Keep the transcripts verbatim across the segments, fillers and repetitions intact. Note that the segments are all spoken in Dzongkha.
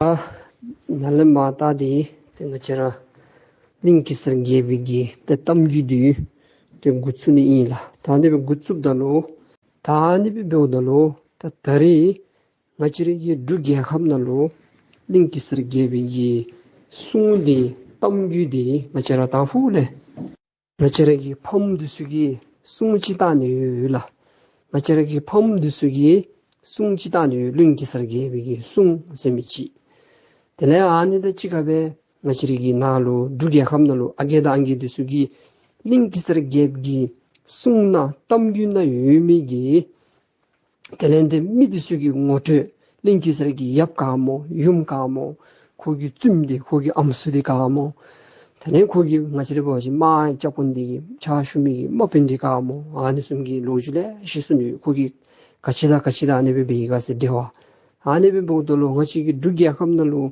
ཨ་ནཱ་ལས་མར་ད་འདི་ཏེ་ང་བཅས་ར་གླིང་གེ་སར་རྒྱལ་པོའི་གི་ཏེ་གཏམ་རྒྱུད་འདི་ཏེ་འགོ་བཙུགས་ནི་ཨིན་ལགས། ད་འདི་སྦེ་འགོ་བཙུགསཔ་ད་ལུ་ད་འདི་སྦེ་འབདཝ་ད་ལུ་ད་ད་རེས་ང་བཅས་རའི་གི་འབྲུག་རྒྱལ་ཁབ་ནང་ལུ་གླིང་གེ་སར་རྒྱལ་པོའི་གི་སྲུང་འདི་གཏམ་རྒྱུད་འདི་ང་བཅས་ར་དང་ཕུ་ལས་ང་བཅས་ར་གི་ཕམ་འདི་ཚུ་གིས་སྲུང་ཅིག་བཏང་ནི་ཡོད་ལགས། ང་བཅས་ར་གི་ཕམ་འདི་ཚུ་གིས་སྲུང་ཅིག་བཏང་ནི་ཡོད། གླིང་གེ་སར་རྒྱལ་པོའི་གི་སྲུང་ཟེར་མི་ཅིག། དེ་ལས་ཨ་ནི་དང་གཅིག་ཁར་སྦེ་ང་བཅས་ར་གི་ནང་ལུ་འབྲུག་རྒྱལ་ཁབ་ནང་ལུ་ཨ་རྒས་དང་ཨང་རྒས་འདི་ཚུ་གིས་གླིང་གེ་སར་རྒྱལ་པོའི་གི་སྲུང་ནང་གཏམ་རྒྱུད་ནང་ཡོད་མི་གི་དེ་ལས་ཏེ་མི་འདི་ཚུ་གི་ངོ་སྤྲོད། གླིང་གེ་སར་གྱི་ཡབ་ག་སྨོ། ཡུམ་ག་སྨོ། ཁོ་གི་བཙུནམོ་འདི་ཁོ་གི་ཨམ་སྲུ་འདི་ག་སྨོ། དེ་ལས་ཁོ་གི་ང་བཅས་ར་འབད་བ་ཅིན་དམག་རྐྱབ་མི་འདི་གི་ཕྱག་ཞུ་མི་གི་དམག་དཔོན་འདི་ག་སྨོ། ཨ་ནི་བཟུམ་གྱི་ལོ་རྒྱུས་ལེ་ཤ་གསུངས་ནུག། ཁོ་གིས་ག་ཅི་དང་ག་ཅི་དང་ཨ་ནི་སྦེ་འབད་ཡི་ག་ཟེར་འབྲེལ་བ། ཨ་ནི་སྦེ་འབདཝ་ད་ལུ་ང་བཅས་ཀྱི་འབྲུག་རྒྱལ་ཁབ་ནང་ལུ་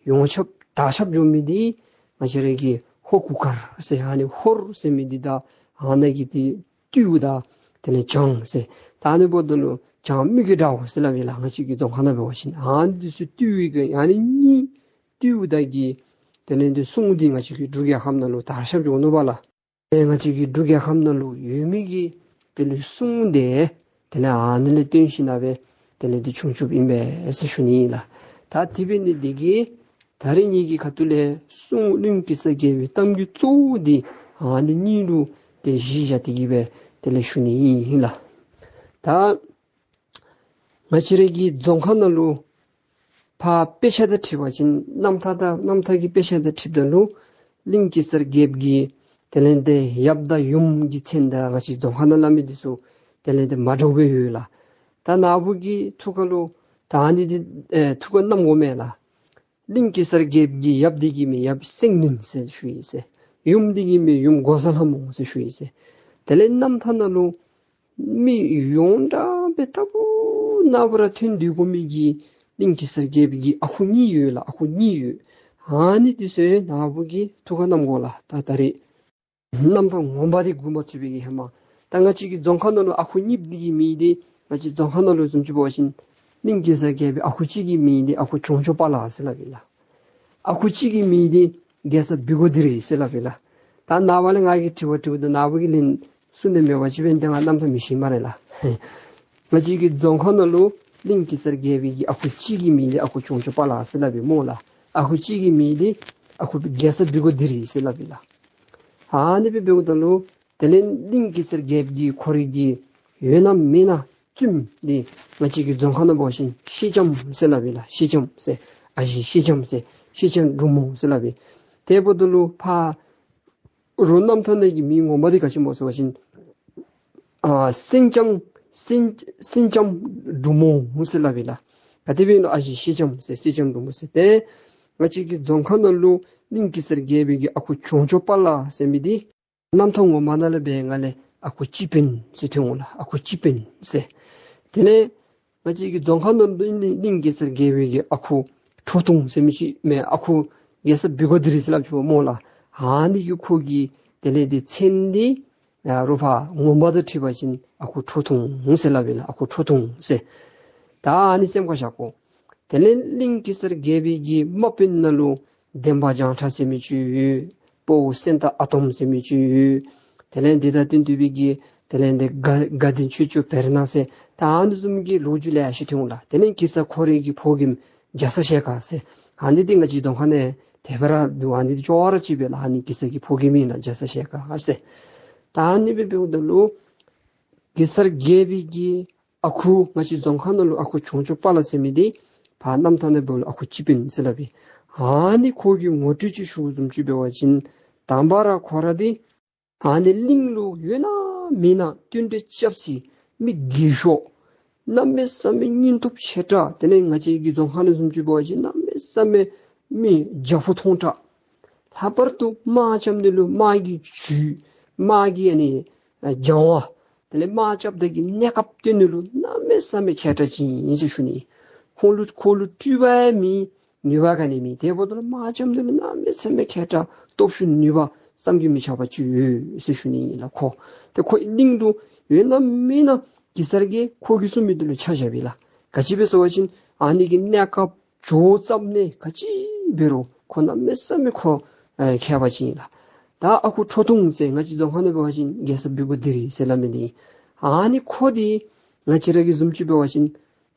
ཡོངས་ཁྱབ་དར་ཁྱབ་འགྱོ་མི་འདི་ང་བཅས་ར་གི་ཧོར་གུར་དཀར་ཟེར་ཨ་ནི་ཧོར་ཟེར་མི་འདི་དང་ཨ་ནི་གི་འདི་ཏེ་ཏེའུ་དང་དེ་ལས་བྱང་ཟེར། ད་ཨ་ནི་འབདཝ་ད་ལུ་བྱང་མི་གི་དགྲ་བོ་ཟེར་སླབ་ཨིན་ལགས། ང་བཅས་ཀྱི་རྫོང་ཁ་ནང་འབད་བ་ཅིན་ཨ་ནི་འདི་ཚུ་ཏེའུ་གི་ཨ་ནི་གཉིས་ཏེའུ་དང་གི་དེ་ལས་འདི་སྲུང་འདི་ང་བཅས་ཀྱི་འབྲུག་རྒྱལ་ཁབ་ནང་ལུ་དར་ཁྱབ་འགྱོ་ནུག་པ་ལགས། ཨེ་ང་བཅས་ཀྱི་འབྲུག་རྒྱལ་ཁབ་ནང་ལུ་ཡོད་མི་གི་དེ་ལས་སྲུང་འདི་དེ་ལས་ཨ་ནི་ལས་བརྟེན་ཞིནམ་ལས་དེ་ལས་འདི་བྱུང་བྱུངམ་ཨིན་པས་ཟེར་ཞུ་ནི་ཨིན་ལགས། ད་དེ་འབད་ནི་འདི་གིས་ད་རིས་ངེ་གི་ཁ་ཐུག་ལས་སྲུང་གླིང་གེ་སར་རྒྱལ་པོའི་གཏམ་རྒྱུད་གཙོ་བོ་འདི་ཨ་ནི་གཉིས་ལུ་ཏེ་གཞི་བཞག་སྟེ་གི་སྦེ་དེ་ལས་ཞུ་ནི་ཨིན་ལགས། ད་ང་བཅས་ར་གི་རྫོང་ཁ་ནང་ལུ་ཕར་དཔེ་ཆ་དང་འཁྲིལ་བ་ཅིན་རྣམ་ཐར་དང་རྣམ་ཐར་གྱི་དཔེ་ཆ་དང་འཁྲིལཝ་ད་ལུ་གླིང་གེ་སར་རྒྱལཔོ་གི་དེ་ལས་ཏེ་ཡབ་དང་ཡུམ་གྱི་མཚན་དང་ང་བཅས་རྫོང་ཁ་ནང་སླབ་མི་འདི་ཚུ་དེ་ལས་ཏེ་མ་འདྲཝ་སྦེ་ཡོད་ལགས། ད་ནཱ་བུ་གི་ཐུགས་ཁ་ལུ་ད་ཨ་ནི་འདི་ཨེ་ཐུགས་ཁར་བསྣམ་དགོ་མས་ལགས། གླིང་གེ་སར་རྒྱལཔོ་གི་ཡབ་འདི་གི་མིང་ཡབ་སེང་བློན་ཟེར་ཞུ་ཡི་ཟེར། ཡུམ་འདི་གི་མིང་ཡུམ་འགོག་བཟའ་ལྷ་མོ་ཟེར་ཞུ་ཡི་ཟེར། དེ་ལས་རྣམ་ཐར་ནང་ལུ་མི་ཡོངས་གྲགས་སྦེ་ལྟ་བུ་ན་བུ་ར་ཐོན་སྡོད་དགོ་མི་གི་གླིང་གེ་སར་རྒྱལཔོ་གི་ཨ་ཁུ་གཉིས་ཡོད་ལགས། ཨ་ཁུ་གཉིས་ཡོད། ཨ་ནི་འདི་ཚུ་ནཱ་བུ་གི་ཐུགས་ཁར་བསྣམ་དགོ་ལགས། ད་ད་རེས་རྣམ་ཐར་ངོ་མ་འདི་གོ་མ་ཚུགས་པའི་གི་ཧེ་མ། ད་ང་བཅས་ཀྱི་རྫོང་ཁ་ནང་ལུ་ཨ་ཁུ་གཉིས་འདི་གི་མིང་འདི་ང་བཅས་རྫོང་ཁ་ནང་ལུ་བཟུམ་ཅིག་འབད་བ་ཅིན་གླིང་གེ་སར་རྒྱལ་པོའི་ཨ་ཁུ་གཅིག་གི་མིང་འདི་ཨ་ཁུ་གྱོང་ཆོག་པ་ལ་ཟེར་སླབ་ཨིན་ལགས། ཨ་ཁུ་གཅིག་གི་མིང་འདི་རྒྱལ་ས་བི་གོ་དི་རི་ཟེར་སླབ་ཨིན་ལགས། ད་ནངས་པ་ལས་ང་གིས་དྲི་བ་དྲིཝ་ད་ནཱ་བུ་གིས་ལན་གསུང་ནི་མེད་པ་ཅིན་འབདན་ཏེ་ང་རྣམ་ཐར་མི་ཤེས་སྨ་རེ་ལགས། ང་བཅས་ཀྱི་རྫོང་ཁ་ནང་ལུ་གླིང་གེ་སར་རྒྱལ་པོའི་གི་ཨ་ཁུ་གཅིག་གི་མིང་འདི་ཨ་ཁུ་གྱོང་ཆོག་པ་ལ་ཟེར་སླབ་ཨིན་སྨོ་ལགས། ཨ་ཁུ་གཅིག་གི་མིང་འདི་ཨ་ཁུ་རྒྱལ་ས་བི་གོ་དི་རི་ཟེར་སླབ་ཨིན་ལགས། ཨ་ནི་སྦེ་འབདཝ་ད་ལུ་དེ་ལས་གླིང་གེ་སར་རྒྱལཔོ་གི་ཁོ་རའི་གི་ཡོད་ན་མེད་ན་བཙུནམོ་འདི་ང་བཅས་ཀྱི་རྫོང་ཁ་ནང་འབད་བ་ཅིན་ཤེས་ལྕམ་ཟེར་སླབ་ཨིན་ལགས། ཤེས་ལྕམ་ཟེར་ཨ་ཞེ་ཤེས་ལྕམ་ཟེར་ཤེས་ལྕམ་འབྲུག་མོ་ཟེར་སླབ་ཨིན། དེ་འབདཝ་ད་ལུ་ཕར་རོགས་རྣམ་ཐར་ནང་གི་མིང་ངོ་མ་འདི་ག་ཅི་སྨོ་ཟེར་བ་ཅིན་ཨ་སེང་ལྕམ་སེང་སེང་ལྕམ་འབྲུག་མོ་ཟེར་སླབ་ཨིན་ལགས། ག་དེ་སྦེ་ཨིན་ན་ཨ་ཞེ་ཤེས་ལྕམ་ཟེར་ཤེས་ལྕམ་འབྲུག་མོ་ཟེར། ཏེ་ང་བཅས་ཀྱི་རྫོང་ཁ་ནང་ལུ་གླིང་གེ་སར་རྒྱལ་པོའི་གི་ཨ་ཁུ་གྱོང་ཆོག་པ་ལ་ཟེར་མི་འདི་རྣམ་ཐར་ངོ་མ་ནང་ལས་འབད་སྒང་ལས་ཨ་ཁུ་སྤྱི་དཔོན་ཟེར་ཐོན་འོང་ལགས། ཨ་ཁུ་སྤྱི་དཔོན་ཟེར། དེ་ལས་ང་བཅས་ཀྱི་རྫོང་ཁ་ནང་ལུ་གླིང་གེ་སར་རྒྱལ་པོའི་གི་ཨ་ཁུ་ཁྲོ་ཐུང་ཟེར་མི་ཅིག་མས། ཨ་ཁུ་རྒྱལ་ས་བི་གོ་དི་རི་ཟེར་སླབ་ཅི་སྨོ་ལགས། ཨ་ནི་གི་ཁོ་གི་དེ་ལས་འདི་མཚན་འདི་ཡ་རོགས་ཕར་ངོ་མ་དང་འཁྲིལ་བ་ཅིན་ཨ་ཁུ་ཁྲོ་ཐུང་ཟེར་སླབ་ཨིན་ལགས། ཨ་ཁུ་ཁྲོ་ཐུང་ཟེར། ད་ཨ་ནི་སེམས་ཁར་བཞག་དགོ། དེ་ལས་གླིང་གེ་སར་རྒྱལ་པོའི་གི་དམག་དཔོན་ནང་ལུ་འདན་མ་བྱང་ཁྲ་ཟེར་མི་ཅིག་ཡོད། དཔའ་བོ་སེང་སྟག་ཨ་དོམ་ཟེར་མི་ཅིག་ཡོད། དེ་ལས་འདི་དང་བསྟུན་ཏེ་སྦེ་གི་དེ་ལས་འདི་དགའ་དགའ་ལྡན་ཆོས་སྐྱོང་བེར་ནག་ཟེར། ད་ཨ་ནི་བཟུམ་གྱི་ལོ་རྒྱུས་ལེ་ཤ་ཐོན་འོང་ལགས། དེ་ལས་གེ་སར་ཁོ་རའི་གི་ཕོ་རྒནམ་རྒྱ་ཚ་ཞལ་དཀར་ཟེར། ཨ་ནི་འདི་ང་བཅས་རྫོང་ཁ་ནང་དེ་སྦེ་ར་འདུག། ཨ་ནི་འདི་ཅོག་ར་གཅིག་པས་ལགས། ཨ་ནི་གེ་སར་གྱི་ཕོ་རྒནམ་ཨིན་ལགས། རྒྱ་ཚ་ཞལ་དཀར་ཟེར། ད་ཨ་ནི་སྦེ་འབདཝ་ད་ལུ་གེ་སར་རྒྱལ་པོའི་གི་ཨ་ཁུ་ང་བཅས་རྫོང་ཁ་ནང་ལུ་ཨ་ཁུ་གྱོང་ཆོག་པ་ལ་ཟེར་མི་འདི་ཕར་རྣམ་ཐར་ནང་འབདཝ་ལུ་ཨ་ཁུ་སྤྱི་དཔོན་ཟེར་སླབ་ཨིན། ཨ་ནི་ཁོ་གི་ངོ་སྤྲོད་ཅིག་ཞུ་བཟུམ་ཅིག་འབད་བ་ཅིན་དང་པ་ར་ཁོ་ར་འདི་ཨ་ནི་གླིང་ལུ་ཡོད་ན་མེད་ན་བསྟུན་གྲོས་རྐྱབ་སའི་མི་རྒས་ཤོས། གནམ་མེད་ས་མེད་སྙིང་སྟོབས་ཆེ་དྲགས། དེ་ལས་ང་བཅས་ཀྱི་རྫོང་ཁ་ནང་བཟུམ་ཅིག་འབད་བ་ཅིན་གནམ་མེད་ས་མེད་མི་རྒྱ་སྦོམ་ཐོང་དྲགས། ལྷག་པར་དུ་དམག་རྐྱབ་ནི་ལུ་དམག་གི་ཇུས་དམག་གི་ཨ་ནི་སྦྱང་བ། དེ་ལས་དམག་རྐྱབ་ད་གི་གནས་སྐབས་སྟོན་ནི་ལུ་གནམ་མེད་ས་མེད་མཁས་དྲགས་ཅིག་ཨིན་ཟེར་ཞུ་ནི། ཁོང་ལུ་ཁོ་ལུ་སྤྲུལ་པ་ཡང་མེད། ནུས་པ་ག་ནི་མེད། དེ་འབདཝ་ད་ལུ་དམག་རྐྱབ་ནི་ལུ་གནམ་མེད་ས་མེད་མཁས་དྲགས་སྟོབས་ཤུགས་ནུས་པ་བསམ་གྱིས་མི་ཁྱབ་པ་ཅིག་ཡོད་ཟེར་ཞུ་ནི་ཨིན་ལགས། ཁོ་ཏེ་ཁོ་གླིང་དུ་ཡོད་ན་མེད་ན་གེ་སར་གྱིས་ཁོ་གིས་གསུངས་མི་འདི་ལུ་ཆ་བཞག་པས་ལགས། ག་ཅི་སྦེ་ཟེར་བ་ཅིན་ཨ་ནི་གི་གནས་སྐབས་ ཇོ་བོ་ཙམ་ནི་ག་ཅི་འབད་རུང་ཁོ་གནམ་མེད་ས་མེད་ཁོ་ཨེ་མཁས་པ་ཅིག་ཨིན་ལགས། ད་ཨ་ཁུ་ཁྲོ་ཐུང་ཟེར་ང་བཅས་རྫོང་ཁ་ནང་འབད་བ་ཅིན་རྒྱལ་ཚབ་བི་གོ་དི་རི་ཟེར་སླབ་མི་འདི་ཨ་ནི་ཁོ་འདི་ང་བཅས་ར་གི་བཟུམ་ཅིག་འབད་བ་ཅིན་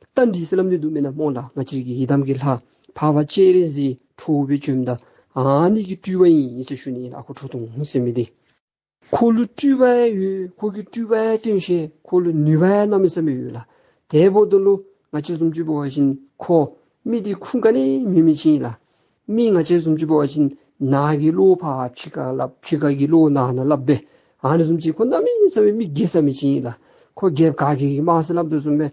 རྟ་མགྲིན་ཟེར་སླབ་ནི་འདུག་མེན་ན་སྨོ་ལགས། ང་བཅས་ཀྱི་ཡི་དམ་གྱི་ལྷ་འཕགས་པ་སྤྱན་རས་གཟིགས་ཁྲོ་བོ་སྦེ་བྱོནམ་ད་ཨ་ནི་གི་སྤྲུལ་པ་ཨིན་ཟེར་ཞུ་ནི་ཨིན་ལགས། ཨ་ཁུ་ཁྲོ་ཐུང་ཟེར་མི་འདི་ཁོ་ལུ་སྤྲུལ་པ་ཡང་ཡོད། ཁོ་གིས་སྤྲུལ་པ་ཡང་སྟོན་ཤེས། ཁོ་ལུ་ནུས་པ་ཡང་གནམ་མེད་ས་མེད་ཡོད་ལགས། དེ་འབདཝ་ད་ལུ་ང་བཅས་བཟུམ་ཅིག་འབད་བ་ཅིན་ཁོ་མི་འདི་ཁུངས་ག་ནི་མེད་མི་ཅིག་ཨིན་ལགས། མི་ང་བཅས་བཟུམ་ཅིག་འབད་བ་ཅིན་ནཱ་གི་བློ་ཕར་ཕྱི་ཁར་སླབ་ཕྱི་ཁ་གི་བློ་ནང་ན་སླབ་སྦེ་ཨ་ནི་བཟུམ་ཅིག་ཁོ་གནམ་མེད་ས་མེད་མི་རྒྱལ་ས་མི་ཅིག་ཨིན་ལགས། ཁོ་རྒྱལཔོ་ག་གིས་གིས་མ་ཟེར་སླབ་དོ་བཟུམ་སྦེ་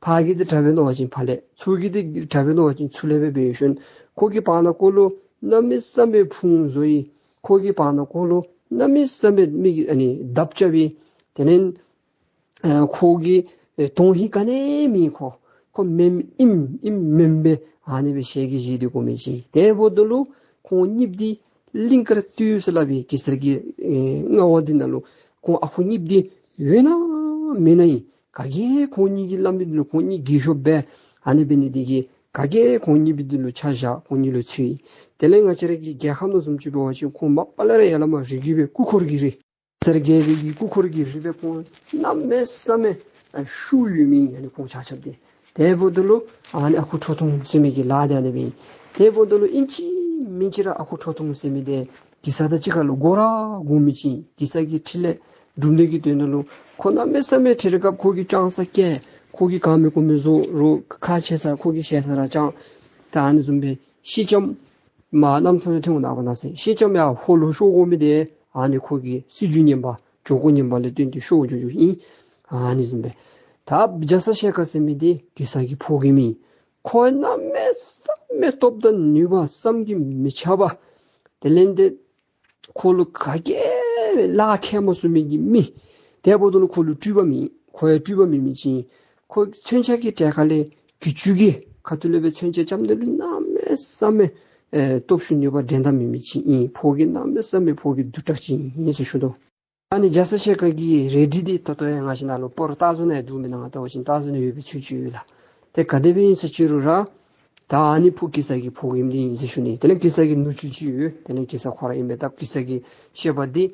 ཕར་གི་འདི་དྲག་པས་མནོ་བ་ཅིན་ཕར་ལས་ཚུར་གི་འདི་དྲག་པས་མནོ་བ་ཅིན་ཚུར་ལས་སྦེ་འབད་ཞིནམ་ཁོ་གིས་བར་ན་ཁོ་ལུ་གནམ་མེད་ས་མེད་ཕུང་བཟོ་ཡི། ཁོ་གིས་བར་ན་ཁོ་ལུ་གནམ་མེད་ས་མེད་མི་གིས་ཨ་ནི་དཔའ་རྩལ་སྦེ་དེ་ལས་ཨ་ཁོ་གི་ཨེ་དོན་ཧིང་ག་ནི་མེད། ཁོ་ཁོ་མེནམ་ཨིནམ་ཨིནམ་མེནམ་སྦེ་ཨ་ནི་སྦེ་ཞལ་གྱིས་བཞེས་ཏེ་དགོ་མི་ཅིག། དེ་འབདཝ་ད་ལུ་ཁོང་གཉིས་འདི་གླིང་དཀར་སྟོད་ཟེར་སླབ་པའི་གེ་སར་གྱི་ཨེ་མངའ་འོག་འདི་ནང་ལུ་ཁོང་ཨ་ཁུ་གཉིས་འདི་ཡོད་ན་མེད་ན་ཨིན། ག་གིས་ཁོང་གཉིས་ཀྱི་སླབ་མི་འདི་ལུ་ཁོང་གཉིས་གུས་ཞབས་འབད་ཨ་ནི་འབད་ནི་འདི་གིས་ག་གིས་ཁོང་གཉིས་པོ་འདི་ལུ་ཆ་བཞག། ཁོང་གཉིས་ལུ་ཚུད། དེ་ལས་ང་བཅས་ར་གི་རྒྱལ་ཁབ་ནང་བཟུམ་ཅིག་འབད་བ་ཅིན་ཁོང་མ་པ་ལས་ར་ཡར་ལས་མར་རིགས་ཀྱི་སྦེ་སྐུ་འཁོར་གྱི་རིགས་གེ་སར་རྒྱལ་པོའི་གི་སྐུ་འཁོར་གྱི་རིགས་སྦེ་ཁོང་གནམ་མེད་ས་མེད་ཨ་ཤུགས་ཡོད་མི་ཨ་ནི་ཁོང་ཆ་ཁྱབ་འདི། དེ་འབདཝ་ད་ལུ་ཨ་ནི་ཨ་ཁུ་ཁྲོ་ཐུང་ཟེར་མི་གི་ལཱ་འདི་ཨ་ནི་སྦེ་ཨིན། དེ་འབདཝ་ད་ལུ་ཨིན་ཅི་མིན་ཅི་ར་ཨ་ཁུ་ཁྲོ་ཐུང་ཟེར་མི་འདི་གེ་སར་དང་གཅིག་ཁར་ལུ་དགོ་ར་དགོ་མི་ཅིག། གེ་སར་གྱི་ཕྲིན་ལས་སྒྲུབ་ནི་གི་དོན་དག་ལུ་ཁོ་གནམ་མེད་ས་མེད་ཕྲིན་ལས་སྐབས་ཁོ་གིས་ཅང་ས་བཀལ། ཁོ་གིས་གང་མི་དགོ་མི་བཟོ་རུང་ཁ་ཕྱེ་ས་ཁོ་གིས་བཤད་ས་ར་ཅང་། ད་ཨ་ནི་བཟུམ་སྦེ་ཤེལ་ལྕམ་མར་གནམ་ཐང་ལུ་ཐོན་འོང་ནུག་པ་ན་ཟེར། ཤེལ་ལྕམ་ཡར་ཧོ་ལུ་ཤོར་དགོ་མི་འདི་ཨ་ནི་ཁོ་གི་སྲིད་བྱུས་ངན་པ་ཇོ་ཁོ་ངན་པ་ལས་བརྟེན་ཏེ་ཤོར་འགྱོ་འགྱོཝ་ཨིན། ཨ་ནི་བཟུམ་སྦེ་ད་རྒྱ་ཚ་ཞལ་དཀར་ཟེར་མི་འདི་གེ་སར་གྱི་ཕོ་རྒནམ་ཨིན། ཁོ་གནམ་མེད་ས་མེད་སྟོབས་དང་ནུས་པ་བསམ་གྱིས་མི་ཁྱབ་པ། དེ་ལས་འདི་ཁོ་ལུ་ག་གིས་ལཱ་ཁྱད་མ་གསོད་མི་གི་མི། དེ་འབདཝ་ད་ལུ་ཁོ་ལུ་སྤྲུལ་པ་མེད། ཁོ་ཡང་སྤྲུལ་པ་མེད་མི་ཅིག་ཨིན། ཁོ་མཚོན་ཆ་གི་གྲལ་ཁ་ལས་གྱི་ཅུང་གི་ཁ་ཐུག་ལས་སྦེ་མཚོན་ཆ་རྐྱབ་ནི་ལུ་གནམ་མེད་ས་མེད་ཨེ་སྟོབས་ཤུགས་ནུས་པ་འགྲན་ཟླ་མེད་མི་ཅིག་ཨིན། ཕོ་རྒནམ་གནམ་མེད་ས་མེད་ཕོ་རྒནམ་སྡུག་དྲགས་ཅིག་ཨིན་ཟེར་ཞུ་དོ། ཨ་ནི་རྒྱ་ཚ་ཞལ་དཀར་གྱི་རལ་གྲི་འདི་ད་ལྟོ་ཡང་ང་བཅས་ནཱ་ལུ་སྤོ་ར་ལྟ་བཟོ་ནང་ཡང་འདུག་མེན་ན། ང་བལྟ་བ་ཅིན་ལྟ་བཟོ་ནང་ཡོད་པའི་ཚུལ་ཅིག་ཡོད་ལགས། ཏེ་ག་དེ་སྦེ་ཨིན་ཟེར་ཅི་རུང་ར་ད་ཨ་ནི་ཕོ་གེ་སར་གྱི་ཕོ་རྒནམ་འདི་ཨིན་ཟེར་ཞུ་ནི། དེ་ལས་གེ་སར་གྱི་ནུ་གཅུང་ཅིག་ཡོད། དེ་ལས་གེ་སར་ཁོ་ར་ཨིན་པས། ད་གེ་སར་གྱི་བཤད་པ་འདི་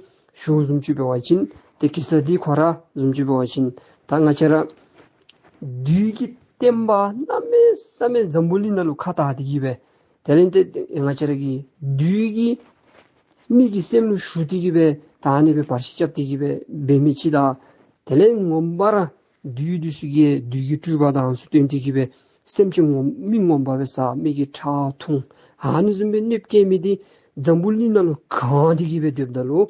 ཞུཝ་བཟུམ་ཅིག་འབད་བ་ཅིན་ཏེ་གེ་སར་འདི་ཁོ་ར་བཟུམ་ཅིག་འབད་བ་ཅིན་ད་ང་བཅས་ར་བདུད་ཀྱི་བསྟན་པ་གནམ་མེད་ས་མེད་འཛམ་བུ་གླིང་ནང་ལུ་ཁ་དར་ཏེ་གི་སྦེ་དེ་ལས་ཏེ་ང་བཅས་ར་གི་བདུད་ཀྱི་མི་གི་སེམས་ལུ་ཞུགས་ཏེ་གི་སྦེ་ད་ཨ་ནི་སྦེ་བར་ཆད་རྐྱབ་སྟེ་གི་སྦེ་འབད་མི་ཅིག་དང་དེ་ལས་ངོ་མ་ར་བདུད་འདི་ཚུ་གིས་བདུད་ཀྱི་སྤྲུལ་པ་དང་ཚུ་སྟོན་ཏེ་གི་སྦེ་སེམས་ཅན་ངོ་མི་ངོ་མ་སྦེ་ཟ། མི་གི་ཁྲག་འཐུང་། ཨ་ནི་བཟུམ་སྦེ་གནོདཔ་བཀལ་མི་འདི་འཛམ་བུ་གླིང་ནང་ལུ་གང་སྟེ་གི་སྦེ་སྡོདཔ་ད་ལུ་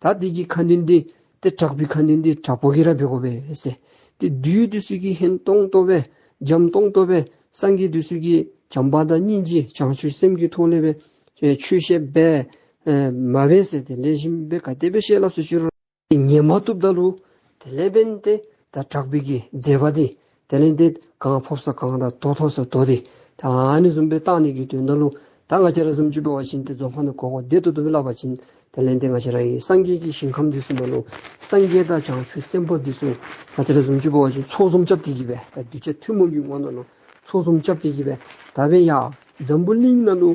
ད་འདི་གི་ཁ་འདོན་འདི་ཏེ་དྲག་པོའི་ཁ་འདོན་འདི་དྲག་པོ་གིས་ར་འབད་དགོ་པས་ཟེར། ཏེ་བདུད་འདི་ཚུ་གིས་ཧན་ཏོང་ཏོ་སྦེ་འཇམ་ཏོང་ཏོ་སྦེ་སངས་རྒྱས་འདི་ཚུ་གིས་བྱམས་པ་དང་སྙིང་རྗེ་བྱང་ཆུབ་སེམས་ཀྱི་ཐོག་ལས་སྦེ་ཆོས་བཤད་འབད་ཨེ་མ་འབད་ཟེར། ཏེ་ལེགས་ཤོམ་སྦེ་ག་དེ་སྦེ་བཤད་སླབ་ཟེར་ཅི་རུང་ཉན་མ་བཏུབ་ད་ལུ་དེ་ལས་འབདན་ཏེ་ད་དྲག་པོའི་གི་མཛད་པ་འདི་དེ་ལས་ཏེ་གང་ཕོག་ས་གང་དང་དོ་ཐོག་ས་དོ་སྟེ་ད་ཨ་ནི་བཟུམ་སྦེ་བཏང་ནི་གི་དོན་དག་ལུ་ད་ང་བཅས་ར་བཟུམ་ཅིག་འབད་བ་ཅིན་ཏེ་རྫོང་ཁ་ནང་གོ་གོ་བདེ་ཏོག་ཏོ་སྦེ་སླབ་པ་ཅིན་དེ་ལས་ཏེ་ང་བཅས་ར་གི་སངས་རྒྱས་ཀྱི་ཞིང་ཁམས་འདི་ཚུ་ནང་ལུ་སངས་རྒྱས་དང་བྱང་ཆུབ་སེམས་དཔའ་འདི་ཚུ་ང་བཅས་ར་བཟུམ་ཅིག་འབད་བ་ཅིན་ཚོགས་འཛོམས་རྐྱབ་སྟེ་གི་སྦེ་ད་གདུལ་བྱ་ཐུན་མོང་གི་ངོ་ནང་ལུ་ཚོགས་འཛོམས་རྐྱབ་སྟེ་གི་སྦེ་ད་འབདན་ཡར་འཛམ་བུ་གླིང་ནང་ལུ་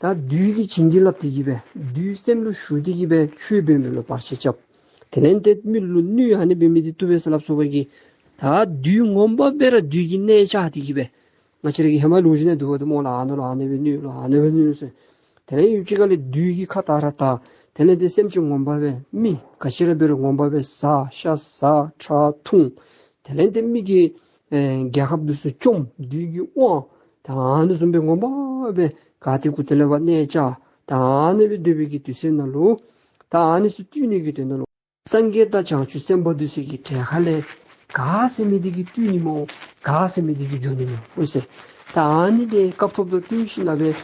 ད་བདུད་ཀྱིས་བྱིན་གྱིས་བརླབས་ཏེ་གི་སྦེ་བདུད་སེམས་ལུ་ཞུགས་ཏེ་གི་སྦེ་ཆོས་འབད་མི་ལུ་བར་ཆད་རྐྱབ། དེ་ལས་ཏེ་མི་ལུ་གནོད་ཨ་ནི་འབད་མི་འདི་བཏུབ་པས་ཟེར་སླབ་སོང་བ་གི། ད་བདུད་ངོ་མ་སྦེ་ར་བདུད་ཀྱིས་གནས་བཅགས་ཏེ་གི་སྦེ་ང་བཅས་ར་གི་ཧེ་མ་ལོ་རྒྱུས་ནང་འདུག་པ་འདི་སྨོ་ལགས། ཨ་ནཱ་ལུ་ཨ་ནི་སྦེ་གནོད་ལོ་ཨ་ནི་སྦེ་གནོད་ཟེར། དེ་ལས་ཡུན་ཅིག་ཁ་ལས་བདུད་ཀྱི་ཁ་དར་ར་དར། དེ་ལས་ཏེ་སེམས་ཅན་ངོ་མ་སྦེ་མི་ག་ཅི་ར་འབད་རུང་ངོ་མ་སྦེ་ཟ། ཤ་ཟ། ཁྲག་འཐུང་། དེ་ལས་ཏེ་མི་གི་ཨེ་རྒྱལ་ཁབ་འདི་ཚུ་བཅོམ། བདུད་ཀྱི་དབང་ད་ཨ་ནི་བཟུམ་སྦེ་ངོ་མ་སྦེ་ག་ཏེ་གུ་ཏེ་ལས་འབད་གནས་བཅགས། ད་ཨ་ནི་སྦེ་སྡོད་པའི་གི་དུས་ཚོད་ནང་ལུ་ད་ཨ་ནི་ཚུ་བཏུལ་ནི་གི་དོན་དག་ལུ་སངས་རྒྱས་དང་བྱང་ཆུབ་སེམས་དཔའ་འདི་ཚུ་གི་གྲལ་ཁ་ལས་ག་ཟེར་མི་འདི་གིས་བཏུལ་ནི་སྨོ། ག་ཟེར་མི་འདི་གིས་འགྱོ་ནི་སྨོ་ཟེར། ད་ཨ་ནི་འདི་སྐབས་ཐོབ་ཐོབ་བཏོན་ཞིནམ་ལས་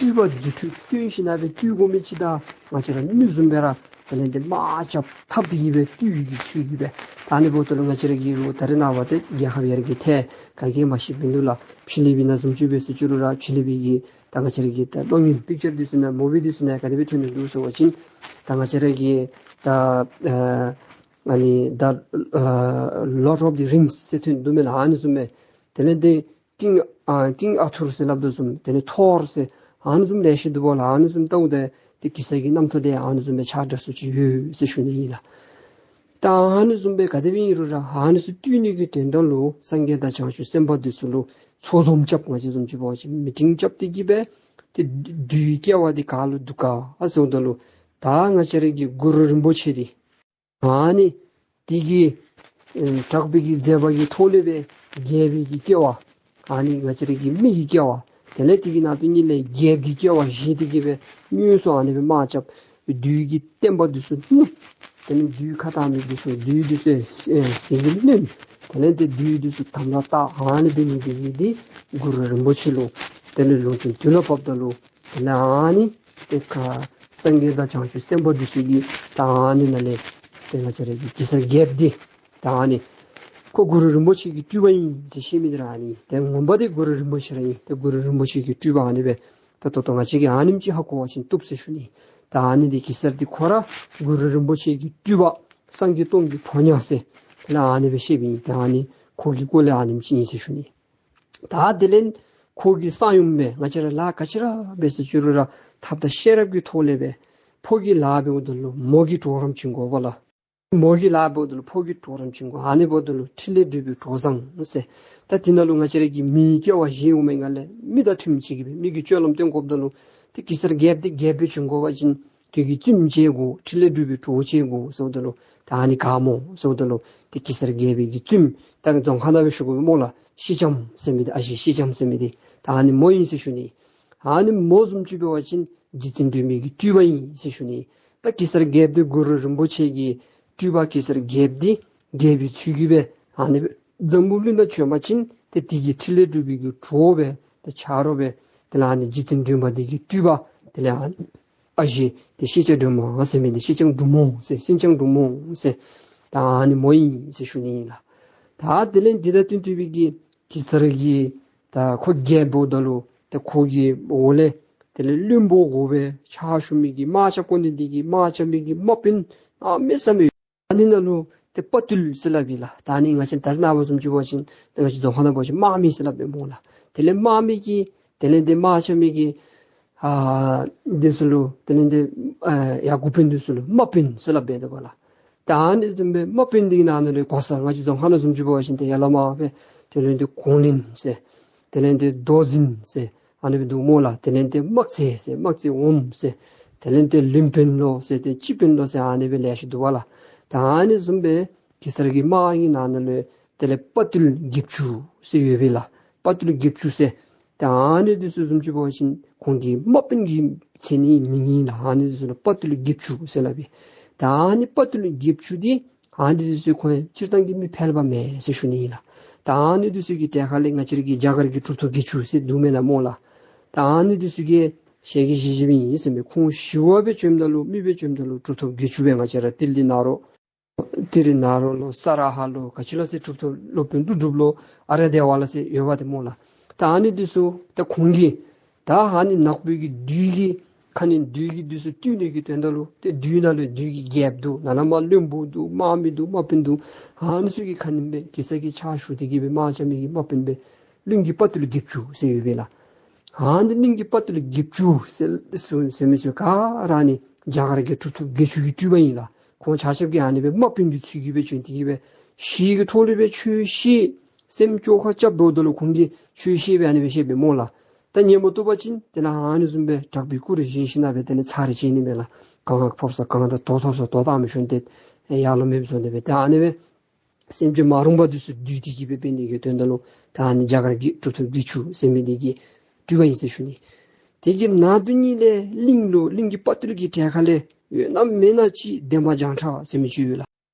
སྤྲུལ་པ་རྫུ་འཕྲུལ་བཏོན་ཞིནམ་ལས་བཏུལ་དགོ་མི་ཅིག་དང་ང་བཅས་ར་མི་བཟུམ་སྦེ་ར་དེ་ལས་ཏེ་དམག་རྐྱབ་འཐབ་སྟེ་གི་སྦེ་བཏུལ་ནི་གི་ཚུལ་གྱིས་སྦེ། ད་ཨ་ནི་འབདཝ་ད་ལུ་ང་བཅས་ར་གི་ལོ་ད་རེས་ནངས་པ་ཏེ་རྒྱལ་ཁབ་ཡར་རྒྱས་ཐལ། ག་གིས་མ་ཤེས་མིན་འདུག་ལགས། ཕྱི་གླིང་པའི་ནང་བཟུམ་ཅིག་འབད་ཟེར་ཅི་རུང་ར་ཕྱི་གླིང་པའི་གི་ད་ང་བཅས་ར་གི་ད་གློག་བརྙན་པིག་ཅར་འདི་ཚུ་ནང་མུ་བི་འདི་ཚུ་ནང་ག་དེ་སྦེ་ཐོན་ནི་འདུག་ཟེར་བ་ཅིན་ད་ང་བཅས་ར་གི་ད་ཨ་ཨ་ནི་ད་ཨ་Lord of the Rings ཟེར་ཐོན་འདུག་མེན་ན། ཨ་ནི་བཟུམ་སྦེ་དེ་ལས་ཏེ་ ཀིང་ཨ་ཀིང་ཨར་ཐུར་ཟེར་སླབ་དོ་བཟུམ་དེ་ལས་ཐོར་ཟེར་ཨ་ནི་བཟུམ་ལེ་ཤ་འདུག་པ་ལགས། ཨ་ནི་བཟུམ་ལྟཝ་ད་ཏེ་གེ་སར་གྱི་རྣམ་ཐར་དེ་ཨ་ནི་བཟུམ་སྦེ་ཆ་འདྲ་སུ་ཅིག་ཡོད་ཟེར་ཞུ་ནི་ཨིན་ལགས། ད་ཨ་ནི་བཟུམ་སྦེ་ག་དེ་སྦེ་ཨིན་རུང་ར་ཨ་ནི་ཚུ་བཏུལ་ནི་གི་དོན་དག་ལུ་སངས་རྒྱས་དང་བྱང་ཆུབ་སེམས་དཔའ་འདི་ཚུ་ལུ་ཚོགས་འཛོམས་རྐྱབ། ང་བཅས་བཟུམ་ཅིག་འབད་བ་ཅིན་མི་ཊིང་རྐྱབ་སྟེ་གི་སྦེ་ཏེ་བདུད་ཀྱི་སྐྱེ་བ་འདི་ག་ལུ་འདུག་ག་ཟེརཝ་ད་ལུ་ད་ང་བཅས་ར་གི་གུ་རུ་རིན་པོ་ཆེ་འདི་ཨ་ནི་དེ་གི་ཨེ་དྲག་པོའི་གི་མཛད་པ་གི་ཐོག་ལས་སྦེ་རྒྱལ་པོའི་གི་སྐྱེ་བ་ཨ་ནི་ང་བཅས་ར་གི་མི་གི་སྐྱེ་བ་དེ་ལས་དེ་གི་ནང་དུ་ཉིད་ལས་རྒྱལཔོ་གི་སྐྱེ་བ་བཞེས་ཏེ་གི་སྦེ་དངོས་སུ་ཨ་ནི་སྦེ་དམག་རྐྱབ། བདུད་ཀྱི་བསྟན་པ་འདི་ཚུ་བསྣུབས། དེ་ལས་བདུད་ཁ་གཏང་མི་འདི་ཚུ་བདུད་འདི་ཚུ་ཨེ་ཟིལ་གྱིས་གནོན། དེ་ལས་ཏེ་བདུད་འདི་ཚུ་དམ་ལ་བཏགས། ཨ་ནི་འབད་ནི་དེ་གིས་འདི་གུ་རུ་རིན་པོ་ཆེ་ལུ་དེ་ལས་ལུང་བསྟན་དུས་ལུ་བབ་ད་ལུ་དེ་ལས་ཨ་ནི་ཏེ་ག་སངས་རྒྱས་དང་བྱང་ཆུབ་སེམས་དཔའ་འདི་ཚུ་གིས་ད་ཨ་ནི་ནང་ལས་ཏེ་ང་བཅས་ར་གི་གེ་སར་རྒྱལཔོ་འདི་ད་ཨ་ནི་ཁོ་གུ་རུ་རིན་པོ་ཆེ་གི་སྤྲུལ་པ་ཨིན་ཟེར་བཤད་མི་འདི་ར་ཨ་ནི། ཏེ་ངོ་མ་འདི་གུ་རུ་རིན་པོ་ཆེ་ར་ཨིན། ཏེ་གུ་རུ་རིན་པོ་ཆེ་གི་སྤྲུལ་པ་ཨ་ནི་སྦེ་ད་ད་ལྟོ་ང་བཅས་ཀྱིས་ཨ་ནེམ་ཅིག་ཧ་གོ་བ་ཅིན་བཏུབ་ཟེར་ཞུ་ནི། ད་ཨ་ནི་འདི་གེ་སར་འདི་ཁོ་ར་གུ་རུ་རིན་པོ་ཆེ་གི་སྤྲུལ་པ་སངས་རྒྱས་སྟོང་གི་ཕོ་ཉ་ཟེར་དེ་ལས་ཨ་ནི་སྦེ་བཤདཔ་ཨིན། ད་ཨ་ནི་ཁོ་གི་སྐོར་ལས་ཨ་ནེམ་ཅིག་ཨིན་ཟེར་ཞུ་ནི། ད་དེ་ལས་ཁོ་གི་གསང་ཡུམ་སྦེ་ང་བཅས་ར་ལཱ་ག་ཅི་ར་འབད་ཟེར་ཞུ་རུང་ར་ཐབས་དང་ཤེས་རབ་ཀྱི་ཐོག་ལས་སྦེ་ཕོ་གི་ལཱ་འབདཝ་ད་ལུ་མོ་གི་གྲོགས་རམ་བྱིན་དགོ་པ་ལགས། མོ་གི་ལཱ་འབདཝ་ད་ལུ་ཕོ་གི་གྲོགས་རམ་བྱིན་དགོ། ཨ་ནི་འབདཝ་ད་ལུ་ཕྲིན་ལས་སྒྲུབ་པའི་གྲོགས་བཟང་ཟེར། ད་དེ་ནང་ལུ་ང་བཅས་ར་གི་མིའི་སྐྱེ་བ་བཞེས་འོང་མི་ནང་ལས་མི་དང་མཐུན་ཅིག་གི་སྦེ་མི་གི་སྤྱོད་ལམ་སྟོན་དགོཔ་ད་ལུ་ཏེ་གེ་སར་རྒྱལཔོ་འདི་རྒྱལཔོ་སྦེ་བྱོན་དགོ་པ་ཅིན་དེ་གི་བཙུནམོ་བྱེད་དགོ། ཕྲིན་ལས་སྒྲུབ་པའི་གྲོགས་བྱེད་དགོ་ཟེརཝ་ད་ལུ་ད་ཨ་ནི་ག་མོ་ཟེརཝ་ད་ལུ་ཏེ་གེ་སར་རྒྱལ་པོའི་གི་བཙུནམོ་ད་རྫོང་ཁ་ནང་སྦེ་ཞུ་དགོ་པས་སྨོ་ལགས། ཤེས་ལྕམ་ཟེར་མི་འདི་ཨ་ཞེ་ཤེས་ལྕམ་ཟེར་མི་འདི་ད་ཨ་ནི་མོ་ཨིན་ཟེར་ཞུ་ནི། ཨ་ནི་མོ་བཟུམ་ཅིག་འབད་བ་ཅིན་རྗེ་བཙུན་སྒྲོལ་མའི་གི་སྤྲུལ་པ་ཨིན་ཟེར་ཞུ་ནི། ད་གེ་སར་རྒྱལཔོ་འདི་གུ་རུ་རིན་པོ་ཆེ་གི་སྤྲུལ་པ་གེ་སར་རྒྱལཔོ་འདི་རྒྱལ་པོའི་ཚུལ་གྱིས་སྦེ་ཨ་ནི་སྦེ་འཛམ་བུ་གླིང་ནང་བྱོན་པ་ཅིན་ཏེ་དེ་གི་ཕྲིན་ལས་སྒྲུབ་པའི་གི་གྲོགས་སྦེ་ཏེ་ཆ་རོགས་སྦེ་དེ་ལས་ཨ་ནི་རྗེ་བཙུན་སྒྲོལ་མ་འདི་གི་སྤྲུལ་པ་དེ་ལས་ཨ་ཨ་ཞེ་ཏེ་ཤེས་ལྕམ་སྒྲོལ་མ་ཟེར་མི་འདི་ཤེས་ལྕམ་འབྲུག་མོ་ཟེར་ཤེས་ལྕམ་འབྲུག་མོ་ཟེར་ད་ཨ་ནི་མོ་ཨིན་ཟེར་ཞུ་ནི་ཨིན་ལགས། ད་དེ་ལས་འདི་དང་བསྟུན་ཏེ་སྦེ་གི་གེ་སར་གྱི་ད་ཁོ་རྒྱལཔོ་འབདཝ་ད་ལུ་ཏེ་ཁོ་གི་འོག་ལས་དེ་ལས་བློན་པོ་དགོ་པས། ཕྱག་ཞུ་མི་གི་དམག་རྐྱབ་དགོ་ནི་འདི་གིས་དམག་རྐྱབ་མི་གི་དམག་དཔོན་གནམ་མེད་ས་མེད། ཨ་ནི་ནང་ལུ་ཏེ་དཔའ་བརྟུལ་ཟེར་སླབ་ཨིན་ལགས། ད་ཨ་ནི་ང་བཅས་ད་རེས་ནངས་པ་བཟུམ་ཅིག་འབད་བ་ཅིན་ང་བཅས་རྫོང་ཁ་ནང་འབད་བ་ཅིན་དམག་མི་ཟེར་སླབ་པས་སྨོ་ལགས། དེ་ལས་དམག་མི་གི་དེ་ལས་ཏེ་དམག་རྐྱབ་མི་གི་ཨ་འདི་ཚུ་ལུ་དེ་ལས་ཏེ་ཨ་ཡ་འགོ་དཔོན་འདི་ཚུ་ལུ་དམག་དཔོན་ཟེར་སླབ་སྦེ་འདུག་པ་ལགས། ད་ཨ་ནི་བཟུམ་སྦེ་དམག་དཔོན་འདི་གི་ནང་ན་ལུ་གོ་ས་ང་བཅས་རྫོང་ཁ་ནང་བཟུམ་ཅིག་འབད་བ་ཅིན་ཏེ་ཡ་ལ་མ་སྦེ་དེ་ལས་ཏེ་གོང་བློན་ཟེར་དེ་ལས་ཏེ་མདོ་འཛིན་ཟེར་ཨ་ནི་སྦེ་འདུག་སྨོ་ལགས། དེ་ལས་ཏེ་དམག་སྡེ་ཟེར་དམག་སྡེ་འོགམ་ཟེར་དེ་ལས་ཏེ་བློན་དཔོན་ལོ་ཟེར་ཏེ་སྤྱི་དཔོན་ལོ་ཟེར་ཨ་ནི་སྦེ་ལེ་ཤ་འདུག་པ་ལགས། ད་ཨ་ནི་བཟུམ་སྦེ་གེ་སར་གྱི་དམག་གི་ནང་ན་ལུ་དེ་ལས་དཔའ་བརྟུལ་བརྒྱད་ཅུ་ཟེར་ཡོད་པས་ལགས། དཔའ་བརྟུལ་བརྒྱད་ཅུ་ཟེར། ད་ཨ་ནི་འདི་ཚུ་བཟུམ་ཅིག་འབད་བ་ཅིན་ཁོང་གི་དམག་དཔོན་གྱི་མཚན་ནི་མིང་ཨིན་ལགས། ཨ་ནི་འདི་ཚུ་ལུ་དཔའ་བརྟུལ་བརྒྱད་ཅུ་ཟེར་སླབ་ཨིན། ད་ཨ་ནི་དཔའ་བརྟུལ་བརྒྱད་ཅུ་འདི་ཨ་ནི་འདི་ཚུ་ཁོང་སྤྱིར་བཏང་གི་མི་ཕལ་པ་མེན་ཟེར་ཞུ་ནི་ཨིན་ལགས། ད་ཨ་ནི་འདི་ཚུ་གི་གྲལ་ཁ་ལས་ང་བཅས་ར་གི་རྒྱ་གར་གྱི་གྲུབ་ཐོབ་བརྒྱད་ཅུ་ཟེར་འདུག་མེན་ན་སྨོ་ལགས། ད་ཨ་ནི་འདི་ཚུ་གིས་ཞལ་གྱིས་བཞེས་བཞེསཔ་ཨིན་ཟེར་མས། ཁོང་ཞི་བ་སྦེ་བྱོནམ་ད་ལུ་མི་སྦེ་བྱོནམ་ད་ལུ་གྲུབ་ཐོབ་བརྒྱད་ཅུ་སྦེ་ང་བཅས་ར་ཏིལ་ལི་ནཱ་རོ་ཏིལ་ལི་ནཱ་རོ་ལོ་ས་ར་ཧ་ལོ་ག་ཅི་ལོ་ཟེར་གྲུབ་ཐོབ་སློབ་དཔོན་ཀླུ་སྒྲུབ་ལོ་ཨཱརྱ་དེ་ཝ་ལོ་ཟེར་ཡོད་པ་དེ་སྨོ་ལགས། ད་ཨ་ནི་འདི་ཚུ་ད་ཁོང་གིས་ད་ཨ་ནི་ནག་པོའི་གི་བདུད་ཀྱི་ཁ་གནོན་བདུད་ཀྱི་འདི་ཚུ་བཏུལ་ནི་གི་དོན་དག་ལུ་ཏེ་བདུད་ནང་ལུ་བདུད་ཀྱི་རྒྱལཔོ་འདུག། ནང་ན་མར་བློན་པོ་འདུག། དམག་མི་འདུག། དམག་དཔོན་འདུག། ཨ་ནི་ཚུ་གི་ཁ་གནོན་སྦེ་གེ་སར་གྱི་ཕྱག་ཞུ་སྟེ་གི་སྦེ་དམག་རྐྱབ་མི་གི་དམག་དཔོན་སྦེ་གླིང་གི་དཔའ་བརྟུལ་བརྒྱད་ཅུ་ཟེར་ཡོད་པས་ལགས། ཨ་ནི་གླིང་གི་དཔའ་བརྟུལ་བརྒྱད་ཅུ་ཟེར་ཟེར་མི་ཚུ་ག་ར་ནི་རྒྱ་གར་གྱི་གྲུབ་ཐོབ་བརྒྱད་ཅུ་གི་སྤྲུལ་པ་ཨིན་ལགས། ཁོང་ཆ་ཁྱབ་ཀྱིས་ཨ་ནི་སྦེ་དམག་དཔོན་གྱི་ཚུལ་གྱིས་སྦེ་བྱོན་ཏེ་གི་སྦེ་ཞི་གི་ཐོག་ལས་སྦེ་ཆོས་བཤད། སེམས་བཅོས་ཁ་རྐྱབ་འབདཝ་ད་ལུ་ཁོང་གིས་ཆོས་བཤད་སྦེ་ཨ་ནི་སྦེ་བཤད་པས་སྨོ་ལགས། ད་ཉན་མ་བཏུབ་པ་ཅིན་དེ་ལས་ཨ་ནི་བཟུམ་སྦེ་དྲག་པོའི་སྐུ་རུ་བཞེངས་ཞིནམ་ལས་དེ་ལས་ཚར་རེ་བྱིན་ནི་མས་ལགས། གང་ཕོག་ས་གང་དང་དོ་ཐོབ་ས་དོ་བཏང་མི་ཤོང་སྟེ་ཡར་ལོང་མེདཔ་བཟོ་སྟེ་སྦེ་ད་ཨ་ནི་སྦེ་སེམས་ཅན་མ་རུངས་པ་འདི་ཚུ་བཏུལ་ཏེ་གི་སྦེ་འབད་ནི་གི་དོན་དག་ལུ་ད་ཨ་ནི་རྒྱ་གར་གྱི་གྲུབ་ཐོབ་བརྒྱད་ཅུ་ཟེར་མི་འདི་གི་སྤྲུལ་པ་ཨིན་ཟེར་ཞུ་ནི། དེ་གི་ནང་དུ་ཉིད་ལས་གླིང་ལུ་གླིང་གི་དཔའ་བརྟུལ་གྱི་གྲལ་ཁ་ལས་ཡོད་ན་མེད་ན་ཅིག་འདན་མ་བྱང་ཁྲ་ཟེར་མི་ཅིག་ཡོད་ལགས།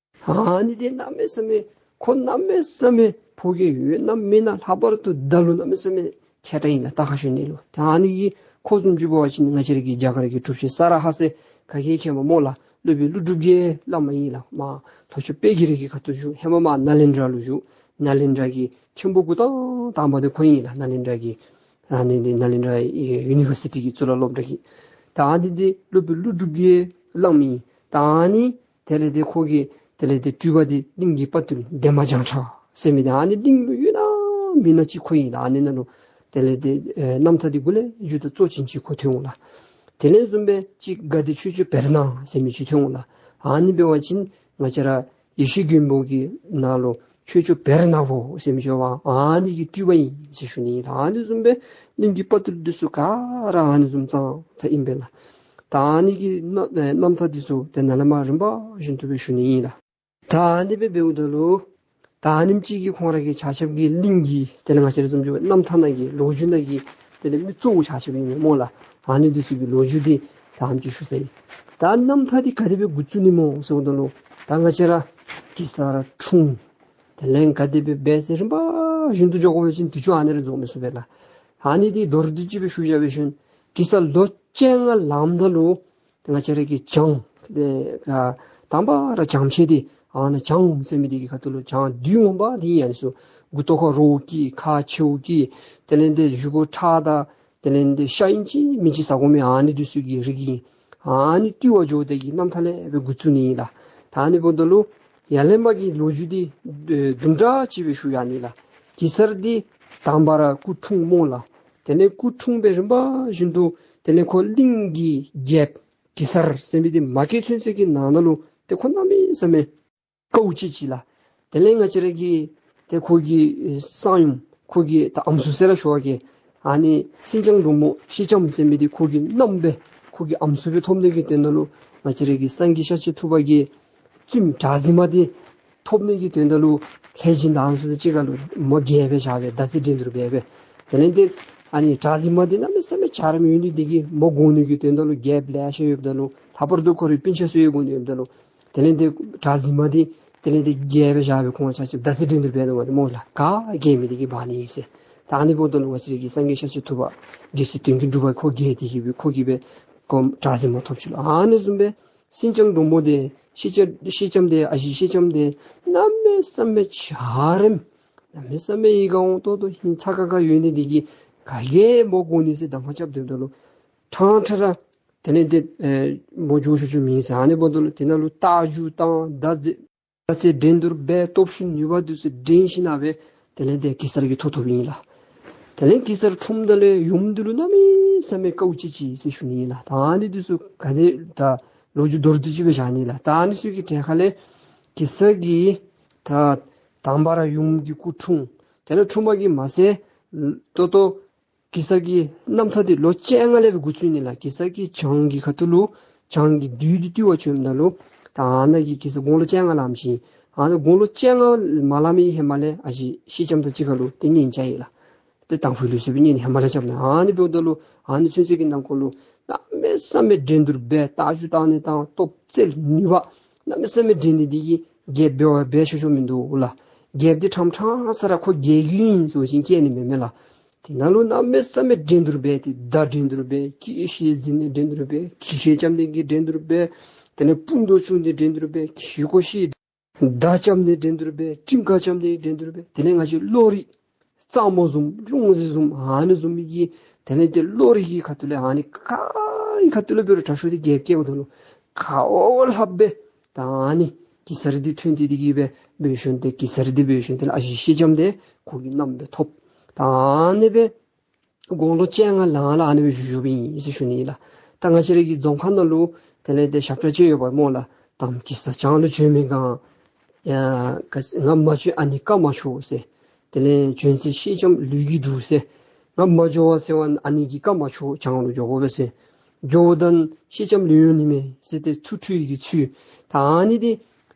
ཨ་ནི་འདི་གནམ་མེད་ས་མེད་ཁོ་གནམ་མེད་ས་མེད་ཕོ་རྒྱས་ཡོད་ན་མེད་ན་ལྷག་པར་དུ་མདའ་ལུ་གནམ་མེད་ས་མེད་མཁས་དྲགས་ཨིན་ལགས། ད་ཁ་ཤོར་ནི་ལུ་ད་ཨ་ནི་གི་ཁོ་བཟུམ་ཅིག་འབད་བ་ཅིན་ང་བཅས་ར་གི་རྒྱ་གར་གྱི་གྲུབ་ཆེན་ས་ར་ཧ་ཟེར་ག་གིས་མཁྱེན་པ་སྨོ་ལགས། སློབ་དཔོན་ཀླུ་སྒྲུབ་ཀྱི་བླ་མ་ཨིན་ལགས། མར་ལྷོ་ཕྱོགས་དཔལ་གྱི་རི་གི་ཁ་ཐུག་བཞུགས། ཧེ་མ་མར་ནཱ་ལེནྡྲ་ལུ་བཞུགས། ནཱ་ལེནྡྲ་གི་མཁན་པོ་འགོ་དང་དང་པ་འདི་ཁོ་ཨིན་ལགས། ནཱ་ལེནྡྲ་གི་ཨ་ནི་འདི་ནཱ་ལེནྡྲ་ཡུ་ནི་བར་སི་ཊི་གི་གཙུག་ལག་སློབ་གྲྭ་གི་ད་ཨ་ནི་འདི་སློབ་དཔོན་ཀླུ་སྒྲུབ་ཀྱི་བླ་མ་ཨིན། ད་ཨ་ནི་དེ་ལས་ཏེ་ཁོ་གི་དེ་ལས་ཏེ་སྤྲུལ་པ་འདི་གླིང་གི་དཔའ་བརྟུལ་འདན་མ་བྱང་ཁྲ་ཟེར་མི་འདི་ཨ་ནི་གླིང་ལུ་ཡོད་ན་ མི་ནག་ཅིག་ཁོ་ཨིན་ལགས། ཨ་ནི་ནང་ལུ་དེ་ལས་དེ་ཨེ་རྣམ་ཐར་འདི་གུ་ལས་རྒྱུད་དང་གཙོ་ཅན་ཅིག་ཁོ་ཐོན་འོང་ལགས། དེ་ལས་བཟུམ་སྦེ་ཅིག་དགའ་བདེ་ཆོས་སྐྱོང་བེར་ནག་ཟེར་མི་ཅིག་ཐོན་འོང་ལགས། ཨ་ནི་འབད་བ་ཅིན་ང་བཅས་ར་ཡེ་ཤེས་མགོན་པོ་གི་ནང་ལུ་ཆོས་སྐྱོང་བེར་ནག་པོ་ཟེར་མི་ཅིག་ཡོདཔ་ཨ་ནི་གི་སྤྲུལ་པ་ཨིན་ཟེར་ཞུ་ནི་ཨིན། ཨ་ནི་བཟུམ་སྦེ་གླིང་གི་དཔའ་ཐུལ་འདི་ཚུ་ག་ར་ཨ་ནི་བཟུམ་ཙང་ཙང་ཨིན་པས་ལགས། ད་ཨ་ནི་གི་རྣམ་ཨེ་རྣམ་ཐར་འདི་ཚུ་དེ་ནང་ལས་མར་རིམ་པ་བཞིན་དུ་སྦེ་ཞུ་ནི་ཨིན་ལགས། ད་ཨ་ནི་སྦེ་འབདཝ་ད་ལུ་ད་ཨ་ནེམ་ཅིག་གིས་ཁོང་ར་གི་ཆ་ཁྱབ་ཀྱི་གླིང་གི་དེ་ལས་ང་བཅས་ར་བཟུམ་ཅིག་རྣམ་ཐར་ནང་གི་ལོ་རྒྱུས་ནང་གི་དེ་ལས་མི་གཙོ་བོ་ཆ་ཁྱབ་ཨིན་མས་སྨོ་ལགས། ཨ་ནི་འདི་ཚུ་གི་ལོ་རྒྱུས་འདི་ད་ཨ་ནེམ་ཅིག་ཞུ་ས་ཨིན། ད་རྣམ་ཐར་འདི་ག་དེ་སྦེ་འགོ་བཙུགས་ནི་སྨོ་ཟེརཝ་ད་ལུ་ད་ང་བཅས་ར་གེ་སར་འཁྲུངས། དེ་ལས་ག་དེ་སྦེ་འབད་ཟེར་རིམ་པ་བཞིན་དུ་འགྱོ་དགོ་པ་ཅིན་དུས་ཚོད་ཨ་ནི་ར་རྫོགས་མི་ཚུགས་པས་ལགས། ཨ་ནི་འདི་མདོར་བསྡུས་ཅིག་སྦེ་ཞུ་བཞག་པ་ཅིན་གེ་སར་ལོ་བཅོ་ལྔ་ལངམ་ད་ལུ་ང་བཅས་ར་གི་བྱང་དེ་ཨ་དང་པ་ར་བྱང་ཕྱོགས་འདི་ཨ་ནཱ་བྱང་ཟེར་མི་འདི་གི་ཁ་ཐུག་ལུ་བྱང་བདུད་ངོ་མ་འདི་ཨ་ནི་ཚུ་མགུ་ཏོ་ཁར་རྭཝ་བཀལ་ཁ་མཆེཝ་བཀལ་དེ་ལས་དེ་གཟུགས་པོ་ཁྲག་དང་དེ་ལས་དེ་ཤ་ཨིན་ཅི་མིན་ཅི་ཟ་དགོ་མི་ཨ་ནི་འདི་ཚུ་གི་རིགས་ཨིན། ཨ་ནི་བཏུལ་བར་འགྱོ་དེ་གི་རྣམ་ཐར་ལས་སྦེ་འགོ་བཙུགས་ནི་ཨིན་ལགས། ད་ཨ་ནི་འབདཝ་ད་ལུ་ཡར་ལས་མར་གྱི་ལོ་རྒྱུས་འདི་ཨེ་དུམ་གྲ་ཅིག་སྦེ་ཞུ་ཡར་ནི་ལགས། གེ་སར་འདི་དང་པ་ར་སྐུ་འཁྲུངས་སྨོ་ལགས། དེ་ལས་སྐུ་འཁྲུངས་སྦེ་རིམ་པ་བཞིན་དུ་དེ་ལས་ཁོ་གླིང་གི་རྒྱལཔོ་གེ་སར་ཟེར་མི་འདི་མ་སྐྱེས་ཚུན་ཚོད་ཀྱི་ནང་ན་ལུ་ཏེ་ཁོ་གནམ་མེད་ས་མེད་དཀའཝ་སྤྱད་ཅི་ལགས། དེ་ལས་ང་བཅས་ར་གི་ཏེ་ཁོ་གི་ཨེ་གསང་ཡུམ་ཁོ་གི་ད་ཨམ་སྲུ་ཟེར་ར་ཞུ་བ་གི་ཨ་ནི་སེང་ལྕམ་འབྲུག་མོ་ཤེལ་ལྕམ་ཟེར་མི་འདི་ཁོ་གི་མནའམ་སྦེ་ཁོ་གི་ཨམ་སྲུ་སྦེ་ཐོབ་ནི་གི་དོན་དག་ལུ་ང་བཅས་ར་གི་སངས་རྒྱས་ཤཱཀྱ་ཐུབ་པ་གིས་བཙུནམོ་གྲགས་འཛིན་མ་འདི་ཐོབ་ནི་གི་དོན་དག་ལུ་ལྷས་སྦྱིན་བདག་ཚུ་དང་གཅིག་ཁར་ལུ་མོ་རྒྱལཔོ་སྦེ་བཞག་སྦེ་མདའ་རྩེད་འགྲན་བསྡུར་འབད་སྦེ། དེ་ལས་དེ་ཨ་ནི་གྲགས་འཛིན་མ་འདི་གནམ་མེད་ས་མེད་འཇའ་རིསམོ་ཡོད་ནི་འདི་གིས་མོ་དགོ་ནི་གི་དོན་དག་ལུ་རྒྱལཔོ་ལེ་ཤ་ཡོདཔ་ད་ལུ་ལྷག་པར་དུ་ཁོ་རའི་སྤུན་ཆ་ཚུ་ཡང་དགོ་ནི་ཡོདཔ་ད་ལུ་དེ་ལས་དེ་གྲགས་འཛིན་མ་འདི་དེ་ལས་དེ་རྒྱལཔོ་སྦེ་བཞག་སྦེ་ཁོང་ཆ་ཁྱབ་མདའ་རྩེད་འགྲན་བསྡུར་འབད་དོ་བ་འདི་སྨོ་ལགས། ག་རྒྱལ་མི་འདི་གིས་འབག་ནི་ཨིན་ཟེར། ད་ཨ་ནི་འབདཝ་ད་ལུ་ང་བཅས་ཀྱི་སངས་རྒྱས་ཤཱཀྱ་ཐུབ་པ་རྗེ་བཙུན་དོན་ཀུན་གྲུབ་པ་ཁོ་རྒྱལ་ཏེ་གིས་སྦེ་ཁོ་གིས་སྦེ་ཁོ་གྲགས་འཛིན་མ་ཐོབ་ཅི་ལོ། ཨ་ནི་བཟུམ་སྦེ་སེང་ལྕམ་འབྲུག་མོ་འདི་ཤེལ་ལྕམ་ཤེལ་ལྕམ་འདི་ཨ་ཞེ་ཤེལ་ལྕམ་འདི་གནམ་མེད་ས་མེད་འཇའ་རིསམོ་གནམ་མེད་ས་མེད་ཡིད་ཁར་འོང་ཏོག་ཏོ་ཧིང་ཚ་ཁ་ཁ་ཡོད་ནི་འདི་གིས་ག་གིས་མོ་དགོ་ནི་ཟེར་གདམ་ཁ་རྐྱབ་སྡོདཔ་ད་ལུ་ཕྲང་ཕྲང་ར་དེ་ལས་དེ་ཨེ་མོ་འགྱོ་ཆོག་ཆོག་མེད་ཟེར། ཨ་ནི་འབདཝ་ད་ལུ་དེ་ནང་ལུ་རྟ་རྒྱུག་བཏང་མདའ་རྩེད་མདའ་རྩེད་འགྲན་བསྡུར་འབད་སྟོབས་ཤུགས་ནུས་པ་འདི་ཚུ་འགྲན་ཞིནམ་སྦེ་དེ་ལས་དེ་གེ་སར་གྱི་ཐོ་ཐོབ་ཨིན་ལགས། དེ་ལས་གེ་སར་འཁྲུངསམ་ད་ལས་ཡུམ་འདི་ལུ་གནམ་མེད་ས་མེད་དཀའཝ་སྤྱད་ཅི་ཟེར་ཞུ་ནི་ཨིན་ལགས། ད་ཨ་ནི་འདི་ཚུ་ག་དེ་ད་ལོ་རྒྱུས་མདོར་བསྡུས་ཅིག་སྦེ་བཞག་ནི་ལགས། ད་ཨ་ནི་ཚུ་གི་གྲས་ཁ་ལས་གེ་སར་གྱི་ད་དང་པ་ར་ཡུམ་གྱི་སྐུ་འཁྲུངས། དེ་ལས་འཁྲུངས་པ་གིས་མ་ཚད་ཏོག་ཏོ་གེ་སར་གྱི་རྣམ་ཐར་འདི་ལོ་བཅོ་ལྔ་ལས་སྦེ་འགོ་བཙུགས་ནི་ལགས། གེ་སར་གྱིས་བྱང་གི་ཁ་ཐུག་ལུ་བྱང་གི་བདུད་འདི་བཏུལ་བར་བྱོནམ་ད་ལུ་ད་ཨ་ནཱ་གི་གེ་སར་དགུང་ལོ་བཅོ་ལྔ་ལངམ་ཅིག། ཨ་ནཱ་དགུང་ལོ་བཅོ་ལྔ་མ་ལངམ་གི་ཧེ་མ་ལས་ཨ་ཞེ་ཤེལ་ལྕམ་དང་གཅིག་ཁར་ལུ་ཏེ་གཉེན་རྐྱབ་ཡི་ལགས། ཏེ་དང་ཕུ་ལུ་ཟེར་བའི་གཉེན་ཧེ་མ་ལས་རྐྱབ་ནི། ཨ་ནི་འབདཝ་ད་ལུ་ཨ་ནི་ཚུན་ཚོད་ཀྱི་ནང་འཁོད་ལུ་གནམ་མེད་ས་མེད་འགྲན་བསྡུར་འབད་རྟ་རྒྱུག་བཏང་ནི་དང་སྟོབས་རྩལ་ནུས་པ་གནམ་མེད་ས་མེད་འགྲན་ནི་འདི་གིས་རྒྱལཔོ་འབད་བ་འབད་ཆོག་ཆོག་མིན་འདུག་ལགས། རྒྱལཔོ་འདི་ཕྲང་ཕྲང་ས་ར་ཁོ་རྒྱལ་རྒྱུ་ཨིན་ཟེར་བ་ཅིན་སྐྱེལ་ནི་མེད་མས་ལགས། དེ་ནང་ལུ་གནམ་མེད་ས་མེད་འགྲན་བསྡུར་འབད་དེ་མདའ་འགྲན་བསྡུར་འབད་ཀི་ཤེས་འཛིན་ནི་འགྲན་བསྡུར་འབད་ཀི་ཤེས་རྐྱབ་ནི་གི་འགྲན་བསྡུར་འབད། དེ་ལས་དཔུང་དོ་བཅུག་ནི་འགྲན་བསྡུར་འབད་ཀི་ཤེས་ཀོ་ཤེས། མདའ་རྐྱབ་ནི་འགྲན་བསྡུར་འབད་གྲི་མགར་རྐྱབ་ནི་འགྲན་བསྡུར་འབད། དེ་ལས་ང་བཅས་བློ་རིག་གཙང་མ་བཟུམ་ལྷུང་བཟེད་བཟུམ་ཨ་ནི་བཟུམ་མའི་གི་དེ་ལས་དེ་བློ་རིག་གི་ཁ་ཐུག་ལས་ཨ་ནི་ག་གི་ཁ་ཐུག་ལས་འབད་རུང་དྲག་ཤོས་འདི་རྒྱལཔོ་སྐྱེལཝ་ད་ལུ་ག་འོ་ལྷགཔ་སྦེ་ད་ཨ་ནི་གེ་སར་འདི་ཐོན་ཏེ་འདི་གིས་སྦེ་འབད་ཞིནམ་ཏེ་གེ་སར་འདི་འབད་ཞིནམ་ཏེ་ཨ་ཞེ་ཤེལ་ལྕམ་འདི་ཁོ་གི་མནའམ་སྦེ་ཐོབ། ད་ཨ་ནི་སྦེ་དགུང་ལོ་བཅོ་ལྔ་ལང་ལ་ཨ་ནི་སྦེ་བཞུགས་བཞུགསཔ་ཨིན་ཟེར་ཞུ་ནི་ཨིན་ལགས། ད་ང་བཅས་ར་གི་རྫོང་ཁ་ནང་ལུ་དེ་ལས་དེ་ཞབས་ཁྲ་ཅིག་ཡོདཔ་སྨོ་ལགས། དམ་གེ་སར་བྱང་ལུ་བྱོན་མི་གང་། ཡ་ག་ང་མ་བྱོན་ཨ་ནི་བཀའ་མ་བྱོན་ཟེར། དེ་ལས་བྱོན་ཚེ་ཤེལ་ལྕམ་ལུས་ཀྱི་འདུག་ཟེར། ང་མ་འགྱོ་བ་ཟེར་བ་ཨ་ནི་གི་བཀའ་མ་བྱོན་བྱང་ལུ་འགྱོ་དགོ་པས་ཟེར། འགྱོཝ་ད་ཤེལ་ལྕམ་ལུས་ཡོད་ནི་མས་ཟེར་ཏེ་ཐུགས་ཁྲོ་ཡི་གི་ཚུལ། ད་ཨ་ནི་འདི་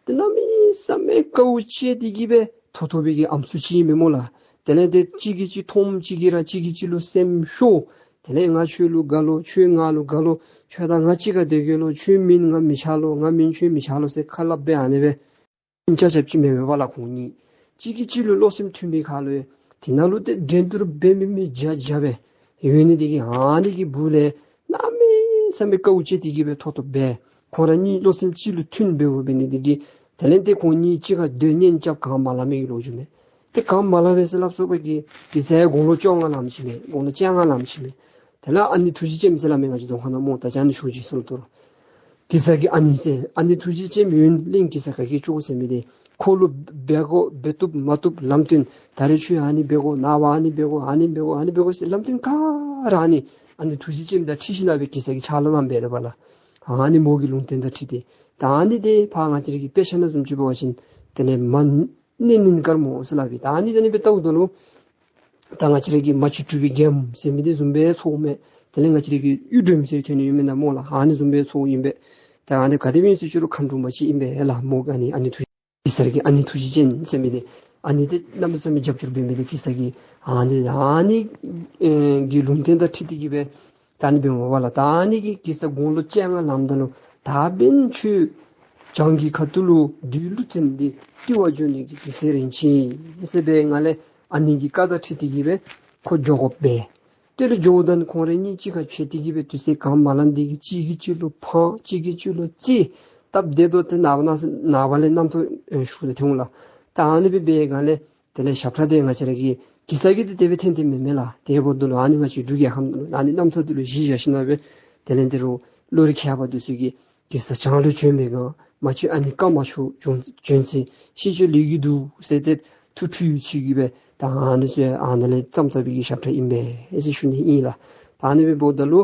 ཏེ་གནམ་མེད་ས་མེད་དཀའཝ་སྤྱད་དེ་གིས་སྦེ་ཐོབ་ཐོབ་པའི་གི་ཨམ་སྲུ་ཅིག་ཨིན་མས་སྨོ་ལགས། དེ་ལས་དེ་གཅིག་གིས་གཅིག་མཐོངམ་གཅིག་གིས་ར་གཅིག་གིས་གཅིག་ལུ་སེམས་ཤོར། དེ་ལས་ང་ཁྱོད་ལུ་དགའ་ལོ་ཁྱོད་ང་ལུ་དགའ་ལོ་ཁྱོད་དང་ང་གཅིག་ཁར་སྡོད་གེ་ལོ་ཁྱོད་མེན་ང་མི་ཆགས་ལོ་ང་མེན་ཁྱོད་མི་ཆགས་ལོ་ཟེར་ཁ་སླབ་སྦེ་ཨ་ནི་སྦེ་ཆ་ཆབ་ཅིག་མེན་མེན་པ་ལགས། ཁོང་གཉིས་གཅིག་གིས་གཅིག་ལུ་བློ་སེམས་མཐུན་པའི་ཁར་ལུ་དེ་ནང་ལུ་ཏེ་འགྲན་བསྡུར་འབད་མི་མི་བརྒྱ་བརྒྱ་སྦེ་ཡོད་ནི་འདི་གིས་ཨ་ནི་གི་སྦུག་ལས་གནམ་མེད་ས་མེད་དཀའཝ་སྤྱད་དེ་གིས་སྦེ་ཐོབ་ཐོབ་སྦེ་ཁོང་ར་གཉིས་བློ་སེམས་གཅིག་ལུ་མཐུན་འབདཝ་འབད་ནི་འདི་གིས་དེ་ལས་ཏེ་ཁོང་གཉིས་གཅིག་ཁར་སྡོད་གཉེན་རྐྱབ་གང་མ་ལང་མི་གི་ལོ་རྒྱུས་མས། ཏེ་གང་མ་ལང་པས་ཟེར་སླབ་སོང་པ་གི་གེ་སར་དགུང་ལོ་བཅོ་ལྔ་ལངམ་ཅིག་མས། དགུང་ལོ་བཅོ་ལྔ་ལངམ་ཅིག་མས། དེ་ལས་ཨ་ནེ་ཐུགས་རྗེ་ཅན་ཟེར་སླབ་མི་ང་བཅས་རྫོང་ཁ་ནང་སྨོ་ད་ཅི་ཨ་ནེ་ཞུ་ཅིག་ཟེར་ལོ་དོ་རུང་། གེ་སར་གྱི་ཨ་ནེ་ཟེར་ཨ་ནེ་ཐུགས་རྗེ་ཅན་མི་ཡུལ་གླིང་གེ་སར་ག་གིས་བཅོ་ཟེར་མི་འདི་ ཁོ་ལུ་འབད་དགོ་འབད་བཏུབ་མ་བཏུབ་ལམ་སྟོན། ད་རེས་ཁྱོད་ཨ་ནི་འབད་དགོ། ནངས་པ་ཨ་ནི་འབད་དགོ། ཨ་ནི་འབད་དགོ། ཨ་ནི་འབད་དགོ་ཟེར་ལམ་སྟོན་ག་ར་ཨ་ནི་ཨ་ནི་ཐུགས་རྗེ་ཅན་དང་འཁྲིལ་ཞིནམ་ལས་སྦེ་གེ་སར་གྱིས་ཕྱག་ལཱ་གནངམ་སྦེ་ར་འབདཝ་ལགས། ཨ་ནི་མོ་གི་ལུང་བསྟན་དང་འཁྲིལ་ཏེ། ད་ཨ་ནི་འདི་ཕར་ང་བཅས་ར་གི་དཔེ་ཆ་ནང་བཟུམ་ཅིག་འབད་བ་ཅིན་དེ་ལས་མ་ནི་ནིང་དཀར་མོ་ཟེར་སླབ་ཨིན། ད་ཨ་ནི་དེ་ནི་སྦེ་བལྟཝ་ད་ལུ་ད་ང་བཅས་ར་གི་མ་ཅིག་གྲུབ་པའི་རྒྱལམོ་ཟེར་མི་འདི་བཟུམ་སྦེ་ཚོརཝ་མས། དེ་ལས་ང་བཅས་ར་གི་གཡུ་སྒྲོནམ་ཟེར་ཐོན་ནི་ཡོད་མེན་ན་སྨོ་ལགས། ཨ་ནི་བཟུམ་སྦེ་ཚོརཝ་ཨིན་པས། ད་ཨ་ནི་ག་དེ་སྦེ་ཨིན་ཟེར་ཅི་རུང་མཁའ་འགྲོ་མ་ཅིག་ཨིན་པས་ལགས། མོ་ག་ཨ་ནི་ཨ་ནི་ཐུགས་གེ་སར་གྱི་ཨ་ནི་ཐུགས་རྗེ་ཅན་ཟེར་མི་འདི་ཨ་ནི་འདི་གནམ་མེད་ས་མེད་རྒྱབ་སྐྱོར་འབད་མི་འདི་གེ་སར་གྱི་ཨ་ནི་ཨ་ནི་ཨེ་གི་ལུང་བསྟན་དང་འཁྲིལ་ཏེ་གིས་སྦེ་ད་ཨ་ནི་འབདཝ་མས་པ་ལགས། ད་ཨ་ནི་གིས་གེ་སར་དགུང་ལོ་བཅོ་ལྔ་ལངམ་ད་ལུ་ད་འབདན་ཁྱོད་བྱང་གི་ཁ་ཐུག་ལུ་བདུད་ཀླུ་བཙན་འདི་བཏུལ་བར་འགྱོ་ནི་གི་དུས་ཚོད་རན་ཅི་ཟེར་སྦེ་ང་ལས་ཨ་ནི་གི་བཀའ་དང་འཁྲིལ་ཏེ་གིས་སྦེ་ཁོ་འགྱོ་དགོཔ་སྦེ། དེ་ལས་འགྱོཝ་ད་ཁོང་ར་གཉིས་གཅིག་ཁར་ཕྱད་དེ་གིས་སྦེ་དུས་ཚོད་གང་མ་ལང་སྟེ་གིས་གཅིག་གིས་གཅིག་ལུ་ཕངས་གཅིག་གིས་གཅིག་ལུ་བརྩེ། སྟབས་བདེ་ཏོག་ཏོ་ནངས་པ་ནངས་པ་ལས་རྣམ་ཐར་ཨེ་ཞུ་ལས་ཐོན་འོང་ལགས། ད་ཨ་ནི་སྦེ་འབད་སྒང་ལས་དེ་ལས་ཞབས་ཁྲ་འདི་ང་བཅས་ར་གི་གེ་སར་གྱི་འདི་དེ་སྦེ་འཐེན་ཏེ་མེན་མས་ལགས། དེ་འབདཝ་ད་ལུ་ཨ་ནི་ང་བཅས་འབྲུག་རྒྱལ་ཁབ་ནང་ལུ་ཨ་ནི་རྣམ་ཐར་འདི་ལུ་གཞི་བཞག་ཞིནམ་ལས་སྦེ་དེ་ལས་འདི་རུ་བློ་རིག་མཁས་པ་འདི་ཚུ་གིས་གེ་སར་བྱང་ལུ་བྱོན་མི་ག་མ་བྱོན། ཨ་ནི་བཀའ་མ་ཆོག། བྱོན་བྱོན་ཚེ་ཤི་ཆོག་ལས་ཀྱི་འདུག་ཟེར་ཏེ་ཐུགས་ཁྲོ་ཡོད་ཅིག་གིས་སྦེ་ད་ཨ་ནི་ཚུ་ཨ་ནཱ་ལས་བརྩམས་བརྩམས་པའི་གི་ཞབས་ཁྲ་ཨིན་པས་ཟེར་ཞུ་ནི་ཨིན་ལགས། ད་ཨ་ནི་སྦེ་འབདཝ་ད་ལུ་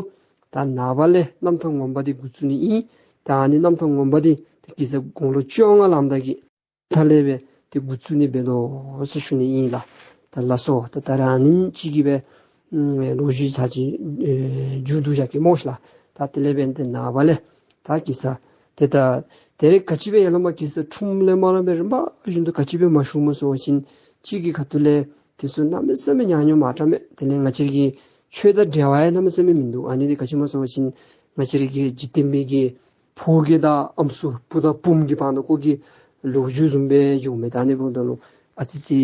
ད་ནངས་པ་ལས་རྣམ་ཐར་ངོ་མ་འདི་འགོ་བཙུགས་ནི་ཨིན། ད་ཨ་ནི་རྣམ་ཐར་ངོ་མ་འདི་ད་གེ་སར་དགུང་ལོ་བཅོ་ལྔ་ལངམ་ད་གི་ཐ་ལས་སྦེ་ཏེ་འགོ་བཙུགས་ནི་འབད་དོ་ཟེར་ཞུ་ནི་ཨིན་ལགས། ད་ལགས་སོ། ད་ད་རེས་ཨ་ནེམ་ཅིག་གིས་སྦེ་ཨམ་ལོ་རྒྱུས་ཚར་ཅིག་ཨེ་མཇུག་བསྡུ་བཞག་གེ་སྨོ་ཤིག་ལགས། ད་དེ་ལས་སྦེ་ཏེ་ནངས་པ་ལས་ད་གེ་སར་ཏེ་ད་དེ་རེ་ག་ཅི་སྦེ་ཡར་ལས་མར་གེ་སར་འཁྲུངསམ་ལས་མར་སྦེ་རིམ་པ་བཞིན་དུ་ག་ཅི་སྦེ་མ་ཞུཝ་སྨོ་ཟེར་བ་ཅིན་གཅིག་གི་ཁ་ཐུག་ལས་དེ་ཚུ་གནམ་མེད་ས་མེད་ཉག་ཉོག་མ་དྲག་མས། དེ་ལས་ང་བཅས་ར་གི་ཆོས་དང་འབྲེལ་བ་ཡང་གནམ་མེད་ས་མེད་མིན་འདུག། ཨ་ནི་འདི་ག་ཅི་སྨོ་ཟེར་བ་ཅིན་ང་བཅས་ར་གི་འཇིག་རྟེན་མི་གི་ཕོ་རྒྱས་དང་ཨམ་སྲུ་བུ་དང་བུམོ་གི་བར་ན་ཁོ་གི་ལོ་རྒྱུས་བཟུམ་སྦེ་འགྱོཝ་མས། ད་ཨ་ནི་འབདཝ་ད་ལུ་ཨ་ཙི་ཙི་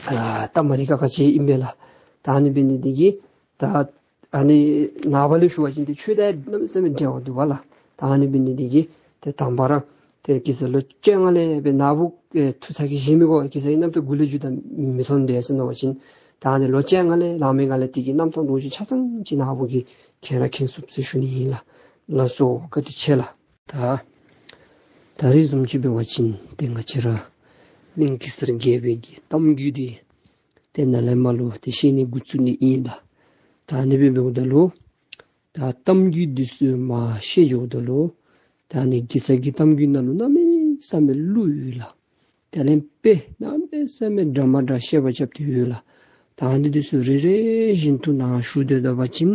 ཨ་སྟབས་མ་བདེ་ཁག་ཁ་ཅིག་ཨིན་པས་ལགས། ད་ཨ་ནི་འབད་ནི་འདི་གིས་ད་ཨ་ནི་ནངས་པ་ལས་ཞུ་བ་ཅིན་ཏེ་ཆོས་དང་གནམ་མེད་ས་མེད་འབྲེལ་བ་འདུག་པ་ལགས། ད་ཨ་ནི་འབད་ནི་འདི་གིས་ཏེ་དང་པ་ར་ཏེ་གེ་སར་ལོ་བཅོ་ལྔ་ལས་སྦེ་ནཱ་བུ་ཨེ་ཐུགས་ཚ་གྱང་བཞེས་མི་དགོ། གེ་སར་གྱི་རྣམ་ཐར་མགུ་ལས་མཇུག་བསྡུ་མི་ཐོན་ཏེ་ཟེར་མནོ་བ་ཅིན་ད་ཨ་ནི་ལོ་བཅོ་ལྔ་ལས་ལང་མི་སྒང་ལས་དེ་གི་རྣམ་ཐར་ལོ་རྒྱུས་ཆ་ཚང་ཅིག་ནཱ་བུ་གིས་མཁྱེན་ར་མཁྱེན་ཚུགས་ཟེར་ཞུ་ནི་ཨིན་ལགས། ལགས་སོ། བཀའ་དྲིན་ཆེ་ལགས། ད་ད་རེས་བཟུམ་ཅིག་འབད་བ་ཅིན་ཏེ་ང་བཅས་ར་གླིང་གེ་སར་རྒྱལ་པོའི་གི་གཏམ་རྒྱུད་འདི་ཏེ་ནཱ་ལས་མར་ལུ་ཏེ་བཤད་ནི་འགོ་བཙུགས་ནི་ཨིན་ལགས། ད་ཨ་ནི་སྦེ་འབདཝ་ད་ལུ་ད་གཏམ་རྒྱུད་འདི་ཚུ་མར་བཤད་འགྱོཝ་ད་ལུ་ད་ཨ་ནི་གེ་སར་གྱི་གཏམ་རྒྱུད་ནང་ལུ་གནམ་མེད་ས་མེད་གླུ་ཡོད་ལགས། དེ་ལས་དཔེ་གནམ་མེད་ས་མེད་འདྲ་མ་འདྲ་བཤད་པ་རྐྱབ་སྟེ་ཡོད་ལགས། ད་ཨ་ནི་འདི་ཚུ་རེ་རེ་བཞིན་དུ་ནཱ་ཞུ་སྡོད་ད་པ་ཅིན་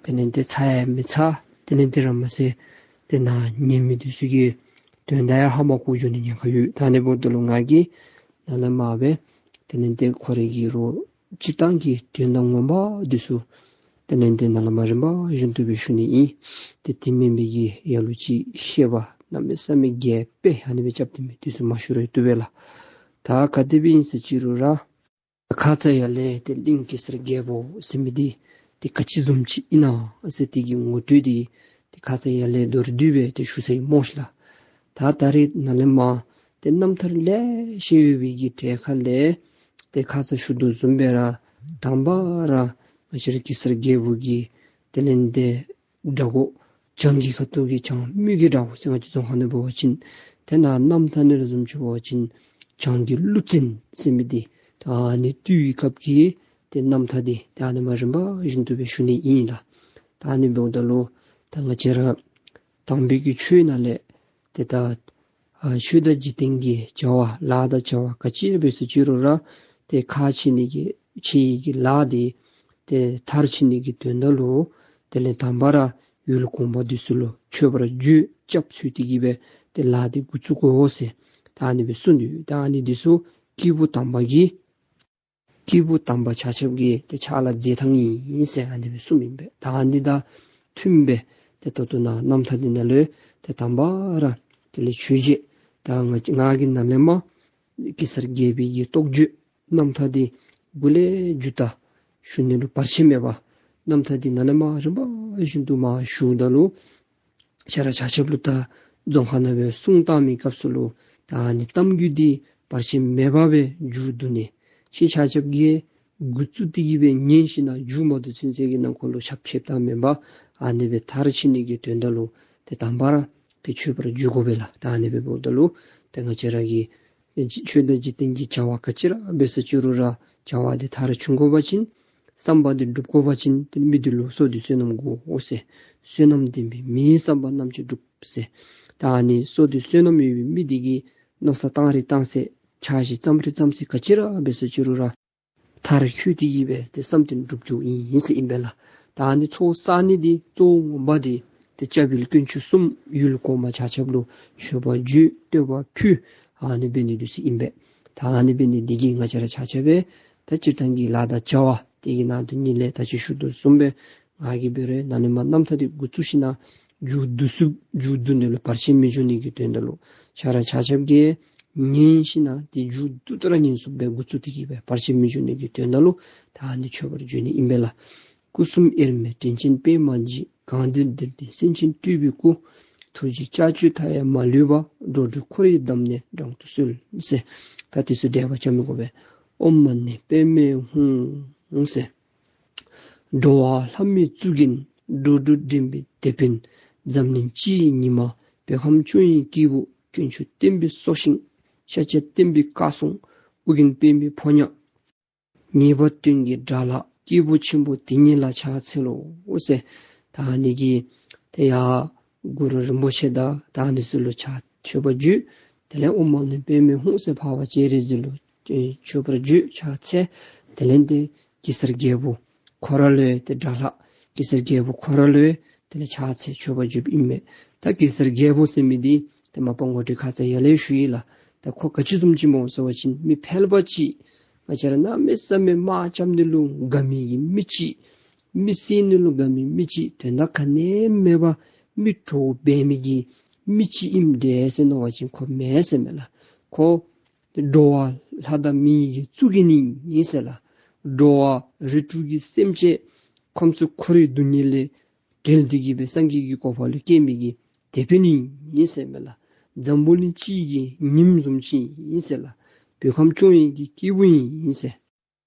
དེ་ལས་ཏེ་ཚར་ཡང་མི་ཚར། དེ་ལས་ཏེ་ར་མ་ཚད་ཏེ་ནཱ་ཉན་མི་འདི་ཚུ་གི་དོན་དག་ཡང་ཧ་མ་གོ་འགྱོ་ནི་ཉེན་ཁ་ཡོད། ད་ཨ་ནི་འབདཝ་ད་ལུ་ང་གིས་ནཱ་ལས་མར་སྦེ་དེ་ལས་ཏེ་ཁོ་རའི་གི་རོགས་སྤྱིར་བཏང་གི་དོན་དག་ངོ་མ་འདི་ཚུ་དེ་ལས་ཏེ་ནཱ་ལས་མར་རིམ་པ་བཞིན་དུ་སྦེ་ཞུ་ནི་ཨིན། ཏེ་དེ་མེན་པའི་གི་ལ་ལུ་ཅིག་བཤད་པ་གནམ་མེད་ས་མེད་རྒྱས་པ་ཨ་ནི་སྦེ་རྐྱབ་སྟེ་མི་འདི་ཚུ་མ་ཞུ་རུང་བཏུབ་པས་ལགས། ད་ག་དེ་སྦེ་ཨིན་ཟེར་ཅི་རུང་ར་ཁ་ཙ་ཡར་ལས་ཏེ་གླིང་གེ་སར་རྒྱལ་པོ་ཟེར་མི་འདི་ཏེ་ག་ཅི་བཟུམ་ཅིག་ཨིན་ན་ཟེར་དེ་གི་ངོ་སྤྲོད་འདི་ཏེ་ཁ་ཙ་ཡར་ལས་མདོར་བསྡུས་སྦེ་ཏེ་ཞུ་ཚར་ཡི་སྨོ་ཤིག་ལགས། ད་ད་རེས་ནཱ་ལས་མར་ཏེ་རྣམ་ཐར་ལེ་ཤ་ཡོད་པའི་གི་གྲས་ཁ་ལས་ཏེ་ཁ་ཙ་ཞུ་དོ་བཟུམ་སྦེ་ར་དང་པ་ར་ང་བཅས་ར་གེ་སར་རྒྱལ་པོ་གི་དེ་ལས་ཏེ་དགྲ་བོ་བྱང་གི་ཁ་ཐུག་གི་བྱང་སྨད་ཀྱི་དགྲ་བོ་ཟེར་ང་བཅས་རྫོང་ཁ་ནང་འབད་བ་ཅིན་ཏེ་ནཱ་རྣམ་ཐར་ནང་ལུ་བཟུམ་ཅིག་འབད་བ་ཅིན་བྱང་གི་ཀླུ་བཙན་ཟེར་མི་འདི་ད་ཨ་ནི་བཏུལ་བའི་སྐབས་ཀྱི་ཏེ་རྣམ་ཐར་འདི་ད་ཨ་ནི་མར་རིམ་པ་བཞིན་དུ་སྦེ་ཞུ་ནི་ཨིན་ལགས། ད་ཨ་ནི་འབདཝ་ད་ལུ་ད་ང་བཅས་ར་དམ་པའི་གི་ཆོས་ནང་ལས་ཏེ་ད་ཨ་ཆོས་དང་འཇིག་རྟེན་གྱི་བྱ་བ་ལཱ་དང་བྱ་བ་ག་ཅི་འབད་ཟེར་ཅི་རུང་ར་ཏེ་ཁ་ཕྱེ་ནི་གི་ཕྱེ་ཡི་གི་ལཱ་འདི་ཏེ་མཐར་ཕྱིན་ནི་གི་དོན་དག་ལུ་དེ་ལས་དང་པ་ར་ཡུལ་གོང་མ་འདི་ཚུ་ལུ་མཆོད་པར་བརྗོད་སྐྱབས་འཚོལ་ཏེ་གིས་སྦེ་ཏེ་ལཱ་འདི་འགོ་བཙུགས་དགོ་ཟེར་ད་ཨ་ནི་སྦེ་གསུངས་ཏེ་ཡོད། ད་ཨ་ནི་འདི་ཚུ་སྐྱེས་བུ་དམ་པ་གིས་སྐྱེས་བུ་དམ་པ་ཆ་ཁྱབ་ཀྱི་ཏེ་ཕྱག་ལཱ་མཛད་ཐངས་ཨིན་ཟེར་ཨ་ནི་སྦེ་གསུངམ་ཨིན་པས། ད་ཨ་ནི་དང་མཐུནམ་སྦེ་ཏེ་ད་ལྟོ་ནཱ་རྣམ་ཐར་འདི་ནང་ལུ་ཏེ་དང་པ་ར་དེ་ལས་ཆོས་རྗེ་ད་ང་ང་གིས་ནཱ་ལས་མར་གེ་སར་རྒྱལ་པོའི་གི་རྟོགས་བརྗོད་རྣམ་ཐར་འདི་མགུ་ལས་མཇུག་ད་ཞུ་ནི་ལུ་བར་ཆད་མེད་པར་རྣམ་ཐར་འདི་ནཱ་ལས་མར་རིམ་པ་བཞིན་དུ་མར་ཞུཝ་ད་ལུ་ཁྱེད་ར་ཆ་ཁྱབ་ལུ་ད་རྫོང་ཁ་ནང་སྦེ་གསུང་བཏང་མི་སྐབས་སུ་ལུ་ད་ཨ་ནི་གཏམ་རྒྱུད་འདི་བར་ཆད་མེད་པར་སྦེ་མཇུག་བསྡུ་ནི། ཁྱེད་ཆ་ཁྱབ་ཀྱིས་འགོ་བཙུགས་ཏེ་གིས་སྦེ་ཉན་ཞིནམ་ལས་མཇུག་མ་བསྡུ་ཚུན་ཚོད་ཀྱི་ནང་འཁོད་ལུ་ཆབ་ཆབ་བཏང་མེན་པར་ཨ་ནི་སྦེ་མཐར་ཕྱིན་ནི་གི་དོན་དག་ལུ་ཏེ་དང་པ་ར་ཏེ་མཆོད་པར་བརྗོད་དགོ་པས་ལགས། ད་ཨ་ནི་སྦེ་འབདཝ་ད་ལུ་ཏེ་ང་བཅས་ར་གི་ ཆོས་དང་འཇིག་རྟེན་གྱི་བྱ་བ་ག་ཅི་ར་འབད་ས་ཅི་རུང་ར་བྱ་བ་འདི་མཐར་འཁྱོལ་དགོ་པ་ཅིན་བསམ་པ་འདི་འགྲུབ་དགོ་པ་ཅིན་ཏེ་མི་འདི་ལུ་བསོད་བདེ་བསོད་ནམས་དགོ་ཟེར། བསོད་ནམས་ལྡན་པའི་མིའི་བསམ་པ་རྣམས་ཀྱིས་འགྲུབ་ཟེར། ད་ཨ་ནི་བསོད་བདེ་བསོད་ནམས་ཡོད་པའི་མི་འདི་གིས་མནོ་བསམ་བཏང་རེ་བཏང་ཚད་འཆར་གཞི་བརྩམ་རེ་བརྩམ་ཚད་ག་ཅི་ར་འབད་ས་ཅི་རུང་ར་མཐར་འཁྱོལ་ཏེ་གི་སྦེ་ཏེ་བསམ་དོན་འགྲུབ་འགྱོཝ་ཨིན་ཟེར་ཨིན་པས་ལགས། ད་ཨ་ནི་ཚོགས་བསག་ནི་འདི་གཙོ་བོ་ངོ་མ་འདི་ཏེ་སྐྱབས་ཡུལ་དཀོན་མཆོག་གསུམ་ཡུལ་གོང་མ་ཆ་ཁྱབ་ལུ་མཆོད་པ་བརྗོད་བསྟོད་པ་ཕུལ། ཨ་ནི་འབད་ནི་འདི་ཚུ་ཨིན་པས། ད་ཨ་ནི་འབད་ནི་འདི་གིས་ང་བཅས་ར་ཆ་ཁྱབ་སྦེ་ད་སྤྱིར་བཏང་གི་ལཱ་དང་བྱ་བ་དེ་གི་ནང་དུ་ཉིད་ལས་ད་ཅི་ཞུ་དོ་བཟུམ་སྦེ་ང་གིས་འབད་རུང་ནཱ་ལས་མར་རྣམ་ཐར་འདི་འགོ་བཙུགས་ཞིནམ་ལས་མཇུག་བསྡུ་ཚུགས། མཇུག་བསྡུ་ནི་ལུ་བར་ཆད་མི་འབྱུང་ནི་གི་དོན་དག་ལུ་ཆ་ར་ཆ་ཁྱབ་ཀྱིས་ཉན་ཞིནམ་ལས་ཏེ་མཇུག་བསྡུ་ད་ར་ཉན་ཚུགསཔ་སྦེ་འགོ་བཙུགས་ཏེ་གི་སྦེ་བར་ཆད་མི་འབྱུང་ནི་གི་དོན་དག་ལུ་ད་ཨ་ནི་མཆོད་པར་བརྗོད་ནི་ཨིན་པས་ལགས། སྐུ་གསུམ་དབྱེར་མེད་དྲིན་ཅན་པདྨ་འཇིགས། གང་འདུལ་འདིར་བསྟན་སེང་ཆེན་སྤྲུལ་པའི་སྐུ། ཐུགས་རྗེའི་ལྕགས་ཀྱུས་མཐའ་ཡས་མ་ལུས་པ། འགྲོ་དྲུག་འཁོར་བའི་འདམ་ནས་དྲང་དུ་གསོལ་ཟེར། ད་དེ་ཚུ་འགྲེལ་པ་རྐྱབ་མི་དགོ་པས། ཨོཾ་མ་ཎི་པདྨེ་ཧཱུྃ་ཟེར། འགྲོ་བ་ལྷ་མིའི་གཙུག་རྒྱན། འགྲོ་དྲུག་འདྲེན་པའི་དེད་དཔོན། འཛམ་གླིང་སྤྱི་ཡི་ཉི་མ། བོད་ཁམས་སྐྱོང་བའི་སྐྱེས་བུ། དཀོན་མཆོག་བསྟན་པའི་སྲོག་ཤིང་། ཤཱཀྱ་བསྟན་པའི་བཀའ་སྲུང་། ཨོ་རྒྱན་པདྨའི་ཕོ་ཉ། ངེས་པ་དོན་གྱི་དགྲ་ལྷ། སྐྱེས་བུ་ཆེན་པོ་དེ་ཉིད་ལ་ཕྱག་འཚལ་ལོ་ཟེར། ད་ཨ་ནི་གི་ཏེ་ཡ་གུ་རུ་རིན་པོ་ཆེ་དང་ད་ཨ་ནི་ཚུ་ལུ་ཕྱག་མཆོད་པ་བརྗོད། དེ་ལས་ཨོཾ་མ་ཎི་པདྨེ་ཧཱུྃ་ཟེར་འཕགས་པ་སྤྱན་རས་གཟིགས་ལུ་ཏེ་མཆོད་པར་བརྗོད་ཕྱག་འཚལ། དེ་ལས་ཏེ་གེ་སར་རྒྱལ་པོ་ཁོ་ར་ལུ་ཡང་ཏེ་དགྲ་ལྷ་གེ་སར་རྒྱལ་པོ་ཁོ་ར་ལུ་ཡང་དེ་ལས་ཕྱག་འཚལ་མཆོད་པ་བརྗོདཔ་ཨིན་མས། ད་གེ་སར་རྒྱལ་པོ་ཟེར་མི་འདི་ཏེ་མ་པ་ངོ་སྤྲོད་ཁ་ཙ་ཡར་ལས་ཞུ་ཡི་ལགས། ད་ཁོ་ག་ཅི་བཟུམ་ཅིག་སྨོ་ཟེར་བ་ཅིན་མི་ཕལ་པ་ཅིག་ང་བཅས་ར་གནམ་མེད་ས་མེད་དམག་རྐྱབ་ནི་ལུ་དགའ་མི་གི་མི་ཅིག་མི་བསད་ནི་ལུ་དགའ་མི་མི་ཅིག་དོན་དག་ག་ནི་མེད་པར་མི་འདྲོག་འབད་མི་གི་མི་ཅིག་ཨིནམ་འདྲས་ཟེར་མནོ་བ་ཅིན་ཁོ་མེན་ཟེར་མས་ལགས། ཁོ་འགྲོ་བ་ལྷ་དང་མི་གི་གཙུག་རྒྱན་ཨིན་ཟེར་ལགས། འགྲོ་བ་རིགས་དྲུག་གི་སེམས་ཅན་ཁམས་གསུམ་འཁོར་བའི་སྡུག་བསྔལ་ལས་བསྒྲལ་ཏེ་གི་སྦེ་སངས་རྒྱས་ཀྱི་གོ་འཕང་ལུ་བསྐྱལ་མི་གི་དེད་དཔོན་ཨིན་ཟེར་མས་ལགས། འཛམ་བུ་གླིང་སྤྱི་གི་ཉིམ་བཟུམ་ཅིག་ཨིན་ཟེར་ལགས། བོད་ཁམས་སྐྱོང་ནི་གི་སྐྱེས་བུ་ཨིན་ཟེར།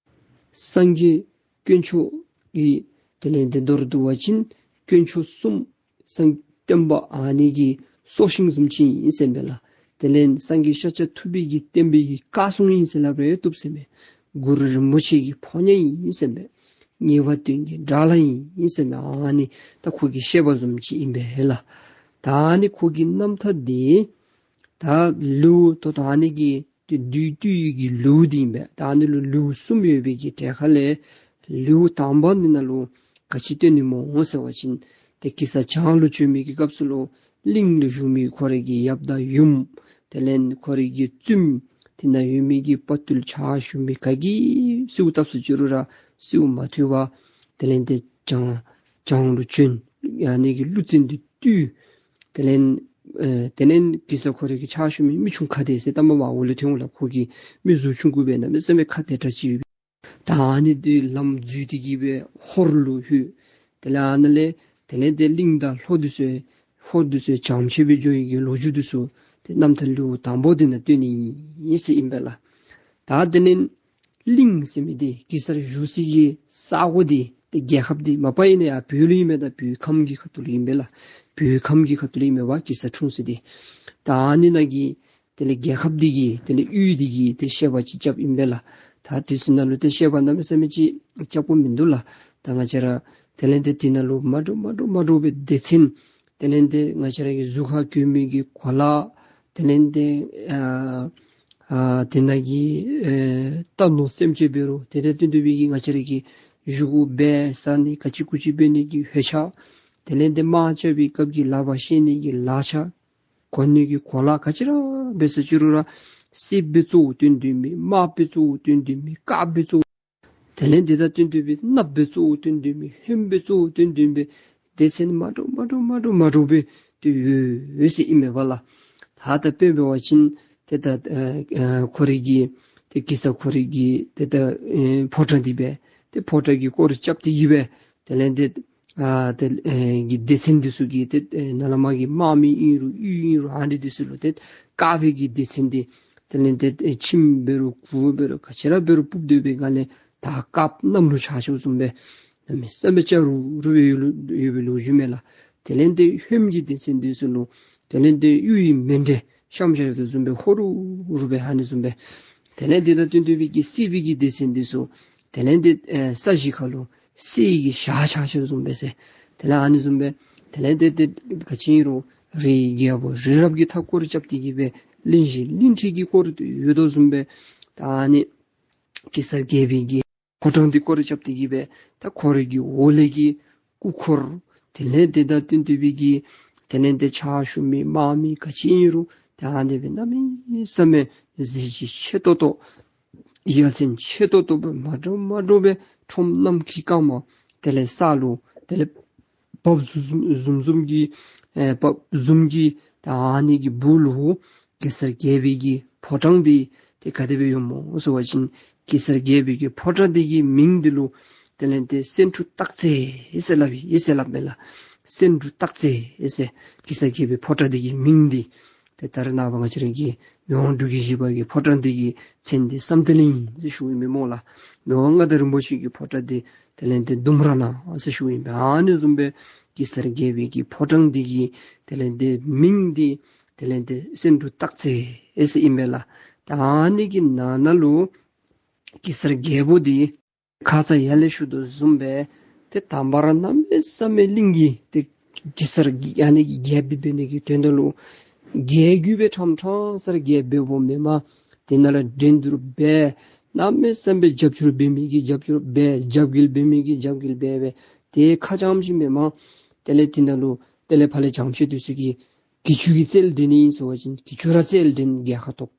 སངས་རྒྱས་དཀོན་མཆོག་གི་དེ་ལས་ཏེ་མདོར་བསྡུ་བ་ཅིན་དཀོན་མཆོག་གསུམ་སངས་བསྟན་པ་ཨ་ནི་གི་སྲོག་ཤིང་བཟུམ་ཅིག་ཨིན་ཟེར་མས་ལགས། དེ་ལས་སངས་རྒྱས་ཤཱཀྱ་ཐུབ་པའི་གི་བསྟན་པའི་གི་བཀའ་སྲུང་ཨིན་ཟེར་སླབ་རུང་བཏུབ་ཟེར་མས། གུ་རུ་རིན་པོ་ཆེ་གི་ཕོ་ཉ་ཨིན་ཟེར་མས། ངེས་པ་དོན་གྱི་དགྲ་ལྷ་ཨིན་ཟེར་མས། ཨ་ནི་ད་ཁོ་གི་བཤད་པ་བཟུམ་ཅིག་ཨིན་པས་ལགས། ད་ཨ་ནི་ཁོ་གི་རྣམ་ཐར་འདི་ད་ལེའུ་ད་ལྟོ་ཨ་ནི་གི་ཏེ་བསྡུས་བསྡུས་ཀྱི་ལེའུ་འདི་ཨིན་པས། ད་ཨ་ནི་ལུ་ལེའུ་གསུམ་ཡོད་པའི་གི་གྲས་ཁ་ལས་ལེའུ་དང་པ་འདི་ནང་ལུ་ག་ཅི་སྟོན་ནི་སྨོ་ཟེར་བ་ཅིན་ཏེ་གེ་སར་བྱང་ལུ་བྱོན་མི་གི་སྐབས་སུ་ལུ་གླིང་ལུ་བཞུགས་མི་ཁོ་རའི་གི་ཡབ་དང་ཡུམ་དེ་ལས་ཁོ་རའི་གི་བཙུནམོ་དེ་ནང་ཡོད་མི་གི་དཔའ་བརྟུལ་ཕྱག་ཞུ་མི་ག་གིས་གསོལཝ་བཏབ་ས་ཅི་རུང་ར་གསོལཝ་མ་ཐོབ་པར་དེ་ལས་ཏེ་བྱང་བྱང་ལུ་བྱོན། ཨ་ནི་གི་ཀླུ་བཙན་འདི་བཏུལ། དེ་ལས་ཨེ་དེ་ལས་གེ་སར་ཁོ་རའི་གི་ཕྱག་ཞུ་མི་མི་ཆུང་ཁ་བདེ་ཟེར་ཏེ་མ་མ་འོག་ལུ་ཐོན་འོང་ལགས། ཁོ་གི་མི་གཟུགས་ཆུང་ཀུ་སྦེ་གནམ་མེད་ས་མེད་ཁ་བདེ་དྲགས་ཅིག་ཡོད། ད་ཨ་ནི་འདི་ལམ་འཛོལ་ཏེ་གི་སྦེ་ཧོར་ལུ་ལྷོད། དེ་ལས་ཨ་ནཱ་ལས་དེ་ལས་ཏེ་གླིང་དང་ལྷོ་འདི་ཚུ་ཧོར་འདི་ཚུ་བྱང་ཕྱོགས་སྦེ་འགྱོ་ནི་གི་ལོ་རྒྱུས་འདི་ཚུ་ཏེ་རྣམ་ཐར་ལེའུ་དང་པ་འདི་ནང་སྟོན་ནི་ཨིན་ཟེར་ཨིན་པས་ལགས། ད་དེ་ལས་གླིང་ཟེར་མི་འདི་གེ་སར་བཞུགས་སའི་གི་ས་གོ་འདི་ཏེ་རྒྱལ་ཁབ་འདི་མ་པ་ཨིན་ན་ཡང་བོད་ལུ་ཨིན་མས། ད་བོད་ཁམས་ཀྱི་ཁ་ཐུག་ལུ་ཨིན་པས་ལགས། བོད་ཁམས་ཀྱི་ཁ་ཐུག་ལུ་ཨིན་མས་པ་གེ་སར་འཁྲུངས་ས་འདི། ད་ཨ་ནི་ནང་གི་དེ་ལས་རྒྱལ་ཁབ་འདི་གི་དེ་ལས་ཡུལ་འདི་གི་ཏེ་བཤད་པ་ཅིག་རྐྱབ་ཨིན་པས་ལགས། ད་དུས་ཚོད་ནང་ལུ་ཏེ་བཤད་པ་གནམ་མེད་ས་མེད་ཅིག་རྐྱབ་དགོཔ་མིན་འདུག་ལགས། ད་ང་བཅས་ར་དེ་ལས་ཏེ་དེ་ནང་ལུ་མ་འདྲཝ་མ་འདྲཝ་མ་འདྲཝ་སྦེ་སྡེ་ཚན་དེ་ལས་ཏེ་ང་བཅས་ར་གི་གཟུགས་ཁར་གྱོན་མི་གི་གོ་ལ་དེ་ལས་ཏེ་ཨ་ཨ་དེ་ནང་གི་ཨེ་རྟ་ནོར་སེམས་ཅན་འབད་རུང་ཏེ་དེ་དོན་དུ་སྦེ་གི་ང་བཅས་ར་གི་བཞེས་སྒོ་འབད་ཟ་ནི་ག་ཅི་གུ་ཅི་འབད་ནི་གི་ཧོད་ཆས་དེ་ལས་ཏེ་དམག་རྐྱབ་པའི་སྐབས་ཀྱི་ལག་པར་བཤེད་ནི་གི་ལག་ཆས་གོན་ནི་གི་གོ་ལ་ག་ཅི་ར་འབད་ས་ཅི་རུང་ར་གསེར་སྦེ་གཙོ་བོ་བཏོན་སྡོད་མི་དམར་སྦེ་གཙོ་བོ་བཏོན་སྡོད་མི་དཀར་སྦེ་གཙོ་བོ་དེ་ལས་དེ་དང་བསྟུན་ཏེ་སྦེ་གནགཔོ་སྦེ་གཙོ་བོ་བསྟན་ཏེ་སྦེ་ཧོནམོ་སྦེ་གཙོ་བོ་བསྟན་ཏེ་སྦེ་སྡེ་ཚན་མ་འདྲཝ་མ་འདྲཝ་མ་འདྲཝ་མ་འདྲཝ་སྦེ་ཏེ་ཡོད་ཡོད་ཟེར་ཨིན་མས་པ་ལགས། ད་ད་དཔེ་འབད་བ་ཅིན་ཏེ་ད་ཨ་ཨ་ཁོ་རའི་གི་ཏེ་གེ་སར་ཁོ་རའི་གི་ཏེ་ད་ཨེ་ཕོ་བྲང་འདི་སྦེ་ཏེ་ཕོ་བྲང་གི་སྐོར་ར་རྐྱབ་སྟེ་གི་སྦེ་དེ་ལས་ཏེ་ཨ་ཏེ་ཨེ་གི་སྡེ་ཚན་འདི་ཚུ་གི་ཏེ་ཨེ་ནཱ་ལས་མར་གྱི་དམག་མི་ཨིན་རུང་གཡུས་ཨིན་རུང་ཨ་ནི་འདི་ཚུ་ལུ་ཏེ་དཀར་པོའི་གི་སྡེ་ཚན་འདི་དེ་ལས་ཏེ་ཨེ་ཁྱིམ་འབད་རུང་གུར་འབད་རུང་ག་ཅི་ར་འབད་རུང་སྤུབ་སྡོད་པའི་སྒང་ལས་ད་དཀརཔོ་གནམ་ལུ་འཕྱར་ཤོག་བཟུམ་སྦེ་གནམ་མེད་ས་མེད་འཕྱར་རུ་རུ་སྦེ་ཡོད་ལོ་ཡོད་པའི་ལོ་རྒྱུས་མས་ལགས། དེ་ལས་ཏེ་ཧོནམོ་གི་སྡེ་ཚན་འདི་ཚུ་ལུ་དེ་ལས་ཏེ་གཡུ་ཡི་མཎྜལ་ བཤམས་བཞག་ཡོད་དོ་བཟུམ་སྦེ་ཧོ་རུ་རུ་སྦེ་ཨ་ནི་བཟུམ་སྦེ། དེ་ལས་དེ་དང་བསྟུན་ཏེ་སྦེ་གི་སྲིད་པའི་གི་སྡེ་ཚན་འདི་ཚུ་དེ་ལས་དེ་ཨེ་ས་གཞི་ཁ་ལུ་གསེར་གྱི་ཞག་ཆགས་ཆགསཔ་བཟུམ་སྦེ་ཟེར། དེ་ལས་ཨ་ནི་བཟུམ་སྦེ་དེ་ལས་དེ་དེ་ག་ཅི་ཨིན་རུང་རི་རྒྱལ་པོ་རི་རབ་ཀྱིས་མཐའ་སྐོར་ར་རྐྱབ་སྟེ་གི་སྦེ་གླིང་བཞི་གླིང་ཕྲན་གྱིས་བསྐོར་ཏེ་ཡོད་དོ་བཟུམ་སྦེ། ད་ཨ་ནི་གེ་སར་རྒྱལ་པོའི་གི་ཕོ་བྲང་འདི་སྐོར་ར་རྐྱབ་སྟེ་གི་སྦེ་ད་ཁོ་རའི་གི་འོག་ལས་ཀྱི་སྐུ་འཁོར་དེ་ལས་དེ་དང་བསྟུན་ཏེ་སྦེ་གི་དེ་ལས་དེ་ཕྱག་ཞུ་མི་དམག་མི་ག་ཅི་ཨིན་རུང་ད་ཨ་ནི་སྦེ་གནམ་མེད་ས་མེད་གཟི་བརྗིད་ཆེ་ཏོག་ཏོ་ཡ་མཚན་ཆེ་ཏོག་ཏོ་སྦེ་མ་འདྲཝ་མ་འདྲཝ་སྦེ་ཁྲོམ་གནམ་གྱི་སྐར་མ་དེ་ལས་ས་ལུ་དེ་ལས་འབབ་བཟུམ་བཟུམ་བཟུམ་གྱི་ཨེ་འབབ་བཟུམ་གྱི་ད་ཨ་ནི་གི་སྦུག་ལུ་གེ་སར་རྒྱལ་པོའི་གི་ཕོ་བྲང་འདི་ཏེ་ག་དེ་སྦེ་ཡོདཔ་སྨོ་ཟེར་བ་ཅིན་གེ་སར་རྒྱལ་པོའི་གི་ཕོ་བྲང་འདི་གི་མིང་འདི་ལུ་དེ་ལས་དེ་སེང་འབྲུག་སྟག་རྩེ་ཟེར་སླབ་ཨིན་ཟེར་སླབ་མས་ལགས། སེང་འབྲུག་སྟག་རྩེ་ཟེར་གེ་སར་རྒྱལ་པོའི་ཕོ་བྲང་འདི་གི་མིང་འདི། ཏེ་ད་རེས་ནངས་པ་ང་བཅས་ར་གི་མི་དབང་འབྲུག་རྒྱལ་བཞི་པ་གི་ཕོ་བྲང་འདི་གི་མཚན་འདི་བསམ་གཏན་གླིང་ཟེར་ཞུཝ་ཨིན་པས་སྨོ་ལགས། མི་དབང་མངའ་བདག་རིན་པོ་ཆེ་གི་ཕོ་བྲང་འདི་དེ་ལས་དེ་ལྡུམ་ར་ནང་ཟེར་ཞུཝ་ཨིན་པས། ཨ་ནི་བཟུམ་སྦེ་གེ་སར་རྒྱལ་པོའི་གི་ཕོ་བྲང་འདི་གི་དེ་ལས་དེ་མིང་འདི་དེ་ལས་དེ་སེང་འབྲུག་སྟག་རྩེ་ཟེར་ཨིན་པས་ལགས། ད་ཨ་ནི་གི་ནང་ན་ལུ་གེ་སར་རྒྱལ་པོ་འདི་ཁ་ཙ་ཡར་ལས་ཞུ་དོ་བཟུམ་སྦེ་ཏེ་དང་པ་ར་གནམ་མེད་ས་མེད་གླིང་གི་ཏེ་གེ་སར་གྱི་ཨ་ནི་གི་རྒྱལཔོ་འདི་འབད་ནི་གི་དོན་དག་ལུ་རྒྱལ་བརྒྱུད་སྦེ་ཕྲང་ཕྲང་ས་ར་རྒྱལཔོ་འབདཝ་མེན་པར་དེ་ནང་ལུ་འགྲན་བསྡུར་འབད་གནམ་མེད་ས་མེད་རྒྱབ་སྐྱོར་འབད་མི་གིས་རྒྱབ་སྐྱོར་འབད་རྒྱབ་འགལ་འབད་མི་གིས་རྒྱབ་འགལ་འབད་འབད་ཏེ་ཁ་རྐྱངམ་ཅིག་མེན་པར་དེ་ལས་དེ་ནང་ལུ་དེ་ལས་ཕར་ལས་བྱང་ཤེས་འདི་ཚུ་གིས་གྱི་ཅུ་གིས་རྩལ་འགྲན་ནི་ཨིན་ཟེར་བ་ཅིན་གྱི་ཅུ་ར་རྩལ་འགྲན་རྒྱལ་ཁ་ཐོབ།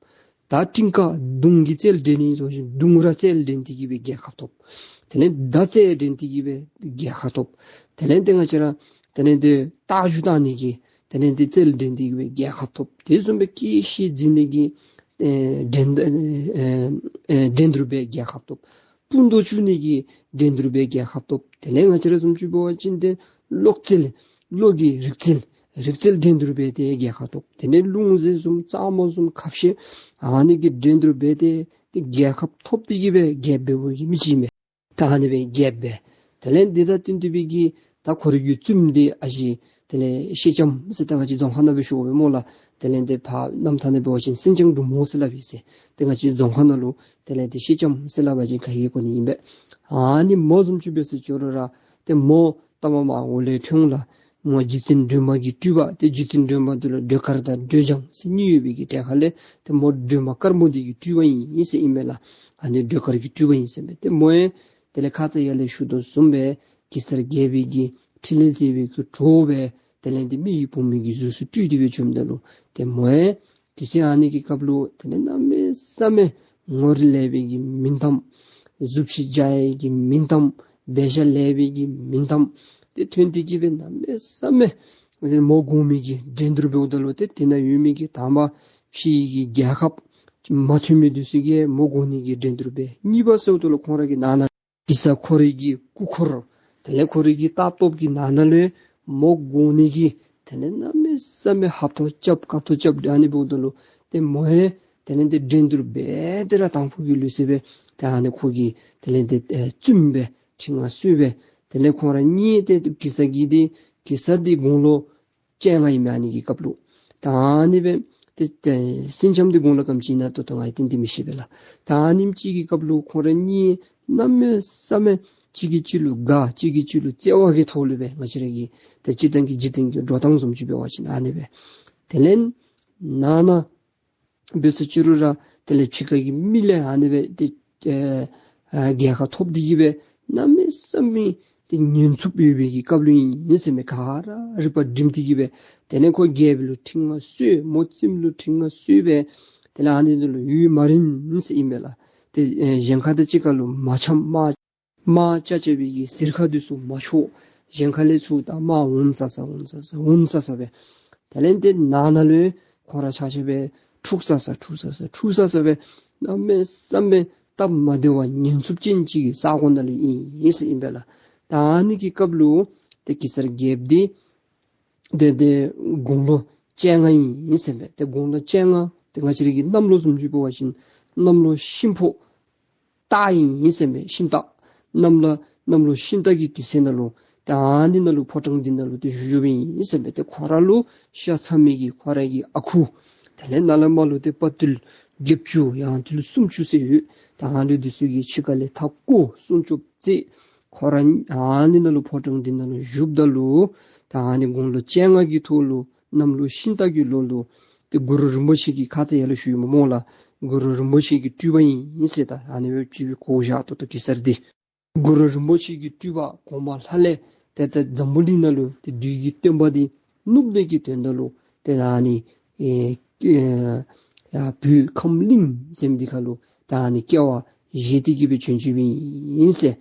ད་ཀྲིང་ཀ་མདུང་གིས་རྩལ་འགྲན་ནི་ཨིན་ཟེར་བ་ཅིན་མདུང་ར་རྩལ་འགྲན་ཏེ་གི་སྦེ་རྒྱལ་ཁ་ཐོབ། དེ་ལས་མདའ་རྩལ་འགྲན་ཏེ་གི་སྦེ་རྒྱལ་ཁ་ཐོབ། དེ་ལས་དེ་ང་བཅས་ར་དེ་ལས་དེ་རྟ་རྒྱུག་བཏང་ནི་གི་དེ་ལས་དེ་རྩལ་འགྲན་ཏེ་གི་སྦེ་རྒྱལ་ཁ་ཐོབ། དེ་བཟུམ་སྦེ་སྐེ་ཤི་འཛིང་ནི་གི་ཨེ་འགྲན་ཨེ་ཨེ་འགྲན་བསྡུར་སྦེ་རྒྱལ་ཁ་ཐོབ། སྤུ་མདོག་བཅུ་ནི་གི་འགྲན་བསྡུར་སྦེ་རྒྱལ་ཁ་ཐོབ། དེ་ལས་ང་བཅས་ར་བཟུམ་ཅིག་འབད་བ་ཅིན་ཏེ་གློག་རྩལ་གློག་གི་རིག་རྩལ་རིག་རྩལ་འགྲན་བསྡུར་འབད་དེ་རྒྱལ་ཁ་ཐོབ། དེ་ལས་རླུང་རྫས་བཟུམ་རྩང་མོ་བཟུམ་ཁ་བཤད་ཨ་ནི་གི་འགྲན་བསྡུར་འབད་དེ་ཏེ་རྒྱལ་ཁ་ཐོབ་སྟེ་གི་སྦེ་རྒྱལཔོ་འབདཝ་གི་མི་ཅིག་མས། ད་ཨ་ནི་སྦེ་རྒྱལཔོ་འབད། དེ་ལས་འདི་དང་བསྟུན་ཏེ་སྦེ་གི་ད་ཁོ་རའི་གི་བཙུནམོ་འདི་ཨ་ཞེ་དེ་ལས་ཤེ་ལྕམ་ཟེར་ད་ང་བཅས་རྫོང་ཁ་ནང་སྦེ་ཞུཝ་མས་སྨོ་ལགས། དེ་ལས་འདི་ཕར་གནམ་ཐང་ནང་འབད་བ་ཅིན་སེང་ལྕམ་འབྲུག་མོ་ཟེར་སླབ་ཨིན་ཟེར། ཏེ་ང་བཅས་རྫོང་ཁ་ནང་ལུ་དེ་ལས་འདི་ཤེ་ལྕམ་ཟེར་སླབ་པ་ཅིན་ག་གིས་གོ་ནི་ཨིན་པས། ཨ་ནི་མོ་བཟུམ་ཅིག་འབད་ཟེར་ཅི་རུང་ར་ཏེ་མོ་ལྟ་མ་མ་འོག་ལས་ཐོན་ལགས། མོ་རྗེ་བཙུན་སྒྲོལ་མ་གི་སྤྲུལ་པ། ཏེ་རྗེ་བཙུན་སྒྲོལ་མ་འདི་ལུ་སྒྲོལ་དཀར་དང་སྒྲོལ་ལྗང་ཟེར་གཉིས་ཡོད་པའི་གི་གྲས་ཁ་ལས་ཏེ་མོ་སྒྲོལ་མ་དཀར་མོ་འདི་གི་སྤྲུལ་པ་ཨིན་ཟེར་ཨིན་མས་ལགས། ཨ་ནི་སྒྲོལ་དཀར་གྱི་སྤྲུལ་པ་ཨིན་ཟེར་མས། ཏེ་མོ་ཡང་དེ་ལས་ཁ་ཙ་ཡར་ལས་ཞུ་དོ་བཟུམ་སྦེ་གེ་སར་རྒྱལ་པོའི་གི་ཕྲིན་ལས་མཛད་པའི་གི་གྲོགས་སྦེ་དེ་ལས་འདི་མི་ཡི་བུ་མོ་གི་གཟུགས་སུ་སྤྲུལ་ཏེ་སྦེ་བྱོནམ་ད་ལུ་ཏེ་མོ་ཡང་དུས་ཚོད་ཨ་ནི་གི་སྐབས་ལུ་དེ་ལས་གནམ་མེད་ས་མེད་ངོ་རིས་ལེགས་པའི་གི་མིང་གཏམ། གཟུགས་གཞི་འཇའ་ཡལ་གྱི་མིང་གཏམ། འབད་བཞག་ལེགས་པའི་གི་མིང་གཏམ། ཏེ་ཐོན་ཏེ་གི་སྦེ་གནམ་མེད་ས་མེད་མོ་དགོ་མི་གི་འགྲན་བསྡུར་འབདཝ་ད་ལུ་ཏེ་དེ་ནང་ཡོད་མི་གི་དང་པ་ཕྱི་གི་རྒྱལ་ཁབ་མ་ཐོན་མི་འདི་ཚུ་གིས་མོ་དགོ་ནི་གི་འགྲན་བསྡུར་འབད། གཉིས་པ་ཟེརཝ་ད་ལུ་ཁོང་ར་གི་ནང་ན་གེ་སར་ཁོ་རའི་གི་སྐུ་འཁོར་དེ་ལས་ཁོ་རའི་གི་རྟ་སྟོབས་ཀྱི་ནང་ན་ལུ་མོ་དགོ་ནི་གི་དེ་ལས་གནམ་མེད་ས་མེད་ཧབ་ཐོབ་རྐྱབ་དཀའ་ཐོབ་རྐྱབ་ཨ་ནི་འབདཝ་ད་ལུ་ཏེ་མོ་ཡང་དེ་ལས་འདི་འགྲན་བསྡུར་འབད་དེ་ར་དང་ཕུ་གི་ལུགས་སྲོལ་སྦེ་ཏེ་ཨ་ནི་ཁོ་གི་དེ་ལས་འདི་ཨེ་བཙུནམོ་སྦེ་ཁྲི་མངའ་གསོལ་སྦེ་དེ་ལས་ཁོང་ར་གཉིས་ཏེ་གེ་སར་གྱི་འདི་གེ་སར་འདི་དགུང་ལོ་བཅོ་ལྔ་ཨིན་མས་ཨ་ནི་གི་སྐབས་ལུ། ད་ཨ་ནི་སྦེ་ཏེ་ཏེ་སེང་ལྕམ་འདི་དགུང་ལོ་ག་དེམ་ཅིག་ཨིན་ན་ད་ལྟོ་ང་ཡང་ཏན་ཏན་མི་ཤེས་པས་ལགས། ད་ཨ་ནེམ་ཅིག་གི་སྐབས་ལུ་ཁོང་ར་གཉིས་གནམ་མེད་ས་མེད་གཅིག་གིས་གཅིག་ལུ་དགའ་གཅིག་གིས་གཅིག་ལུ་བརྩེ་བ་གི་ཐོག་ལུ་སྦེ་ང་བཅས་ར་གི་ཏེ་སྤྱིར་བཏང་གི་འཇིག་རྟེན་གྱི་འགྲོ་སྟངས་བཟུམ་ཅིག་འབད་བ་ཅིན་ཨ་ནི་སྦེ། དེ་ལས་ནང་ན་འབད་ཟེར་ཅི་རུང་ར་དེ་ལས་ཕྱི་ཁ་གི་མི་ལས་ཨ་ནི་སྦེ་ཏེ་ཨེ་ཨ་རྒྱལ་ཁ་ཐོབ་སྟེ་གི་སྦེ་གནམ་མེད་ས་མེད་ཏེ་ཉེན་ཚབས་ཡོད་པའི་གི་སྐབས་ལུ་ཨིན་ཟེར་མས། ག་ར་རིག་པ་སྒྲིམ་སྟེ་གི་སྦེ་དེ་ལས་ཁོ་རྒྱལཔོ་ལུ་ཁྲི་མངའ་གསོལ་མོ་བཙུནམོ་ལུ་ཁྲི་མངའ་གསོལ་སྦེ་དེ་ལས་ཨ་ནི་འདི་ལུ་ཡུན་མ་རིང་ཟེར་ཨིན་པས་ལགས། ཏེ་ཨེ་གཞན་ཁ་དང་གཅིག་ཁར་ལུ་མ་འཆམ་དམག་དམག་རྐྱབ་རྐྱབ་པའི་གི་ཟུར་ཁ་འདི་ཚུ་མ་ཆོག། གཞན་ཁ་ལས་ཚུར་ད་དམག་འོང་ས་ས་འོང་ས་ས་འོང་ས་ས་སྦེ། དེ་ལས་ཏེ་ནང་ན་ལུ་ཁོང་ར་ཆ་ཁྱབ་སྦེ་འཁྲུག་ས་ས་འཁྲུག་ས་ས་འཁྲུག་ས་ས་སྦེ་གནམ་མེད་ས་མེད་སྟབས་མ་བདེ་བ་ཉེན་ཚབས་ཅན་ཅིག་གི་ས་གོ་ནང་ལུ་ཨིན་ཟེར་ཨིན་པས་ལགས། ད་ཨ་ནི་གི་སྐབས་ལུ་ཏེ་གེ་སར་རྒྱལཔོ་འདི་ཏེ་ཏེ་དགུང་ལོ་བཅོ་ལྔ་ཨིན་ཟེར་མས། ཏེ་དགུང་ལོ་བཅོ་ལྔ་ཏེ་ང་བཅས་ར་གི་གནམ་ལོ་བཟུམ་ཅིག་འབད་བ་ཅིན་གནམ་ལོ་ཤིང་ཕོ་སྟག་ཨིན་ཟེར་མས། ཤིང་སྟག་གནམ་ལོ་གནམ་ལོ་ཤིང་སྟག་གི་དུས་ཚོད་ནང་ལུ་ཏེ་ཨ་ནི་ནང་ལུ་ཕོ་བྲང་འདི་ནང་ལུ་ཏེ་བཞུགས་བཞུགསཔ་ཨིན་ཟེར་མས། ཏེ་ཁོ་ར་ལུ་ཤ་ཚ་མི་གི་ཁོ་ར་གི་ཨ་ཁུ་ དེ་ལས་ནཱ་ལས་མར་ལུ་ཏེ་དཔའ་ཐུལ་བརྒྱད་ཅུ་ཡང་ཐུལ་སུམ་ཅུ་ཟེར་ཡོད། ད་ཨ་ནི་འདི་ཚུ་གིས་ཕྱི་ཁ་ལས་མཐའ་སྐོར་སྲུང་སྐྱོབ་མཛད། ཁོ་ར་ཨ་ནི་ནང་ལུ་ཕོ་བྲང་འདི་ནང་ལུ་བཞུགསཔ་ད་ལུ་ད་ཨ་ནི་དགུང་ལོ་བཅོ་ལྔ་གི་ཐོག་ལུ་གནམ་ལོ་ཤིང་རྟ་གི་ལོ་ལུ་ཏེ་གུ་རུ་རིན་པོ་ཆེ་གིས་ཁ་ཙ་ཡར་ལུ་ཞུ་ཡི་སྨོ་ལགས། གུ་རུ་རིན་པོ་ཆེ་གི་སྤྲུལ་པ་ཨིན་ཟེར་ད་ཨ་ནི་སྦེ་ཅིག་སྦེ་གོ་བཞག་ད་ལྟོ་གེ་སར་འདི། གུ་རུ་རིན་པོ་ཆེ་གི་སྤྲུལ་པ་གོང་མ་ལྷ་ལས་ཏེ་ད་འཛམ་བུ་གླིང་ནང་ལུ་ཏེ་བདུད་ཀྱི་བསྟན་པ་འདི་བསྣུབ་ནི་གི་དོན་དག་ལུ་ཏེ་ད་ཨ་ནི་ཨེ་ཨེ་ཡ་བོད་ཁམས་གླིང་ཟེར་མི་འདི་ཁར་ལུ་ད་ཨ་ནི་སྐྱེ་བ་བཞེས་ཏེ་གི་སྦེ་བྱོན་བྱོནམ་ཨིན་ཟེར།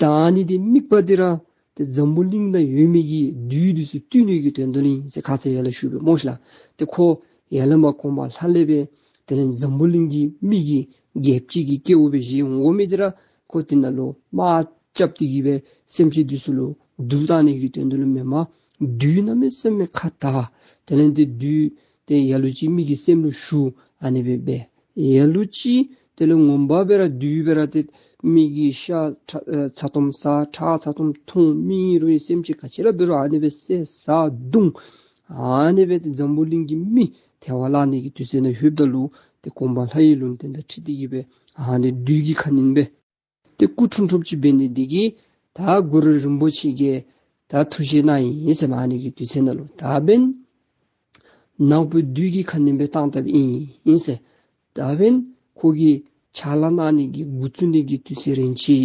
ད་ཨ་ནི་འདི་དམིགས་པ་འདི་ར་ཏེ་འཛམ་བུ་གླིང་ནང་ཡོད་མི་གི་བདུད་འདི་ཚུ་བཏུལ་ནི་གི་དོན་དག་ལུ་ཨིན་ཟེར་ཁ་ཙ་ཡར་ལུ་ཞུ་བའི་སྨོ་ཤི་ལགས། ཏེ་ཁོ་ཡར་ལས་མར་གོང་མ་ལྷ་ལས་སྦེ་དེ་ལས་འཛམ་བུ་གླིང་གི་མི་གི་རྒྱལཔོ་ཅིག་གི་སྐྱེ་བ་སྦེ་བཞེས་འོང་མི་འདི་ར་ཁོ་དེ་ནང་ལུ་དམག་རྐྱབ་སྟེ་གི་སྦེ་སེམས་ཅན་འདི་ཚུ་ལུ་སྡུག་བཏང་ནི་གི་དོན་དག་ལུ་མེན་པར་བདུད་གནམ་མེད་ས་མེད་ཁ་དྲག། དེ་ལས་ཏེ་བདུད་ཏེ་ལ་ལུ་ཅིག་མི་གི་སེམས་ལུ་ཞུགས། ཨ་ནི་སྦེ་སྦེ་ལ་ལུ་ཅིག་དེ་ལས་ངོ་མ་སྦེ་ར་བདུད་སྦེ་ར་ཏེ་མི་གི་ཤ་ཚ་ཚ་ཏོམ་ཟ། ཁྲག་ཚ་ཏོམ་འཐུང་། མི་རུང་སེམས་ཅན་ག་ཅི་ར་འབད་རུང་ཨ་ནི་སྦེ་བསད་ཟ་བརྡུང་། ཨ་ནི་སྦེ་ཏེ་འཛམ་བུ་གླིང་གི་མི་ཐལ་བར་བརླག་ནི་གི་དུས་ཚོད་ནང་ལྷོདཔ་ད་ལུ་ཏེ་གོང་མ་ལྷ་ཡི་ལུང་བསྟན་དང་འཁྲིལ་ཏེ་གི་སྦེ་ཨ་ནི་བདུད་ཀྱི་ཁ་གནོན་སྦེ་ཏེ་སྐུ་འཁྲུངས་འཁྲུངསམ་ཅིག་འབད་ནི་འདི་གིས་ད་གུ་རུ་རིན་པོ་ཆེ་གིས་ད་ཐུགས་བཞེད་གནང་ཡི་ཟེར་མས། ཨ་ནི་གི་དུས་ཚོད་ནང་ལུ་ད་འབདན་ནག་པོ་བདུད་ཀྱི་ཁ་གནོན་སྦེ་བཏང་བཏངམ་ཨིན་ཟེར། ད་འབདན་ཁོ་གི་ཕྱག་ལཱ་གནང་ནི་གི་འགོ་བཙུགས་ནི་གི་དུས་ཚོད་རན་ཅི་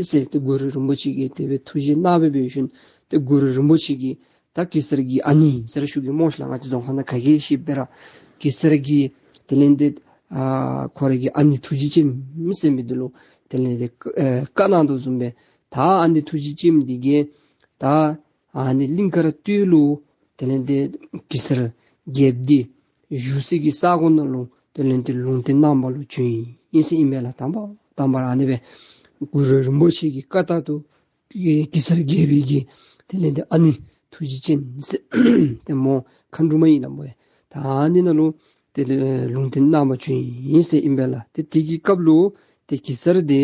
ཟེར་ཏེ་གུ་རུ་རིན་པོ་ཆེ་གིས་དེ་སྦེ་ཐུགས་བཞེད་གནང་སྦེ་འབད་ཞིནམ་ཏེ་གུ་རུ་རིན་པོ་ཆེ་གིས་ད་གེ་སར་གྱི་ཨ་ནི་ཟེར་ཞུ་གེ་སྨོ་ཤི་ལགས། ང་བཅས་རྫོང་ཁ་ནང་ག་གིས་ཤེས་པས་ར་གེ་སར་གྱི་དེ་ལས་ཏེ་ཨ་ཁོ་ར་གི་ཨ་ནི་ཐུགས་རྗེ་ཅནམ་ཟེར་མི་འདི་ལུ་དེ་ལས་ཏེ་ཨེ་བཀའ་གནང་དོ་བཟུམ་སྦེ་ད་ཨ་ནི་ཐུགས་རྗེ་ཅནམ་འདི་གིས་ད་ཨ་ནི་གླིང་དཀར་སྟོད་ལུ་དེ་ལས་ཏེ་གེ་སར་རྒྱལཔོ་འདི་བཞུགས་སའི་གི་ས་གོ་ནང་ལུ་དེ་ལས་ཏེ་ལུང་བསྟན་གནང་བ་ལུ་བྱོན་ཡི་ཟེར་ཨིན་མས་ལགས། དང་པ་དང་པ་ར་ཨ་ནི་སྦེ་གུ་རུ་རིན་པོ་ཆེ་གི་བཀའ་ལྟར་དུ་གེ་སར་རྒྱལ་པོའི་གི་དེ་ལས་ཏེ་ཨ་ནི་ཐུགས་རྗེ་ཅན་ཟེར་ཏེ་མོ་མཁའ་འགྲོ་མ་ཨིན་ལགས་མོ་ཡ། ད་ཨ་ནི་ནང་ལུ་དེ་ལས་ལུང་བསྟན་གནང་བར་བྱོན་ཡི་ཟེར་ཨིན་པས་ལགས། ཏེ་དེ་གི་སྐབས་ལུ་ཏེ་གེ་སར་འདི་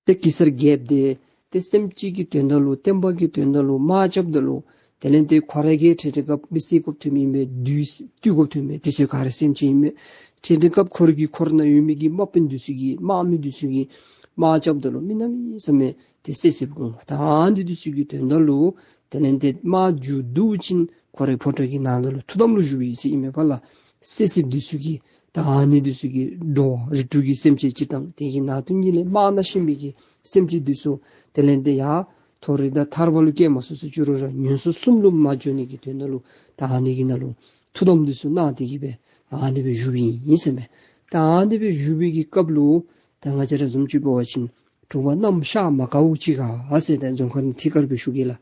ཏེ་གེ་སར་རྒྱལཔོ་འདི་ཏེ་སེམས་ཅན་གྱི་དོན་དག་ལུ་བསྟན་པ་གི་དོན་དག་ལུ་དམག་རྐྱབ་ད་ལུ་དེ་ལས་ཏེ་ཁོ་ར་གིས་ཁྲིད་ཁྲིད་སྐབས་མི་བསད་དགོཔ་ཐོནམ་ཨིན་པས། བདུད་བཏུལ་དགོཔ་ཐོནམ་ཨིན་པས། དེ་ཚུ་ག་ར་སེམས་ཅན་ཨིན་པས། ཁྲིད་ཁྲིད་སྐབས་ཁོ་ར་གི་འཁོར་ནང་ཡོད་མི་གི་དམག་དཔོན་འདི་ཚུ་གིས་དམག་མི་འདི་ཚུ་གིས་དམག་རྐྱབ་ད་ལུ་མི་གནམ་མེད་ས་མེད་ཏེ་བསད་བསདཔ་འོང་། ད་ཨ་ནི་འདི་ཚུ་གི་དོན་དག་ལུ་དེ་ལས་ཏེ་དམག་མཇུག་བསྡུ་ཞིནམ་ཁོ་རའི་ཕོ་བྲང་གི་ནང་ན་ལུ་ཐུགས་དམ་ལུ་བཞུགས་པའི་ཚེ་ཨིན་མས་པ་ལགས། བསད་བསདཔ་འདི་ཚུ་གིས་ད་ཨ་ནི་འདི་ཚུ་གིས་འགྲོ་བ་རིགས་དྲུག་གི་སེམས་ཅན་སྤྱིར་བཏང་དེ་གི་ནང་དོན་ཉིད་ལས་དམག་ནང་ཤི་མི་གི་སེམས་ཅན་འདི་ཚུ་དེ་ལས་ཏེ་ཡར་མཐོ་རིས་དང་ཐར་པ་ལུ་སྐྱེ་མ་ཚུགས་ཚུགས་ཅི་རུང་ར་ངན་སོང་གསུམ་ལུ་མ་འགྱོ་ནི་གི་དོན་དག་ལུ་ད་ཨ་ནི་གི་ནང་ལུ་ཐུགས་དམ་འདི་ཚུ་གནང་སྟེ་གི་སྦེ་ཨ་ནི་སྦེ་བཞུགསཔ་ཨིན་ཟེར་མས། ད་ཨ་ནི་སྦེ་བཞུགས་པའི་གི་སྐབས་ལུ་ད་ང་བཅས་ར་བཟུམ་ཅིག་འབད་བ་ཅིན་དྲོ་པ་གནམ་ཤར་མ་དགའཝ་ཅིག་ཁར་ཟེར་ད་རྫོང་ཁ་ནང་ཐད་ཀར་སྦེ་ཞུ་གེ་ལགས།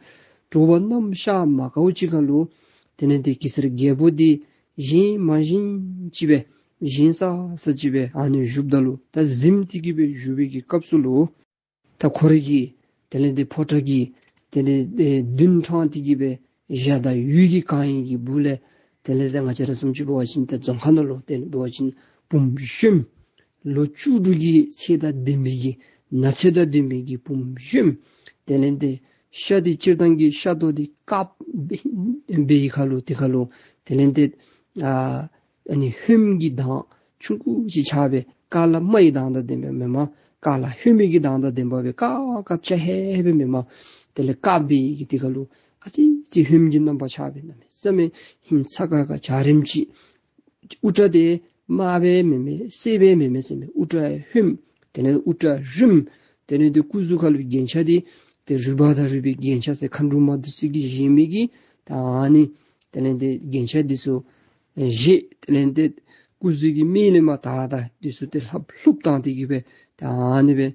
དྲོ་པ་གནམ་ཤར་མ་དགའཝ་ཅིག་ཁར་ལུ་དེ་ལས་ཏེ་གེ་སར་རྒྱལ་པོ་འདི་བཞེངས་མ་བཞེངས་ཅིག་སྦེ་བཞེངས་ས་ས་ཅིག་སྦེ་ཨ་ནི་བཞུགསཔ་ད་ལུ་ད་གཟིམས་ཏེ་གི་སྦེ་བཞུགས་པའི་གི་སྐབས་སུ་ལུ་ད་ཁོ་རའི་གི་དེ་ལས་ཏེ་ཕོ་བྲང་གི་དེ་ལས་ཏེ་མདུན་དྲངས་ཏེ་གི་སྦེ་གཞལ་དར་འོད་ཀྱིས་གང་བའི་གི་སྦུག་ལས་དེ་ལས་ཏེ་ང་བཅས་ར་བཟུམ་ཅིག་འབད་བ་ཅིན་ད་རྫོང་ཁ་ནང་ལུ་དེ་ལས་འབད་བ་ཅིན་བུམོ་གཞོནམ་ལོ་བཅུ་དྲུག་གི་ཚད་དང་ལྡན་པའི་གི་ན་ཚོད་དང་ལྡན་པའི་གི་བུམོ་གཞོནམ་དེ་ལས་ཏེ་ཤ་འདི་སྤྱིར་བཏང་གི་ཤ་མདོག་འདི་དཀརཔོ་སྦེ་ཡི་ཁར་ལུ་དེ་ཁར་ལུ་དེ་ལས་ཏེ་ཨ་ཨ་ནི་ཧོནམ་གི་མདངས་ཆུང་ཀུ་ཅིག་ཆགས་སྦེ་ཀ་ལ་མ་གི་མདངས་དང་ལྡན་པའི་མེན་པར་ཀ་ལ་ཧོནམ་གི་མདངས་དང་ལྡན་པ་སྦེ་དཀར་དཀརཔོ་ཆགས་ཧེ་སྦེ་མེན་པར་དེ་ལས་དཀརཔོ་སྦེ་ཡི་གི་དེ་ཁར་ལུ་ཨ་ཙི་ཅིག་ཧོནམ་གི་རྣམ་པ་ཆགས་སྦེ་གནམ་མེད་ས་མེད་ཧིང་ཚ་ཁ་ཁ་འཇའ་རིསམོ་ཅིག། དབུ་སྐྲ་འདི་དམར་སྦེ་མེན་མས་སེར་སྦེ་མེན་མས་ཟེར་མས། དབུ་སྐྲ་ཧོནམ་དེ་ལས་དབུ་སྐྲ་རིངམོ་དེ་ལས་ཏེ་སྐུ་གཟུགས་ཁར་ལུ་རྒྱན་ཆ་འདི་ཏེ་རུས་པ་དང་རུས་པའི་རྒྱན་ཆ་ཟེར་མཁའ་འགྲོ་མ་འདི་ཚུ་གིས་བཞེས་མི་གི་ད་ཨ་ནི་དེ་ལས་ཏེ་རྒྱན་ཆ་འདི་ཚུ་ཨེ་བཞེས། དེ་ལས་ཏེ་སྐུ་གཟུགས་ཀྱི་སྨད་ལས་མར་དར་དར་འདི་ཚུ་ཏེ་ལྷབ་ལྷུབ་བཏང་སྟེ་གི་སྦེ་ད་ཨ་ནི་སྦེ་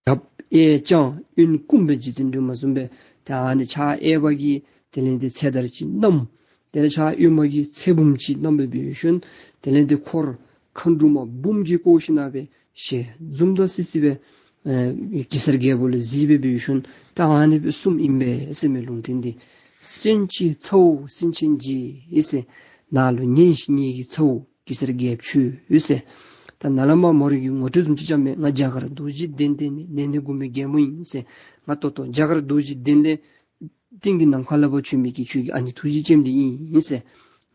ཞབས་གཡས་བརྐྱང་གཡོན་བསྐུམ་སྦེ་རྗེ་བཙུན་སྒྲོལ་མ་བཟུམ་སྦེ་ད་ཨ་ནི་ཕྱག་གཡས་པ་གིས་དེ་ལས་ཏེ་ཚེ་དར་ཅིག་བསྣམས། དེ་ལས་ཕྱག་གཡོན་མ་གིས་ཚེ་བུམ་ཅིག་བསྣམས་སྦེ་འབད་ཞིནམ་དེ་ལས་ཏེ་འཁོར་མཁའ་འགྲོ་མ་འབུམ་གྱིས་བསྐོར་ཞིནམ་སྦེ་ཞལ་འཛུམ་དང་སི་སི་སྦེ་ཨེ་གེ་སར་རྒྱལ་པོ་ལུ་གཟིགས་སྦེ་འབད་ཞིནམ་ད་ཨ་ནི་སྦེ་གསུངམ་ཨིན་པས་ཟེར་མས་ལུང་བསྟན་འདི། གསོན་ཅིག་ཚ་བོ་གསོན་ཅིག་རྗེ་ཟེར། ནཱ་ལུ་ཉན་ཅིག་ངེ་གི་ཚ་བོ་གེ་སར་རྒྱལཔོ་ཁྱོད་ཟེར། ད་ནཱ་ལས་མར་མོ་རའི་གི་ངོ་སྤྲོད་བཟུམ་ཅིག་རྐྱབ་མས། ང་རྒྱ་གར་རྡོ་རྗེ་གདན་སྟེང་ནས་ནེ་ནེ་གུང་མའི་རྒྱལ་མོ་ཨིན་ཟེར། ང་ད་ལྟོ་རྒྱ་གར་རྡོ་རྗེ་གདན་ལས་སྟེང་གི་ནམ་མཁའ་ལས་ཕར་བྱོན་མི་གི་ཁྱོད་ཀྱི་ཨ་ནི་ཐུགས་རྗེ་ཅནམ་འདི་ཨིན་ཟེར།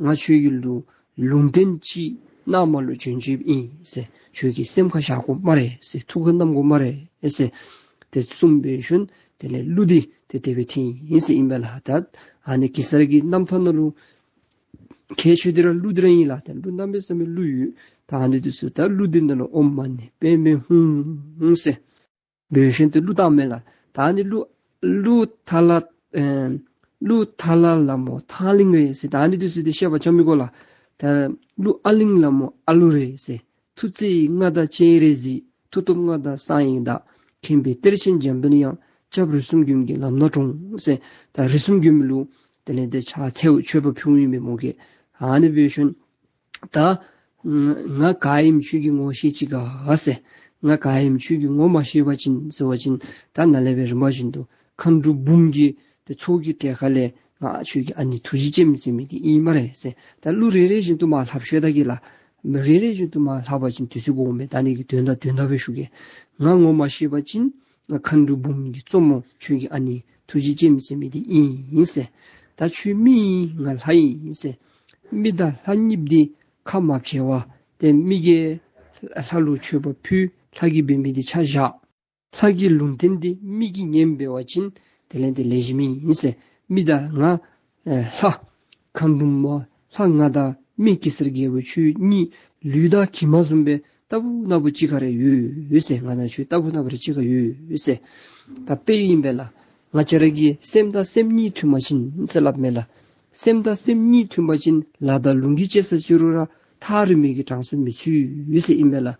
ང་ཁྱོད་ཀྱི་ལུ་ ལུང་བསྟན་ཅིག་གནམ་ལུ་བྱོན་བྱོནམ་ཨིན་ཟེར། ཁྱོད་ཀྱིས་སེམས་ཁར་བཞག་དགོ་སྨ་རེ་ཟེར། ཐུགས་ཁར་བསྣམ་དགོ་སྨ་རེ་ཟེར། དེ་གསུངས་པའི་ཤུལ་དེ་ལས་གླུ་འདི་དེ་དེ་སྦེ་འཐེན་ཡི་ཟེར་ཨིན་པས་ལགས། ད་ཨ་ནི་གེ་སར་གྱི་རྣམ་ཐར་ནང་ལུ་ཁྱད་ཆོས་འདི་ར་གླུ་འདི་ར་ཨིན་ལགས། ད་གླུ་གནམ་མེད་ས་མེད་གླུ་ཡོད། ད་ཨ་ནི་འདི་ཚུ་ད་གླུ་འདི་ནང་ལུ་ཨོཾ་མ་ཎི་པདྨེ་ཧཱུྃ་ཟེར་འབད་ཞིནམ་ཏེ་གླུ་བཏངམ་མས་ལགས། ད་ཨ་ནི་གླུ་གླུ་ཐ་ལ་ཨེ་གླུ་ཐ་ལ་ལ་མོ་ཐང་གླིང་རེད་ཟེར། ད་ཨ་ནི་འདི་ཚུ་འདི་བཤད་པ་ཅང་མི་དགོ་ལགས། ད་གླུ་ཨ་གླིང་ལ་མོ་ཨ་ལུ་རེད་ཟེར། མཐུ་རྩལ་མངའ་བདག་སྤྱན་རས་གཟིགས། མཐུ་སྟོབས་མངའ་བདག་གསང་བའི་བདག། མཁྱེན་པའི་གཏེར་ཆེན་འཇམ་དཔལ་དབྱངས། སྐྱབས་རིགས་གསུམ་མགོན་གྱི་ལམ་སྣ་དྲོངས་ཟེར། ད་རིགས་གསུམ་མགོན་པོ་ལུ་དེ་ལས་དེ་ཕྱག་འཚལ་མཆོད་པ་ཕུལཝ་ཨིན་པས་མོ་གིས། ཨ་ནི་འབད་ཞིནམ་ད་ང་ག་ཨིནམ་ཁྱོད་ཀྱིས་ངོ་ཤེས་ཅི་ག་ཟེར། ང་ག་ཨིནམ་ཁྱོད་ཀྱིས་ངོ་མ་ཤེས་པ་ཅིན་ཟེར་བ་ཅིན་ད་ནཱ་ལས་སྦེ་རིམ་པ་བཞིན་དུ་མཁའ་འགྲོ་འབུམ་གྱི་དེ་ཚོགས་ཀྱི་གྲལ་ཁ་ལས་ང་ཁྱོད་ཀྱི་ཨ་ནེ་ཐུགས་རྗེ་ཅན་ཟེར་མི་འདི་ཨིན་སྨ་རེ་ཟེར། ད་གླུ་རེ་རེ་བཞིན་དུ་མར་ལྷབ་ཤོད་ད་གེ་ལགས། རེ་རེ་བཞིན་དུ་མར་ལྷབ་པ་ཅིན་དུས་ཚོད་འགོརཝ་མས། ད་ཨ་ནི་གི་དོན་དག་དོན་དག་སྦེ་ཞུ་གེ། ང་ངོ་མ་ཤེས་པ་ཅིན་ང་མཁའ་འགྲོ་འབུམ་གྱི་གཙོ་མོ་ཁྱོད་ཀྱི་ཨ་ནེ་ཐུགས་རྗེ་ཅན་ཟེར་མི་འདི་ཨིན་ཟེར། ད་ཁྱོད་མི་ཨིན་ང་ལྷ་ཨིན་ཟེར། མི་དང་ལྷ་གཉིསཔོ་འདི་ཁ་མ་འབྱལ་བར་ཏེ་མི་གིས་ལྷ་ལུ་མཆོད་པ་ཕུལ། ལྷ་གིས་འབད་མི་འདི་ཆ་བཞག། ལྷ་གི་ལུང་བསྟན་འདི་མི་གིས་ཉན་འབད་བ་ཅིན་དེ་ལས་དེ་ལེགས་ཤོམ་ཨིན་ཟེར། མི་དང་ང་ཨེ་ལྷ་མཁའ་འགྲོ་མ་ལྷ་ང་དང་མི་གེ་སར་རྒྱལ་པོ་ཁྱོད་གཉིས་ལུས་དང་གྱིབ་མ་བཟུམ་སྦེ་རྟག་བུ་ན་བུ་གཅིག་ཁར་ར་ཡོད་ཟེར། ང་དང་ཁྱོད་རྟག་བུ་ན་བུ་ར་གཅིག་ཁར་ཡོད་ཟེར། ད་དཔེ་ཨིན་པས་ལགས། ང་བཅས་ར་གི་སེམས་དང་སེམས་གཉིས་མཐུན་པ་ཅིན་ཟེར་སླབ་མས་ལགས། སེམས་དང་སེམས་གཉིས་མཐུན་པ་ཅིན་ལ་དང་ལུང་གིས་བཅད་ས་ཅི་རུང་ར་ཐག་རིང་མི་གི་གྲངས་སུ་མི་ཚུད་ཟེར་ཨིན་པས་ལགས།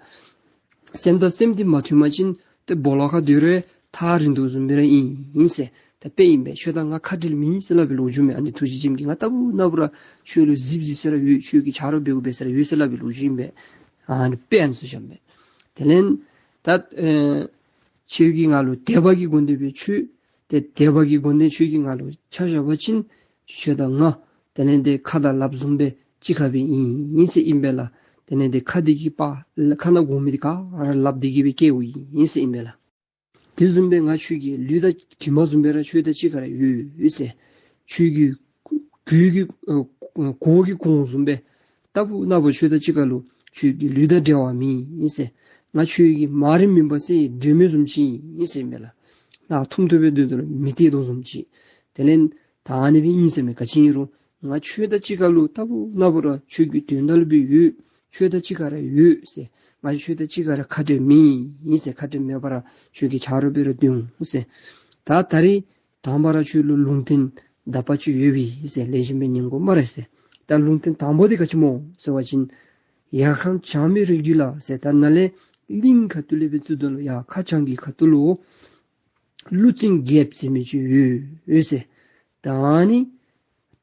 སེམས་དང་སེམས་འདི་མ་མཐུན་པ་ཅིན་ཏེ་སྦོ་ལོགས་ཁར་སྡོད་རུང་ཐག་རིང་དོ་བཟུམ་སྦེ་ར་ཨིན་ཟེར། ད་དཔེ་ཨིན་པས། ཁྱོད་དང་ང་ཁ་བྲལ་མེད་ཟེར་སླབ་པའི་ལོ་རྒྱུས་མས། ཨ་ནི་ཐུགས་རྗེ་ཅན་གྱིས་ང་རྟག་བུ་ན་བུ་ར་ཁྱོད་ལུ་གཟིགས་གཟིགས་ས་ར་ཡོད། ཁྱོད་ཀྱི་ཆ་རོགས་འབདཝ་འབད་ས་ར་ཡོད་ཟེར་སླབ་པའི་ལོ་རྒྱུས་ཨིན་པས། ཨ་ནི་དཔེ་ཨ་ནི་ཚུ་བཞག་མས། དེ་ལས་ད་ཨེ་ཁྱོད་ཀྱིས་ང་ལུ་དད་པ་གི་སྒོ་ནས་སྦེ་ཁྱོད་ཏེ་དད་པ་གི་སྒོ་ནས་ཁྱོད་ཀྱིས་ང་ལུ་ཆ་བཞག་པ་ཅིན་ཁྱོད་དང་ང་དེ་ལས་དེ་ཁ་དང་ལགཔ་བཟུམ་སྦེ་གཅིག་ཁར་སྦེ་ཨིན་ཟེར་ཨིན་པས་ལགས། དེ་ལས་དེ་ཁ་འདི་གིས་པ་ཁ་ནང་དགོ་མི་འདི་ག་ར་ལགཔ་འདི་གིས་སྦེ་སྐྱེལཝ་ཨིན་ཟེར་ཨིན་པས་ལགས། དེ་བཟུམ་སྦེ་ང་ཁྱོད་ཀྱི་ལུས་དང་གྱིབ་མ་བཟུམ་སྦེ་ར་ཁྱོད་དང་གཅིག་ཁར་ར་ཡོད་ཟེར། ཁྱོད་ཀྱི་གོས་ཀྱི་ཨ་གོས་ཀྱི་གོང་བཟུམ་སྦེ་རྟག་བུ་ན་བུ་ཁྱོད་དང་གཅིག་ཁར་ལུ་ཁྱོད་ཀྱི་ལུས་དང་འབྲལ་བ་མེད་ཟེར། ང་ཁྱོད་ཀྱི་མ་རིག་མུན་པ་སེལ་བའི་སྒྲོན་མེ་བཟུམ་ཅིག་ཨིན་ཟེར་ཨིན་པས་ལགས། ནཱ་ཐུམ་ཐུམ་སྦེ་སྡོད་དོ་ལུ་མེ་བཏེག་དོ་བཟུམ་ཅིག། དེ་ལས་ད་ཨ་ནི་སྦེ་ཨིན་ཟེར་མས། ག་ཅི་ཨིན་རུང་ང་ཁྱོད་དང་གཅིག་ཁར་ལུ་རྟག་བུ་ན་བུ་ར་ཁྱོད་ཀྱི་དོན་དག་ལུ་སྦེ་ཡོད། ཁྱོད་དང་གཅིག་ཁར་ར་ཡོད་ཟེར། ང་ཁྱོད་དང་གཅིག་ཁར་ར་ཁ་བྲལ་མེད་ཟེར། ཁ་བྲལ་མེད་པར་ཁྱོད་ཀྱི་ཆ་རོགས་སྦེ་ར་སྡོད་འོང་ཟེར། ད་ད་རིས་དང་པ་ར་ཁྱོད་ལུ་ལུང་བསྟན་དག་པ་ཅིག་ཡོད་པས་ཟེར། ལེགས་ཤོམ་སྦེ་ཉན་དགོ་སྨ་རེ་ཟེར། ད་ལུང་བསྟན་དང་པ་འདི་ག་ཅི་སྨོ་ཟེར་བ་ཅིན་ཡར་ཁ་བྱང་མི་རིགས་ཀྱི་ལ་ཟེར། ད་ནཱ་ལས་གླིང་ཁ་ཐུག་ལས་སྦེ་བཙུགས་དོ་ལུ་ཡར་ཁ་བྱང་གི་ཁ་ཐུག་ལུ་ཀླུ་བཙན་རྒྱལཔོ་ཟེར་མི་ཅིག་ཡོད་ཟེར། ད་ཨ་ནི་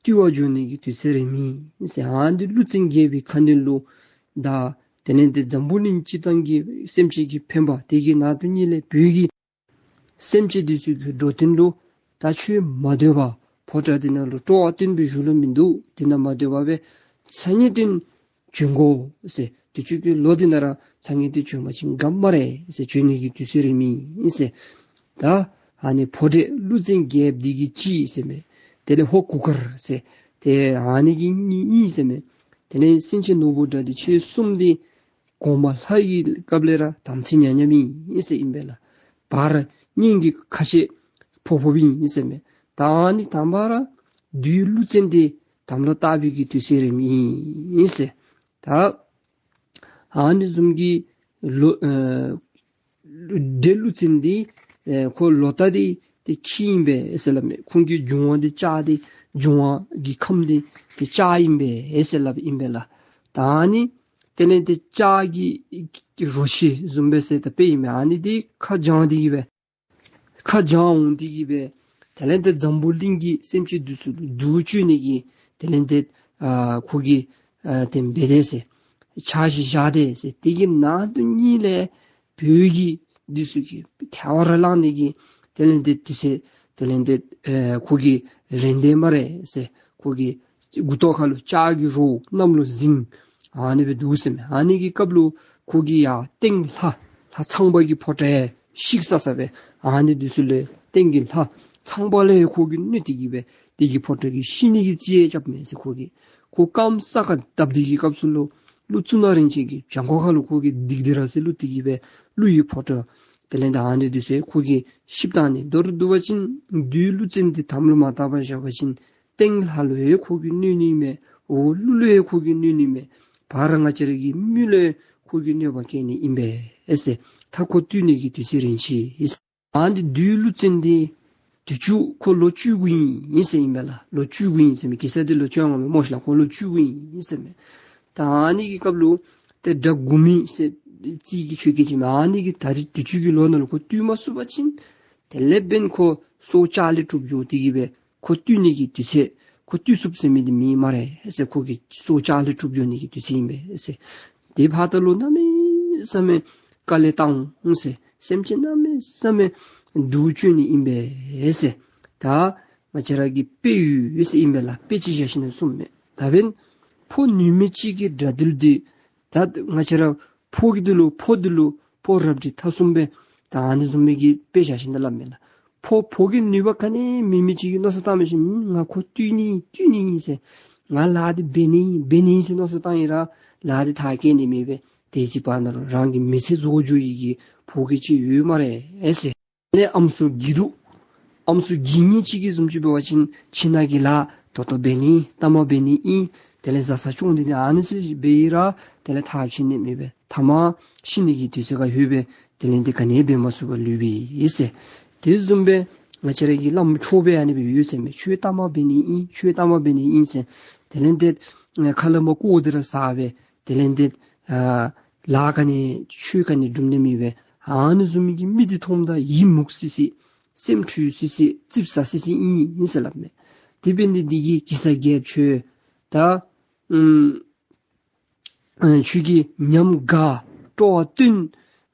བཏུལ་བར་འགྱོ་ནི་གི་དུས་ཚོད་རནམ་ཨིན་ཟེར། ཨ་ནི་ཀླུ་བཙན་རྒྱལ་པོའི་ཁ་ནང་ལུ་ད་དེ་ལས་དེ་འཛམ་བུ་གླིང་སྤྱིར་བཏང་གི་སེམས་ཅན་གྱི་ཕན་པ་དེ་གི་ནང་དོན་གཉིས་ལས་བོད་ཀྱི་སེམས་ཅན་འདི་ཚུ་གི་འགྲོ་དོན་ལུ་ད་ཁྱོད་མ་སྡོད་པར་ཕོ་བྲང་འདི་ནང་ལུ་སྤྲོ་བ་བཏོན་པའི་གཞུག་ལུ་མིན་འདུག། དེ་ནང་མ་སྡོད་པར་སྦེ་ཚ་ངེས་བརྟན་བྱོན་དགོ་ཟེར། དུས་ཅི་གི་ལོ་འདི་ནང་ར་ཚ་ངེས་བརྟན་བྱོན་པ་ཅིན་དགའ་སྨ་རེ་ཟེར། བྱོན་ནི་གི་དུས་ཚོད་རནམ་ཨིན་ཟེར། ད་ཨ་ནི་ཕོ་བྲང་ཀླུ་བཙན་རྒྱལཔོ་འདི་གིས་གཅིག་ཟེར་མས། དེ་ལས་ཧོར་གུར་དཀར་ཟེར་ཏེ་ཨ་ནི་གིས་གཉིས་ཨིན་ཟེར་མས། དེ་ལས་སེང་ཆེན་ནོར་བུ་གྲགས་འདི་ཁྱོད་གསུམ་འདི་གོང་མ་ལྷ་ཡི་སྐབས་ལས་ར་དམ་ཚིག་ཉམས་ཉམསམ་ཨིན་ཟེར་ཨིན་པས་ལགས། བར་གཉན་གྱི་ཁ་ཤེད་ཕོག་ཕོགཔ་ཨིན་ཟེར་མས། ད་ཨ་ནི་དང་པ་ར་བདུད་ཀླུ་བཙན་འདི་དམ་ལུ་བཏགས་པའི་གི་དུས་ཚོད་རནམ་ཨིན་ཟེར། ད་ཨ་ནི་བཟུམ་གྱི་ལོ་ཨེ་བདུད་ཀླུ་བཙན་འདི་ཨེ་ཁོ་ལོ་རྟགས་འདི་ཏེ་ཁྱི་ཨིན་པས་ཟེར་སླབ་མས། ཁོང་གི་འབྱུང་བ་འདི་ལྕགས་འདི་འབྱུང་བ་གི་ཁམས་འདི་ཏེ་ལྕགས་ཨིན་པས་ཟེར་སླབ་ཨིན་པས་ལགས། ད་ཨ་ནི་དེ་ལས་དེ་ལྕགས་ཀྱི་རོ་ཁྱི་བཟུམ་སྦེ་ཟེར་ད་དཔེ་ཨིན་མས། ཨ་ནི་འདི་ཁ་བྱང་འདི་གིས་སྦེ་ཁ་བྱང་འོང་འདི་གིས་སྦེ་དེ་ལས་དེ་འཛམ་བུ་གླིང་གི་སེམས་ཅན་འདི་ཚུ་ལུ་སྡུག་བཅུག་ནི་གི་དེ་ལས་དེ་ཨ་ཁོ་གིས་ཨ་དེ་འབད་དེས་ཟེར། འཆར་གཞི་བཞག་དེས་ཟེར། དེ་གི་ནང་དོན་གཉིས་ལས་བོད་ཀྱི་འདི་ཚུ་གི་ཐལ་བ་ར་བླངས་ནི་གི་དེ་ལས་དེ་དུས་ཚོད་དེ་ལས་དེ་ཨེ་ཁོ་གིས་རན་དེས་སྨ་རེ་ཟེར། ཁོ་གི་མགུ་ཏོ་ཁ་ལུ་ལྕགས་ཀྱི་རོ་གནམ་ལུ་འཛིང་ཨ་ནི་སྦེ་འདུག་ཟེར་མས། ཨ་ནི་གི་སྐབས་ལུ་ཁོ་གིས་ཡར་སྟེང་ལྷ་ལྷ་ཚངས་པ་གི་ཕོ་བྲང་ཡང་བཤིག་ས་ས་སྦེ་ཨ་ནི་འདི་ཚུ་ལས་སྟེང་གི་ལྷ་ ཚངས་པ་ལས་ཁོ་གིས་གནོད་དེ་གིས་སྦེ་དེ་གི་ཕོ་བྲང་གི་ཤི་ནི་གི་རྩིས་རྐྱབ་མས་ཟེར། ཁོ་གིས་ཁོ་རྐངམ་ས་ཁར་བརྡབ་སྟེ་གི་སྐབས་སུ་ལུ་ཀླུ་གཙུག་ན་རིན་ཆེན་གྱི་བྱང་ཁོག་ཁ་ལུ་ཁོ་གིས་ལྡིག་སྟེ་ར་ཟེར་ལུ་དེ་གིས་སྦེ་ཀླུ་ཡི་ཕོ་བྲང་དེ་ལས་ད་ཨ་ནི་འདི་ཚུ་ཁོ་གིས་བཤིག་བཏང་ནི། མདོར་བསྡུ་བ་ཅིན་བདུད་ཀླུ་བཙན་འདི་དམ་ལུ་མ་བཏགས་པར་བཞག་པ་ཅིན་སྟེང་ལྷ་ལུ་ཡང་ཁོ་གིས་གནོད་ནི་མས། འོག་ཀླུ་ལུ་ཡང་ཁོ་གིས་གནོད་ནི་མས། བར་ང་བཅས་ར་གི་མི་ལུ་ཡང་ཁོ་གིས་གནོད་པ་བཀལ་ནི་ཨིན་པས་ཟེར། ད་ཁོ་བཏུལ་ནི་གི་དུས་ཚོད་རན་ཅི་ཟེར། ཨ་ནི་བདུད་ཀླུ་བཙན་འདི་དུས་ཅི་ཁོ་ལོ་བཅུ་དགུ་ཨིན་ཟེར་ཨིན་པས་ལགས། ལོ་བཅུ་དགུ་ཨིན་ཟེར་མས། གེ་སར་འདི་ལོ་བཅོ་ལྔ་མས་སྨོ་ཤིག་ལགས། ཁོ་ལོ་བཅུ་དགུ་ཨིན་ཟེར་མས། ད་ཨ་ནི་གི་སྐབས་ལུ་ཏེ་དགྲ་དགུ་མི་ཟེར་རྩིས་ཀྱི་ཆོས་སྐད་ཅིག་མས། ཨ་ནི་གི་ད་རིས་དུས་ཅི་གི་ལོ་ནང་ལུ་ཁོ་བཏུལ་མ་ཚུགས་པ་ཅིན་དེ་ལས་འབདན་ཁོ་སྲོག་ཆགས་ལས་གྲུབ་འགྱོ་དེ་གིས་སྦེ་ཁོ་བཏུལ་ནི་གི་དུས་ཚོད་ཁོ་བཏུལ་ཚུགསཔ་ཟེར་མི་འདི་མེད་སྨ་རེ་ཟེར། ཁོ་གི་སྲོག་ཆགས་ལས་གྲུབ་འགྱོ་ནི་གི་དུས་ཚོད་ཨིན་པས་ཟེར། དེ་བར་ད་ལུ་གནམ་མེད་ས་མེད་དཀའ་ལས་བཏང་འོང་ཟེར། སེམས་ཅན་གནམ་མེད་ས་མེད་སྡུག་བཅུག་ནི་ཨིན་པས་ཟེར། ད་ང་བཅས་ར་གི་དཔེ་ཡོད་ཟེར་ཨིན་པས་ལགས། དཔེ་ཅིག་བཞག་ཞིནམ་ལས་གསུངམ་མས། ད་འབདན་ཕོ་ནུས་མེད་ཅིག་གི་དགྲ་འདུལ་འདི་ད་ང་བཅས་ར་ཕོ་གི་འདི་ལུ་ཕོ་འདི་ལུ་ཕོ་རབ་འབྲིང་ཐ་གསུམ་སྦེ་ད་ཨ་ནི་བཟུམ་མའི་གི་དཔེ་བཞག་ཞིནམ་ལས་སླབ་མས་ལགས། ཕོ་ཕོ་གི་ནུས་པ་ག་ནི་མེད་མི་ཅིག་གིས་མནོ་བསམ་བཏང་མི་ཅིག་ང་ཁོ་བཏུལ་ནི་བཏུལ་ནི་ཨིན་ཟེར། ང་ལཱ་འདི་འབད་ནི་འབད་ནི་ཨིན་ཟེར་མནོ་བསམ་བཏང་ཡི་ར་ལཱ་འདི་མཐར་འཁྱོལ་ནི་མེད་པས། དེ་ཅིག་བར་ན་ལུ་རང་གི་མི་ཚེ་རྫོགས་འགྱོ་ཡི་གི་ཕོ་སྐྱེས་ཅིག་ཡོད་སྨ་རེ་ཟེར། དེ་ལས་ཨམ་སྲུ་གི་འདུག། ཨམ་སྲུ་གི་ཉིད་ཅིག་གིས་བཟུམ་ཅིག་འབད་བ་ཅིན་ཁྱིམ་ནང་གི་ལཱ་ད་ལྟོ་འབད་ནི་ལྟ་མ་འབད་ནི་ཨིན། དེ་ལས་བཟའ་ཚང་སྐྱོང་སྟེ་ནི་ཨ་ནི་ཚུ་འབད་ཡི་ར་དེ་ལས་མཐར་འཁྱོལ་ནི་མེད་པས། ཐ་མ་ཤི་ནི་གི་དུས་ཚོད་ཁར་ལྷོད་པས། དེ་ལས་འདི་ག་ནི་འབད་མ་ཚུགས་པར་ལུས་པས་ཟེར། དེ་བཟུམ་སྦེ་ང་བཅས་ར་གི་བླམ་ཆོསཔ་ཨ་ནི་སྦེ་ཡོད་ཟེར་མས། ཁྱོད་ལྟ་མ་འབད་ནི་ཨིན། ཁྱོད་ལྟ་མ་འབད་ནི་ཨིན་ཟེར། དེ་ལས་འདི་ཁ་ལས་མར་ཀོ་འདི་ར་ཟ་སྦེ་དེ་ལས་འདི་ཨ་ལཱ་ག་ནི་ཆོས་ག་ནི་སྒྲུབ་ནི་མེད་པས། ཨ་ནི་བཟུམ་གྱི་མི་འདི་མཐོངམ་ད་ཡིད་མུག་སི་སི་སེམས་འཁྲུལ་སི་སི་ཙིགཔ་ཟ་སི་སི་ཨིན་ཨིན་ཟེར་སླབ་མས། དེ་འབད་ནི་འདི་གིས་གེ་སར་རྒྱལཔོ་ཁྱོད་ད་ཨམ་ཨ་ཁྱོད་ཀྱིས་ཉམས་དགའ་སྤྲོ་བ་བཏོན།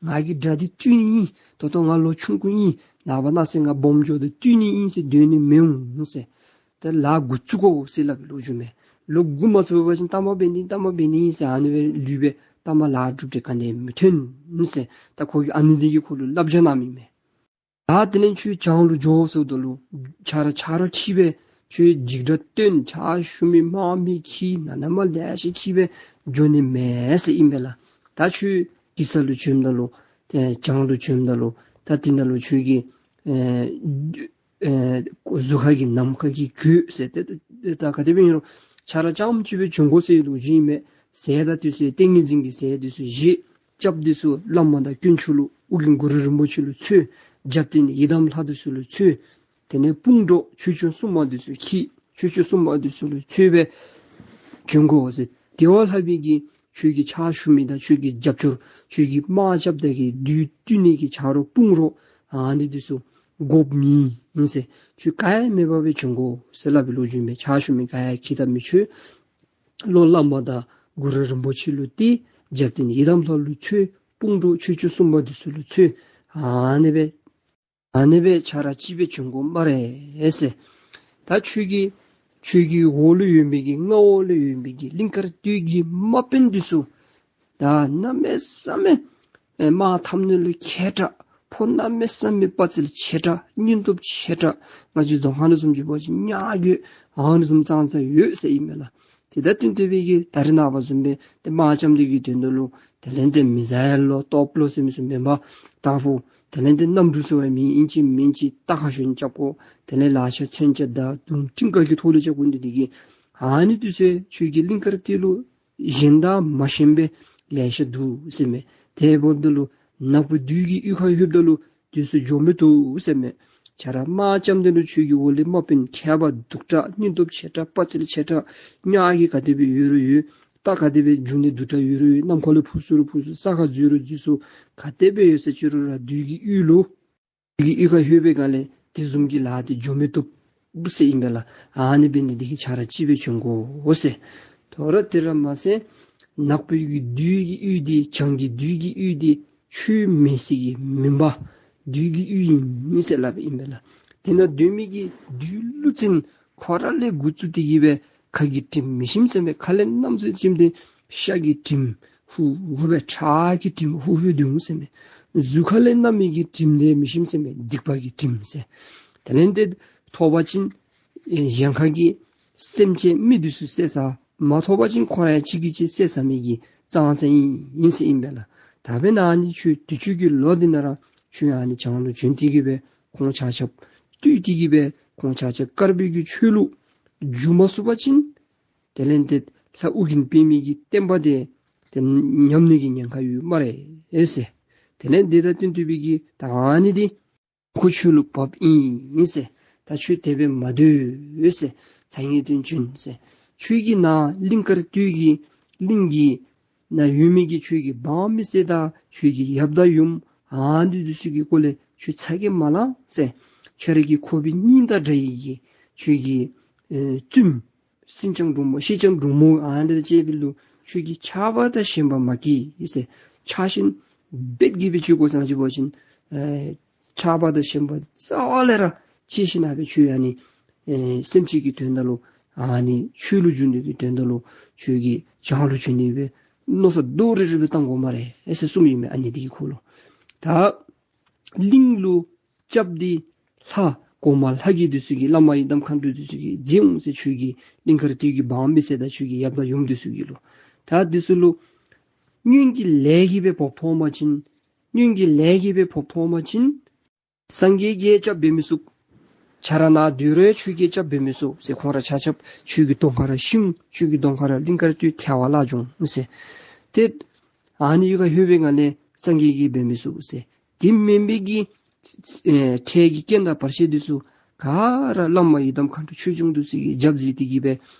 ང་གིས་དགྲ་འདི་བཏུལ་ནི་ཨིན། ད་ལྟོ་ང་ལོ་ཆུང་ཀུ་ཨིན། ནངས་པ་གནངས་ཚེ་ང་སྦོམ་འགྱོཝ་ད་བཏུལ་ནི་ཨིན་ཟེར་སྡོད་ནི་མི་འོང་ཟེར། ད་ལཱ་འགོ་བཙུགས་དགོ་ཟེར་སླབ་པའི་ལོ་རྒྱུས་མས། ལོ་འགོ་མ་བཙུགས་པ་ཅིན་ལྟ་མ་འབད་ནི་ལྟ་མ་འབད་ནི་ཨིན་ཟེར་ཨ་ནི་སྦེ་ལུས་པས། ལྟ་མ་ལཱ་སྒྲུབ་སྟེ་ག་ནི་མི་ཐོན་ཟེར། ད་ཁོ་གིས་ཨ་ནི་འདི་གིས་ཁོ་ལུ་བསླབ་བྱ་གནང་མི་མས། ད་དེ་ལས་ཁྱོད་བྱང་ལུ་འགྱོ་ཟེརཝ་ད་ལུ་ཆ་ར་ཆ་ར་འཁྱིད་སྦེ་ཁྱོད་འཇིགས་སྐྲག་བཏོན། ཕྱག་ཞུ་མི་དམག་མི་འཁྱིད་ནང་ན་མར་ལེ་ཤ་འཁྱིད་སྦེ་འགྱོ་ནི་མེད་ཟེར་ཨིན་པས་ལགས། ད་ཁྱོད་གེ་སར་ལུ་བྱོནམ་ད་ལུ་ཏེ་བྱང་ལུ་བྱོནམ་ད་ལུ་ད་དེ་ནང་ལུ་ཁྱོད་ཀྱི་ཨེ་ཨེ་གཟུགས་ཁ་གི་ནམ་མཁའ་གི་གོས་ཟེར་ཏེ་ཏེ་ད་ག་དེ་སྦེ་ཨིན་རུང་ཆ་ར་རྐྱངམ་ཅིག་སྦེ་བྱོན་དགོ་ཟེར་ལོ་རྒྱུས་ཨིན་མས། ཟས་དང་དེ་ཚུ་ཏིང་ངེ་འཛིན་གྱི་ཟས་དེ་ཚུ་བཞེས། སྐྱབས་དེ་ཚུ་བླ་མ་དང་དཀོན་མཆོག་ལུ་ཨོ་རྒྱན་གུ་རུ་རིན་པོ་ཆེ་ལུ་འཚོལ། རྒྱབ་རྟེན་ཡི་དམ་ལྷ་དེ་ཚུ་ལུ་འཚོལ། དེ་ལས་དཔུང་གྲོགས་ཆོས་སྐྱོང་སྲུང་མ་དེ་ཚུ་འཁྱིད། ཆོས་སྐྱོང་སྲུང་མ་དེ་ཚུ་ལུ་འཚོལ་སྦེ་བྱོན་དགོ་ཟེར། དེ་བ་ལྷག་པའི་གི་ཁྱོད་ཀྱི་ཕྱག་ཞུ་མི་དང་ཁྱོད་ཀྱི་རྒྱབ་སྐྱོར་ཁྱོད་ཀྱི་དམག་རྐྱབ་ད་གི་བདུད་བཏུལ་ནི་གི་ཆ་རོགས་དཔུང་རོགས་ཨ་ནི་དེ་ཚུ་དགོཔ་མེད་ཟེར། ཁྱོད་ག་ཡང་མེད་པར་སྦེ་བྱོན་དགོ་ཟེར་སླབ་པའི་ལོ་རྒྱུས་མས། ཕྱག་ཞུ་མི་ག་ཡང་འཁྱིད་ད་མི་ཆོག། བློ་བླ་མ་དང་གུ་རུ་རིན་པོ་ཆེ་ལུ་གཏད། རྒྱབ་རྟེན་ཡི་དམ་ལྷ་ལུ་འཚོལ། དཔུང་གྲོགས་ཆོས་སྐྱོང་སྲུང་མ་དེ་ཚུ་ལུ་འཚོལ། ཨ་ནི་སྦེ་ཨ་ནི་སྦེ་ཆ་ར་གཅིག་སྦེ་བྱོན་དགོ་སྨ་རེ་ཟེར། ད་ཁྱོད་ཀྱི་ཁྱོད་ཀྱི་འོག་ལུ་ཡོད་མི་གི་མངའ་འོག་ལུ་ཡོད་མི་གི་གླིང་དཀར་སྟོད་ཀྱི་དམག་དཔོན་དེ་ཚུ་ད་གནམ་མེད་ས་མེད་ཨེ་དམག་འཐབ་ནི་ལུ་མཁས་དྲགས། ཕོ་གནམ་མེད་ས་མེད་དཔའ་རྩལ་ཆེ་དྲགས། སྙིང་སྟོབས་ཆེ་དྲགས། ང་བཅས་རྫོང་ཁ་ནང་བཟུམ་ཅིག་འབད་བ་ཅིན་ཉ་རྒོད་ཨ་ནི་བཟུམ་ཙང་ཙང་ཡོད་ཟེར་ཨིན་མས་ལགས། དེ་དང་བསྟུན་ཏེ་སྦེ་གི་ད་རེས་ནངས་པ་བཟུམ་སྦེ་ཏེ་དམག་རྐྱབ་ནི་གི་དོན་དག་ལུ་དེ་ལས་ཏེ་མི་ཟ་ཡ་ལོ་སྟོབས་ལོ་ཟེར་མི་ཚུ་མེན་པར་དང་ཕུ་དེ་ལས་ཏེ་གནམ་གྲུ་ཚུ་བ་མེན་ཨིན་ཅི་མེན་ཅི་རྟ་ཁར་ཞོན་རྐྱབ་དགོ། དེ་ལས་ལག་ཆ་མཚོན་ཆ་དང་མདུང་ཁྲི་འགའ་གི་ཐོག་ལས་རྐྱབ་དགོ་ནི་དེ་གིས་ཨ་ནི་དུས་ཚོད་ཁྱོད་ཀྱི་གླིང་དཀར་སྟོད་ལུ་གཞན་དང་མ་གཞན་པའི་ལེ་ཤ་འདུག་ཟེར་མས། དེ་འབདཝ་ད་ལུ་ནག་པོ་བདུད་ཀྱི་གཡུས་ཁར་ལྷོདཔ་ད་ལུ་དུས་ཚོད་འགྱོ་མི་བཏུབ་ཟེར་མས། ཆ་ར་དམག་རྐྱབ་ནི་དེ་ལུ་ཁྱོད་ཀྱི་འོག་ལས་དམག་དཔོན་མཁས་པ་སྡུག་དྲགས། སྙིང་སྟོབས་ཆེ་དྲགས། དཔའ་རྩལ་ཆེ་དྲགས། ཉ་རྒོད་ག་དེ་སྦེ་ཡོད་རུང་ཡོད། རྟ་ག་དེ་སྦེ་རྒྱུག་ནི་སྡུག་དྲགས་ཡོད་རུང་ཡོད། གནམ་ཁ་ལས་འཕུར་ཚུགས་རུང་འཕུར་ཚུགས། ས་ཁར་འཛུལ་རུང་འཛུལ་ཚུགས། ག་དེ་སྦེ་ཡོད་ཟེར་ཅི་རུང་ར་བདུད་ཀྱི་གཡུས་ལུ་བདུད་ཀྱི་གཡུས་ཁར་ལྷོད་པའི་སྒང་ལས་དེ་བཟུམ་གྱི་ལཱ་དེ་འགྱོ་མི་བཏུབ་ཟེར་ཨིན་པས་ལགས། ཨ་ནི་འབད་ནི་དེ་གིས་ཆ་ར་གཅིག་སྦེ་བྱོན་དགོ་ཟེར། དོ་རུང་དེ་ར་མ་ཚད་ནག་པོའི་གི་བདུད་ཀྱི་གཡུས་འདི་བྱང་གི་བདུད་ཀྱི་གཡུས་འདི་ཆོས་མེད་ས་གི་མུན་པ་བདུད་ཀྱི་གཡུས་ཨིན་ཟེར་སླབ་ཨིན་པས་ལགས། དེ་ནང་སྡོད་མི་གི་བདུད་ཀླུ་བཙན་ཁོ་ར་ལས་འགོ་བཙུགས་ཏེ་གི་སྦེ་ཁ་གི་དྲིམ་མི་ཞིམ་ཟེར་མས། ཁ་ལས་མནམ་ཟེར་ཞིནམ་ཏེ་ཤ་གི་དྲིམ་ཧུ་ཧུ་སྦེ་ཁྲག་གི་དྲིམ་ཧུ་ཧུ་འདུག་ཟེར་མས། གཟུགས་ཁ་ལས་མནམ་མི་གི་དྲིམ་དེ་མི་ཞིམ་ཟེར་མས། སྡིག་པ་གི་དྲིམ་ཟེར། དེ་ལས་ཏེ་ཐོབ་པ་ཅིན་ཨེ་གཞན་ཁ་གི་སེམས་ཅན་མི་འདི་ཚུ་བསད་ས། མ་ཐོབ་པ་ཅིན་ཁོ་ར་ཡང་གཅིག་གིས་གཅིག་བསད་ས་མི་གི་ཙང་ཙང་ཨིན་ཨིན་ཟེར་ཨིན་པས་ལགས། ད་འབདན་ཨ་ནི་ཁྱོད་དུས་ཅི་གི་ལོ་འདི་ནང་ར་ཁྱོད་ཨ་ནི་བྱང་ལུ་བྱོན་ཏེ་གི་སྦེ་ཁོང་ཆ་ཁྱབ་བཏུལ་ཏེ་གི་སྦེ་ཁོང་ཆ་ཁྱབ་དཀར་པོའི་གི་ཆོས་ལུ་འཇུག་མ་ཚུགས་པ་ཅིན་དེ་ལས་ཏེ་ལྷ་ཨོ་རྒྱན་པདྨའི་གི་བསྟན་པ་འདི་ཏེ་ཉམས་ནི་གི་ཉེན་ཁ་ཡོད་སྨ་རེ་ཟེར། དེ་ལས་འདི་དང་བསྟུན་ཏེ་སྦེ་གི་ད་ཨ་ནི་འདི་ཁོ་ཁྱོད་ལུ་བབས་ཨིན་ཟེར། ད་ཁྱོད་དེ་སྦེ་མ་སྡོད་ཟེར། ཚ་ངེས་དོན་བྱོན་ཟེར། ཁྱོད་ཀྱི་ནཱ་གླིང་དཀར་སྟོད་ཀྱི་གླིང་གི་ནཱ་ཡོད་མི་གི་ཁྱོད་ཀྱི་འབངས་མི་སེར་དང་ཁྱོད་ཀྱི་ཡབ་དང་ཡུམ་ཨ་ནི་འདི་ཚུ་གི་སྐོར་ལས་ཁྱོད་ཚ་གྱང་མ་ལང་ཟེར། ཁྱོད་རའི་གི་ཁོག་པའི་སྙིང་དང་འདྲ་བའི་གི་ཁྱོད་ཀྱི་ཨེ་བཙུནམོ་སེང་ལྕམ་འབྲུག་མོ་སེང་ལྕམ་འབྲུག་མོ་ཨ་ནི་འདི་བཅས་པའི་ལུ་ཁྱོད་ཀྱིས་ཆགས་པ་དང་ཞེན་པ་མ་བསྐྱེད་ཟེར། ཆགས་ཞེན་རྦད་ཀྱིས་སྦེ་ཅིག་གོ་སང་ཅིག་འབད་བ་ཅིན་ཨེ་ཆགས་པ་དང་ཞེན་པ་རྩ་བ་ལས་ར་བཅད་ཞིན་ན་སྦེ་ཁྱོད་ཨ་ནི་ཨེ་སེམས་ཅན་གྱི་དོན་དག་ལུ་ཨ་ནི་ཆོས་ལུ་འཇུག་ནི་གི་དོན་དག་ལུ་ཁྱོད་ཀྱིས་བྱང་ལུ་བྱོན་ནི་སྦེ་མནོ་བསམ་རྡོག་རིལ་རི་སྦེ་བཏང་དགོ་སྨ་རེ་ཟེར་གསུངམ་ཨིན་མས། ཨ་ནི་འདི་གི་ཁོ་ལུ་ད་གླིང་ལུ་སྐྱབས་འདི་ལྷ་གོང་མ་ལྷ་གི་འདི་ཚུ་གིས་བླ་མ་ཡི་དམ་མཁའ་འགྲོ་འདི་ཚུ་གིས་མཛད་འོང་ཟེར། ཁྱོད་ཀྱི་གླིང་དཀར་སྟོད་ཀྱི་འབངས་མི་སེར་དང་ཁྱོད་ཀྱི་ཡབ་དང་ཡུམ་འདི་ཚུ་གི་ལུ་ད་འདི་ཚུ་ལུ་སྔོན་གྱི་ལས་ཀྱིས་སྦེ་བབས་ཐོབ་པ་ཅིན་སྔོན་གྱི་ལས་ཀྱིས་སྦེ་བབས་ཐོབ་པ་ཅིན་སངས་རྒྱས་ཀྱིས་སྐྱབས་འབད་མི་ཚུགས། ཁྱོད་ར་ནཱ་སྡོད་རུང་ཁྱོད་ཀྱིས་སྐྱབས་འབད་མི་ཚུགས་ཟེར། ཁོང་ར་ཆ་ཁྱབ་ཁྱོད་ཀྱི་གདོང་ཁ་ར་ཤི་འོང་། ཁྱོད་ཀྱི་གདོང་ཁ་ར་གླིང་དཀར་སྟོད་ཐལ་བ་བརླག་འགྱོ་འོང་ཟེར། ཏེ་ཨ་ནི་ཡུལ་ཁར་ལྷོད་པའི་ངང་ལས་སངས་རྒྱས་ཀྱིས་འབད་མི་ཚུགས་ཟེར། དེ་མེན་པའི་གི་ཨེ་འཕྲལ་གྱི་རྐྱེན་དང་བར་ཆད་འདི་ཚུ་ག་ར་བླ་མ་ཡི་དམ་མཁའ་འགྲོ་ཆོས་སྐྱོང་འདི་ཚུ་གིས་རྒྱབ་གཟིགས་ཏེ་གི་སྦེ་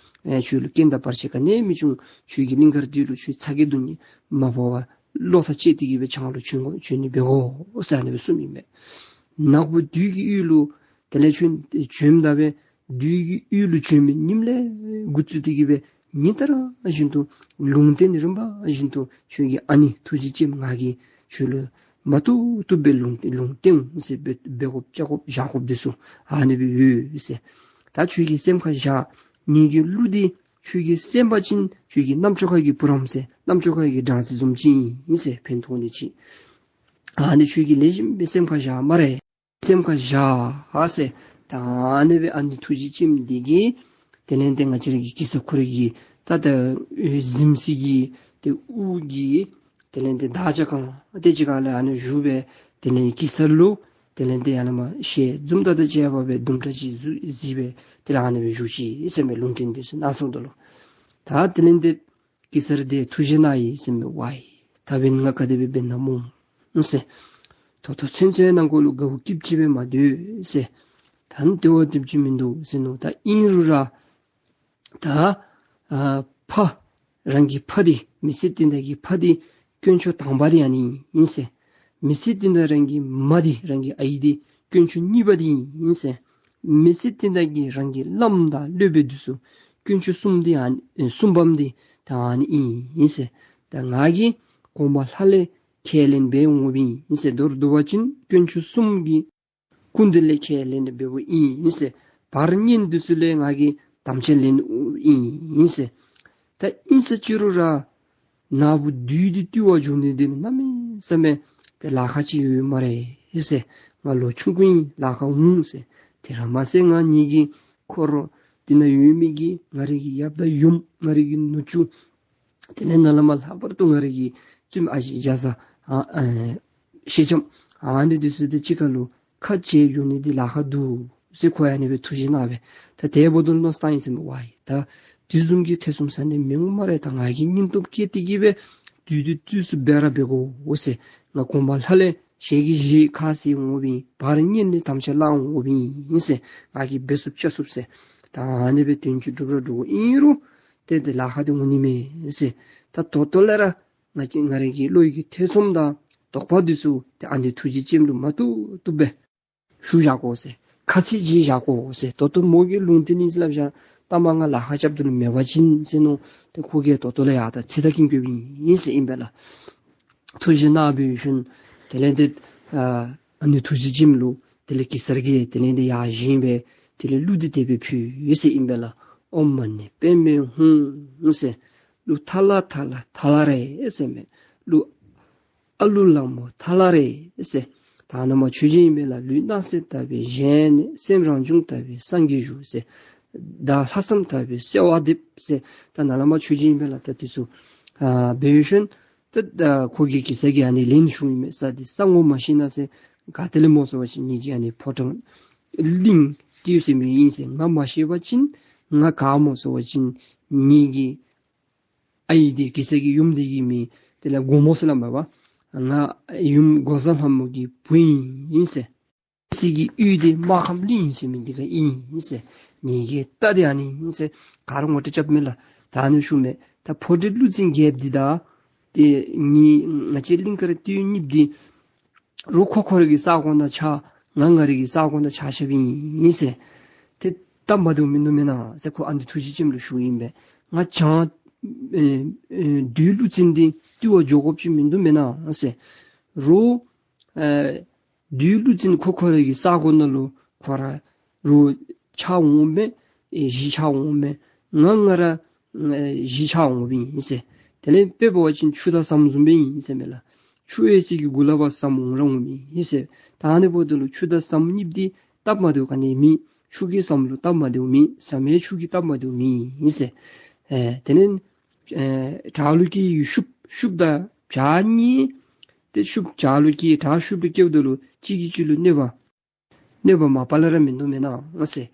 ཨེ་ཁྱོད་ལུ་རྐྱེན་དང་བར་ཆད་ག་ནི་ཡང་མི་འབྱུང་། ཁྱོད་ཀྱི་གླིང་དཀར་སྟོད་ལུ་ཁྱོད་ཚ་གྱང་སྡུག་བསྔལ་མ་ཕོག་པར་བློ་ཐག་བཅད་དེ་གི་སྦེ་བྱང་ལུ་བྱོན་དགོ་བྱོན་ནི་འབད་དགོ་ཟེར་ཨ་ནི་སྦེ་གསུངམ་ཨིན་མས། ནག་པོ་བདུད་ཀྱི་ཡུལ་ལུ་དེ་ལས་བྱོན་བྱོནམ་ད་སྦེ་བདུད་ཀྱི་ཡུལ་ལུ་བྱོན་པའི་ཉིནམ་ལས་འགོ་བཙུགས་ཏེ་གི་སྦེ་ཉིན་ལྟར་བཞིན་དུ་ལུང་བསྟན་རིམ་པ་བཞིན་དུ་ཁྱོད་ཀྱི་ཨ་ནེ་ཐུགས་རྗེ་ཅན་ང་གིས་ཁྱོད་ལུ་མ་བཏུབ་བཏུབ་སྦེ་ལུང་ལུང་བསྟན་འོང་ཟེར། འབད་འབད་དགོཔ་བཅའ་དགོཔ་བཞག་དགོཔ་འདི་ཚུ་ཨ་ནི་སྦེ་ཡོད་ཟེར། ད་ཁྱོད་ཀྱིས་སེམས་ཁར་བཞག། ངེ་གི་གླུ་འདི་ཁྱོད་ཀྱིས་གསན་པ་ཅིན་ཁྱོད་ཀྱི་རྣམ་ཅོ་ཁ་གི་བུ་རམ་ཟེར། རྣམ་ཅོ་ཁ་གི་སྦྲང་རྩི་བཟུམ་ཅིག་ཨིན་ཟེར། ཕན་ཐོགས་ནི་ཅིག། ཨ་ནི་ཁྱོད་ཀྱིས་ལེགས་ཤོམ་སྦེ་སེམས་ཁར་བཞག་སྨ་རེ། སེམས་ཁར་བཞག་ཟེར། ད་ཨ་ནི་སྦེ་ཨ་ནེ་ཐུགས་རྗེ་ཅན་འདི་གིས་དེ་ལས་ཏེ་ང་བཅས་ར་གི་གེ་སར་ཁོ་ར་གི་ད་ད་གཟིམ་ས་གི་ཏེ་དབུ་གི་དེ་ལས་ཏེ་དར་ཆ་གང་ཏེ་ཅིག་ཁ་ལས་ཨ་ནི་བཞུགས་སྦེ་དེ་ལས་གེ་སར་ལུ་དེ་ལས་ཏེ་ཡར་ལས་མར་ཞལ་འཛུམ་དང་བཅས་པ་སྦེ་དུམ་གྲ་ཅིག་གཟིགས་སྦེ་དེ་ལས་ཨ་ནི་སྦེ་བཞུགས་ཅི་ཟེར་མས། ལུང་བསྟན་འདི་ཚུ་གནང་སོང་དོ་ལོ། ད་དེ་ལས་ཏེ་གེ་སར་འདི་ཐུགས་བཞེད་གནང་ཡི་ཟེར་མས། ཝའི་ད་འབདན་ང་ག་དེ་སྦེ་འབད་ན་སྨོ་ཟེར། ད་ལྟོ་ཚུན་ཚོད་ནང་འཁོད་ལུ་དགའཝ་སྐྱིདཔ་ཅིག་སྦེ་མ་སྡོད་ཟེར། ད་ནི་དེ་བ་དེམ་ཅིག་མིན་འདུག་ཟེར་མནོ། ད་ཨིན་རུང་ར་ད་ཨ་ཕ་རང་གི་ཕ་འདི་མི་ཚེ་འདི་ནང་གི་ཕ་འདི་དཀོན་མཆོག་དང་པ་འདི་ཨ་ནི་ཨིན་ཟེར། མི་ཚེ་འདི་ནང་རང་གི་མ་འདི་རང་གི་ཨའི་འདི་དཀོན་མཆོག་གཉིས་པ་འདི་ཨིན་ཟེར། མི་ཚེ་འདི་ནང་གི་རང་གི་བླམ་དང་སློབ་དཔོན་འདི་ཚུ་དཀོན་མཆོག་གསུམ་འདི་ཨ་ནི་གསུམ་པམ་འདི་ད་ཨ་ནི་ཨིན་ཟེར། ད་ང་གིས་གོང་མ་ལྷ་ལས་ཁས་ལེན་འབད་འོང་པའི་ཨིན་ཟེར། མདོར་བསྡུ་བ་ཅིན་དཀོན་མཆོག་གསུམ་གྱི་སྐུ་མདུན་ལས་ཁས་ལེན་འབདཝ་ཨིན་ཟེར། བར་གཉན་འདི་ཚུ་ལས་ང་གིས་དམ་བཅའ་ལེན་ཨིན་ཟེར། ད་ཨིན་ཟེར་ཅི་རུང་ར་ནག་པོ་བདུད་འདི་བཏུལ་བར་འགྱོ་ནི་འདི་ནི་གནམ་མེད་ས་མེད་ཏེ་ལཱ་ཁག་ཅིག་ཡོད་སྨ་རེ་ཟེར། ང་ལོ་ཆུང་ཀུ་ཨིན། ལཱ་ཁག་འོང་ཟེར། དེ་ར་མ་ཚད་ང་ངེ་གི་འཁོར་འདི་ནང་ཡོད་མི་གི་ང་རའི་གི་ཡབ་དང་ཡུམ་ང་རའི་གི་ནུ་གཅུང་དེ་ལས་ནཱ་ལས་མར་ལྷག་པར་དུ་ང་རའི་གི་བཙུནམོ་ཨ་ཞེ་རྒྱ་བཟའ་ཨ་ཨ་སེང་ལྕམ་ཨ་ནི་འདི་ཚུ་དང་གཅིག་ཁར་ལུ་ཁ་འབྱལ་འགྱོ་ནི་འདི་ལཱ་ཁག་འདུག་ཟེར་ཁོ་ཡང་ཨ་ནི་སྦེ་ཐུགས་བཞེད་གནང་སྦེ། ད་དེ་འབདཝ་ད་མནོ་བསམ་བཏང་ཡི་ཟེར་མས། ཝའི་ད་དེ་བཟུམ་གྱི་ཐེ་ཚོམ་ཟ་ནི་མི་འོང་སྨ་རེ། ད་ང་གིས་སྙིང་སྟོབས་བསྐྱེད་དེ་གི་སྦེ་བདུད་འདི་བཏུལ་ཚུགསཔ་སྦེ་ར་འབད་དགོ་ཟེར། ང་གོང་མ་ལྷ་ལས་ཞལ་གྱིས་བཞེས་ཁ་བཟེད་འོང་པའི་བར་གཉན་ལས་དམ་བཅའ་བླངས་འོང་པའི་ཨིན་ཟེར། ང་གིས་འབད་ཚུགསཔ་བྱ་ཚུགསཔ་ཟེར། ད་ཨ་ནི་སྦེ་དོན་ཅིག་སྒྲུབ་ར་སྒྲུབ་དགོ། ཨིན་རུང་ཏེ་འདི་ལཱ་ཁག་འདི་འོང་ནི་མས་ཟེར། ད་ད་ལྟོ་ལས་ར་ང་བཅས་ང་རའི་གི་བློ་ཡི་གི་ཐེ་ཚོམ་དང་དོགས་པ་འདི་ཚུ་ཏེ་ཨ་ནེ་ཐུགས་རྗེ་ཅན་ལུ་མ་བཏུབ་བཏུབ་སྦེ་ཞུ་བཞག་དགོ་ཟེར། ཁ་ཚིག་བྱིན་བཞག་དགོ་ཟེར། ད་ལྟོ་མོ་གིས་ལུང་བསྟན་ཨིན་ཟེར་སླབ་བཞག། ད་མ་ང་ལཱ་ཁག་རྐྱབ་སྟེ་ལུ་མེད་པ་ཅིན་ཟེར་མནོ། ཏེ་ཁོ་གིས་ད་ལྟོ་ལས་ཡར་ད་ཚེ་ཐར་གྱོང་གྱོངམ་ཨིན་ཟེར་ཨིན་པས་ལགས། ཐུགས་བཞེད་གནང་བའི་ཤུལ་དེ་ལས་ཏེ་ཨ་ཨ་ནེ་ཐུགས་རྗེ་ཅན་ལུ་དེ་ལས་གེ་སར་གྱིས་དེ་ལས་ཏེ་ཡར་བཞེངས་སྦེ་དེ་ལས་གླུ་འདི་དེ་སྦེ་ཕུལ་ཡི་ཟེར་ཨིན་པས་ལགས། ཨོཾ་མ་ཎི་པདྨེ་ཧཱུྃ་ཟེར། གླུ་ཐ་ལ་ཐ་ལ་ཐ་ལ་རེད་ཟེར་མས། གླུ་ཨ་གླུ་ལ་མོ་ཐ་ལ་རེད་ཟེར། ད་ ད་ནཱ་མ་ཆོས་ཅན་ཨིན་པས་ལགས། ལུས་སྣང་སྲིད་དག་པའི་གཞན་ནི། སེམས་རང་བྱུང་དག་པའི་སངས་རྒྱས་བཞུགས་ཟེར། བདག་ལྷག་བསམ་དག་པའི་གསོལ་བ་འདེབས་ཟེར། ད་ནཱ་ལས་མར་ཆོས་ཅན་ཨིན་པས་ལགས། ད་དེ་ཚུ་ཨ་འབད་ཞིནམ་ད་ད་ཁོ་གིས་གེ་སར་གྱི་ཨ་ནི་ལན་ཞུཝ་ཨིན་མས། ས་འདི་ས་ངོ་མ་ཤེས་ན་ཟེར། ག་ཏེ་ལས་སྨོ་ཟེར་བ་ཅིན་ངེ་གི་ཨ་ནི་ཕོ་བྲང་གླིང་ཏེ་ཟེར་མི་ཨིན་ཟེར། ང་མ་ཤེས་པ་ཅིན་ང་ག་སྨོ་ཟེར་བ་ཅིན་ངེ་གི་ཨའི་འདི་གེ་སར་གྱི་ཡུམ་འདི་གི་མིང་དེ་ལས་འགོ་མོ་ཟེར་སླབ་མས་པ། ང་ཡུམ་འགོག་བཟའ་ལྷ་མོ་གི་བུ་ཨིན་ཟེར། གེ་སར་གྱི་ཡུལ་འདི་སྨར་ཁམས་གླིང་ཟེར་མི་འདི་ཁར་ཨིན་ཟེར། ངེ་གི་རྟ་འདི་ཨ་ནི་ཨིན་ཟེར། ག་ར་ངོ་སྤྲོད་རྐྱབ་མས་ལགས། ད་ཨ་ནི་ཞུཝ་མས། ད་ཕོ་བྲང་ཀླུ་བཙན་རྒྱལཔོ་འདི་དང་ཏེ་ངེ་ང་བཅས་གླིང་དཀར་སྟོད་གཉིས་འདི་རོགས་ཁོ་ཁོ་རའི་གི་ས་གོ་ནང་ཆགས། ང་ང་རའི་གི་ས་གོ་ནང་ཆགས་ཆགསཔ་ཨིན་ཟེར། ཏེ་སྟབས་མ་བདེཝ་མིན་འདུག་མེན་ན་ཟེར། ཁོ་ཨ་ནི་ཐུགས་རྗེ་ཅན་ལུ་ཞུཝ་ཨིན་པས། ང་བྱང་ཨེ་ཨེ་བདུད་ཀླུ་བཙན་འདི་བཏུལ་བར་འགྱོ་དགོཔ་ཅིག་མིན་འདུག་མེན་ན་ཟེར། རོགས་ཨེ་བདུད་ཀླུ་བཙན་ཁོ་ཁོ་རའི་གི་ས་གོ་ནང་ལུ་ཁོ་ར་རོགས་ཆགས་འོང་མས། ཨེ་གཞིས་ཆགས་འོང་མས། ང་ང་ར་ཨེ་གཞིས་ཆགས་འོངམ་ཨིན་ཟེར། དེ་ལས་དཔེ་འབད་བ་ཅིན་ཆུ་དང་ཟམ་བཟུམ་སྦེ་ཨིན་ཟེར་མས་ལགས། ཆུ་ཨེ་ཟེར་གྱི་གུ་ལས་ཕར་ཟམ་འོང་ར་འོངམ་ཨིན་ཟེར། ད་ཨ་ནི་འབདཝ་ད་ལུ་ཆུ་དང་ཟམ་གཉིས་འདི་སྟབས་མ་བདེཝ་ག་ནི་མེད། ཆུ་གིས་ཟམ་ལུ་སྟབས་མ་བདེཝ་མེད། ཟམ་ཡང་ཆུ་གིས་སྟབས་མ་བདེཝ་མེད་ཨིན་ཟེར། ཨེ་དེ་ལས་ཨེ་བྲག་ལུ་སྐྱེས་ཡི་ཤུབ་ཤུབ་དང་བྱག་གཉིས། ཏེ་ཤུབ་བྱག་ལུ་སྐྱེས། བྲག་ཤུབ་ལུ་སྐྱེཝ་ད་ལུ་གཅིག་གིས་གཅིག་ལུ་གནོད་པ་གནོད་པ་མ་པ་ལས་ར་མིན་འདུག་མེན་ན་ཟེར།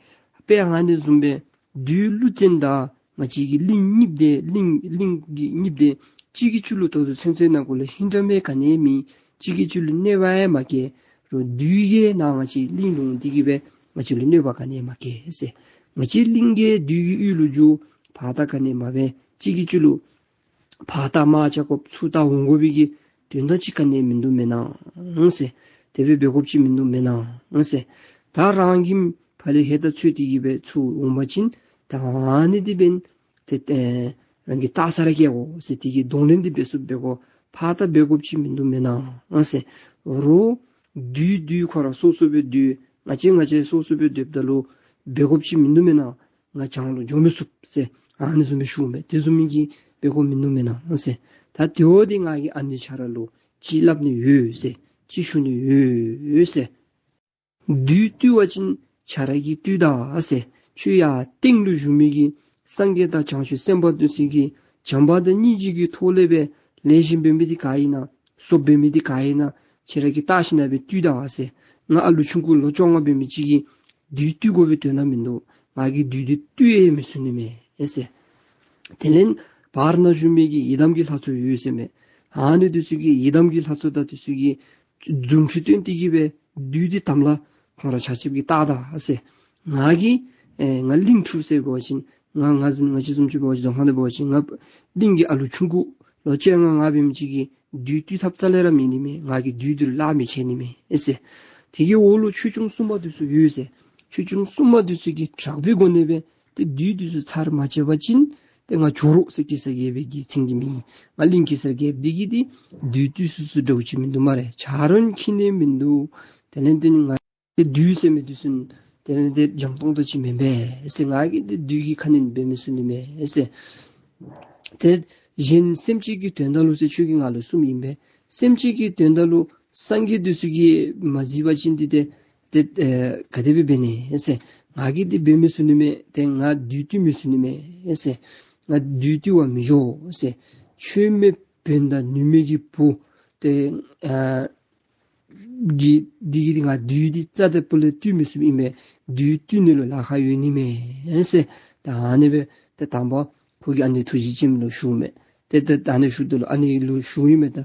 དཔེ་ཨ་ནི་བཟུམ་སྦེ་བདུད་ཀླུ་བཙན་དང་ང་བཅས་ཀྱི་གླིང་གཉིས་འདི་གླིང་གླིང་གི་གཉིས་འདི་གཅིག་གིས་གཅིག་ལུ་ད་ལྟོ་ཚུན་ཚོད་ནང་འཁོད་ལུ་ཧིང་འདྲ་མེད་ག་ནི་མེད། གཅིག་གིས་གཅིག་ལུ་གནོད་པ་ཡང་མ་བཀལ། རོགས་བདུད་ཀྱིས་ནཱ་ང་བཅས་གླིང་ལུ་འོང་སྟེ་གི་སྦེ་ང་བཅས་ལུ་གནོད་པ་ག་ནི་ཡང་མ་བཀལ་ཟེར། ང་བཅས་གླིང་གིས་བདུད་ཀྱི་ཡུལ་ལུ་འགྱོ་བར་ཐག་ག་ནི་མ་འབད། གཅིག་གིས་གཅིག་ལུ་ཕར་ལྟ་མར་བྱ་དགོཔ་ཚུར་ལྟ་འོང་དགོ་པའི་གི་དོན་དག་ཅིག་ག་ནི་མིན་འདུག་མེན་ན་ཟེར། དེ་སྦེ་འབད་དགོཔ་ཅིག་མིན་འདུག་མེན་ན་ཟེར། ད་རང་གིས་ཕར་ལས་ཧེ་ད་ཚུར་ཏེ་གི་སྦེ་ཚུར་འོང་པ་ཅིན་ད་ཨ་ནི་འདི་འབདན་ཏེ་ཨེ་རང་གི་ལྟ་ས་ར་བཀལ་དགོ་ཟེར། དེ་གི་གདོང་ལེན་འདི་འབད་ཚུགསཔ་འབད་དགོ། ཕར་ལྟ་འབད་དགོཔ་ཅིག་མིན་འདུག་མེན་ན་ཟེར། རོགས་བདུད་བདུད་ཁོ་ར་སོ་སོ་སྦེ་སྡོད། ང་བཅས་ང་བཅས་སོ་སོ་སྦེ་སྡོདཔ་ད་ལུ་འབད་དགོཔ་ཅིག་མིན་འདུག་མེན་ན། ང་བྱང་ལུ་འགྱོ་མི་ཚུགས་ཟེར་ཨ་ནི་བཟུམ་སྦེ་ཞུཝ་མས། དེ་བཟུམ་མའི་གི་འབད་དགོཔ་མིན་འདུག་མེན་ན་ཟེར། ད་དེ་འོ་དེ་ང་གིས་ཨ་ནི་ཁྱེད་ར་ལུ་ཅིག་སླབ་ནི་ཡོད་ཟེར། ཅིག་ཞུ་ནི་ཡོད་ཟེར། བདུད་བཏུལ་བ་ཅིན་ཁྱེད་ར་གིས་བཏུལ་ད་ཟེར། ཁྱོད་ཡར་སྟེང་ལུ་བཞུགས་མི་གི་སངས་རྒྱས་དང་བྱང་ཆུབ་སེམས་དཔའ་འདི་ཚུ་གིས་བྱམས་པ་དང་སྙིང་རྗེ་གི་ཐོག་ལས་སྦེ་ལེགས་ཤོམ་འབད་མི་འདི་ག་ཨིན་ན། སོ་འབད་མི་འདི་ག་ཨིན་ན། ཁྱེད་ར་གིས་བལྟ་ཞིན་ན་སྦེ་བཏུལ་ད་ཟེར། ང་ཨ་ལུ་ཆུང་ཀུ་ལོ་བཅོ་ལྔ་འབད་མི་ཅིག་གིས་བདུད་བཏུལ་དགོ་པའི་དོན་དག་མིན་འདུག། ང་གིས་བདུད་འདི་བཏུལ་ཡང་མི་ཚུགས་ནི་མས་ཟེར། དེ་ལས་བར་ན་བཞུགས་མི་གི་ཡི་དམ་གྱི་ལྷ་ཚོགས་ཡོད་ཟེར་མས། ཨ་ནི་འདི་ཚུ་གིས་ཡི་དམ་གྱི་ལྷ་ཚོགས་དང་འདི་ཚུ་གིས་རྫུ་འཕྲུལ་སྟོན་ཏེ་གི་སྦེ་བདུད་འདི་དམ་ལ་ཁོང་ར་ཆ་ཁྱབ་ཀྱིས་བཏགས་ད་ཟེར། ང་གིས་ཨེ་ང་གླིང་ཕྲུག་ཟེར་འབད་བ་ཅིན་ང་ང་བཟུམ་ང་བཅས་བཟུམ་ཅིག་འབད་བ་ཅིན་རྫོང་ཁ་ནང་འབད་བ་ཅིན་ང་གླིང་གི་ཨ་ལུ་ཆུང་ཀུ་ལོ་བཅོ་ལྔ་ལྔ་འབད་མི་ཅིག་གིས་བདུད་བཏུལ་ཐབས་རྩ་ལས་ར་མེད་ནི་མས། ང་གིས་བདུད་འདི་ལུ་གླགས་མི་ཆོད་ནི་མས་ཨེ་ཟེར། དེ་གི་འོག་ལུ་ཆོས་སྐྱོང་སྲུང་མ་འདི་ཚུ་ཡོད་ཟེར། ཆོས་སྐྱོང་སྲུང་མ་འདི་ཚུ་གིས་དྲག་པོའི་སྒོ་ནས་སྦེ་ཏེ་བདུད་འདི་ཚུ་ཚར་མ་བཅད་པ་ཅིན་ཏེ་ང་ཇོ་རུ་ཟེར་གེ་སར་རྒྱལ་པོའི་གི་མཚན་གྱིས་མིང་། ང་གླིང་གེ་སར་རྒྱལཔོ་འདི་གིས་ཏེ་བདུད་བཏུལ་ཚུགས་ཚུགས་འདྲཝ་ཅིག་མིན་འདུག་སྨ་རེ། ཆ་རོགས་ཁྱིམ་ནས་མིན་འདུག། དེ་ལས་ཏེ་ང་ཏེ་བདུད་ཟེར་མི་འདི་ཚུ་དེ་ལས་ཏེ་འཇམ་ཏོང་ཏོ་ཅིག་མེན་པས་ཟེར། ང་གིས་ཏེ་བདུད་ཀྱི་ཁ་ནང་འབད་མི་ཚུགས་ནི་མས་ཟེར། ཏེ་གཞན་སེམས་ཅན་གྱི་དོན་དག་ལུ་ཟེར་ཁྱོད་ཀྱིས་ང་ལུ་གསུངམ་ཨིན་པས། སེམས་ཅན་གྱི་དོན་དག་ལུ་སངས་རྒྱས་འདི་ཚུ་གིས་མ་གཟིགས་པ་ཅིན་ཏེ་ཏེ་ཏེ་ཨེ་ག་དེ་སྦེ་འབད་ནི་ཟེར། ང་གིས་ཏེ་འབད་མི་ཚུགས་ནི་མས། ཏེ་ང་བདུད་བཏུལ་མི་ཚུགས་ནི་མས་ཟེར། ང་བདུད་བཏུལ་བར་མི་འགྱོ་ཟེར། ཆོས་མེད་བན་དང་ནུས་མེད་ཀྱི་བུ་ཏེ་ཨ་གི་འདི་གིས་ང་བདུད་འདི་རྩ་དང་སྤུ་ལས་བཏུལ་མི་ཚུགསཔ་ཨིན་པས། བདུད་བཏུལ་ནི་ལུ་ལཱ་ཁག་ཡོད་ནི་མས་ཟེར། ད་ཨ་ནི་སྦེ་ཏེ་དང་པ་ཁོ་གིས་ཨ་ནི་ཐུགས་རྗེ་ཅན་ལུ་ཞུཝ་མས། ཏེ་ཏེ་ད་ཨ་ནི་ཞུཝ་ད་ལུ་ཨ་ནི་ལུ་ཞུཝ་ཨིན་མས། ད་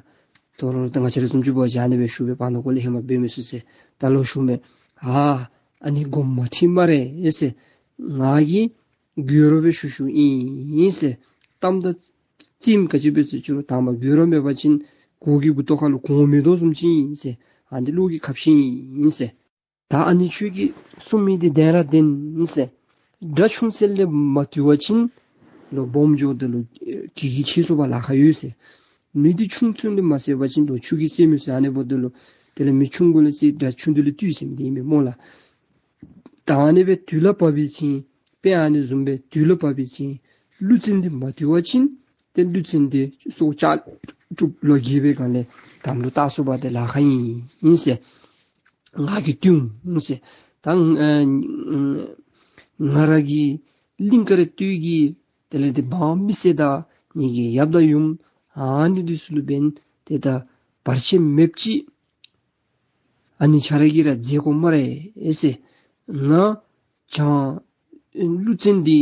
དོ་རུང་ད་ང་བཅས་ར་བཟུམ་ཅིག་འབད་བ་ཅིན་ཨ་ནི་སྦེ་ཞུ་སྦེ་བར་ན་གོ་ལས་ཧེ་མ་འབད་མི་ཚུགས་ཟེར། ད་ལོག་ཞུཝ་མས། ཨ་ཨ་ནི་དགོངསམ་མ་ཁྲེལ་སྨ་རེ་ཟེར། ང་གིས་དགོད་བྲོ་སྦེ་ཞུ་ཞུཝ་ཨིན་ཟེར། གཏམ་དང་རྩེདམོ་ག་ཅི་སྦེ་ཟེར་ཅི་རུང་དང་པ་དགོད་བྲོ་མེད་པ་ཅིན་གོ་གི་མགུ་ཏོ་ཁ་ལུ་གོང་མེ་ཏོག་བཟུམ་ཅིག་ཨིན་ཟེར། ཨ་ནི་བློ་གི་ཁ་བཞེས་ཨིན་ཟེར། ད་ཨ་ནི་ཁྱོད་ཀྱིས་གསུངས་མི་འདི་བདེན་ར་བདེན་ཟེར། དགྲ་ཆུང་ཚད་ལས་མ་བཏུལ་བ་ཅིན་ལོག་སྦོམ་འགྱོཝ་ད་ལུ་གི་གི་ཆེ་སུ་བ་ལཱ་ཁག་ཡོད་ཟེར། མི་འདི་ཆུང་ཆུང་ལས་མ་བསད་པ་ཅིན་ལོག་ཆུང་གིས་བསད་མི་ཚུགས། ཨ་ནི་འབདཝ་ད་ལུ་དེ་ལས་མི་ཆུང་ཀུ་ལས་བསད་དགྲ་ཆུང་དེ་ལུ་བཏུལ་ཟེར་མི་འདི་ཨིན་མས་སྨོ་ལགས། ད་ཨ་ནི་སྦེ་དུས་ལ་བབ་པའི་ཚེ་དཔེ་ཨ་ནི་བཟུམ་སྦེ་དུས་ལ་བབ་པའི་ཚེ་ཀླུ་བཙན་འདི་མ་བཏུལ་བ་ཅིན་ཏེ་ཀླུ་བཙན་འདི་སྲོག་ཆགས་གྲུབ་ལོ་རྒས་པའི་སྒང་ལས་དམ་ལུ་བཏགས་སུ་བ་དེ་ལཱ་ཁག་ཨིན་ཨིན་ཟེར། ང་གིས་བཏུལ་འོང་ཟེར། ད་ཨ་ང་ར་གི་གླིང་དཀར་སྟོད་ཀྱི་དེ་ལས་ཏེ་འབངས་མི་སེར་དང་ངེ་གི་ཡབ་དང་ཡུམ་ཨ་ནི་འདི་ཚུ་ལུ་འབདན་ཏེ་ད་བར་ཆད་མེདཔ་ཅིག་ཨ་ནི་ཁྱོད་ར་གིས་ར་མཛད་དགོ་སྨ་རེ་ཟེར། ང་བྱང་ཀླུ་བཙན་འདི་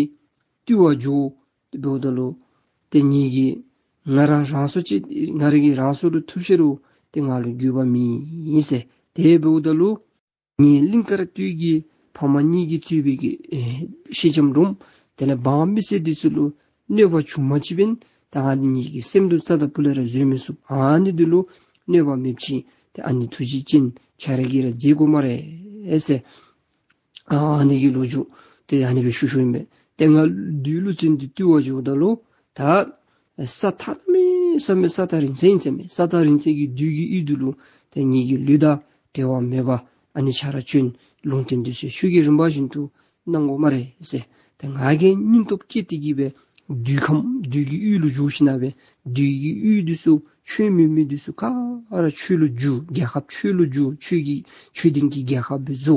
བཏུལ་བར་འགྱོ་འབདཝ་ད་ལུ་ཏེ་ངེ་གི་ང་ར་རང་སྲོག་ཅིག་ང་ར་གིས་རང་སྲོག་ལུ་ཐུག་ཤི་རུང་ཏེ་ང་ལུ་འགྱོད་པ་མེད་ཟེར། དེ་འབདཝ་ད་ལུ་ངེ་གླིང་དཀར་སྟོད་ཀྱི་ཕམ་གཉིས་ཀྱིས་གཙོས་པའི་གི་ཨེ་སེང་ལྕམ་རོམ་དེ་ལས་འབངས་མི་སེར་འདི་ཚུ་ལུ་གནོད་པ་བྱུང་མ་ཅིག་འབདན་ད་ང་འདི་ངེ་གི་སེམས་སྡུག་རྩ་དང་ཕུ་ལས་ར་བཟོད་མི་ཚུགས། ཨ་ནི་འདི་ལུ་གནོད་པ་མེདཔ་ཅིག་ཏེ་ཨ་ནི་ཐུགས་རྗེ་ཅན་ཁྱོད་ར་གིས་ར་མཛད་དགོ་སྨ་རེ་ཟེར། ཨ་ནི་གི་ལོ་རྒྱུས་དེ་ཨ་ནི་སྦེ་ཞུ་ཞུཝ་ཨིན་པས། ཏེ་ང་བདུད་ཀླུ་བཙན་འདི་བཏུལ་བར་འགྱོཝ་ད་ལུ་ད་ས་ཐག་མེད་ས་མེད་ས་ཐག་རིང་ས་ཨིན་ཟེར་མས། ས་ཐག་རིང་ས་གི་བདུད་ཀྱི་ཡུལ་འདི་ལུ་ཏེ་ངེ་གི་ལུས་དང་འབྲལ་བ་མེད་པར་ཨ་ནི་ཁྱོད་ར་བྱོན། ལུང་བསྟན་འདི་ཚུ་ཆོས་ཀྱི་རིམ་པ་བཞིན་དུ་གནང་དགོ་སྨ་རེ་ཟེར། ཏེ་ང་གིས་སྙིང་སྟོབས་བསྐྱེད་དེ་གི་སྦེ་བདུད་ཁམས་བདུད་ཀྱི་ཡུལ་ལུ་འགྱོ་ཞིནམ་ལས་སྦེ་བདུད་ཀྱི་ཡུལ་འདི་ཚུ་ཆོས་མེད་མི་འདི་ཚུ་ག་ར་ཆོས་ལུ་བསྒྱུར། རྒྱལ་ཁབ་ཆོས་ལུ་བསྒྱུར། ཆོས་ཀྱི་ཆོས་ལྡན་གྱི་རྒྱལ་ཁབ་སྦེ་བཟོ།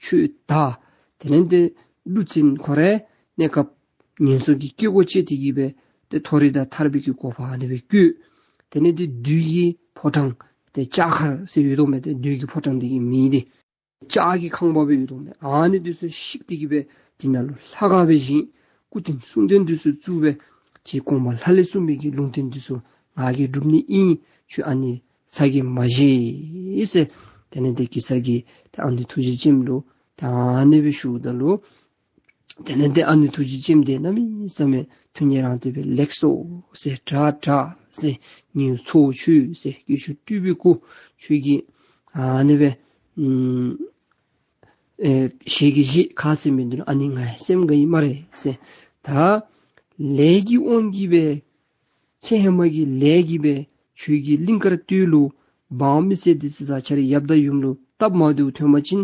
ཆོས་དར། དེ་ལས་ཏེ་ཀླུ་བཙན་ཁོ་རའི་གནས་སྐབས་ངན་སོང་གི་སྐྱེ་སྒོ་བཅད་དེ་གི་སྦེ་ཏེ་མཐོ་རིས་དང་ཐར་པའི་གི་གོ་འཕང་ཨ་ནི་སྦེ་བཀོད། དེ་ལས་ཏེ་བདུད་ཀྱི་ཕོ་བྲང་ཏེ་ལྕགས་མཁར་ཟེར་ཡོད་དོ་མས། ཏེ་བདུད་ཀྱི་ཕོ་བྲང་འདི་གི་མིང་འདི་ལྕགས་ཀྱི་ཁང་པ་སྦེ་ཡོད་དོ་མས། ཨ་ནི་འདི་ཚུ་བཤིག་སྟེ་གི་སྦེ་འདི་ནང་ལུ་ལྷ་ཁང་སྦེ་བཞེངས། སྐུ་རྟེན་གསུང་རྟེན་འདི་ཚུ་བཙུགས་སྦེ་ཅིག་གོང་མ་ལྷ་ལས་གསུངས་པའི་གི་ལུང་བསྟན་འདི་ཚུ་ང་གིས་སྒྲུབ་ནི་ཨིན། ཁྱོད་ཨ་ནི་ཚ་གྱང་མ་བཞེས་ཟེར། དེ་ལས་ཏེ་གེ་སར་གྱིས་ཏེ་ཨ་ནི་ཐུགས་རྗེ་ཅན་ལུ་ཏེ་ཨ་ནི་སྦེ་ཞུཝ་ད་ལུ་དེ་ལས་ཏེ་ཨ་ནི་ཐུགས་རྗེ་ཅན་འདི་གནམ་མེད་ས་མེད་ཐུགས་མཉེས་རང་སྟེ་སྦེ་ལེགས་སོ་ཟེར། དྲག་དྲག་ཟེར། ངེའི་ཚོགས་མཆོད་ཟེར། སྐྱེས་མཆོག་སྤྲུལ་པའི་སྐུ་ཁྱོད་ཀྱིས་ཨ་ནི་སྦེ་ཨམ་ཨེ་ཞལ་གྱིས་བཞེས་ག་ཟེར་མི་འདི་ལུ་ཨ་ནི་ང་སེམས་དགའ་ཡི་སྨ་རེ་ཟེར། ད་ལས་ཀྱི་དབང་གིས་སྦེ་ཚེ་ཧེ་མ་གི་ལས་ཀྱིས་སྦེ་ཁྱོད་ཀྱིས་གླིང་དཀར་སྟོད་ལུ་འབངས་མི་སེར་འདི་ཚུ་དང་ཁྱོད་རའི་ཡབ་དང་ཡུམ་ལུ་སྟབས་མ་བདེཝ་ཐོན་པ་ཅིན་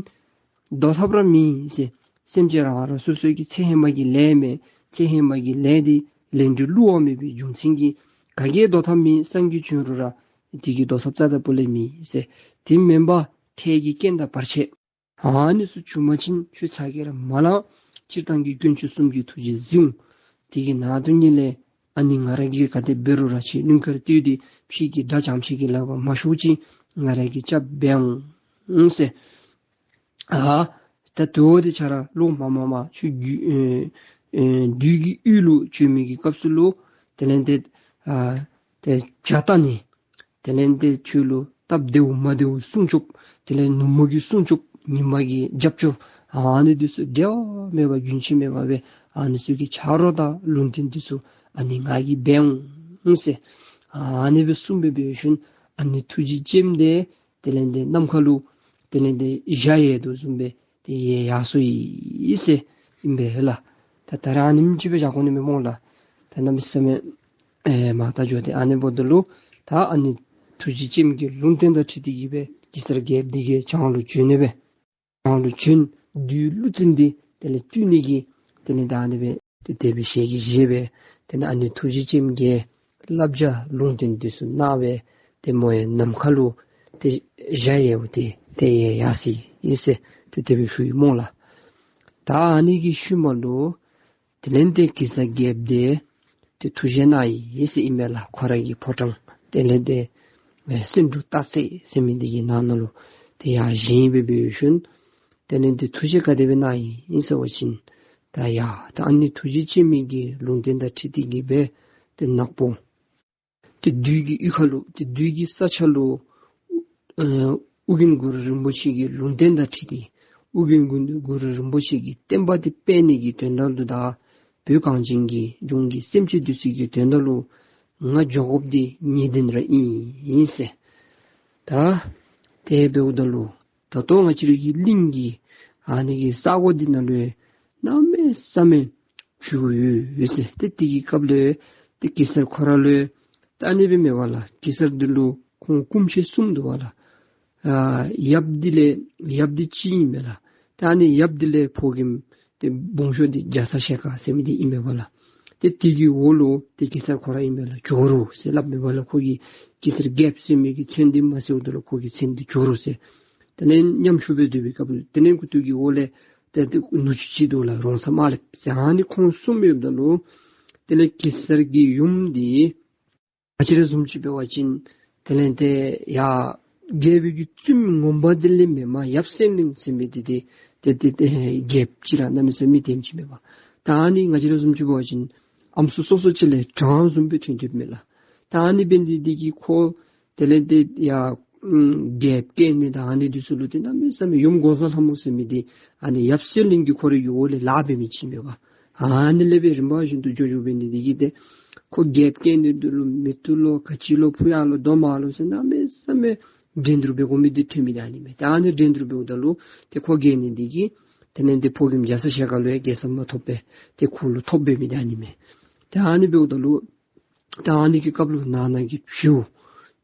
བཟློག་ཐབས་ར་མེད་ཟེར། སེམས་ཅན་རང་རང་སོ་སོའི་གི་ཚེ་ཧེ་མ་གི་ལས་མས། ཚེ་ཧེ་མ་གི་ལས་འདི་ལས་འབྲས་བསླུ་བ་མེད་པའི་རྒྱུ་མཚན་གྱིས་ག་གིས་བཟློག་ཐབས་མེད། སངས་རྒྱས་བྱོན་རུང་ར་དེ་གིས་བཟློག་ཐབས་རྩ་དང་ཕུ་ལས་མེད་ཟེར། དེ་མེན་པར་འཕྲལ་གྱི་རྐྱེན་དང་བར་ཆད་ཨ་ནི་ཚུ་བྱུང་པ་ཅིན་ཁྱོད་ཚ་གྱང་ར་མ་ལང་། སྤྱིར་བཏང་གི་དཀོན་མཆོག་གསུམ་གྱི་ཐུགས་རྗེས་གཟིགས་འོང་། དེ་གི་ནང་དོན་ཉིད་ལས་ཨ་ནི་ང་ར་གིས་ག་དེ་འབད་རུང་ར་ཁྱོད་གླིང་དཀར་སྟོད་འདི་ཕྱི་གི་དགྲ་ཙམ་ཅིག་གི་ལག་པར་མ་ཤོར་ཅིག་ང་ར་གིས་སྐྱབས་འབད་འོང་ཟེར། ཨ་ད་དོ་འདི་ཁྱོད་ར་ལོག་མ་མ་མ་ཁྱོད་བདུད་ཨེ་ཨེ་བདུད་ཀྱི་ཡུལ་ལུ་བྱོན་མི་གི་སྐབས་སུ་ལུ་དེ་ལས་ཏེ་ཨ་ཏེ་བྱ་ལྟ་ནི་དེ་ལས་ཏེ་ཁྱོད་ལུ་སྟབས་བདེཝ་མ་བདེཝ་སྲུང་སྐྱོབ། དེ་ལས་ནུབ་མོ་གི་སྲུང་སྐྱོབ། ཉི་མ་གི་རྒྱབ་སྐྱོར། ཨ་ནི་འདི་ཚུ་འབྲལ་བ་མེད་པར་རྒྱུན་ཆད་མེད་པར་སྦེ་ཨ་ནི་ཚུ་གི་ཆ་རོགས་དང་ལུང་བསྟན་འདི་ཚུ་ཨ་ནི་ང་གིས་འབད་འོང་ཟེར། ཨ་ནི་སྦེ་གསུངས་སྦེ་འབད་ཞིནམ་ཨ་ནི་ཐུགས་རྗེ་ཅན་འདི་དེ་ལས་ཏེ་ནམ་མཁའ་ལུ་དེ་ལས་ཏེ་འཇའ་ཡལ་དོ་བཟུམ་སྦེ་ཏེ་ཡལ་ཡར་སོ་ཡི་ཟེར་ཨིན་པས་ལགས། ད་ད་རེས་ཨ་ནེམ་ཅིག་སྦེ་བཞག་དགོ་ནི་མས་སྨོ་ལགས། ད་གནམ་མེད་ས་མེད་ཨེ་མ་ད་འགྱོ་སྟེ་ཨ་ནི་འབདཝ་ད་ལུ་ད་ཨ་ནི་ཐུགས་རྗེ་ཅན་གྱི་ལུང་བསྟན་དང་འཁྲིལ་ཏེ་གི་སྦེ་གེ་སར་རྒྱལཔོ་འདི་གིས་བྱང་ལུ་བྱོན་ནི་སྦེ་བྱང་ལུ་བྱོན། བདུད་ཀླུ་བཙན་འདི་དེ་ལས་བཏུལ་ནི་གི་དེ་ལས་ད་ཨ་ནི་སྦེ་ཏེ་དེ་སྦེ་ཞལ་གྱིས་བཞེས་སྦེ་དེ་ལས་ཨ་ནི་ཐུགས་རྗེ་ཅན་གྱི་བསླབ་བྱ་ལུང་བསྟན་འདི་ཚུ་གནང་སྦེ་ཏེ་མོ་ཡང་ནམ་མཁའ་ལུ་ཏེ་འཇའ་ཡལཝ་ཏེ་ཏེ་ཡལ་ཡར་སོ་ཡི་ཟེར་ཏེ་དེ་སྦེ་ཞུ་ཡི་སྨོ་ལགས། ད་ཨ་ནི་གི་ཤུལ་མ་ལུ་དེ་ལས་ཏེ་གེ་སར་རྒྱལཔོ་འདི་ཏེ་ཐུགས་བཞེད་གནང་ཡི་ཟེར་ཨིན་མས་ལགས། ཁོ་ར་གི་ཕོ་བྲང་དེ་ལས་ཏེ་ཨེ་སེང་འབྲུག་སྟག་རྩེ་ཟེར་མི་འདི་གི་ནང་ན་ལུ་ཏེ་ཡར་བཞེངས་སྦེ་འབད་ཞིནམ་དེ་ལས་ཏེ་ཐུགས་བཞེད་ག་དེ་སྦེ་གནང་ཡི་ཟེར་བ་ཅིན་ད་ཡ་ད་ཨ་ནི་ཐུགས་རྗེ་ཅན་མའི་གི་ལུང་བསྟན་དང་འཁྲིལ་ཏེ་གི་སྦེ་ཏེ་ནག་པོ་ཏེ་བདུད་ཀྱི་ཡུལ་ཁ་ལུ་ཏེ་བདུད་ཀྱི་ས་ཆ་ལུ་ཨ་ཨོ་རྒྱན་གུ་རུ་རིན་པོ་ཆེ་གི་ལུང་བསྟན་དང་འཁྲིལ་ཏེ་ཨོ་རྒྱན་གུ་གུ་རུ་རིན་པོ་ཆེ་གི་བསྟན་པ་འདི་སྤེལ་ནི་གི་དོན་དག་ལུ་དང་བོད་གངས་ཅན་གྱི་ལྗོངས་ཀྱི་སེམས་ཅན་འདི་ཚུ་གི་དོན་དག་ལུ་ང་འགྱོ་དགོཔ་འདི་ངེས་བདེན་ར་ཨིན་ཟེར། ད་དེ་འབདཝ་ད་ལུ་ད་ལྟོ་ང་བཅས་ར་གི་གླིང་གི་ཨ་ནི་གི་ས་གོ་འདི་ནང་ལུ་གནམ་མེད་ས་མེད་བྱུར་ཡོད་ཟེར། ཏེ་དེ་གི་སྐབས་ལུ་ཏེ་གེ་སར་ཁོ་ར་ལུ་ད་ཨ་ནི་སྦེ་མེན་པ་ལགས། གེ་སར་འདི་ལུ་ཁོང་སྐུ་མཆེད་གསུམ་འདུག་པ་ལགས། ཨ་ཡབ་འདི་ལས་ཡབ་འདི་གཅིག་ཨིན་མས་ལགས། ད་ཨ་ནི་ཡབ་འདི་ལས་ཕོ་རྒནམ་ཏེ་སྦོམ་ཤོས་འདི་རྒྱ་ཚ་ཞལ་དཀར་ཟེར་མི་འདི་ཨིན་མས་པ་ལགས། ཏེ་དེ་གི་འོག་ལུ་ཏེ་གེ་སར་ཁོ་ར་ཨིན་མས་ལགས། ཇོ་རུ་ཟེར་སླབ་མས་པ་ལགས། ཁོ་གིས་གེ་སར་རྒྱལཔོ་ཟེར་མི་གི་མཚན་འདི་མ་ཟེརཝ་ད་ལུ་ཁོ་གི་མཚན་འདི་ཇོ་རུ་ཟེར། དེ་ལས་ཉམ་ཆུང་སྦེ་སྡོད་པའི་སྐབས་ལུ་དེ་ལས་མགུ་ཏོ་གི་འོག་ལས་ཏེ་ཏེ་ནུ་གཅུང་ཅིག་འདུག་ལགས། རོང་ཚ་དམར་ལེབ་ཟེར། ཨ་ནི་ཁོང་གསུམ་ཡོདཔ་ད་ལུ་དེ་ལས་གེ་སར་གྱི་ཡུམ་འདི་ང་བཅས་ར་བཟུམ་ཅིག་འབད་བ་ཅིན་དེ་ལས་ཏེ་ཡ་རྒྱལ་པོའི་གི་བཙུནམོ་ངོ་མ་འདི་ལས་མེན་པར་ཡབ་སེང་བློན་ཟེར་མི་འདི་ཏེ་ཏེ་ཏེ་ཏེ་རྒྱལཔོ་ཅིག་ར་གནམ་མེད་ས་མེད་མི་དེམ་ཅིག་མེན་པར། ད་ཨ་ནི་ང་བཅས་ར་བཟུམ་ཅིག་འབད་བ་ཅིན་ཨམ་སྲུ་སོ་སོ་ཅིག་ལས་དྲང་བཟུམ་སྦེ་ཐོན་ཐོནམ་མས་ལགས། ད་ཨ་ནི་འབད་ནི་འདི་གིས་ཁོ་དེ་ལས་ཏེ་ཡ་ཨམ་རྒྱལཔོ་བཀལ་ནི་དང་ཨ་ནི་འདི་ཚུ་ལུ་ཏེ་གནམ་མེད་ས་མེད་ཡུམ་འགོག་བཟའ་ལྷ་མོ་ཟེར་མི་འདི་ཨ་ནི་ཡབ་སེང་བློན་གྱིས་ཁོ་རའི་གི་འོག་ལས་ལཱ་འབད་མི་ཅིག་མས་པ། ཨ་ནི་ལས་སྦེ་རིམ་པ་བཞིན་དུ་འགྱོ་འགྱོ་འབད་ནི་འདི་གིས་ཏེ་ཁོ་རྒྱལཔོ་བཀལ་ནི་འདི་ལུ་མེ་ཏོག་ལོ་ག་ཅི་ལོ་ཕུ་ཡ་ལོ་རྡོག་མ་ལོ་ཟེར་གནམ་མེད་ས་མེད་འགྲན་བསྡུར་འབད་དགོ་མི་འདི་ཐོན་མི་འདི་ཨ་ནི་མས། ཏེ་ཨ་ནི་འགྲན་བསྡུར་འབདཝ་ད་ལུ་ཏེ་ཁོ་རྒྱལ་ནི་འདི་གིས་དེ་ལས་ཏེ་ཕོ་རྒནམ་རྒྱ་ཚ་ཞལ་དཀར་ལུ་ཡང་རྒྱལ་ས་མ་ཐོབ་པས། ཏེ་ཁོ་ལུ་ཐོབ་འབད་མི་འདི་ཨ་ནི་མས། ཏེ་ཨ་ནི་འབདཝ་ད་ལུ་ད་ཨ་ནི་གི་སྐབས་ལུ་ནང་ན་གི་བྱིའུ་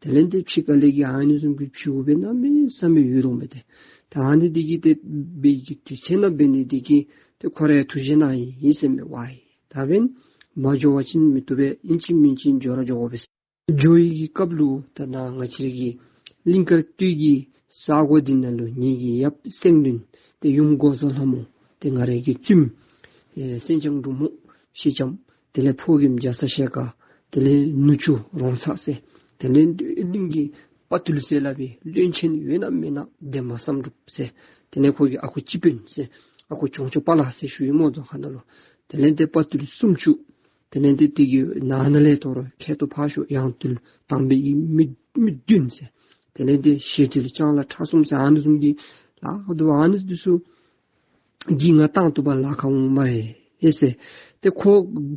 དེ་ལས་ཏེ་ཕྱི་ཁ་ལས་ཀྱི་ཨ་ནི་བཟུམ་གྱི་བྱིའུ་སྦེ་གནམ་མེད་ས་མེད་ཡོད་དོ་མས། ཏེ་ད་ཨ་ནི་འདི་གིས་ཏེ་འབད་གི་དུས་ཚོད་ནང་འབད་ནི་འདི་གིས་ཏེ་ཁོ་ར་ཡང་ཐུགས་བཞེད་གནང་ཡི་ཟེར་མས། ཝའི་ད་འབདན་མ་འགྱོ་བ་ཅིན་མི་བཏུབ་པས། ཨིན་ཅི་མིན་ཅི་འགྱོ་ར་འགྱོ་དགོ་པས། འགྱོ་བའི་གི་སྐབས་ལུ་ད་ནཱ་ང་བཅས་ར་གི་གླིང་དཀར་སྟོད་ཀྱི་ས་གོ་འདི་ནང་ལུ་ངེ་གི་ཡབ་སེང་བློན་ཏེ་ཡུམ་འགོག་བཟའ་ལྷ་མོ་ཏེ་ང་རའི་གི་བཙུནམོ་ཨེ་སེང་ལྕམ་འབྲུག་མོ་ཤེལ་ལྕམ་དེ་ལས་ཕོ་རྒནམ་རྒྱ་ཚ་ཞལ་དཀར་དེ་ལས་ནུ་གཅུང་རོང་ཚ་ཟེར་དེ་ལས་གླིང་གི་དཔའ་ཐུལ་ཟེར་སླབ་པའི་བློན་ཆེན་ཡོད་ན་མེད་ན་འདན་མ་བསམ་གྲུབ་ཟེར་དེ་ལས་ཁོ་གི་ཨ་ཁུ་སྤྱི་དཔོན་ཟེར་ཨ་ཁུ་ཆུང་ཆུང་པ་ལ་ཟེར་ཞུ་ཡི་སྨོ་རྫོང་ཁ་ནང་ལུ། དེ་ལས་ཏེ་དཔའ་ཐུལ་སུམ་ཅུ། དེ་ལས་ཏེ་དེ་གི་ནང་ན་ལས་དོ་རུང་ཁྱད་དུ་འཕགས་ཤོས་ཡང་ཐུལ་དང་པའི་མི་མི་བདུན་ཟེར། དེ་ལས་ཏེ་ཞེ་ཐུལ་ལྕང་ལ་ཁྲ་གསུམ་ཟེར་ཨ་ནི་བཟུམ་གྱི་ལཱ་ཁག་འདུག། ཨ་ནི་འདི་ཚུ་གིས་ང་བཏང་བཏུབ་པར་ལཱ་ཁག་འོང་སྨ་རེ་ཟེར། ཏེ་ཁོ་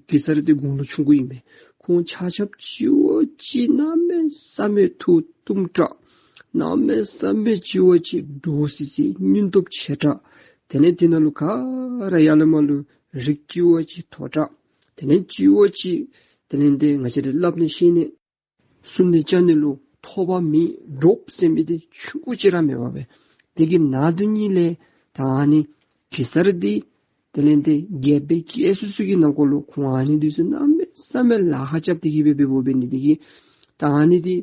གེ་སར་འདི་དགུང་ལོ་ཆུང་ཀུ་ཨིན་པས། ཁོང་ཆ་ཁྱབ་གཅིག་བ་གཅིག་གནམ་མེད་ས་མེད་ཐུགས་གཏུམ་དྲགས། གནམ་མེད་ས་མེད་གཅིག་བ་གཅིག་འདྲོག་སི་སི་སྙིང་སྟོབས་ཆེ་དྲགས། དེ་ལས་དེ་ནང་ལུ་ག་ར་ཡར་ལས་མར་ལུ་རིགས་གཅིག་བ་གཅིག་མཐོ་དྲགས། དེ་ལས་གཅིག་བ་གཅིག་དེ་ལས་ཏེ་ང་བཅས་ར་སླབ་ནི་བཤད་ནི་གསུང་ནི་བཅའ་ནི་ལུ་ཐོགས་པ་མེད། འདྲོག་ཟེར་མི་འདི་ཆུང་ཀུ་ཅིག་ར་མེད་པ་སྦེ། དེ་གི་ནང་དོན་ཉིད་ལས་ད་ཨ་ནི་གེ་སར་འདི་དེ་ལས་ཏེ་རྒྱལ་པོའི་སྐྱེས་སུ་སུ་གི་ནང་འཁོད་ལུ་ཁོང་ཨ་ནི་འདི་ཚུ་གནམ་མེད་ས་མེད་ལཱ་ཁག་རྐྱབ་སྟེ་གི་སྦེ་འབདཝ་འབད་ནི་འདི་གིས་ད་ཨ་ནི་འདི་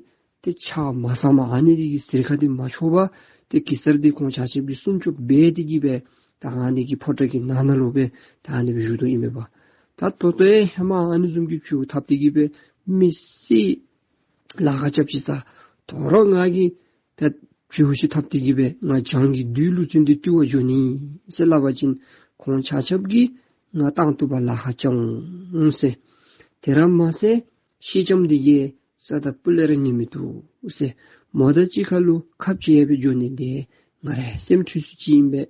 ཏེ་ཆ་མ་ཚང་མ་ཨ་ནི་འདི་གི་ཟུར་ཁ་འདི་མ་ཆོག་པར་ཏེ་གེ་སར་འདི་ཁོང་ཆ་ཁྱབ་ཀྱིས་སྲུང་སྐྱོབ་འབད་དེ་གི་སྦེ་ད་ཨ་ནི་གི་ཕོ་བྲང་གི་ནང་ན་ལུ་སྦེ་ད་ཨ་ནི་སྦེ་བཞུགས་དོ་ཨིན་མས་པ། ད་ད་ལྟོ་ཡང་ཧེ་མ་ཨ་ནི་བཟུམ་གྱི་བྱིའུ་འཐབ་སྟེ་གི་སྦེ་མི་སེར་ལཱ་ཁག་རྐྱབ་ཅི་ས། དོ་རུང་ང་གིས་ད་བྱིའུ་ཅིག་འཐབ་སྟེ་གི་སྦེ་ང་བྱང་གི་བདུད་ཀླུ་བཙན་འདི་བཏུལ་བར་འགྱོ་ནི་ཟེར་སླབ་པ་ཅིན་ཁོང་ཆ་ཁྱབ་ཀྱིས་ང་བཏང་བཏུབ་པར་ལཱ་ཁག་རྐྱབ་འོང་ཟེར། དེ་ར་མ་ཚད་ཤེལ་ལྕམ་འདི་གིས་ས་དང་སྤུ་ལས་ར་ཉན་མི་བཏུབ་ཟེར། མོ་དང་གཅིག་ཁར་ལུ་ཁ་འབྱལ་སྦེ་འགྱོ་ནི་འདི་ང་རའི་སེམས་འཁྲུལ་སུ་ཅིག་ཨིན་པས།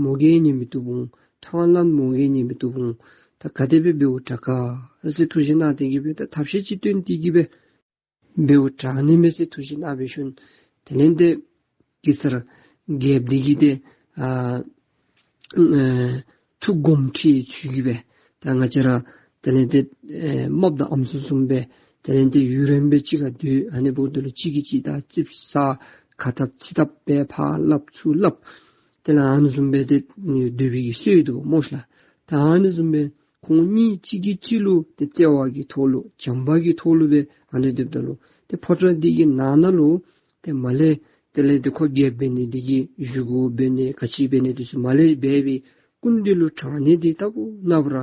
མོ་གིས་ཉན་མི་བཏུབ་འོང་། ཁྲང་ལམ་མོ་གིས་ཉན་མི་བཏུབ་འོང་། ད་ག་དེ་སྦེ་འབདཝ་དྲག་ག་ཟེར་ཐུགས་བཞེད་གནང་སྟེ་གི་སྦེ་ད་ཐབས་ཤེས་ཅིག་བཏོན་ཏེ་གི་སྦེ་འབདཝ་དྲག་ནི་མས་ཟེར་ཐུགས་བཞེད་གནང་སྦེ་ཞིནམ་དེ་ལས་ཏེ་གེ་སར་རྒྱལཔོ་འདི་གིས་ཏེ་ཨ་ཨེ་ཐུགས་དགོངས་ཁྲེལ་ཚུལ་གྱིས་སྦེ་ད་ང་བཅས་ར་དེ་ལས་ཏེ་ཨེ་རྨགཔ་དང་ཨམ་སྲུ་བཟུམ་སྦེ་དེ་ལས་ཏེ་ཡུན་རིངམོ་སྦེ་གཅིག་ཁར་སྡོད། ཨ་ནི་འབདཝ་ད་ལུ་གཅིག་གིས་གཅིག་དང་ཙིགཔ་ཟ་ཁ་འཐབ་ཚིག་འཐབ་སྦེ་ཕར་སླབ་ཚུར་སླབ། དེ་ལས་ཨ་ནི་བཟུམ་སྦེ་ཏེ་སྡོད་པའི་གི་སྲོལ་འདུག་སྨོ་ཤ་ལགས། ད་ཨ་ནི་བཟུམ་སྦེ་ཁོང་གཉིས་གཅིག་གིས་གཅིག་ལུ་ཏེ་བརྩེ་བ་གི་ཐོག་ལུ་བྱམས་པ་གི་ཐོག་ལུ་སྦེ་ཨ་ནི་སྡོདཔ་ད་ལུ་ཏེ་ཕོ་བྲང་འདི་གི་ནང་ན་ལུ་ཏེ་མར་ལས་དེ་ལས་ཏེ་ཁོ་རྒྱལཔོ་འབད་ནི་འདི་གིས་བཞེས་སྒོ་འབད་ནི་ག་ཅི་འབད་ནི་འདི་ཚུ་མར་ལས་འབད་བའི་སྐུ་མདུན་ལུ་དྲང་ནི་འདི་ལྟ་བུ་ན་བུ་ར་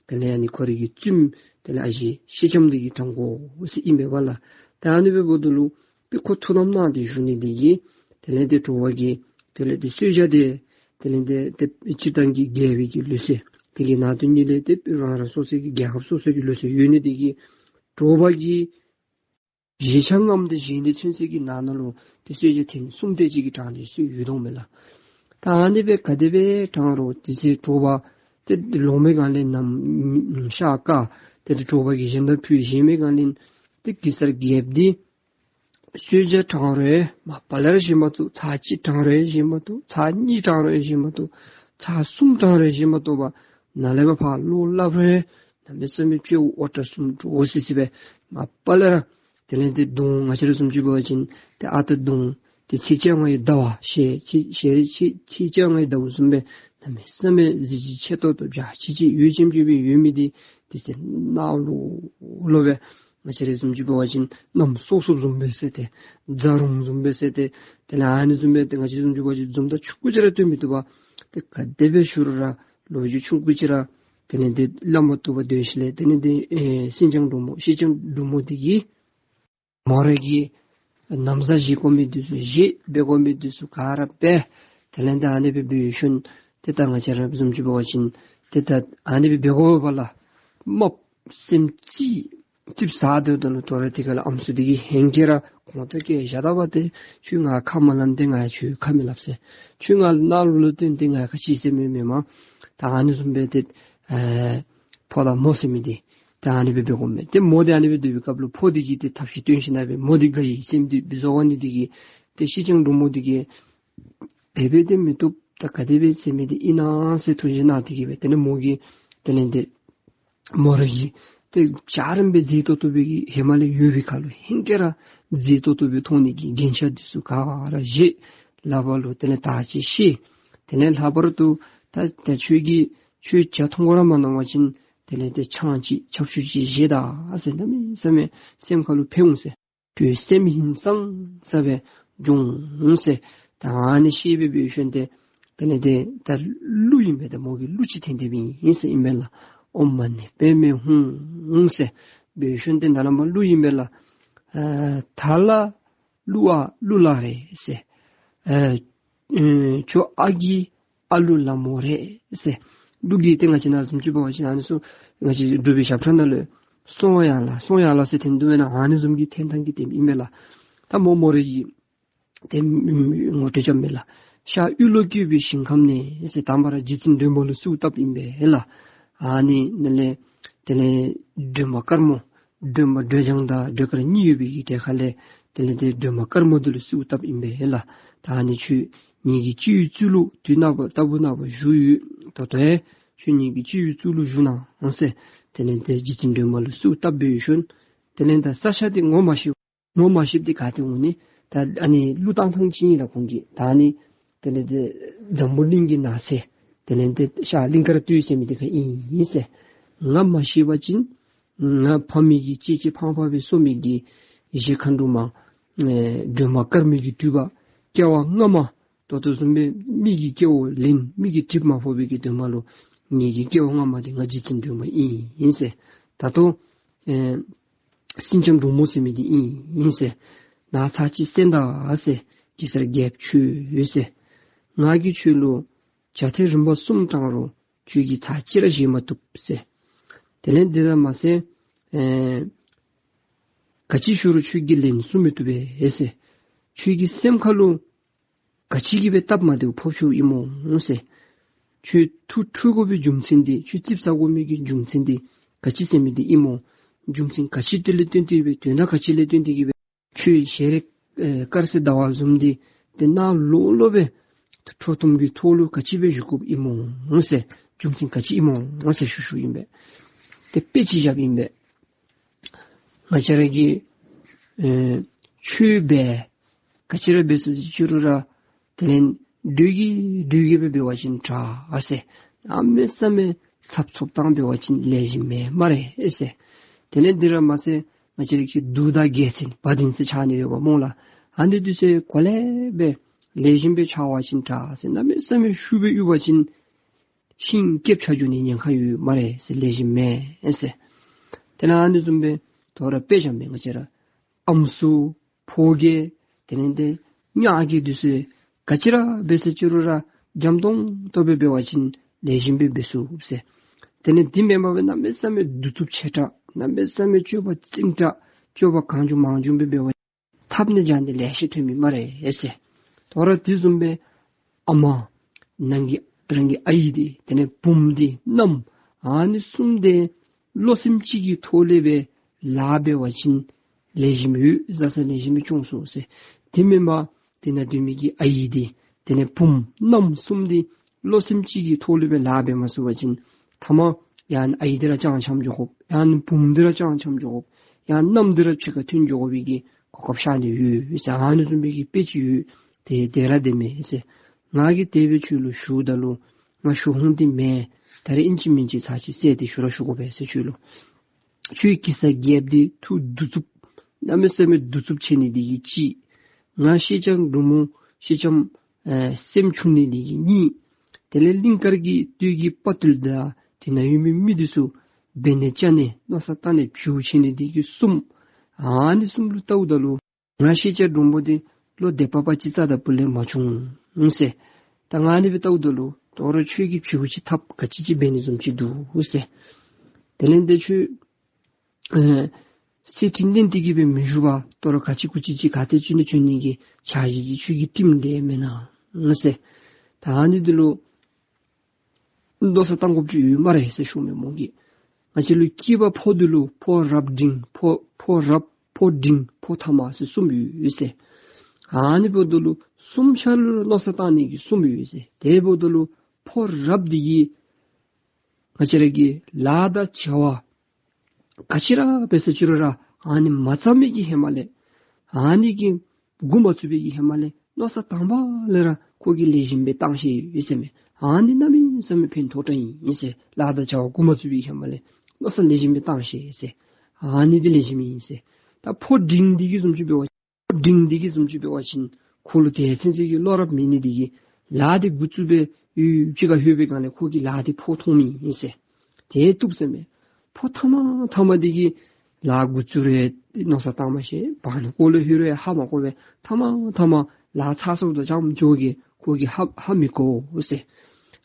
དེ་ལས་ཨ་ནི་ཁོ་རའི་གི་བཙུནམོ་དེ་ལས་ཨ་ཞེ་ཤེལ་ལྕམ་འདི་གིས་དྲང་དགོ་ཟེར་ཨིན་པས་པ་ལགས། ད་ཨ་ནི་སྦེ་འབདཝ་ད་ལུ་ཏེ་ཁོ་ཐུགས་དམ་གནང་སྟེ་བཞུགས་ནི་འདི་གིས་དེ་ལས་ཏེ་དྲོ་པ་གི་དེ་ལས་ཏེ་གསོལ་ཇ་འདི་དེ་ལས་ཏེ་ཏེ་སྤྱིར་བཏང་གི་རྒྱལ་པོའི་གི་ལུགས་སྲོལ་དེ་གི་ནང་དོན་ཉིད་ལས་ཏེ་རང་རང་སོ་སོའི་གི་རྒྱལ་ཁབ་སོ་སོའི་གི་ལུགས་སྲོལ་ཡོད་ནི་འདི་གིས་དྲོ་པ་གི་བཞེས་ཆང་མངམ་ཏེ་བཞེས་ནི་ཚུན་ཚོད་ཀྱི་ནང་ན་ལུ་ཏེ་གསོལ་ཇ་ཐེངས་གསུམ་དེ་ཅིག་གི་དྲང་ནི་སྲོལ་ཡོད་དོ་མས་ལགས། ད་ཨ་ནི་སྦེ་ག་དེ་སྦེ་དྲང་རུང་དེ་ཚེ་དྲོ་པ་ཏེ་ལོང་མི་གང་ལས་ནམ་ཤར་དཀར་ཏེ་དྲོ་པ་གི་བཞེས་ནི་ཕུལ་བཞེས་མི་གང་ལས་ཏེ་གེ་སར་རྒྱལཔོ་འདི་གསོལ་ཇ་དྲང་རུང་མ་པ་ལས་ར་བཞེས་མ་བཏུབ། ཚར་གཅིག་དྲང་རུང་བཞེས་མ་བཏུབ། ཚར་གཉིས་དྲང་རུང་བཞེས་མ་བཏུབ། ཚར་གསུམ་དྲང་རུང་བཞེས་མ་བཏུབ་པར་ནཱ་ལས་ཕར་ལོག་སླབ་རུང་གནམ་མེད་ས་མེད་སྤྱི་བོ་འོ་སྐྲ་གསུམ་འདྲོག་སི་སི་སྦེ་མ་པ་ལས་ར་དེ་ལས་ཏེ་གདོང་ང་བཅས་ར་བཟུམ་ཅིག་འབད་བ་ཅིན་ཏེ་ཨ་རྟག་གདོང་ཏེ་ཚེས་བཅོ་ལྔའི་ཟླ་བ་ཞེས་ཚེས་ཚེས་ཚེས་བཅོ་ལྔའི་ཟླཝ་བཟུམ་སྦེ་གནམ་མེད་ས་མེད་གཟི་བརྗིད་ཆེ་ཏོག་ཏོ་འཇའ་ཆི་ཆི་འོད་ཆེམ་ཆེམ་སྦེ་ཡོད་མི་འདི་དེ་ཚེ་ནག་ལོག་ལོག་སྦེ་ ང་བཅས་ར་བཟུམ་ཅིག་འབད་བ་ཅིན་གནམ་སྲོ་སྲོ་བཟུམ་སྦེ་ཟེར་ཏེ་རྫ་རོང་བཟུམ་སྦེ་ཟེར་ཏེ་དེ་ལས་ཨ་ནི་བཟུམ་སྦེ་ཏེ་ང་བཅས་བཟུམ་ཅིག་འབད་བ་ཅིན་འཛུམ་མདངས་ཆུང་ཀུ་ཅིག་ར་སྟོན་མི་བཏུབ་པས། ཏེ་ག་དེ་སྦེ་ཞུ་རུང་ར་ལོ་རྒྱུས་ཆུང་ཀུ་ཅིག་ར་དེ་ལས་ཏེ་སླབ་མ་བཏུབ་པར་སྡོད་ཞིནམ་ལས་དེ་ལས་ཏེ་ཨེ་སེང་ལྕམ་འབྲུག་མོ་སེང་ལྕམ་འབྲུག་མོ་འདི་གིས་མོ་ར་གིས་ན་བཟའ་བཞེས་དགོ་མི་འདི་ཚུ་བཞེས། འབད་དགོ་མི་འདི་ཚུ་ག་ར་འབད། དེ་ལས་ད་ཨ་ནི་སྦེ་འབད་ཞིནམ་ཏེ་ད་ང་བཅས་ར་བཟུམ་ཅིག་འབད་བ་ཅིན་ཏེ་ད་ཨ་ནི་སྦེ་འབད་དགོ་པས་ལགས། དམའ་སེམས་ཅིག་ཙིགཔ་ཟ་སྡོད་དོ་ལོ། དོ་རུང་དེ་ཁར་ལུ་ཨམ་སྲུ་འདི་གིས་ཧེང་སྐལ་ར་ཁོང་ཏོ་སྐད་བཞག་ད་པ་ཏེ་ཁྱོད་ང་ཁ་མ་ལངས་ཏེ་ང་ཁྱོད་ཁ་མི་སླབ་ཟེར། ཁྱོད་ང་ནཱ་ལུ་ལུ་སྟོན་ཏེ་ང་ག་ཅི་ཟེར་མི་མེན་མས། ད་ཨ་ནི་བཟུམ་སྦེ་ཏེ་ཨེ་ཕོ་དང་མོ་ཟེར་མི་འདི་ད་ཨ་ནི་སྦེ་འབད་དགོ་མས། ཏེ་མོ་འདི་ཨ་ནི་སྦེ་སྡོད་པའི་སྐབས་ལུ་ཕོ་འདི་གིས་ཏེ་ཐབས་ཤེས་སྟོན་ཞིནམ་ལས་མོ་འདི་དགའ་བའི་སེམས་འདི་སྦེ་བཟོ་བ་ནི་འདི་གིས་ཏེ་སེང་ལྕམ་འབྲུག་མོ་འདི་གིས་དེ་སྦེ་ཏེ་མི་བཏུབ། ད་ག་དེ་སྦེ་ཟེར་མི་འདི་ཨིན་ན་ཟེར་ཐུགས་བཞེད་གནང་སྟེ་གིས་སྦེ་དེ་ལས་མོ་གིས་དེ་ལས་ཏེ་མོ་ར་གིས་ཏེ་འཇའ་རིསམོ་སྦེ་མཛེས་ཏོག་ཏོ་སྦེ་གི་ཧེ་མ་ལས་ཡོད་པའི་ཁར་ལུ་ཧེང་སྐལ་ར་མཛེས་ཏོག་ཏོ་སྦེ་མཐོང་ནི་གི་རྒྱན་ཆ་འདི་ཚུ་ག་ར་བཞེས། ལག་པ་ལུ་དེ་ལས་དར་ཅིག་བཤེད། དེ་ལས་ལྷག་པར་དུ་ད་ད་ཁྱོད་ཀྱིས་ཁྱོད་འཇའ་མཐོང་ར་མ་གནང་བ་ཅིན་དེ་ལས་ཏེ་ཆང་ཅིག་ཆབ་ཆུ་ཅིག་བཞེས་ད་ཟེར། གནམ་མེད་ས་མེད་སེམས་ཁར་ལུ་ཕན་འོང་ཟེར། ཁྱོད་སེམས་ཧིང་སངས་ས་སྦེ་འགྱོ་ཟེར། ད་ཨ་ནི་བཤད་སྦེ་འབད་ཞིནམ་ཏེ་དེ་ལས་ཏེ་ད་གླུ་ཨིན་པས། ད་མོ་གིས་གླུ་ཅིག་འཐེན་ཏེ་སྦེ་ཨིན་ཟེར་ཨིན་པས་ལགས། ཨོཾ་མ་ཎི་པདྨེ་ཧཱུྃ་ཟེར་འབད་ཞིནམ་ཏེ་ནཱ་ལས་མར་གླུ་ཨིན་པས་ལགས། ཨ་ད་ལ་གླུ་ཨ་གླུ་ལ་རེ་ཟེར། ཨ་ཨེ་ཁྱོད་ཨ་གི་ཨ་གླུ་ལ་མོ་རེ་ཟེར། གླུ་གི་ཏེ་ང་བཅས་ནཱ་བཟུམ་ཅིག་འབད་བ་ཅིན་ཨ་ནི་ཚུ་ང་བཅས་འབྲུག་པའི་ཞབས་ཁྲ་ནང་ལུ་སོང་ཡ་ལ་སོང་ཡ་ལ་ཟེར་འཐེན་དོ་བས་ན། ཨ་ནི་བཟུམ་གྱི་འཐེན་ཐངས་ཀྱི་དེ་ཨིན་པས་ལགས། ད་མོ་མོ་ར་གིས་ཏེ་ངོ་སྤྲོད་རྐྱབ་མས་ལགས། ཤར་གཡུ་ལོ་བཀོད་པའི་ཞིང་ཁམས་ནས་ཟེར་དང་པ་ར་རྗེ་བཙུན་སྒྲོལ་མ་ལུ་གསོལཝ་བཏབ་ཨིན་པས་ལགས། ཨ་ནི་ནང་ལས་དེ་ལས་སྒྲོལ་མ་དཀར་མོ་སྒྲོལ་མ་སྒྲོལ་ལྗང་དང་སྒྲོལ་དཀར་གཉིས་ཡོད་པའི་གི་གྲལ་ཁ་ལས་དེ་ལས་ཏེ་སྒྲོལ་མ་དཀར་མོ་འདི་ལུ་གསོལཝ་བཏབ་ཨིན་པས་ལགས། ད་ཨ་ནི་ཁྱོད་ངེ་གི་སྤྱི་བོའི་གཙུག་ལུ་དུས་ནངས་པ་ལྟ་བུ་ནངས་པ་བཞུགས་ཡོད། ད་ལྟོ་ཡང་ཁྱོད་ངེ་གི་སྤྱི་བོའི་གཙུག་ལུ་བཞུགས་གནང་ཟེར་དེ་ལས་ཏེ་རྗེ་བཙུན་སྒྲོལ་མ་ལུ་གསོལཝ་བཏབ་སྦེ་ཞིནམ་དེ་ལས་ད་ས་ཆ་འདི་ངོ་མ་ཤེས། ངོ་མ་ཤེསཔ་འདི་ག་ཏེ་འོང་ནི། ད་ཨ་ནི་གླུ་བཏང་ཐངས་ཅིག་ཨིན་ལགས་ཁོང་གིས། ད་ཨ་ནི་དེ་ལས་ཏེ་འཛམ་བུ་གླིང་གི་ནང་ཟེར་དེ་ལས་ཏེ་ཤར་གླིང་དཀར་སྟོད་ཟེར་མི་འདི་ཁར་ཨིན་ཟེར། ང་མ་ཤེས་པ་ཅིན་ང་ཕ་མེས་ཀྱི་གཅེས་གཅེས་ཕངས་ཕངས་སྦེ་གསོ་མི་གི་གཞིས་མཁར་འབྲུག་མ་ཨེ་སྒྲོལ་མ་དཀར་མོ་གི་སྤྲུལ་པ་སྐྱེ་བ་སྔ་མ་ད་ལྟོ་བཟུམ་སྦེ་མི་གི་སྐྱེ་བ་ལེན་མི་གི་གྲིབ་མ་ཕོག་པའི་གི་དོན་མ་ལུ་ངེ་གི་སྐྱེ་བ་སྔ་མ་འདི་ང་རྗེ་བཙུན་སྒྲོལ་མ་ཨིན་ཟེར། ད་ལྟོ་ཨེ་སེང་ལྕམ་འབྲུག་མོ་ཟེར་མི་འདི་ཨིན་ཟེར། ནཱ་ཚར་ཅིག་གསན་ད་ཟེར། གེ་སར་རྒྱལཔོ་ཁྱོད་ཟེར། ང་གིས་ཁྱོད་ལུ་བྱ་ཐེངས་རིམ་པ་གསུམ་བཏང་རུང་ཁྱོད་ཀྱིས་ཚར་གཅིག་ར་བཞེས་མ་བཏུབ་ཟེར། དེ་ལས་འདི་ར་མ་ཟད་ཨེ་ག་ཅི་ཞུ་རུང་ཁྱོད་ཀྱིས་ལན་གསུང་མི་བཏུབ་པས་ཟེར། ཁྱོད་ཀྱི་སེམས་ཁར་ལུ་ག་ཅི་གིས་སྦེ་སྟབས་མ་བདེཝ་ཕོག་ཚུགསཔ་ཨིན་མོ་ཟེར། ཁྱོད་ཐུགས་འཁྲུལ་དགོ་པའི་རྒྱུ་མཚན་འདི་ཁྱོད་ཙིགཔ་ཟ་དགོ་མི་གི་རྒྱུ་མཚན་འདི་ག་ཅི་ཟེར་མི་འདི་ཨིན་མོ། རྒྱུ་མཚན་ག་ཅི་འདི་ལས་བརྟེན་ཏེ་སྦེ་དོན་དག་ག་ཅི་ལས་བརྟེན་ཏེ་གིས་སྦེ་ཁྱོད་ཞལ་རས་ཨེ་དཀར་གསལ་ཟླ་བ་བཟུམ་འདི་ཏེ་ནཱ་ལོག་ལོག་སྦེ་ཁྲོ་གཏུམ་གྱི་ཐོག་ལུ་ག་ཅི་སྦེ་བཞུགས་དགོཔ་ཨིན་མོ་ཟེར། རྒྱུ་མཚན་ག་ཅི་ཨིན་མོ་ཟེར་ཞུ་ཞུཝ་ཨིན་པས། ཏེ་དཔེ་ཅིག་བཞགཔ་ཨིན་པས། ང་བཅས་ར་གིས་ཨེ་ཆོས་འབད་ག་ཅི་ར་འབད་ཟེར་ཅི་རུང་ར་དེ་ལས་འདྲོག་གི་འདྲོག་གི་སྦེ་འབད་བ་ཅིན་དྲག་ཟེར། གནམ་མེད་ས་མེད་འཚབ་འཚུབ་བཏང་འབད་བ་ཅིན་ལེགས་ཤོམ་མེན་སྨ་རེ་ཟེར། དེ་ལས་འདི་ར་མ་ཚད་ང་བཅས་ར་གི་གདུགས་དང་རྒྱལ་མཚན་བ་དན་ཟེར་ཆགས་ནི་ཡོདཔ་སྨོ་ལགས། ཨ་ནི་འདི་ཚུ་གོ་ལེ་སྦེ་ལེགས་ཤོམ་སྦེ་འཆའ་བ་ཅིན་དྲག་ཟེར། གནམ་མེད་ས་མེད་ཤུགས་སྦེ་གཡུག་པ་ཅིན་ཤིང་སྐེདཔ་ཆགས་འགྱོ་ནི་ཉེན་ཁ་ཡོད་སྨ་རེ་ཟེར། ལེགས་ཤོམ་མེན་ཟེར། དེ་ལས་ཨ་ནི་བཟུམ་སྦེ་དོ་རུང་དཔེ་བཞགཔ་མས། ང་བཅས་ར་ཨམ་སྲུ་ཕོ་རྒྱས་དེ་ལས་ཏེ་ཉ་རྒྱས་འདི་ཚུ་ག་ཅི་ར་འབད་ཟེར་ཅི་རུང་ར་འཇམ་ཏོང་ཏོ་སྦེ་འབད་བ་ཅིན་ལེགས་ཤོམ་སྦེ་འབད་ཚུགས་ཟེར། དེ་ལས་འདི་མེན་པར་སྦེ་གནམ་མེད་ས་མེད་གདུག་རྩུབ་ཆེ་དྲགས་གནམ་མེད་ས་མེད་སྤྱོད་པ་རྩིང་དྲགས་སྤྱོད་པ་གང་བྱུང་མང་བྱུང་སྦེ་འབད་བ་འཐབ་ནི་རྐྱབ་ནི་ལེ་ཤ་ཐོན་མི་སྨ་རེ་ཟེར། དོ་རུང་དེ་བཟུམ་སྦེ་ཨ་མ་ནང་གི་རང་གི་ཨའི་འདི་དེ་ལས་བུམོ་འདི་མནའམ་ཨ་ནི་གསུམ་འདི་བློ་སེམས་གཅིག་གི་ཐོག་ལས་སྦེ་ལཱ་འབད་བ་ཅིན་ལེགས་ཤོམ་ཡོད་བཟའ་ཚང་ལེགས་ཤོམ་སྦེ་སྐྱོང་ཚུགས་ཟེར། དེ་མེན་པར་དེ་ནང་སྡོད་མི་གི་ཨའི་འདི་དེ་ལས་བུམོ་མནའམ་གསུམ་འདི་བློ་སེམས་གཅིག་གི་ཐོག་ལས་སྦེ་ལཱ་འབད་མ་ཚུགས་པ་ཅིན་ཐ་མ་ཡང་ཨའི་འདི་ར་ཅང་འཁྱམས་འགྱོ་དགོཔ། ཡང་བུམོ་འདི་ར་ཅང་འཁྱམས་འགྱོ་དགོཔ། ཡང་མནའམ་འདི་ར་ཕྱི་ཁར་ཐོན་འགྱོ་དགོ་པའི་གི་གོ་སྐབས་ཤར་ནི་ཡོད་ཟེར། ཨ་ནི་བཟུམ་སྦེ་གི་དཔེ་ཅིག་ཡོད། དེ་དེ་ར་དེ་མེན་ཟེར། ང་གིས་དེ་སྦེ་ཁྱོད་ལུ་ཞུཝ་ད་ལུ་ང་ཞུ་ཧོང་འདི་མེན། ད་རེས་ཨིན་ཅི་མིན་ཅི་ཚར་ཅིག་བསད་དེ་ཞུ་ར་ཞུ་དགོ་པས་ཟེར་ཁྱོད་ལུ། ཁྱོད་གེ་སར་རྒྱལཔོ་འདི་ཐུགས་གདུག་རྩུབ་གནམ་མེད་ས་མེད་གདུག་རྩུབ་ཆེ་ནི་འདི་གིས་གཅིག། ང་སེང་ལྕམ་འབྲུག་མོ་སེང་ལྕམ་ཨེ་སེམས་ཆུང་ནི་འདི་གིས་གཉིས། དེ་ལས་གླིང་དཀར་གྱི་སྟོད་ཀྱི་དཔའ་བརྟུལ་དང་དེ་ན་ཡོད་མི་མི་འདི་ཚུ་འབད་ནི་བཅའ་ནི་མནོ་བསམ་བཏང་ནི་བྱིའུ་ཆེ་ནི་འདི་གིས་གསུམ། ཨ་ནི་གསུམ་ལུ་བལྟཝ་ད་ལུ་ང་སེང་ལྕམ་འབྲུག་མོ་འདི་ལོ་དེ་པ་པ་ཅིག་རྩ་དང་པོ་ལས་མ་བྱུང་ཟེར། ད་ང་ནི་སྦེ་བལྟཝ་ད་ལུ་དོ་རུང་ཁྱོད་ཀྱིས་བྱིའུ་ཅིག་ཐབས་ག་ཅི་ཅིག་འབད་ནི་བཟུམ་ཅིག་འདུག་ཟེར། དེ་ལས་འདི་ཁྱོད་ཨེ་གསེར་ཁྲི་མནན་ཏེ་གི་སྦེ་མི་བཞུགས་པར་དོ་རུང་ག་ཅི་གུ་ཅི་ཅིག་ག་ཏེ་བྱོན་ནི་བྱོན་ནི་གི་འཆར་གཞི་ཅིག་ཁྱོད་ཀྱིས་བསྒྲིམས་ཏེ་མེན་ན་ཟེར། ད་ཨ་ནི་འདི་ལུ་མནོ་བསམ་བཏང་དགོཔ་ཅིག་ཡོད་སྨ་རེ་ཟེར་ཞུཝ་མས་མོ་གིས། ང་བཅས་ལུ་སྐྱེས་པ་ཕོ་འདི་ལུ་ཕོ་རབ་འབྲིང་ཕོ་ཕོ་རབ་ཕོ་འབྲིང་ཕོ་ཐ་མ་ཟེར་གསུམ་ཡོད་ཟེར། ཨ་ནི་འབདཝ་ད་ལུ་གསུམ་ཆ་ལུ་མནོ་བསམ་བཏང་ནི་གི་གསུམ་ཡོད་ཟེར། དེ་འབདཝ་ད་ལུ་ཕོ་རབ་འདི་གིས་ང་བཅས་ར་གི་ལཱ་དང་བྱ་བ་ག་ཅི་ར་འབད་ས་ཅི་རུང་ར་ཨ་ནི་མ་བརྩམས་མི་གི་ཧེ་མ་ལས་ཨ་ནི་གི་འགོ་མ་བཙུགས་པའི་གི་ཧེ་མ་ལས་མནོ་བསམ་དང་པ་ལས་ར་ཁོ་གིས་ལེགས་ཤོམ་སྦེ་བཏང་ཤེས་ཡོད་ཟེར་མས། ཨ་ནི་གནམ་མེད་ས་མེད་ཕན་ཐོགས་དྲགས་ཨིན་ཟེར། ལཱ་དང་བྱ་བ་འགོ་མ་བཙུགས་པའི་གི་ཧེ་མ་ལས་མནོ་བསམ་ལེགས་ཤོམ་སྦེ་བཏང་ཤེས་ཟེར། ཨ་ནི་འདི་ལེགས་ཤོམ་ཨིན་ཟེར། ད་ཕོ་འབྲིང་འདི་གི་བཟུམ་ཅིག་འབད་བ་ཕོ་འབྲིང་འདི་གི་བཟུམ་ཅིག་འབད་བ་ཅིན་ཁོ་ལུ་དེ་ཚུན་ཚོད་ཀྱི་བློ་རབ་མེད་ནི་འདི་གིས་ལཱ་འདི་འགོ་བཙུགས་སྦེ་ཡུན་ཅིག་ཁར་ལྷོད་པའི་སྒང་ལས་ཁོ་གིས་ལཱ་འདི་ཕོ་མཐོང་མི་ཨིན་ཟེར། དེ་བཏུབ་ཟེར་མས། ཕོ་ཐ་མ་ཐ་མ་འདི་གིས་ལཱ་འགོ་བཙུགས་རུང་མནོ་བསམ་བཏང་མ་ཤེས། བར་ན་ཁོ་ལུ་ལྷོད་རུང་ཧ་མ་གོ་བས། ཐ་མ་ཐ་མ་ལཱ་ཚར་སོངམ་ད་ཅམ་ཅོག་གིས་ཁོ་གིས་ཧ་ཧ་མི་གོ་ཟེར།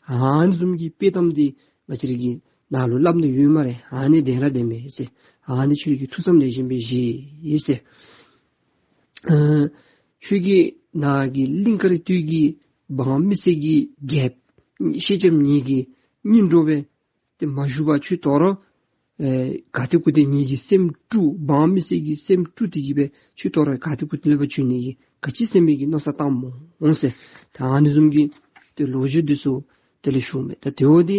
ཨ་ནི་བཟུམ་གྱི་དཔྱེ་གཏམ་འདི་ང་བཅས་ར་གི་ནང་ལུ་སླབ་ནི་ཡོད་སྨ་རེ། ཨ་ནི་བདེན་ར་བདེན་མས་ཟེར། ཨ་ནི་ཁྱོད་ཀྱིས་ཐུགས་བསམ་ལེགས་ཤོམ་སྦེ་བཞེས་ཟེར། ཨ་ཁྱོད་ཀྱིས་ནཱ་གི་གླིང་དཀར་སྟོད་ཀྱི་འབངས་མི་སེར་གྱི་རྒྱལཔོ་སེང་ལྕམ་ངེ་གི་སྙིང་འདྲོག་སྦེ་ཏེ་མ་བཞུགས་པར་ཁྱོད་དོ་རུང་ཨེ་ག་ཏེ་གུ་ཏེ་ངེ་གི་སེམས་དཀྲུགས། འབངས་མི་སེར་གྱི་སེམས་དཀྲུགས་ཏེ་གི་སྦེ་ཁྱོད་དོ་རུང་ག་ཏེ་གུ་ཏེ་ལས་ཕར་བྱོན་ནི་གི་ག་ཅི་ཟེར་མི་གི་མནོ་བསམ་བཏངམ་སྨོ་ཟེར། ད་ཨ་ནི་བཟུམ་གྱི་ཏེ་ལོ་རྒྱུས་འདི་ཚུ་དེ་ལས་ཞུཝ་མས། ད་དེ་འབདཝ་ད་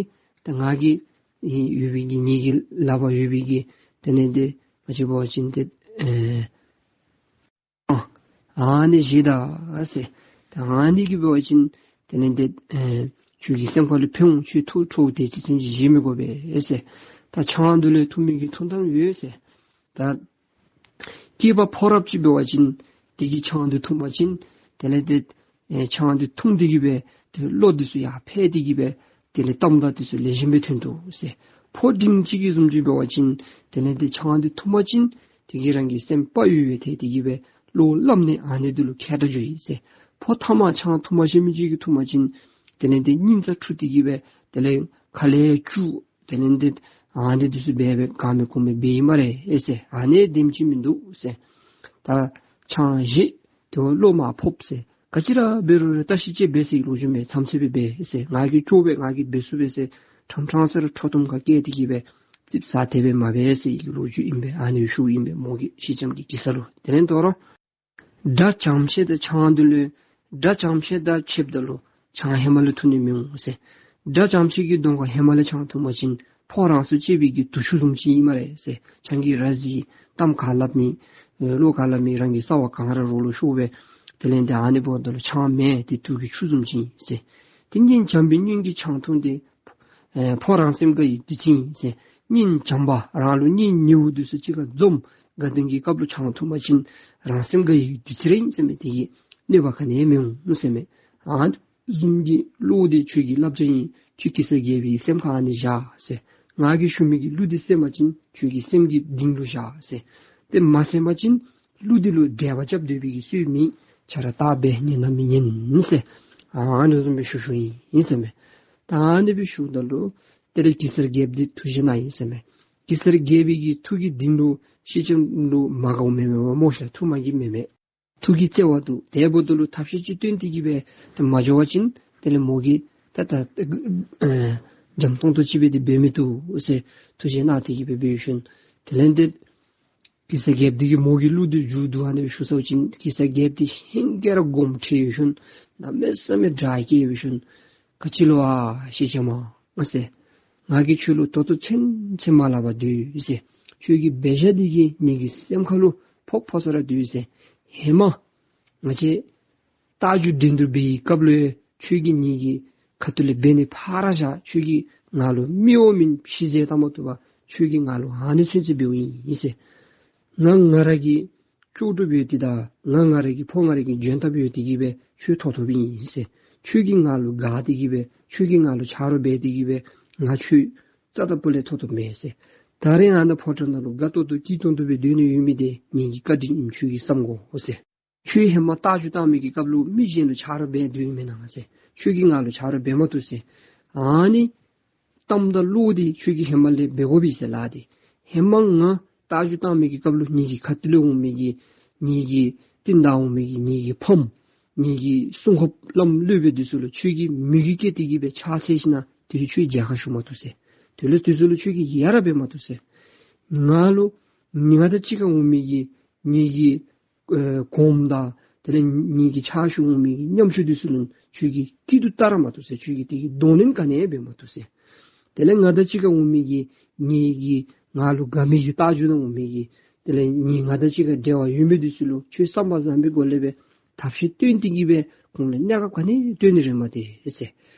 ད་ང་གིས་ཨེ་ཡོད་པའི་གི་ངེ་གི་ལག་པར་ཡོད་པའི་གི་དེ་ལས་འདི་ང་བཅས་འབད་བ་ཅིན་ཏེ་ཨེ་ཨ་ནི་བཞེས་ད་ཟེར། ད་ཨ་ནི་གིས་འབད་བ་ཅིན་དེ་ལས་འདི་ཨེ་ཁྱོད་ཀྱི་སེམས་ཁ་ལུ་ཕན་འོང་། ཁྱོད་ཐུགས་ཁྲོ་དེ་ཅིག་ཚུན་ཅིག་བཞེས་མི་དགོ་པས་ཟེར། ད་ཆང་འདི་ལས་འཐུང་མི་གི་འཐུང་ཐངས་ཡོད་ཟེར། ད་སྐྱེས་པ་ཕོ་རབ་ཅིག་འབད་བ་ཅིན་དེ་གིས་ཆང་འདི་འཐུང་པ་ཅིན་དེ་ལས་འདི་ཨེ་ཆང་འདི་འཐུང་སྟེ་གི་སྦེ་ཏེ་བློ་འདི་ཚུ་ཡར་འཕེལ་ཏེ་གི་སྦེ་དེ་ལས་གཏམ་དང་དེ་ཚུ་ལེགས་ཤོམ་སྦེ་ཐོན་དོ་ཟེར། ཕོ་འབྲིང་ཅིག་གི་བཟུམ་ཅིག་འབད་བ་ཅིན་དེ་ལས་འདི་ཆང་འདི་འཐུང་པ་ཅིན་དེ་གིས་རང་གི་སེམས་དཔའ་ཡོད་ཡོད་ཐལ་ཏེ་གི་སྦེ་བློ་སླབ་ནི་ཨ་ནི་འདི་ལུ་མཁས་དྲགས་འགྱོཝ་ཨིན་ཟེར། ཕོ་ཐ་མ་ཆང་འཐུང་མ་ཤེས་མི་ཅིག་གིས་འཐུང་པ་ཅིན་དེ་ལས་འདི་སྙིང་རྩ་འཁྲུགས་ཏེ་གི་སྦེ་དེ་ལས་ཁ་ལས་སྐྱུག། དེ་ལས་འདི་ཨ་ནི་འདི་ཚུ་འབད་སྦེ་ག་མེད་གོ་མེད་འབད་ཡི་སྨ་རེ་ཨེ་ཟེར། ཨ་ནི་བདེན་ཅིག་མིན་འདུག་ཟེར། ད་ཆང་བཞེས། དེ་བ་བློ་མ་ཕོགཔ་ཟེར། ག་ཅི་ར་འབད་རུང་ར་བརྟག་ཞིབ་ཅིག་འབད་ཟེར་ལོ་རྒྱུས་མས། མཚམས་ཚོད་སྦེ་འབད་ཟེར། ང་གིས་སྐྱོ་བས། ང་གིས་འབད་ཚུགས་པས་ཟེར། ཕྲང་ཕྲང་ས་ར་ཁྲོ་གཏུམ་ཁ་བཀལ་ཏེ་གི་སྦེ་ཙིགཔ་ཟ་དེ་སྦེ་མ་འབད་ཟེར་ལོ་རྒྱུས་ཨིན་པས། ཨ་ནི་ཞུཝ་ཨིན་པས་མོ་གིས་སེང་ལྕམ་གྱི་གེ་སར་ལུ། དེ་ལས་དོ་རུང་དགྲ་བྱམས་ཤེས་དང་ཆང་འདི་ལུ་དགྲ་བྱམས་ཤེས་དང་ཕྱདཔ་ད་ལུ་ཆང་ཧེ་མ་ལས་འཐུང་ནི་མི་འོང་ཟེར། དགྲ་བྱམས་ཤེས་ཀྱི་གདོང་ཁར་ཧེ་མ་ལས་ཆང་འཐུང་པ་ཅིན་ཕོ་རང་སྲོག་བཅད་པའི་གི་དུག་ཆུ་བཟུམ་ཅིག་ཨིན་སྨ་རེ་ཟེར། ཆང་གིས་ར་བཟི། གཏམ་ག་སླབ་མི་བློ་ག་སླབ་མི་རང་གི་རྩ་བ་གངས་རི་རོ་ལུ་ཤོར་བས། དེ་ལས་འདི་ཨ་ནི་འབདཝ་ད་ལུ་ཆང་མེན། དེ་དུག་གི་ཆུ་བཟུམ་ཅིག་ཨིན་ཟེར། དེ་གཉེན་བྱམས་པའི་གཉེན་གྱིས་ཆང་འཐུང་སྟེ། ཨེ་ཕོ་རང་སེམས་དགའ་བའི་བདུད་རྩི་ཨིན་ཟེར། གཉེན་བྱམས་པ་རང་ལུ་གཉེན་ཉེཝ་འདི་ཚུ་གཅིག་ཁར་འཛོམས་དགའ་སྟོན་གྱི་སྐབས་ལུ་ཆང་འཐུང་པ་ཅིན་རང་སེམས་དགའ་བའི་བདུད་རྩི་ར་ཨིན་ཟེར་མས། དེ་གིས་གནོད་པ་ག་ནི་ཡང་མི་འོང་ཟེར་མས། ཨ་བཟུམ་གྱི་གླུ་འདི་ཁྱོད་ཀྱི་བསླབ་བྱ་ཨིན། ཁྱོད་གེ་སར་རྒྱལ་པོའི་སེམས་ཁར་ཨ་ནི་བཞག་ཟེར། ང་གིས་ཞུ་མི་གི་གླུ་འདི་གསན་པ་ཅིན་ཁྱོད་ཀྱི་སེམས་ཀྱི་གཏིང་ལུ་བཞག་ཟེར། དེ་མ་གསན་པ་ཅིན་གླུ་འདི་ལུ་འགྲེལ་པ་རྐྱབ་སྡོད་པའི་གི་སྲོལ་མེད། ཆ་ར་བལྟ་སྦེ་ཉན་ན་མི་ཉན་ཟེར། ཨ་ནི་བཟུམ་སྦེ་ཞུ་ཞུཝ་ཨིན་ཟེར་མས། ད་ཨ་ནི་སྦེ་ཞུཝ་ད་ལུ་དེ་ལས་གེ་སར་རྒྱལཔོ་འདི་ཐུགས་བཞེས་གནང་ཡི་ཟེར་མས། གེ་སར་རྒྱལ་པོའི་གི་ཐུགས་ཀྱི་གཏིང་ལུ་སེང་ལྕམ་ལུ་མ་དགའཝ་མེན་མས་པ་སྨོ་ཤ། ཐུགས་མ་དགྱེས་མེན་མས། ཐུགས་ཀྱི་བརྩེ་བ་འདུག། དེ་འབདཝ་ད་ལུ་ཐབས་ཤེས་ཅིག་སྟོན་ཏེ་གི་སྦེ་ཏེ་མ་འགྱོ་བ་ཅིན་དེ་ལས་མོ་གིས་ད་ད་ཨེ་འཇམ་ཏོང་ཏོ་ཅིག་སྦེ་ཏེ་འབད་མི་བཏུབ་ཟེར་ཐུགས་བཞེས་གནང་སྟེ་གི་སྦེ་འབད་ཞིནམ་དེ་ལས་འདི་གེ་སར་རྒྱལཔོ་འདི་གིས་མོ་གི་གླུ་འདི་མཇུག་བསྡུ་ཨ་ནི་སྦེ་ཞུ་ཚརཝ་ཅིག་གེ་སར་རྒྱལཔོ་འདི་ཧིང་གིས་ར་དགོངསམ་ཁྲེལ་ཞིནམ་གནམ་མེད་ས་མེད་དྲག་སྐྱེད་ཞིནམ་ག་ཅི་ལོ་ཨ་སེང་ལྕམ་མ་ཟེར། ང་གིས་ཁྱོད་ལུ་ད་ལྟོ་ཚུན་ཚོད་མ་སླབ་པར་སྡོད་ཟེར། ཁྱོད་ཀྱི་འབད་བཞག་འདི་གིས་ངེ་གི་སེམས་ཁ་ལུ་ཕོག་ཕོག་ས་ར་སྡོད་ཟེར། ཧེ་མ་ང་བཅས་རྟ་རྒྱུག་འགྲན་བསྡུར་འབད་བའི་སྐབས་ལུ་ཁྱོད་ཀྱིས་ངེ་གི་ཁ་ཐུག་ལས་འབད་ནི་ཕར་བཞག། ཁྱོད་ཀྱིས་ང་ལུ་མི་འོང་མིན་ཕྱི་རྫས་བལྟ་མ་བཏུབ་པར་ ཁྱོད་ཀྱིས་ང་ལུ་ཨ་ནི་ཚུན་ཚོད་འབདཝ་ཨིན་ཟེར། ང་ང་ར་གི་ལྕོགས་གྲུབ་ཡོད་དེ་དང་ང་ང་ར་གི་ཕོ་ང་ར་གི་འཇོན་ཐངས་ཡོད་དེ་གིས་སྦེ་ཁྱོད་ཐོབ་ཐོབ་ཨིན་ཟེར། ཁྱོད་ཀྱིས་ང་ལུ་དགའ་སྟེ་གིས་སྦེ་ཁྱོད་ཀྱིས་ང་ལུ་ཆ་རོགས་འབད་དེ་གིས་སྦེ་ང་ཁྱོད་རྩ་དང་པོ་ལས་ཐོབ་ཐོབ་མེད་ཟེར། ད་རེས་ཨ་ནཱ་ཕོ་བྲང་ནང་ལུ་དགའ་ཏོག་ཏོ་སྐྱིད་ཏོང་ཏོ་སྦེ་སྡོད་ནི་ཡོད་མི་འདི་ངེ་གི་བཀའ་དྲིན་ཨིནམ་ཁྱོད་ཀྱིས་བསམ་དགོ་ཟེར། ཁྱོད་ཧེ་མ་རྟ་རྒྱུག་བཏང་མི་གི་སྐབས་ལུ་མི་གཞན་ལུ་ཆ་རོགས་འབད་སྡོད་མེན་ན་ཟེར། ཁྱོད་ཀྱིས་ང་ལུ་ཆ་རོགས་འབད་མ་བཏུབ་ཟེར། ཨ་ནི་གཏམ་དང་བློ་འདི་ཁྱོད་ཀྱིས་ཧེ་མ་ལས་འབད་དགོ་པས་ཟེར་ལགས་ཏེ། ཧེ་མ་ང་རྟ་རྒྱུག་བཏང་མི་གི་སྐབས་ལུ་ངེ་གི་ཁ་ཐུག་ལས་འོང་མི་གི་ངེ་གི་རྟིང་བདའ་འོང་མི་གི་ངེ་གི་ཕམ་ངེ་གི་སྲུང་སྐྱོབ་བླམ་སློབ་དཔོན་འདི་ཚུ་ལུ་ཁྱོད་ཀྱིས་མོས་གུས་བསྐྱེད་དེ་གིས་སྦེ་ཕྱག་འཚལ་ཞིན་ན་དེ་ལུ་ཁྱོད་མཇལ་ཁ་ཞུ་མ་བཏུབ་ཟེར། དེ་ལུ་དེ་ཚུ་ལུ་ཁྱོད་ཀྱིས་ཡ་ར་འབད་མ་བཏུབ་ཟེར། ང་ལུ་ང་དང་གཅིག་ཁར་འོང་མི་གི་ངེ་གི་ཨེ་གོངམ་དང་དེ་ལས་ངེ་གི་ཕྱག་ཞུ་འོང་མི་གི་ཉམ་ཆུང་འདི་ཚུ་ལུ་ཁྱོད་ཀྱིས་སྐྱིད་སྡུག་བལྟ་ར་མ་བཏུབ་ཟེར། ཁྱོད་ཀྱིས་དེ་གི་གདོང་ལེན་ག་ནི་ཡང་འབད་མ་བཏུབ་ཟེར། དེ་ལས་ང་དང་གཅིག་ཁར་འོང་མི་གི་ངེ་གི་ང་ལུ་དགའ་མི་གི་རྟ་རྒྱུག་ནང་འོང་མི་གི་དེ་ལས་ངེ་ང་དང་གཅིག་ཁར་འབྲེལ་བ་ཡོད་མི་འདི་ཚུ་ལུ་ཁྱོད་བསམ་པ་བཟང་པོའི་སྒོ་ལས་སྦེ་ཐབས་ཤེས་སྟོན་ཏེ་གིས་སྦེ་ཁོང་ལུ་གནོད་སྐྱོན་ག་ནི་ཡང་སྟོན་ནི་རེ་མ་སྟེར་ཟེར།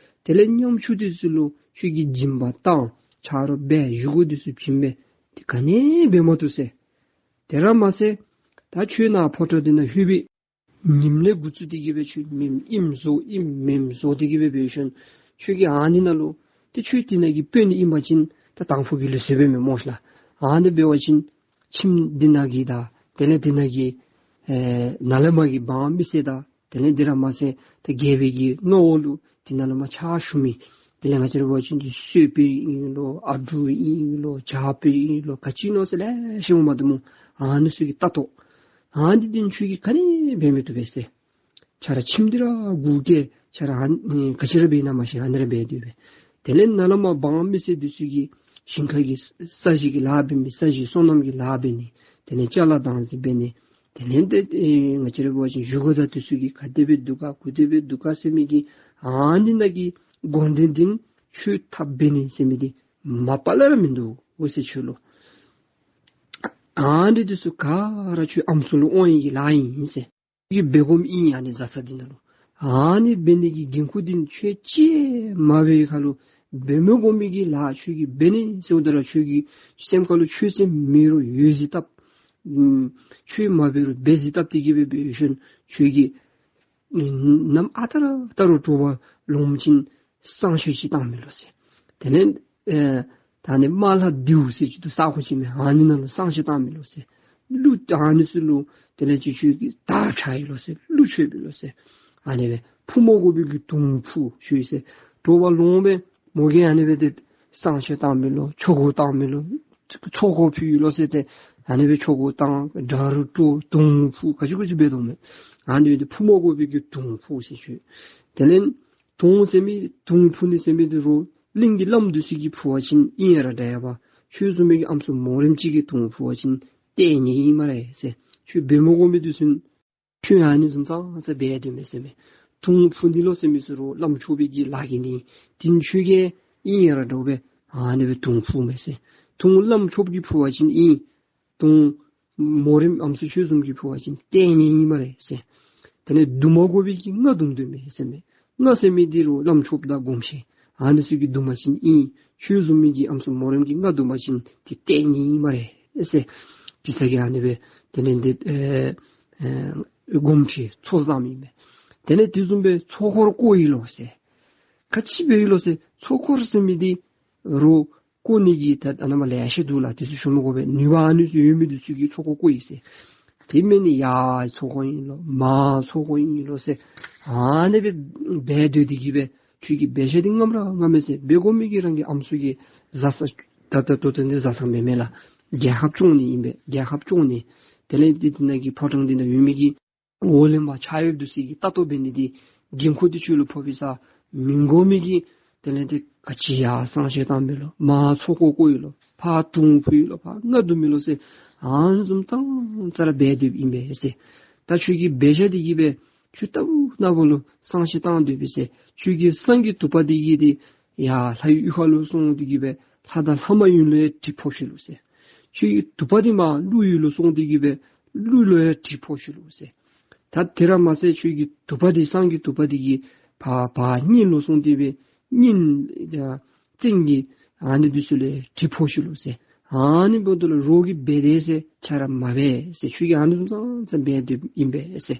དེ་ལས་ཉམ་ཆུང་འདི་ཚུ་ལུ་ཁྱོད་ཀྱིས་སྦྱིན་པ་བཏང་ཆ་རོགས་འབད་བཞེས་སྒོ་འདི་ཚུ་བྱིན་སྦེ་དེ་ག་ནི་ཡང་འབད་མ་བཏུབ་ཟེར། དེ་ར་མ་ཚད་ད་ཁྱོད་ནཱ་ཕོ་བྲང་འདི་ནང་ལྷོད་པའི་ཉིནམ་ལས་འགོ་བཙུགས་ཏེ་གིས་སྦེ་ཁྱོད་མེནམ་ཨིནམ་བཟོ་ཨིནམ་མེནམ་བཟོ་སྟེ་གིས་སྦེ་འབད་ཞིན་ཁྱོད་ཀྱིས་ཨ་ནི་ནང་ལུ་ཏེ་ཁྱོད་འདི་ནང་གི་དཔོན་ཨིན་པ་ཅིན་ད་དང་ཕུ་གི་ལུགས་སྲོལ་སྦེ་མེན་སྨོ་ཤ་ལགས། ཨ་ནི་འབད་བ་ཅིན་ཁྱིམ་འདི་ནང་གི་དང་དེ་ལས་འདི་ནང་གི་ཨེ་ནཱ་ལས་མར་གྱི་འབངས་མི་སེར་དང་དེ་ལས་འདི་ར་མ་ཚད་ད་རྒྱལ་པོའི་གི་མངའ་འོག་ལུ་འདི་ནང་ལུ་མར་ཕྱག་ཞུ་མི་དེ་ལས་ང་བཅས་ར་འབད་བ་ཅིན་འདི་གསོལ་དཔོན་ཨིན་ལོ་ཨ་འབྲུག་ཨིན་ལོ་བྱག་དཔོན་ཨིན་ལོ་ག་ཅི་ཨིན་ལོ་ཟེར་ལེ་ཤ་འོང་མ་འདུག་སྨོ། ཨ་ནི་ཚུ་གི་ལྟ་རྟོག་ཨ་ནི་འདི་ཁྱོད་ཀྱིས་ག་ནི་འབད་མི་བཏུབ་པས་ཟེར། ཆ་ར་ཁྱིམ་འདི་ར་གུ་གེ་ཆ་ར་ཨ་ནི་ག་ཅི་ར་འབད་ན་མ་ཤེས་ཨ་ནི་ར་འབད་སྡོད་པས། དེ་ལས་ནཱ་ལས་མར་འབངས་མི་སེར་འདི་ཚུ་གི་ཞིང་ཁ་གི་ས་གཞི་གི་ལཱ་འབད་མི་ས་གཞི་སོ་ནམ་གྱི་ལཱ་འབད་ནི་དེ་ལས་ཅ་ལ་དྭངས་གསེར་འབད་ནི་དེ་ལས་ཏེ་ཨེ་ང་བཅས་ར་འབད་བ་ཅིན་བཞེས་སྒོ་དང་འདི་ཚུ་གི་ག་དེ་སྦེ་འདུག་ག་གུ་དེ་སྦེ་འདུག་ག་ཟེར་མི་གི་ཨ་ནི་ནང་གི་འགོ་འདྲེན་འདི་ཁྱོད་འཐབ་འབད་ནི་ཟེར་མི་འདི་མ་པ་ལས་ར་མིན་འདུག་འོ་ཟེར་ཁྱོད་ལུ། ཨ་ནི་འདི་ཚུ་ག་ར་ཁྱོད་ཨམ་སྲུ་ལུ་དབང་བའི་གི་ལཱ་ཨིན་ཟེར། ཁྱོད་ཀྱིས་འབད་དགོཔ་ཨིན་ཨ་ནི་བཟའ་ཚང་འདི་ནང་ལུ། ཨ་ནི་འབད་ནི་གི་འགན་ཁུར་འདི་ཁྱོད་ཅིག་མ་འབད་བའི་ཁར་ལུ་འབད་མི་དགོ་མི་གི་ལཱ་ཁྱོད་ཀྱིས་འབད་ནི་ཟེརཝ་ད་ར་ཁྱོད་ཀྱི་སེམས་ཁར་ལུ་ཆོས་སེམས་མེད་རུང་ཡོད་ཟེར་བཏབ། ཨམ་ཁྱོད་མ་འབད་རུང་འབད་ཟེར་བཏབ་སྟེ་གིས་སྦེ་འབད་ཞིན་ཁྱོད་ཀྱིས་ཨམ་ནམ་ཨ་རྟག་ར་ལྟ་རུང་དྲོ་པ་ལོངམ་ཅིག་བསང་མཆོད་ཅིག་བཏང་མི་ལོ་ཟེར། དེ་ལས་ཨེ་ད་ནི་མ་ལྷ་རྡེའུ་ཟེར་ཅིག་འདུག་ས་གོ་ཅིག་མས། ཨ་ནི་ནང་ལུ་བསང་མཆོད་བཏང་མི་ལོ་ཟེར། གླུ་ཨ་ནི་ཚུ་ལུ་དེ་ལས་ཅིག་ཁྱོད་ཀྱིས་དར་འཕྱར་ཡི་ལོ་ཟེར། གླུ་མཆོད་པའི་ལོ་ཟེར། ཨ་ནི་སྦེ་ཕུ་མ་དགོ་པའི་གི་དུང་ཕུ་ཞུ་ཡི་ཟེར། དྲོ་པ་ལོངམ་སྦེ་མོ་གིས་ཨ་ནི་སྦེ་ཏེ་བསང་མཆོད་བཏང་མི་ལོ་ཆོ་ག་བཏང་མི་ལོ་ཆོ་ག་ཕུལ་ཡི་ལོ་ཟེར། ཏེ་ཨ་ནི་སྦེ་ཆོ་ག་བཏང་ཌཱ་རུ་དཀྲོལ་དུང་ཕུ་ག་ཅི་ག་ཅི་འབད་དོ་མས། ཨ་ནི་སྦེ་ཏེ་ཕུ་མ་དགོ་པའི་གི་དུང་ཕུ་ཟེར་ཞུ། དེ་ལས་དུང་ཟེར་མི་དུང་ཕུ་ནི་ཟེར་མི་འདི་རུང་གླིང་གི་བླམ་འདི་ཚུ་གིས་ཕུ་བ་ཅིན་ཨིན་ར་འདྲ་ཡ་པ། ཁྱོད་བཟུམ་མའི་གི་ཨམ་སྲུ་མོ་རེངམ་ཅིག་གིས་དུང་ཕུ་བ་ཅིན་ལྟས་ངན་ཨིན་སྨ་རེ་ཟེར། ཁྱོད་འབད་མ་དགོ་མི་འདི་ཚུ་ཁྱོད་ཨ་ནི་བཟུམ་ཙང་ཙ་འབད་སྡོད་མས་ཟེར་མས། དུང་ཕུ་ནི་ལོ་ཟེར་མི་ཚུ་རུང་བླམ་ཆོསཔ་གི་ལཱ་གི་ནི་དེ་ཁྱོད་ཀྱིས་ཨིན་ར་འདྲཝ་སྦེ་ཨ་ནི་སྦེ་དུང་ཕུཝ་མས་ཟེར། དུང་བླམ་ཆོསཔ་གིས་ཕུ་བ་ཅིན་ཨིན། དུང་མོ་རེངམ་ཨམ་སྲུ་ཁྱོད་བཟུམ་གྱིས་ཕུ་བ་ཅིན་ལྟས་ངན་ཨིན་སྨ་རེ་ཟེར། དེ་ལས་འདུལ་མ་དགོ་པའི་གི་རྔ་འདུམ་སྡོད་མས་ཟེར་མས། རྔ་ཟེར་མི་འདི་རུང་བླམ་ཆོསཔ་དང་སྒོམ་ཆེན་ཨ་ནི་ཚུ་གིས་འདུམ་པ་ཅིན་ཨིན། ཁྱོད་བཟུམ་མའི་གི་ཨམ་སྲུ་མོ་རེངམ་གིས་རྔ་འདུམ་པ་ཅིན་དེ་ལྟས་ངན་ཨིན་སྨ་རེ་ཟེར། དེ་ཚུ་གིས་ཨ་ནི་སྦེ་དེ་ལས་འདི་ཨེ་ཨེ་སྒོམ་ཆེན་ཚོགས་བསགས་མི་ཨིན་མས། དེ་ལས་དེ་བཟུམ་སྦེ་ཚོགས་འཁོར་བསྐོར་ཡི་ལོ་ཟེར། ག་ཅི་འབད་ཡི་ལོ་ཟེར། ཚོགས་འཁོར་ཟེར་མི་འདི་རུང་བསྐོར་ནི་གི་ད་ཨ་ནཱ་མར་ལེ་ཤ་འདུག་ལགས། དེ་ཚུ་ཞུ་མི་དགོ་པས། ནུས་པ་ཨ་ནི་ཚུ་ཡོད་མི་འདི་ཚུ་གིས་ཚོགས་འཁོར་བསྐོར་ཡི་ཟེར། དེ་མེན་ནི་ཡར་ཚོགས་འཁོར་ཨིན་ལོ་མར་ཚོགས་འཁོར་ཨིན་ལོ་ཟེར། ཨ་ནི་སྦེ་འབད་སྡོད་དེ་གིས་སྦེ་ཁྱོད་ཀྱི་འབད་བཞག་འདི་ངམ་ར་ངམ་མས་ཟེར། འབད་དགོ་མི་གི་རང་གི་ཨམ་སྲུ་གི་བཟའ་ཚང་ད་ལྟོ་ད་ལྟོ་འདི་བཟའ་ཚང་མེན་མས་ལགས། རྒྱལ་ཁབ་སྐྱོང་ནི་ཨིན་པས། རྒྱལ་ཁབ་སྐྱོང་ནི། དེ་ལས་འདི་འདི་ནང་གི་ཕོ་བྲང་འདི་ནང་ཡོད་མི་གི་འོག་ལས་མར་ཕྱག་གཡོགཔ་འདི་ཚུ་གི་ལྟ་རྟོག་འབད་ནི་འདི་འགན་ཁུར་འདི་ཁྱོད་ལུ་ཕོག་པས་ཟེར། མི་དགོ་མི་གི་དེ་ལས་འདི་ག་ཅི་ཡར་བསང་མཆོད་བཏང་མི་ལོ་མར་ཚོགས་འཁོར་བསྐོར་ཡི་ལོ་ཕར་དུང་ཕུ་ཡི་ལོ་ཕར་རྔ་འདུམ་མི་ལོ་ཟེར། ཨ་ནི་བཟུམ་ཙང་ཙ་ར་འབད་སྡོདཔ་ཨིན་པས་ཟེར། ད་ཁྱོད་ཀྱི་འབད་བཞག་འདི་གིས་སྦེ་ཁྱོད་ལྟ་བུ་ན་བུ་ལུ་བསང་མཆོད་བཏང་སྡོད་པས་ཟེར། ཁྱོད་ཀྱི་བསང་གི་དུ་པ་འདི་གིས་འདི་ཡར་ལྷ་ཡུལ་ཁ་ལུ་སོང་སྟེ་གིས་སྦེ་ལྷ་དང་ལྷ་མ་ཡིན་ལུ་ཡང་དྲི་ཕོག་ཅི་ལོ་ཟེར། ཁྱོད་ཀྱི་དུ་པ་འདི་མར་ཀླུ་ཡུལ་ལུ་སོང་སྟེ་གིས་སྦེ་ཀླུ་ལུ་ཡང་དྲི་ཕོག་ཅི་ལོ་ཟེར། ད་དེ་ར་མ་ཚད་ཁྱོད་ཀྱི་དུ་པ་འདི་བསང་གི་དུ་པ་འདི་གིས་ཕར་ཕར་གཉན་ལུ་སོང་སྟེ་སྦེ་གཉན་བཙན་གྱི་ཨ་ནི་འདི་ཚུ་ལུ་ཡང་དྲི་ཕོག་ཅི་ལོ་ཟེར། ཨ་ནི་འབདཝ་ད་ལུ་རོགས་ཀྱིས་འབད་དེས་ཟེར་ཁྱོད་ར་མ་འབད་ཟེར། ཁྱོད་ཀྱིས་ཨ་ནི་བཟུམ་ཙང་ཙང་འབད་དེ་ཨིན་པས་ཟེར།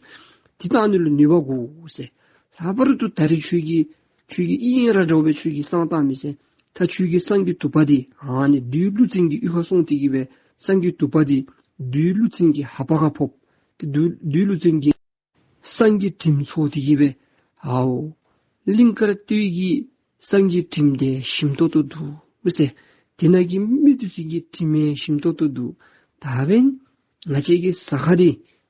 དེ་ལྟ་ནི་ལུ་ནུས་པ་དགོ་ཟེར། ལྷག་པར་དུ་ད་རེས་ཁྱོད་ཀྱིས་ཁྱོད་ཀྱིས་ཨིན་ར་འདྲཝ་སྦེ་ཁྱོད་ཀྱིས་བསང་བཏང་མི་ཟེར། ད་ཁྱོད་ཀྱི་བསང་གི་དུ་པ་འདི་ཨ་ནི་བདུད་ཀླུ་བཙན་གྱི་གཡུས་ཁར་སོང་སྟེ་གི་སྦེ་བསང་གི་དུ་པ་འདི་བདུད་ཀླུ་བཙན་གྱི་ལྷ་པ་ཁར་ཕོག། ཏེ་བདུད་བདུད་ཀླུ་བཙན་གྱི་བསང་གི་དྲིམ་ཚོར་ཏེ་གི་སྦེ་ཨའོ་གླིང་དཀར་སྟོད་ཀྱི་བསང་གི་དྲིམ་འདི་ཞིམ་ཏོག་ཏོ་འདུག་ཟེར། དེ་ནང་གི་མི་འདི་ཚུ་གི་དྲིམ་ཡང་ཞིམ་ཏོག་ཏོ་འདུག། ད་འབདན་ང་བཅས་ཀྱི་ཟ་ཁང་འདི་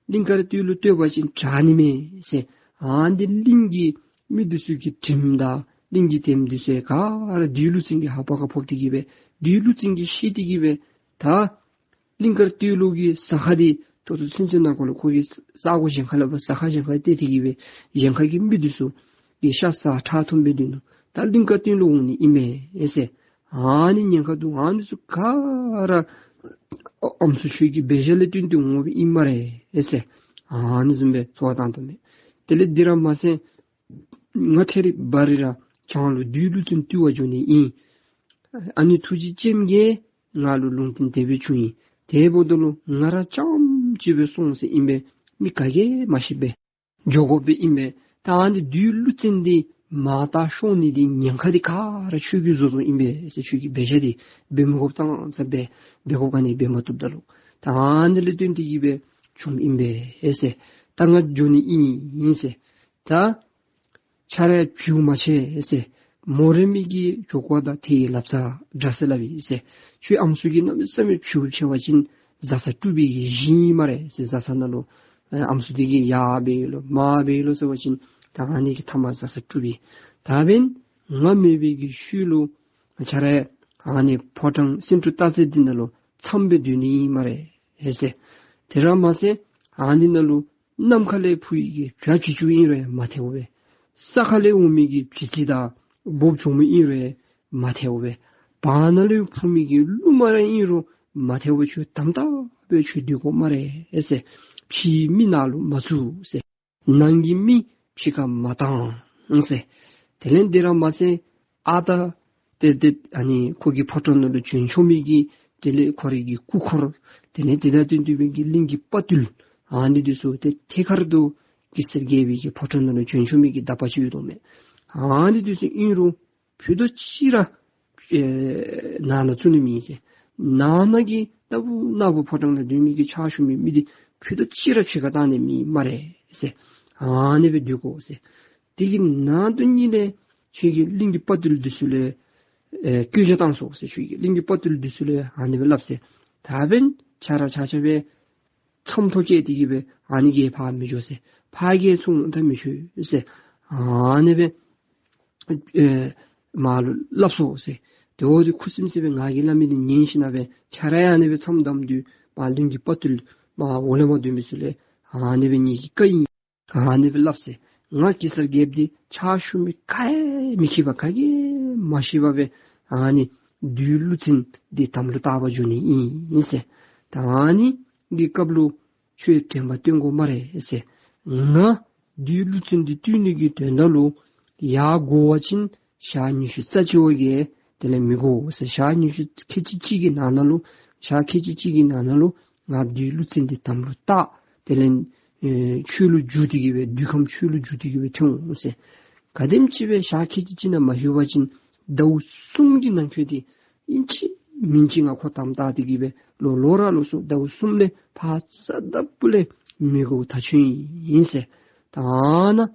གླིང་དཀར་སྟོད་ལུ་སྟོན་པ་ཅིན་དྲག་ནི་མས་ཟེར། ཨ་ནི་གླིང་གི་མི་འདི་ཚུ་གི་དྲིམ་དང་གླིང་གི་དྲིམ་འདི་ཚུ་ག་ར་བདུད་ཀླུ་བཙན་གྱི་ལྷ་པ་ཁར་ཕོག་སྟེ་གི་སྦེ་བདུད་ཀླུ་བཙན་གྱིས་ཤེས་ཏེ་གི་སྦེ་ད་གླིང་དཀར་སྟོད་ལུ་གི་ཟ་ཁང་འདི་ད་ལྟོ་ཚུན་ཚོད་ནང་འཁོད་ལུ་ཁོ་གིས་ས་གོ་གཞན་ཁར་ལས་ཕར་ཟ་ཁང་གཞན་ཁར་སྟོན་ཏེ་གི་སྦེ་གཞན་ཁ་གི་མི་འདི་ཚུ་གི་ཤ་ཟ་ཁྲག་འཐུང་སྦེ་སྡོད་ནུག། ད་གླིང་དཀར་སྟོད་ལུ་འོང་ནི་ཨིན་མས་ཟེར། ཨ་ནི་ཉེན་ཁ་འདུག། ཨ་ནི་ཚུ་ག་ར་ཨམ་སྲུ་ཁྱོད་ཀྱི་འབད་བཞག་ལས་བརྟེན་ཏེ་འོང་བའི་ཨིན་སྨ་རེ་ཟེར། ཨ་ནི་བཟུམ་སྦེ་ཚོར་བ་བཏང་དོ་མས། དེ་ལས་འདི་ར་མ་ཚད་ང་ཐད་རི་བ་རི་ར་བྱང་ལུ་བདུད་ཀླུ་བཙན་བཏུལ་བར་འགྱོ་ནི་ཨིན། ཨ་ནི་ཐུགས་རྗེ་ཅནམ་གྱིས་ང་ལུ་ལུང་བསྟན་དེ་སྦེ་བྱུང་ཡི། དེ་འབདཝ་ད་ལུ་ང་ར་རྐྱངམ་གཅིག་སྦེ་སོང་ཟེར་ཨིན་པས། མི་ག་གིས་མ་ཤེས་པས། འགྱོ་དགོཔ་སྦེ་ཨིན་པས། ད་ཨ་ནི་བདུད་ཀླུ་བཙན་འདི་མར་ལྟ་ཤོར་ནི་འདི་ཉེན་ཁ་འདི་ག་ར་ཁྱོད་ཀྱིས་བཟོ་བཟོཝ་ཨིན་པས་ཟེར། ཁྱོད་ཀྱིས་འབད་བཞག་འདི་འབད་མི་དགོཔ་ཙང་ཙང་འབད་འབད་དགོཔ་ག་ནི་འབད་མ་བཏུབ་ད་ལུ། ད་ཨ་ནི་ལས་བརྟེན་ཏེ་གི་སྦེ་བྱུངམ་ཨིན་པས་ཟེར། ད་ང་འགྱོ་ནི་ཨིན་ཟེར། ད་ཁྱོད་ར་བྱིའུ་མ་ཆེ་ཟེར། མོ་རེ་མི་གི་ཇོ་ཁོ་དང་ཐེའི་ལབ་ས་འདྲ་ཟེར་སླབ་ཨིན་ཟེར། ཁྱོད་ཨམ་སྲུ་གིས་གནམ་མེད་ས་མེད་བྱིའུ་ཆེ་བ་ཅིན་བཟའ་ཚང་དཀྲུག་པའི་གི་གཞི་ཨིན་སྨ་རེ་ཟེར། བཟའ་ཚང་ནང་ལུ་ཨེ་ཨམ་སྲུ་འདི་གིས་ཡར་འབད་ཡི་ལོ་མར་འབད་ཡི་ལོ་ཟེར་བ་ཅིན་ད་ཨ་ནི་གི་མཐའ་མར་བཟའ་ཚང་དཀྲུག་པས། ད་འབདན་ང་མེད་པའི་གི་ཤུལ་ལུ་ཁྱོད་ར་ཨ་ནི་ཕོ་བྲང་སེང་འབྲུག་སྟག་རྩེ་འདི་ནང་ལུ་མཚམས་སྦེ་སྡོད་ནི་ཨིན་སྨ་རེ་ཟེར། དེ་ར་མ་ཚད་ཨ་ནི་ནང་ལུ་ནམ་མཁའ་ལས་འཕུར་བའི་གི་བྱ་བྱི་ཅུང་ཨིན་རུང་མ་ཐལཝ་སྦེ། ས་ཁ་ལས་འོང་མི་གི་བྱི་ཙི་དང་འབུཔ་གྱོག་མོ་ཨིན་རུང་མ་ཐལཝ་སྦེ། བར་ན་ལས་འཕུར་མི་གི་ཀླུ་མ་ར་ཨིན་རུང་མ་ཐལཝ་སྦེ་ཁྱོད་དམ་དམ་སྦེ་ཁྱོད་སྡོད་དགོ་སྨ་རེ་ཟེར། ཕྱི་མི་ནང་ལུ་མ་བཙུགས་ཟེར། ནང་གི་མི་ཕྱི་ཁར་མ་བཏང་ཟེར། དེ་ལས་འདི་ར་མ་ཚད་ཨ་ད་ཏེ་ཏེ་ཨ་ནི་ཁོ་གི་ཕོ་བྲང་ནང་ལུ་བྱོན་ཆོག་མི་གི་དེ་ལས་ཁོ་རའི་གི་སྐུ་འཁོར་དེ་ལས་དེ་དང་བསྟུན་ཏེ་སྦེ་གི་གླིང་གི་དཔའ་རྟུལ་ཨ་ནི་འདི་ཚུ་ཏེ་ཐད་ཀར་དུ་གེ་སར་རྒྱལ་པོའི་གི་ཕོ་བྲང་ནང་ལུ་བྱོན་ཆོག་མི་གི་དག་པ་ཅིག་ཡོད་དོ་མས། ཨ་ནི་འདི་ཚུ་ཨིན་རུང་ཕུད་རྡོག་གཅིག་ར་ཨེ་ནང་ན་བཙུགས་ནི་མེད་ཟེར། ནང་ན་གི་ལྟ་བུ་ནག་པོ་ཕོ་བྲང་ནང་སྡོད་མི་གི་ཕྱག་ཞུ་མི་མི་འདི་ཕུད་རྡོག་གཅིག་ར་ཕྱི་ཁར་བཏང་ནི་མེད་སྨ་རེ་ཟེར། ཨ་ནི་སྦེ་སྡོད་དགོ་ཟེར། དེ་གི་ནང་དོན་ཉིད་ལས་ཁྱོད་ཀྱིས་གླིང་གི་དཔའ་རྟུལ་འདི་ཚུ་ལུ་ཨེ་སྐྱོན་ཆ་བཏང་སོང་ཟེར། ཁྱོད་ཀྱིས་གླིང་གི་དཔའ་རྟུལ་འདི་ཚུ་ལུ་ཨ་ནི་སྦེ་སླབ་ཟེར། ད་འབདན་ཁྱོད་ར་ཆ་ཁྱབ་སྦེ་མཚམས་ཐོ་བཅད་དེ་གི་སྦེ་ཨ་ནི་གིས་ཕར་མི་འགྱོ་ཟེར། ཕར་གིས་ཚུར་འོང་ད་མི་ཆོག་ཟེར། ཨ་ནི་སྦེ་ཨེ་མར་ལུ་སླབ་སོང་ཟེར། དེ་འབདཝ་ད་ཁུ་སིམ་སི་སྦེ་ང་གིས་སླབ་མི་འདི་ཉན་ཞིན་ན་སྦེ་ཁྱོད་ར་ཡང་ཨ་ནི་སྦེ་མཚམས་བསྡམས་ཏེ་མར་གླིང་གི་དཔའ་རྟུལ་མར་འོག་ལས་མར་སྡོད་མི་ཚུ་ལུ་ཨ་ནི་སྦེ་ངེ་གི་བཀའ་ཨིན། ཨ་ནི་སྦེ་སླབ་ཟེར། ང་གེ་སར་རྒྱལཔོ་འདི་ཕྱག་ཞུ་མི་ག་ཡང་མི་ཤེས་པར་ག་གིས་མ་ཤེས་པར་སྦེ་ཨ་ནི་བདུད་ཀླུ་བཙན་འདི་དམ་ལུ་བཏགས་པར་འགྱོ་ནི་ཨིན་ཟེར། ད་ཨ་ནི་གི་སྐབས་ལུ་ཁྱོད་དྲན་པ་བཏོན་དགོ་སྨ་རེ་ཟེར། ང་བདུད་ཀླུ་བཙན་འདི་བཏུལ་ནི་གི་དོན་དག་ལུ་ཡར་འགོར་བ་ཅིན་ཞག་ཉི་ཤུ་རྩ་གཅིག་བ་གིས་དེ་ལས་མི་འགོར་ཟེར། ཞག་ཉི་ཤུ་ཁལ་གཅིག་གཅིག་གི་ནང་ན་ལུ་ཞག་ཁལ་གཅིག་གཅིག་གི་ནང་ན་ལུ་ང་བདུད་ཀླུ་བཙན་འདི་དམ་ལུ་བཏགས། དེ་ལས་ཨེ་ཆོས་ལུ་བསྒྱུར་ཏེ་གི་སྦེ་བདུད་ཁམས་ཆོས་ལུ་བསྒྱུར་ཏེ་གི་སྦེ་ཐོན་འོང་ཟེར། ག་དེམ་ཅིག་སྦེ་ཞག་ཁལ་གཅིག་གཅིག་ནང་མ་ལྷོད་པ་ཅིན་ཟླཝ་གསུམ་གྱི་ནང་འཁོད་དེ་ཨིན་ཅི་མིན་ཅི་ང་ཁོ་དམ་བཏགས་ཏེ་གི་སྦེ་ལོག་ལོག་ར་ལོག་སོང་། ཟླཝ་གསུམ་ལས་ཕར་རྩ་དག་པོ་ལས་མི་འགོར་ཐག་ཆོད་ཨིན་ཟེར། ད་ཨ་ནཱ་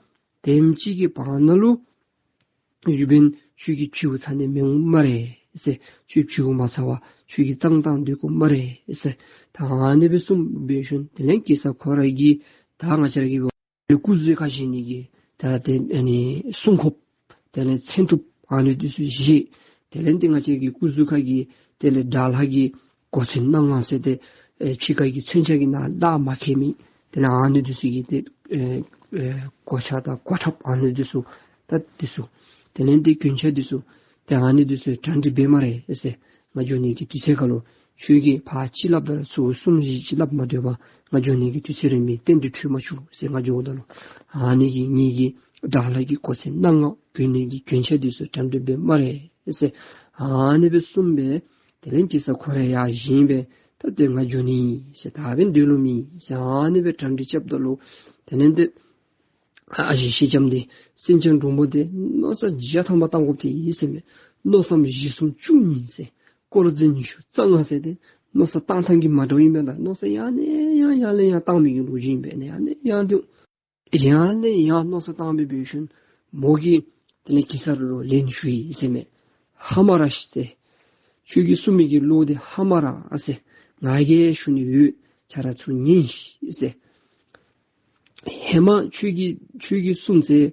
དེམ་ཅིག་གི་བར་ན་ལུ་ཡོད་པའི་ཁྱོད་ཀྱི་བྱིའུ་ཚ་ནི་མི་འོང་སྨ་རེ་ཟེར། ཁྱོད་བྱིའུ་མ་ཚ་བར་ཁྱོད་ཀྱིས་གཙང་ཏང་སྡོད་དགོ་སྨ་རེ་ཟེར། ད་ཨ་ནི་སྦེ་གསུངས་སྦེ་ཞིནམ་དེ་ལས་གེ་སར་ཁོ་ར་གིས་ད་ང་བཅས་ར་གི་སྐུ་གཟུགས་ཁར་བཞེས་ནི་གི་ད་དེ་ཨ་ནི་སྲུང་སྐྱོབ་དེ་ལས་མཚོན་ཐུབ་ཨ་ནི་འདི་ཚུ་བཞེས། དེ་ལས་འདི་ང་བཅས་ཀྱི་སྐུ་གཟུགས་ཁར་གྱི་དེ་ལས་དགྲ་ལྷ་གི་གོ་མཚོན་སྣ་ལྔ་ཟེར་ཏེ་ཨེ་ཕྱི་ཁ་གི་མཚོན་ཆ་གི་ནང་ལག་མ་ཁེལ་མི་དེ་ལས་ཨ་ནི་འདི་ཚུ་གི་དེ་ཨེ་ཨེ་གོ་ཆ་དང་གོ་ཁྲབ་ཨ་ནི་འདི་ཚུ་ད་འདི་ཚུ་དེ་ལས་འདི་གྱོན་ཆས་འདི་ཚུ་དེ་ཨ་ནི་འདི་ཚུ་གྲ་སྒྲིག་འབད་སྨ་རེ་ཟེར། ང་འགྱོ་ནི་གི་དུས་ཚོད་ཁར་ལུ་ཁྱོད་ཀྱིས་ཕར་ཅིག་སླབ་ད་ར་ཚུར་གསུམ་བཞི་ཅིག་སླབ་མ་སྡོད་པར་ང་འགྱོ་ནི་གི་དུས་ཚོད་རན་མི་གཏན་དུ་འཕྲོད་མ་བཅུག་ཟེར། ང་འགྱོཝ་ད་ལུ་ཨ་ནི་གི་ངེ་གི་དགྲ་ལྷ་གི་གོ་མཚོན་སྣ་ལྔ་གྱོན་ནི་གི་གྱོན་ཆས་འདི་ཚུ་གྲ་སྒྲིག་འབད་སྨ་རེ་ཟེར། ཨ་ནི་སྦེ་གསུངས་པས། དེ་ལས་གེ་སར་ཁོ་ར་ཡར་བཞེངས་སྦེ་ད་དེ་ང་འགྱོ་ནི་ཟེར། ད་འབདན་འདོད་ལུ་མེད་ཟེར། ཨ་ནི་སྦེ་གྲ་སྒྲིག་རྐྱབ་ད་ལུ་དེ་ལས་དེ་ཨ་ཨ་ཞེ་སེང་ལྕམ་དེ་སེང་ལྕམ་འབྲུག་མོ་དེ་མནོ་བསམ་བརྒྱ་ཐམ་པ་བཏང་དགོཔ་དེ་ཨིན་ཟེར་མས། མནོ་བསམ་བཞི་གསུམ་བཅུ་གཉིས་ཟེར། བསྐོར་འཛིན་ཉི་ཤུ་རྩ་ལྔ་ཟེར། དེ་མནོ་བསམ་བཏང་ཐངས་ཀྱིས་མ་འདྲཝ་ཨིན་པས་ལགས། མནོ་བསམ་ཡར་ལས་ཡར་ཡར་ལས་ཡར་བཏང་མི་གི་ལོ་རྒྱུས་ཨིན་པས། ཨ་ནི་ཡར་ལས་ཡར་འདི་ཡར་ལས་ཡར་མནོ་བསམ་བཏང་སྦེ་འབད་ཞིནམ་མོ་གིས་དེ་ལས་གེ་སར་ལུ་ལན་ཞུ་ཡི་ཟེར་མས། ཧ་མ་ར་ཤི་ཟེར། ཁྱོད་ཀྱིས་གསུང་མི་གི་བློ་དེ་ཧ་མ་ར་ཟེར། ང་གིས་ཞུ་ནི་ཡོད། ཁྱོད་ར་ཚུར་ཉན་ཤིག་ཟེར། ཧེ་མ་ཁྱོད་ཀྱིས་ཁྱོད་ཀྱིས་གསུངས་ཟེར།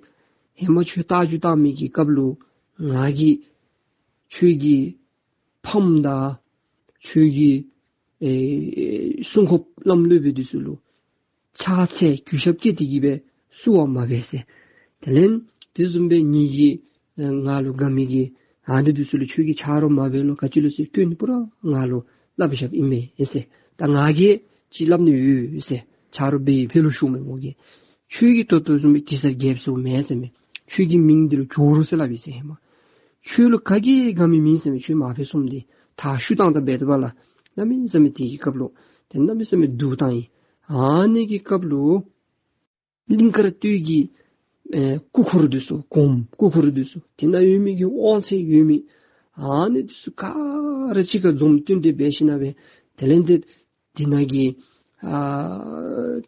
ཧེ་མ་ཁྱོད་རྟ་རྒྱུག་བཏང་མི་གི་སྐབས་ལུ་ང་གིས་ཁྱོད་ཀྱི་ཕམ་དང་ཁྱོད་ཀྱི་ཨེ་སྲུང་འཁོརཔ་བླམ་སློབ་དཔོན་འདི་ཚུ་ལུ་ཕྱག་འཚལ་གུས་ཞབས་བསྐྱེད་དེ་གི་སྦེ་བསུ་བ་མ་འབད་ཟེར། དེ་ལས་དེ་བཟུམ་སྦེ་ངེ་གི་ཨེ་ང་ལུ་དགའ་མི་གི་ཨ་ནི་འདི་ཚུ་ལུ་ཁྱོད་ཀྱིས་ཆ་རོགས་མ་འབད་ལོ། ག་ཅི་ལོ་ཟེར་སྐྱོན་འདི་པུ་ར་ང་ལུ་སླབ་བཞགཔ་ཨིན་མས་ཟེར། ད་ང་གིས་ཅིག་སླབ་ནི་ཡོད་ཟེར། ཆ་རོགས་འབད་ཡི་ཕར་ལུ་ཞུ་མས་མོ་གིས། ཁྱོད་ཀྱིས་ད་ལྟོ་བཟུམ་སྦེ་གེ་སར་རྒྱལཔོ་ཟེརཝ་མེན་ཟེར་མས། ཁྱོད་ཀྱི་མིང་འདི་ལུ་ཇོ་རུ་ཟེར་སླབ་ཨིན་ཟེར་ཧེ་མ། ཁྱོད་ལུ་ག་གིས་དགའ་མི་མེད་ཟེར་མས། ཁྱོད་མ་ཕེབས་གསུངམ་འདི་མཐའ་བཤུད་བཏང་ད་འབད་དོ་བ་ལགས། གནམ་མེད་ས་མེད་དེ་གི་སྐབས་ལུ་དེ་གནམ་མེད་ས་མེད་སྡུག་བཏང་ཡི། ཨ་ནི་གི་སྐབས་ལུ་གླིང་དཀར་སྟོད་ཀྱི་ཨེ་སྐུ་འཁོར་འདི་ཚུ་གོངམ་སྐུ་འཁོར་འདི་ཚུ་དེ་ནང་ཡོད་མི་གི་དབང་ཚད་ཡོད་མི་ཨ་ནི་འདི་ཚུ་ག་ར་གཅིག་ཁར་འཛོམས་བསྟུན་ཏེ་འབད་ཞིནམ་ལས་དེ་ལས་དེ་དེ་ནང་གི་ཨ་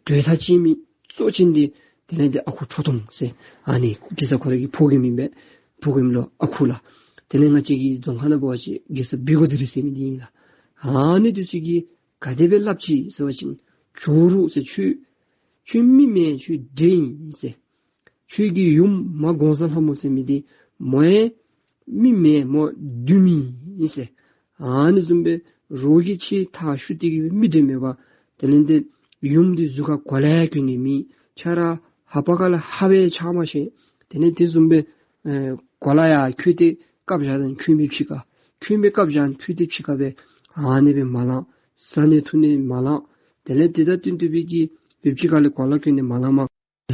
གྲོས་ཐག་བཅད་མི་གཙོ་ཅན་འདི་དེ་ལས་དེ་ཨ་ཁུ་ཁྲོ་ཐུང་ཟེར། ཨ་ནི་གེ་སར་ཁོ་ར་གི་ཕོ་རྒནམ་ཨིན་པས། ཕོ་རྒནམ་ལུ་ཨ་ཁུ་ལགས། དེ་ལས་ང་བཅས་ཀྱི་རྫོང་ཁ་ནང་འབད་བ་ཅིན་གེ་སར་བི་གོ་དི་རི་ཟེར་མི་འདི་ཨིན་ལགས། ཨ་ནི་འདི་ཚུ་གིས་ག་དེ་སྦེ་སླབ་ཅི་ཟེར་བ་ཅིན་ཇོ་རུ་ཟེར། ཁྱོད་ཁྱོད་མི་མེན། ཁྱོད་འདྲེ་ཨིན་ཟེར། ཁྱོད་ཀྱི་ཡུམ་མ་གོང་ས་ལྷ་མོ་ཟེར་མི་འདི་མོ་ཡང་མི་མེན། མོ་བདུད་མི་ཨིན་ཟེར། ཨ་ནི་བཟུམ་སྦེ་རོགས་ཀྱིས་ཁྱོད་མཐའ་བཤུད་དེ་གི་སྦེ་མི་འདྲེན་མེད་པར་དེ་ལས་དེ་ཡུམ་འདི་གཟུགས་ཁར་གོ་ལ་གྱོན་ནི་མེད། ཁྱོད་ར་ལྷ་པ་ཁ་ལས་ཧ་སྦེ་ཆགས་མ་ཤེས། དེ་ལས་དེ་བཟུམ་སྦེ་ཨེ་གོ་ལ་ཡར་གྱོན་ཏེ་བཀབ་བཞག་ད་ཁྱོད་མི་ཕྱི་ཁར་ཁྱོད་མི་བཀབ་བཞག་ཁྱོད་དེ་ཕྱི་ཁར་སྦེ་ཨ་ནི་སྦེ་མ་ལང་། ཟ་ནི་འཐུང་ནི་མ་ལང་། དེ་ལས་དེ་དང་བསྟུན་ཏེ་སྦེ་གི་སྦེ་ཕྱི་ཁ་ལས་གོ་ལ་གྱོན་ནི་མ་ལང་མ་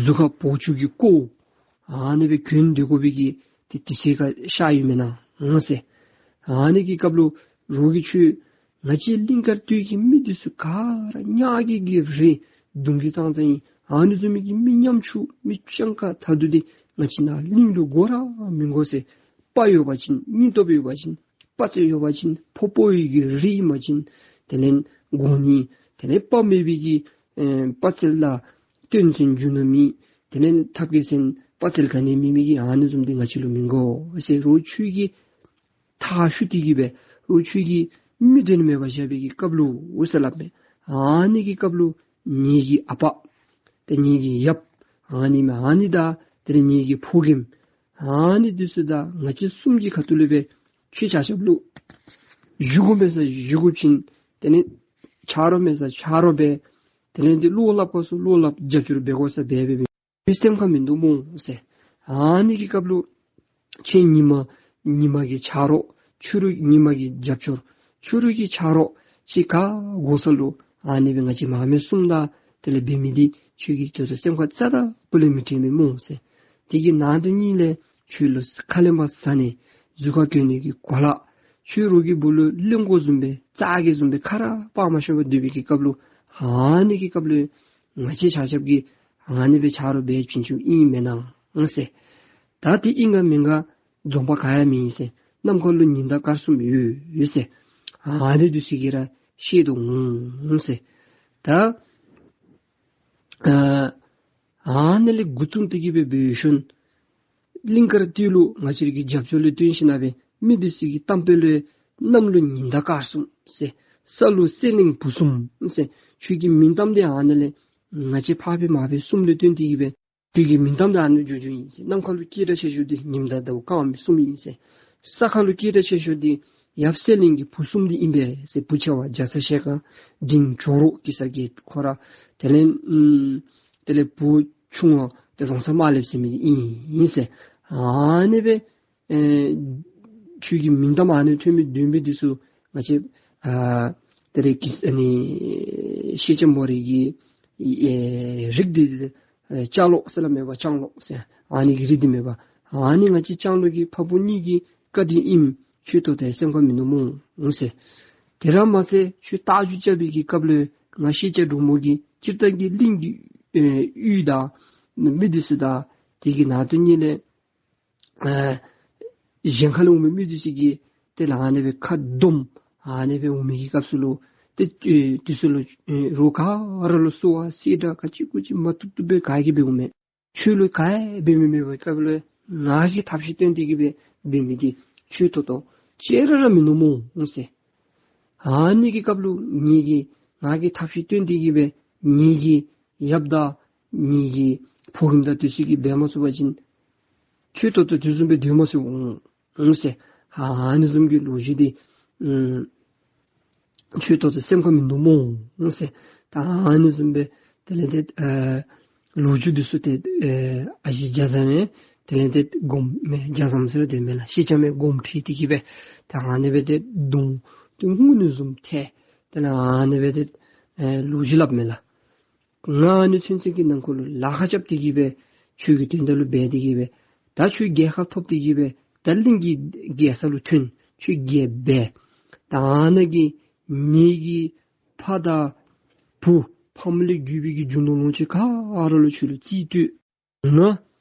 གཟུགས་ཁར་བོའུ་ཅུང་གི་ཀོ་ཨ་ནི་སྦེ་གྱོན་སྡོད་དགོ་པའི་གི་དེ་དུས་ཚོད་ཁར་ཤར་ཡི་མེན་ན་ཟེར། ཨ་ནི་གི་སྐབས་ལུ་རོགས་ཀྱིས་ཁྱོད་ང་བཅས་གླིང་དཀར་སྟོད་ཀྱི་མི་འདི་ཚུ་ག་ར་ཉག་གི་གི་རི་གདུང་གི་ཙང་ཙང་ཨིན། ཨ་ནི་བཟུམ་མའི་གི་མི་ཉམ་ཆུང་མི་སྤྱང་ཀ་ད་དུང་འདི་ང་བཅས་ནཱ་གླིང་ལུ་དགོ་ར་མི་དགོ་ཟེར། དཔའ་ཡོད་པ་ཅིན་སྙིང་སྟོབས་ཡོད་པ་ཅིན་དཔའ་རྩལ་ཡོད་པ་ཅིན་ཕོ་དཔའ་བོའི་གི་རིགས་ཨིན་པ་ཅིན་དེ་ལས་དགོ་ནི། དེ་ལས་དཔའ་མེད་པའི་གི་ཨེ་དཔའ་རྩལ་ལ་སྟོན་ཟེར་རྒྱུ་ནོར་མེད། དེ་ལས་ཐབས་མཁས་ཟེར་དཔའ་རྩལ་ག་ནི་མེད་མི་གི་ཨ་ནི་བཟུམ་འདི་ང་བཅས་ལུ་མི་དགོ་ཟེར། རོགས་ཁྱོད་ཀྱིས་མཐའ་བཤུད་དེ་གི་སྦེ་རོགས་ཁྱོད་ཀྱིས་མི་འདྲེན་མེད་པར་བཞག་པའི་གི་སྐབས་ལུ་འོ་ཟེར་སླབ་མས། ཨ་ནི་གི་སྐབས་ལུ་ངེ་གི་ཨ་པ་དེ་ངེ་གི་ཡབ་ཨ་ནི་མས། ཨ་ནི་དང་དེ་ལས་ངེ་གི་ཕོ་རྒནམ་ཨ་ནི་འདི་ཚུ་དང་ང་བཅས་གསུམ་གྱི་ཁ་ཐུག་ལས་སྦེ་ཁྱོད་ཆ་ཁྱབ་ལུ་བཞེས་སྒོ་མེད་ས་བཞེས་སྒོ་བྱིན། དེ་ལས་ཆ་རོགས་མེད་ས་ཆ་རོགས་འབད། དེ་ལས་འདི་བློ་སླབ་དགོ་ས་བློ་སླབ། རྒྱབ་སྐྱོར་འབད་དགོ་ས་འབད་འབད་འབད་སེམས་ཁར་མིན་འདུག་སྨོ་ཟེར། ཨ་ནི་གི་སྐབས་ལུ་ཁྱོད་ཉི་མ་ཉི་མ་གི་ཆ་རོགས་ཕྱི་རུ་ཉི་མ་གི་རྒྱབ་སྐྱོར་ཕྱི་རུ་གི་ཆ་རོགས་ཁྱོད་ག་དགོ་ས་ལུ་ཨ་ནི་སྦེ་ང་བཅས་མ་མེད་གསུམ་དང་དེ་ལས་འབད་མི་འདི་ཁྱོད་ཀྱིས་ཁྱོད་ཚུ་སེམས་ཁར་རྩ་དང་སྤུ་ལས་མི་དྲན་མས་སྨོ་ཟེར། དེ་གི་ནང་དུ་གཉིས་ལས་ཁྱོད་ལུ་ཁ་ལས་མར་ཟ་ནི་གཟུགས་ཁར་གྱོན་ནི་གི་གོ་ལ་ཁྱོད་རོགས་ཀྱི་སྦུག་ལུ་གླེན་གོ་བཟུམ་སྦེ་རྩྭ་གི་བཟུམ་སྦེ་ཁ་ར་སྤར་མ་ཤོར་བར་སྡོད་པའི་གི་སྐབས་ལུ་ཨ་ནི་གི་སྐབས་ལུ་ང་བཅས་ཆ་ཁྱབ་ཀྱིས་ཨ་ནི་སྦེ་ཆ་རོགས་འབད་བྱིན་བྱིནམ་ཨིན་མེན་ན་ཟེར། ད་དེ་ཨིན་ག་མེན་ག་རྫོང་པ་ག་ཡང་མེད་ཟེར། ནམ་མཁའ་ལུ་ཉི་ཟླ་སྐར་གསུམ་ཡོད་ཡོད་ཟེར། ཨ་ནི་འདི་ཚུ་གིས་ར་ཤེས་དོ་འོང་ཟེར། ད་ཨ་ཨ་ནི་ལས་འགོ་བཙུགས་ཏེ་གི་སྦེ་འབད་ཞིནམ་གླིང་དཀར་སྟོད་ལུ་ང་བཅས་ར་གི་རྒྱབ་སྐྱོར་ལུ་བརྟེན་ཞིནམ་སྦེ་མི་འདི་ཚུ་གི་གཏམ་དཔེ་ལུ་གནམ་ལུ་ཉི་ཟླ་སྐར་གསུམ་ཟེར། ས་ལུ་གསེར་གླིང་བུ་གསུམ་ཟེར། ཁྱོད་ཀྱི་མིང་གཏམ་འདི་ཨ་ནི་ལས་ང་བཅས་ཕ་སྤད་མ་སྤད་གསུམ་ལུ་བརྟེན་ཏེ་གི་སྦེ་ཁྱོད་ཀྱི་མིང་གཏམ་འདི་ཨ་ནི་འགྱོ་འགྱོཝ་ཨིན་ཟེར། གནམ་ཁ་ལུ་སྐད་གྲགས་ཆེ་ཤོས་འདི་ཉིམ་ཟླ་ཟླཝ་སྐར་མ་གསུམ་ཨིན་ཟེར། ས་ཁ་ལུ་སྐད་གྲགས་ཆེ་ཤོས་འདི་ཡབ་གསེར་གླིང་གི་བུ་གསུམ་འདི་ཨིན་པས་ཟེར། བུ་ཆེ་བ་རྒྱ་ཚ་ཞལ་དཀར། འབྲིང་ཇོ་རུ་གེ་སར་གྱི་ཁོ་ར། དེ་ལས་ཨམ་དེ་ལས་བུ་ཆུང་བ་དེ་རོང་ཚ་དམར་ལེབ་ཟེར་མི་འདི་ཨིན་ཟེར། ཨ་ནི་སྦེ་ཨེ་ཁྱོད་ཀྱི་མིང་གཏམ་ཨ་ནི་ཐོན་མི་བདེན་པའི་འདི་ཚུ་ང་བཅས་ཨ་དེ་ལས་ཀྱི་ཨ་ནི་སེང་ལྕམ་མོ་རའི་གི་ཨེ་རིགས་འདི་ཨེ་ལྕང་ལོ་ཟེར་སླབ་མས་པ། ལྕང་ལོ་ཟེར་ཨ་ནི་གི་རིགས་འདི་མས་པ། ཨ་ནི་ང་བཅས་ལྕང་ལོ་གི་ཕ་བུ་གཉིས་ཀྱི་བཀའ་དྲིན་ཨིན། ཁྱོད་ད་ལྟོ་སེམས་ཁར་མི་འདུག་སྨོ་ཟེར། དེ་ར་མ་ཚད་ཁྱོད་རྟ་རྒྱུག་རྐྱབ་པའི་གི་སྐབས་ལུ་ང་ཤེས་བྱ་འབྲུག་མོ་གིས་སྤྱིར་བཏང་གི་གླིང་གི་ཨེ་ཡུལ་དང་མི་འདི་ཚུ་དང་དེ་གི་ནང་དོན་ཉིད་ལས་ཨེ་གཞན་ཁ་ལས་འོང་མི་མི་འདི་ཚུ་གིས་དེ་ལས་ཨ་ནི་སྦེ་ཁ་སྡོམ་ཨ་ནི་སྦེ་འོང་མི་གི་སྐབས་སུ་ལུ་དེ་ཨེ་དེ་ཚུ་ལུ་ཨེ་རོགས་ག་ར་ལུ་གསོལ་བ་གསོལ་ཇ་ག་ཅི་གུ་ཅི་མ་བཏུབ་བཏུབ་སྦེ་ག་གིས་འབད་འོང་མས། ཁྱོད་ལུ་ག་ཡང་འབད་མི་མེད་པའི་སྐབས་ལུ་ང་གིས་ཐབས་ཤེས་བཏོན་ཏེ་གི་སྦེ་འབད་མི་འདི་ཁྱོད་ད་ལྟོ་ཅིག་ར་ར་མིན་ནུག་སྨོ་ཟེར། ཨ་ནི་གི་སྐབས་ལུ་ངེ་གི་ང་གིས་ཐབས་ཤེས་བཏོན་ཏེ་གི་སྦེ་ངེ་གི་ཡབ་དང་ངེ་གི་ཕོ་རྒནམ་དང་དེ་ཚུ་གིས་འབད་མ་ཚུགས་པ་ཅིན་ཁྱོད་ད་ལྟོ་དེ་བཟུམ་སྦེ་སྡོད་མ་ཚུགས་འོང་ཟེར། ཨ་ནི་བཟུམ་གྱི་ལོ་རྒྱུས་འདི་ཨམ་ཁྱོད་ད་ལྟོ་སེམས་ཁར་མིན་འདུག་སྨོ་ཟེར། ད་ཨ་ནི་བཟུམ་སྦེ་དེ་ལས་དེ་ཨེ་ལོ་རྒྱུས་འདི་ཚུ་དེ་ཨེ་ཨ་ཞེ་རྒྱ་བཟང་མས། དེ་ལས་དེ་སྒོམ་མེན་རྒྱ་བཟང་ཟེར་དེ་མེན་ལགས། ཤེས་བྱ་མས་སྒོམ་ཁྲིད་དེ་གི་སྦེ་ད་ཨ་ནི་སྦེ་དེ་གདོང་དེ་སྔུ་ནི་བཟུམ་ཐལ། དེ་ལས་ཨ་ནི་སྦེ་དེ་ཨེ་ལོ་རྒྱུས་སླབ་མས་ལགས། ང་ཨ་ནི་ཚུན་ཚོད་ཀྱི་ནང་འཁོད་ལུ་ལཱ་ཁག་རྐྱབ་སྟེ་གི་སྦེ་ཁྱོད་ཀྱི་དོན་དག་ལུ་འབད་དེ་གི་སྦེ་ད་ཁྱོད་རྒྱལ་ཁ་ཐོབ་སྟེ་གི་སྦེ་ད་གླིང་གི་རྒྱལ་ས་ལུ་ཐོན། ཁྱོད་རྒྱལཔོ་འབད། ད་ཨ་ནི་གི་ངེ་གི་ཕ་དང་བུ་ཕམ་ལས་བརྒྱུད་པའི་གི་རྒྱུ་ནོར་ལོངས་སྤྱོད་ག་ར་ལུ་ཁྱོད་ལུ་རྩིས་སྤྲོད། ང་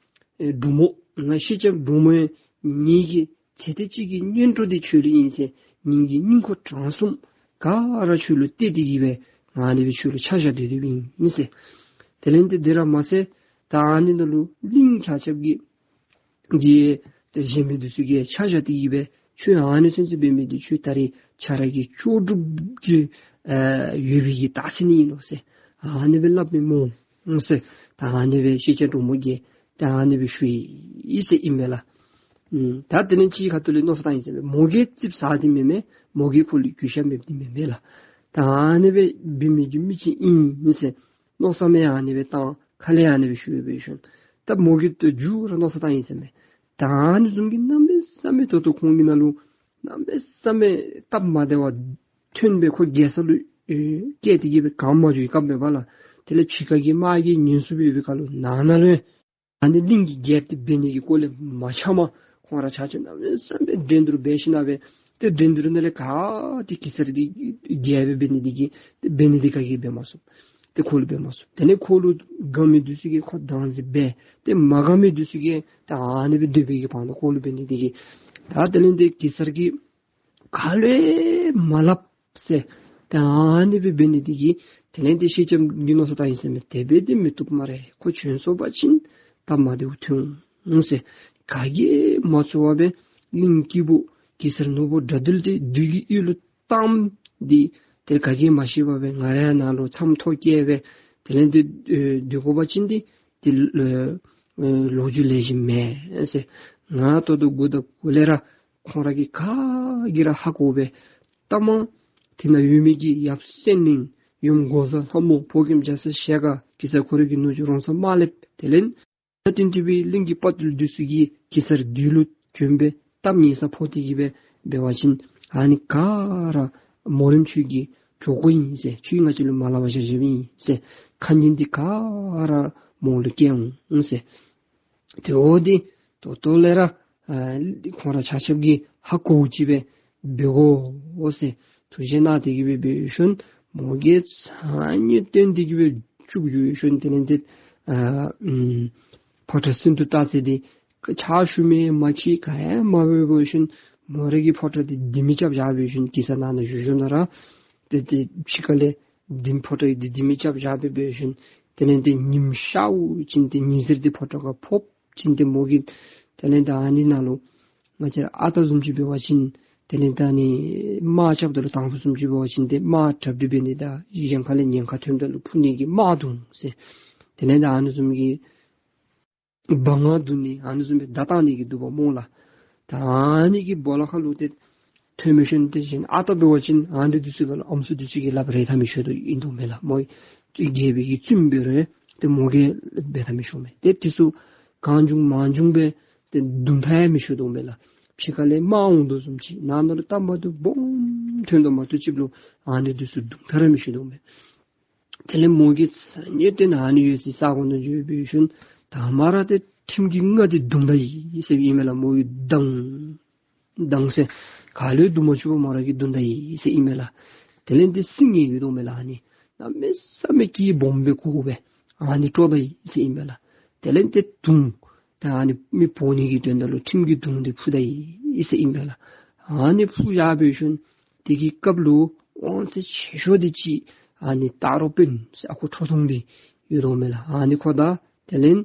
ཨེ་འབྲུག་མོ་ང་ཤེས་བྱ་འབྲུག་མོ་ཡང་ངེ་གི་ཚེ་འདི་གཅིག་གི་གཉེན་གྲོགས་འདི་ཁྱོད་ལུ་ཨིན་ཟེར། ངེ་གི་སྙིང་ཁོང་དྲང་སྲོང་ག་ར་ཁྱོད་ལུ་གཏད་དེ་གི་སྦེ་ང་ཨ་ནི་སྦེ་ཁྱོད་ལུ་ཆ་བཞག་སྡོད་སྡོདཔ་ཨིན་ཟེར། དེ་ལས་དེ་དེ་ར་མ་ཚད་ད་ཨ་ནི་ནང་ལུ་གླིང་ཆ་ཁྱབ་ཀྱི་གི་དེ་གཞན་མི་འདི་ཚུ་གིས་ཆ་བཞག་སྟེ་གི་སྦེ་ཁྱོད་ཨ་ནི་ཚུན་ཚོད་འབད་མི་འདི་ཁྱོད་ད་རེས་ཁྱོད་ར་གི་ལྕོགས་གྲུབ་ཀྱི་ཨེ་ཡོད་པའི་གི་རྟགས་མཚན་ཨིན་ནོ་ཟེར་ཨ་ནི་སྦེ་སླབ་མས་སྨོ་ཟེར། ད་ཨ་ནི་སྦེ་ཤེས་བྱ་འབྲུག་མོ་གིས་ད་ཨ་ནི་སྦེ་ཞུ་ཡི་ཟེར་ཨིན་མས་ལགས། ཨམ་ད་དེ་ལས་ཅིག་ཁ་ཐུག་ལས་མནོ་བསམ་བཏང་ཡི་ཟེར་མས། མོ་གིས་རྩིགཔ་ཟ་སྟེ་མེན་མས། མོ་གིས་ཁོ་ལུ་གུས་ཞབས་མེདཔ་འདི་མེན་མས་ལགས། ད་ཨ་ནི་སྦེ་འབད་མི་གི་མི་ཅིག་ཨིན་ཟེར་མནོ་བསམ་ཡང་ཨ་ནི་སྦེ་བཏང་། ཁ་ལས་ཡང་ཨ་ནི་སྦེ་ཞུ་ཡི་སྦེ་ཞུ་ནི། ད་མོ་གིས་ད་མཇུག་ར་མནོ་བསམ་བཏང་ཡི་ཟེར་མས། ད་ཨ་ནི་བཟུམ་གྱི་གནམ་མེད་ས་མེད་ད་ལྟོ་ཁོང་གི་ནང་ལུ་གནམ་མེད་ས་མེད་སྟབས་མ་བདེ་བ་ཐོན་སྦེ་ཁོ་རྒྱལ་ས་ལུ་ཨེ་བསྐྱལ་ཏེ་གི་སྦེ་ག་མ་འགྱོ་བའི་སྐབས་མས་པ་ལགས། དེ་ལས་ཕྱི་ཁ་གི་དམག་གི་ཉེན་སྲུང་འབད་བའི་སྐབས་ལུ་ནང་ན་ལུ་ཨ་ནི་གླིང་གི་རྒྱལཔོ་འདི་འབད་ནི་གི་སྐོར་ལས་མ་འཆམ་པར་ཁོང་ར་ཆ་ཁྱབ་གནམ་མེད་ས་མེད་འགྲན་བསྡུར་འབད་ཞིན་ན་སྦེ་ཏེ་འགྲན་བསྡུར་ནང་ལས་ག་ཏེ་གེ་སར་འདི་རྒྱལཔོ་འབད་ནི་འདི་གིས་ཏེ་འབད་ནི་འདི་ག་གིས་འབད་མ་ཚུགས། ཏེ་ཁོ་ལུ་འབད་མ་ཚུགས། དེ་ལས་ཁོ་ལུ་དགའ་མི་འདི་ཚུ་གིས་ཁོ་བདག་འཛིན་འབད། ཏེ་མ་དགའ་མི་འདི་ཚུ་གིས་ད་ཨ་ནི་སྦེ་སྡོད་པའི་གི་བར་ན་ཁོ་ལུ་འབད་ནི་འདི་གིས་ད་དེ་ལས་ཏེ་གེ་སར་གྱིས་ག་ལུ་ཡང་མ་སླབ་ཟེར། ད་ཨ་ནི་སྦེ་འབད་ནི་འདི་གིས་དེ་ལས་ཏེ་ཤེས་བྱ་གིས་མནོ་བསམ་བཏང་ཡི་ཟེར་མས། དེ་སྦེ་འདི་མི་བཏུབ་སྨ་རེ། ཁོ་བྱོན་སོང་པ་ཅིན་སྟབས་མ་བདེཝ་ཐོན་འོང་ཟེར། ག་གིས་མ་ཚོར་བར་སྦེ་གླིང་སྐྱེས་བུ་གེ་སར་ནོར་བུ་དགྲ་འདུལ་འདི་བདུད་ཀྱི་ཡུལ་ལུ་བཏངམ་འདི་ཏེ་ག་གིས་མ་ཤེས་པར་སྦེ་ང་ར་ཡང་ནཱ་ལུ་མཚམས་ཐོ་བཀལ་སྦེ་དེ་ལས་ཏེ་ཨེ་སྡོད་དགོ་པ་ཅིན་འདི་ཏེ་ཨེ་ཨེ་ལོ་རྒྱུས་ལེགས་ཤོམ་མེན་ཟེར། ང་ད་ལྟོ་འགོ་དང་འགོ་ལས་ར་ཁོང་ར་གིས་ག་གིས་ར་ཧ་གོ་སྦེ་ལྟ་མ་དེ་ནང་ཡོད་མི་གི་ཡབ་སེང་བློན་ཡུམ་འགོག་བཟའ་ལྷ་མོ་ཕོ་རྒནམ་རྒྱ་ཚ་ཞལ་དཀར་གེ་སར་ཁོ་རའི་གི་ནུ་གཅུང་རོང་ཚ་དམར་ལེབ་དེ་ལས་ད་བསྟུན་ཏེ་སྦེ་གླིང་གི་དཔའ་བརྟུལ་འདི་ཚུ་གིས་གེ་སར་བདུད་ལུ་བྱོན་སྦེ་སྟབས་ཉེས་ས་ཕོག་སྟེ་གི་སྦེ་འབད་བ་ཅིན་ཨ་ནི་ག་ར་མོ་རེངམ་ཁྱོད་ཀྱི་གྲོགས་པོ་ཨིན་ཟེར། ཁྱོད་ང་བཅས་ལུ་མ་སླབ་པར་བཞག་བཞགཔ་ཨིན་ཟེར། ཁ་ཉིན་འདི་ག་ར་མོ་ལུ་སྐྱེལ་འོང་ཟེར། དེ་འོ་འདི་ད་ལྟོ་ལས་ར་ཨ་ཁོང་ར་ཆ་ཁྱབ་ཀྱིས་ཧ་གོཝ་ཅིག་སྦེ་འབད་དགོ་ཟེར་ཐུགས་བཞེད་གནང་སྟེ་གི་སྦེ་འབད་ཞིནམ་མོ་གིས་ཚ་ཉེ་བཏོན་ཏེ་གི་སྦེ་བཅུག་བཅུག་ཞིནམ་དེ་ལས་འདི་ཨ་ཨམ་ཕོ་བྲང་སེང་འབྲུག་སྟག་རྩེ་འདི་ཕྱག་ཞུ་མི་མ་མཆིས་ག་ཡང་མ་འབད་བར་ཞིནམ་མོ་རའི་གི་ཕོ་བྲང་འདི་ལྡེ་མིག་རྐྱབ་བཞག་འབད་ཞིནམ་གེ་སར་ནང་ན་བཞུགས་བཞུགས་ནང་ར་ཏེ་ཏེ་ཕྱི་ཁ་ལས་ལྡེ་མིག་ཕོ་བྲང་འདི་ལྡེ་མིག་རྐྱབ་བཞག་སྦེ་འབད་ཞིནམ་དེ་ལས་འདི་ཉིམ་ཤརཝ་ཅིག་འདི་ཉི་ཟེར་འདི་ཕོ་བྲང་ཁར་ཕོགཔ་ཅིན་ཏེ་མོ་གིས་དེ་ལས་ད་ཨ་ནི་ནང་ལུ་ང་བཅས་ར་ཨ་རྟག་བཟུམ་ཅིག་འབད་བ་ཅིན་དེ་ལས་ད་ཨ་ནི་དམག་རྐྱབ་ད་ལུ་དང་ཕུ་བཟུམ་ཅིག་འབད་བ་ཅིན་ཏེ་དམག་གྲ་སྒྲིག་འབད་ནི་དང་གཞན་ཁ་ལས་ཉེན་ཁ་ཐོནམ་ད་ལུ་འཕུར་ནི་གི་དམག་འདུག་ཟེར། དེ་ལས་ད་ཨ་ནི་བཟུམ་གྱི་སྦ་ང་བརྡུང་ནི་ཨ་ནི་བཟུམ་སྦེ་བརྡ་བཏང་ནི་གི་འདུག་པ་སྨོ་ལགས། ད་ཨ་ནི་གི་སྦོ་ལོགས་ཁ་ལུ་ཏེ་ཐོན་མི་ཤོང་། ཏེ་གཞན་ཨ་རྟག་འབད་བ་ཅིན་ཨ་ནི་འདི་ཚུ་ག་ལུ་ཨམ་སྲུ་འདི་ཚུ་གིས་སླབ་རེ་ཐབས་མི་ཤེས་དོ་ཨིན་དོ་མས་ལགས། མོ་རྒྱལ་པོའི་གི་བཙུནམོ་འབད་རུང་ཏེ་མོ་གིས་འབད་ཐབས་མི་ཤེས་མས། ཏེ་འདི་ཚུ་གང་བྱུང་མང་བྱུང་སྦེ་ཏེ་བརྡུང་ཐབས་ཡང་མི་ཤེས་དོ་མས་ལགས། ཕྱི་ཁ་ལས་དམག་འོང་དོ་བཟུམ་ཅིག་ནང་ན་ལུ་སྟབས་མ་བདེཝ་སྦོམ་ཐོན་དོ་མ་གཏོགས་ཅིག་ལུ་ཨ་ནི་འདི་ཚུ་བརྡུང་ཐབས་ར་མི་ཤེས་དོ་མས། དེ་ལས་མོ་གིས་ཚ་ཉེ་བཏོན་ཨ་ནི་ཡོད་སའི་ས་གོ་ནང་འགྱོ་སྦེ་ཞིནམ་ད་མ་ར་ཏེ་ཁྲིམས་ཀྱི་རྔ་འདི་བརྡུང་ད་ཡི་ཟེར་ཨིན་མས་ལགས། མོ་གིས་དང་དང་ཟེར་ ག་ལུ་འདུ་མ་བཅུག་པར་མོ་ར་གིས་བརྡུང་ད་ཡི་ཟེར་ཨིན་མས་ལགས། དེ་ལས་ཏེ་སེང་གེ་ཡོད་དོ་མས་ལགས། ཨ་ནི་གནམ་མེད་ས་མེད་སྐད་སྦོམ་སྦེ་གོ་སྦེ་ཨ་ནི་དཀྲོག་ད་ཡི་ཟེར་ཨིན་མས་ལགས། དེ་ལས་ཏེ་དུང་ད་ཨ་ནི་མི་འབོ་ནི་གི་དོན་དག་ལུ་ཁྲིམས་ཀྱི་དུང་འདི་ཕུ་ད་ཡི་ཟེར་ཨིན་མས་ལགས། ཨ་ནི་ཕུ་ཡར་འབད་ཞིནམ་དེ་གི་སྐབས་ལུ་དབང་ཚད་ཆེ་ཤོས་འདི་ཅིག་ཨ་ནི་སྟག་རོང་དཔོན་ཟེར་ཨ་ཁུ་ཁྲོ་ཐུང་འདི་ཡོད་དོ་མས་ལགས། ཨ་ནི་ཁོ་དང་དེ་ལས་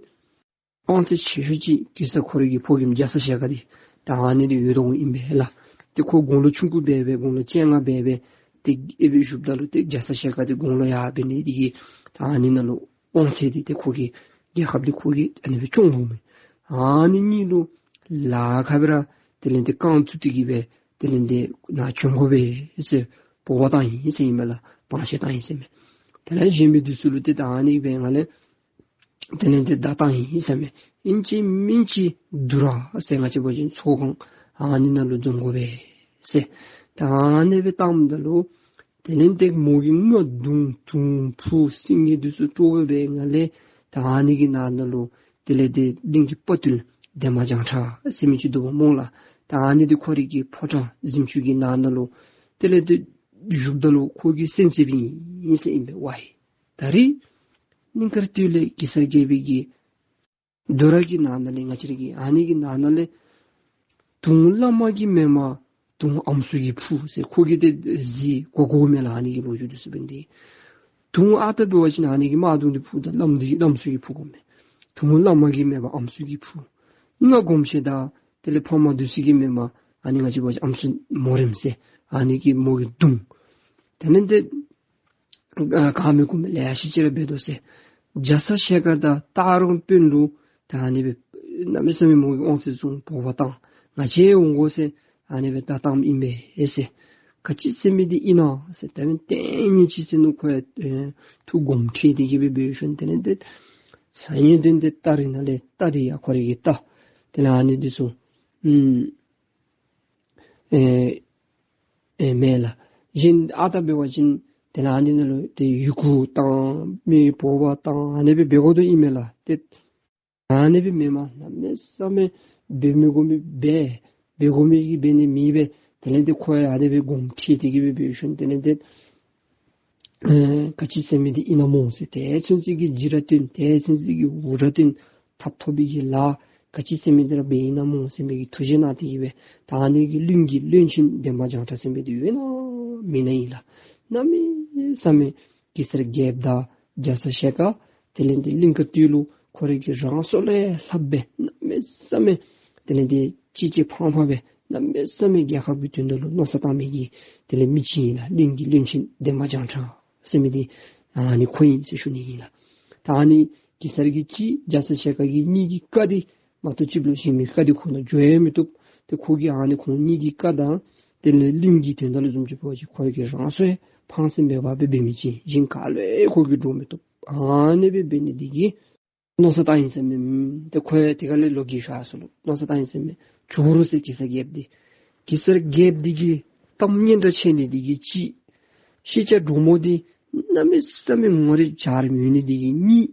དབང་ཚད་ཆེ་ཤོས་ཅིག་གེ་སར་ཁོ་རའི་གི་ཕོ་རྒནམ་རྒྱ་ཚ་ཞལ་དཀར་འདི་ད་ཨ་ནི་འདི་ཡོད་དོ་ཨིན་པས་ལགས། ཏེ་ཁོ་དགུང་ལོ་ཆུང་ཀུ་སྦེ་སྦེ་དགུང་ལོ་བཅོ་ལྔ་སྦེ་སྦེ་ཏེ་ཨ་ནི་སྦེ་བཞུགསཔ་ད་ལུ་ཏེ་རྒྱ་ཚ་ཞལ་དཀར་འདི་དགུང་ལོ་ཡར་འབད་ནི་འདི་གིས་ད་ཨ་ནི་ནང་ལུ་དབང་ཚད་འདི་ཏེ་ཁོ་གི་རྒྱལ་ཁབ་འདི་ཁོ་གིས་ཨ་ནི་སྦེ་སྐྱོང་དོ་མས། ཨ་ནི་གཉིས་ལུ་ལཱ་ཁག་སྦེ་ར་དེ་ལས་ཏེ་རྐང་བཙུགས་ཏེ་གི་སྦེ་དེ་ལས་ཏེ་ནཱ་བྱོན་དགོ་པས་ཟེར་འབོ་བར་བཏང་ཡི་ཟེར་ཨིན་མས་ལགས། བང་ཆེན་བཏང་ཡི་ཟེར་མས། དེ་ལས་གཞན་མི་འདི་ཚུ་ལུ་ཏེ་ད་ཨ་ནི་སྦེ་ང་ལས་དེ་ལས་ཏེ་བརྡ་བཏང་ཡི་ཟེར་མས། ཨིན་ཅི་མིན་ཅི་དུ་ར་ཟེར་ང་བཅས་འབད་བ་ཅིན་ཚོགས་ཁང་ཨ་ནི་ནང་ལུ་འཛོམས་དགོ་པས་ཟེར། ད་ཨ་ནི་སྦེ་བཏངམ་ད་ལུ་དེ་ལས་ཏེ་མོ་གིས་ང་དུང་དུང་ཕུ་སེང་གེ་འདི་ཚུ་དཀྲོག་སྦེ་སྦེ་ང་ལས་ད་ཨ་ནི་གི་ནང་ན་ལུ་དེ་ལས་ཏེ་གླིང་གི་དཔའ་བརྟུལ་འདན་མ་བྱང་ཁྲ་ཟེར་མི་ཅིག་འདུག་པ་སྨོ་ལགས། ད་ཨ་ནི་འདི་ཁོ་རའི་གི་ཕོ་བྲང་གཟིམ་ཅུང་གི་ནང་ན་ལུ་དེ་ལས་ཏེ་བཞུགསཔ་ད་ལུ་ཁོ་གིས་གསན་གསནམ་ཨིན་ཟེར་ཨིན་པས། ཝའི་ད་རིས་གླིང་དཀར་སྟོད་ལས་གེ་སར་རྒྱལ་པོའི་གི་དུ་ར་གི་ནང་ན་ལས་ང་བཅས་ར་གི་ཨ་ནི་གི་ནང་ན་ལས་དུང་བླ་མ་གི་མེན་པར་དུང་ཨམ་སྲུ་གིས་ཕུ་ཟེར་ཁོ་གིས་ཏེ་གཟིགས་གོ་གོཝ་མས་ལགས། ཨ་ནི་གི་ལོ་རྒྱུས་འདི་ཚུ་འབད་ནི་འདི་དུང་ཨ་རྟག་འབད་བ་ཅིན་ཨ་ནི་གི་དམར་དུང་འདི་ཕུཝ་ད་བླམ་འདི་བླམ་ཚུ་གིས་ཕུ་དགོ་མས། དུང་བླ་མ་གི་མེན་པར་ཨམ་སྲུ་གིས་ཕུ། ང་སྒོམ་ཆེན་དང་དེ་ལས་ཕམ་བདུད་རྩི་གི་མེན་པར་ཨ་ནི་ང་བཅས་འབད་བ་ཅིན་ཨམ་སྲུ་མོ་རེངམ་ཟེར་ཨ་ནི་གི་མོ་གི་དུང་། དེ་ལས་ཏེ་ཨ་ག་མི་གོ་མི་ལེ་ཤ་ཅིག་ར་འབད་དོ་ཟེར། རྒྱ་ཚ་ཞལ་དཀར་དང་སྟག་རོང་དཔོན་ལུ་ད་ཨ་ནི་སྦེ་གནམ་མེད་ས་མེད་མོ་གི་དབང་ཚད་བཟུང་འབོ་བར་བཏང་། ང་བཅས་འོང་དགོ་ཟེར་ཨ་ནི་སྦེ་བརྡ་བཏངམ་ཨིན་པས་ཟེར། ག་ཅི་ཟེར་མི་འདི་ཨིན་ན་ཟེར། ད་མེན་ཏེ་ཨིན་ཅི་ཟེར་ནུག། ཁོ་ཡང་ཐུགས་དགོངསམ་ཁྲེལ་ཏེ་གི་སྦེ་འབད་ཞིནམ་དེ་ལས་ཏེ་སང་ཉིན་དེ་ལས་ཏེ་སྟ་རེ་ནང་ལས་རྟ་འདི་ཡང་ཁོ་རའི་གི་རྟ་དེ་ལས་ཨ་ནི་འདི་ཚུ་ཨུམ་ཨེ་ཨེ་མེན་ལགས། གཞན་ཨ་རྟག་འབད་བ་ཅིན་དེ་ལས་ཨ་ནི་ནང་ལུ་ཏེ་ཡི་གུ་བཏང་མི་འབོ་བར་བཏང་ཨ་ནི་སྦེ་འབད་དགོ་དོ་ཨིན་མས་ལགས། ཏེ་ཨ་ནི་སྦེ་མེན་པར་གནམ་མེད་ས་མེད་འབད་མི་དགོ་མི་འབད་འབད་དགོ་མི་གི་འབད་ནི་མེད་པས། དེ་ལས་ཏེ་ཁོ་ཡང་ཨ་ནི་སྦེ་དགོངསམ་ཁྲེལ་ཏེ་གི་སྦེ་འབད་ཞིནམ་དེ་ལས་ཏེ་ཨེ་ག་ཅི་ཟེར་མི་འདི་ཨིན་ན་སྨོ་ཟེར། དེ་ཚུན་ཚོད་ཀྱི་འཇིགས་ར་སྟོན་དེ་ཚུན་ཚོད་ཀྱི་འུར་སྒྲ་སྟོན་ཐབས་ཐོབ་པའི་གི་ལཱ་ག་ཅི་ཟེར་མི་འདི་ར་འབད་ཨིན་ན་སྨོ་ཟེར་མི་གི་ཐུགས་རྗེ་གནང་སྟེ་གི་སྦེ་ད་ཨ་ནི་གི་གླིང་གི་བློན་ཆེན་འདན་མ་བྱང་ཁྲ་ཟེར་མི་འདི་ཡོད་ན་མེད་ན་ཨིན་ལགས། གནམ་མེད་ས་མེད་གེ་སར་རྒྱལཔོ་དང་རྒྱ་ཚ་ཞལ་དཀར་དེ་ལས་ཏེ་གླིང་དཀར་སྟོད་ལུ་ཁོ་རའི་གི་རང་སྲོག་ལས་ལྷགཔ་སྦེ་གནམ་མེད་ས་མེད་དེ་ལས་ཏེ་གཅེས་གཅེས་ཕངས་ཕངས་སྦེ་གནམ་མེད་ས་མེད་རྒྱལ་ཁབ་ཀྱི་དོན་དག་ལུ་མནོ་བསམ་བཏང་མི་གི་དེ་ལས་མི་ཅིག་ཨིན་ལགས། གླིང་གི་བློན་ཆེན་འདན་མ་བྱང་ཁྲ་ཟེར་མི་འདི་ཨ་ནི་ཁོ་ཨིན་ཟེར་ཞུ་ནི་ཨིན་ལགས། ད་ཨ་ནི་གེ་སར་གྱི་གཅིག་རྒྱ་ཚ་ཞལ་དཀར་གྱི་གཉིས་ཀྱི་བཀའ་འདི་མ་གཏོགས་ཅིག་ལུ་གཞན་མི་བཀའ་འདི་ཁོ་ནང་འགྱོ་ཡང་མི་བཏུབ། ཏེ་ཁོ་གིས་ཨ་ནི་ཁོང་གཉིས་ཀྱི་བཀའ་དང་དེ་ལས་གླིང་གི་དོན་དག་ལུ་བཟུམ་ཅིག་འབད་བ་ཅིན་ཁོ་རའི་གི་རང་སྲོག་ཕངས་སེམས་མེད་པར་སྦེ་འབད་མི་ཅིག་གཞན་ག་ལུ་ཡང་ཁོ་གིས་འདྲོག་མི་བཏུབ། ཨ་ནི་སྦེ་འབད་ནི་འདི་གིས་མནོ་བསམ་བཏང་ཡི་ཟེར་མས། ཏེ་ཁོ་ཡང་དེ་ཁ་ལས་ལོག་གི་ཤར་སོ་ལོ། མནོ་བསམ་བཏང་ཡི་ཟེར་མས། བྱོག་རུང་ཟེར་གེ་སར་རྒྱལཔོ་འདི་གེ་སར་རྒྱལཔོ་འདི་གི་གཏམ་སྙན་གྲགས་ཆེ་ནི་འདི་གིས་གཅིག། ཤེས་བྱ་འབྲུག་མོ་འདི་གནམ་མེད་ས་མེད་ངོ་རིས་འཇའ་རིསམོ་ཡོད་ནི་འདི་གིས་གཉིས།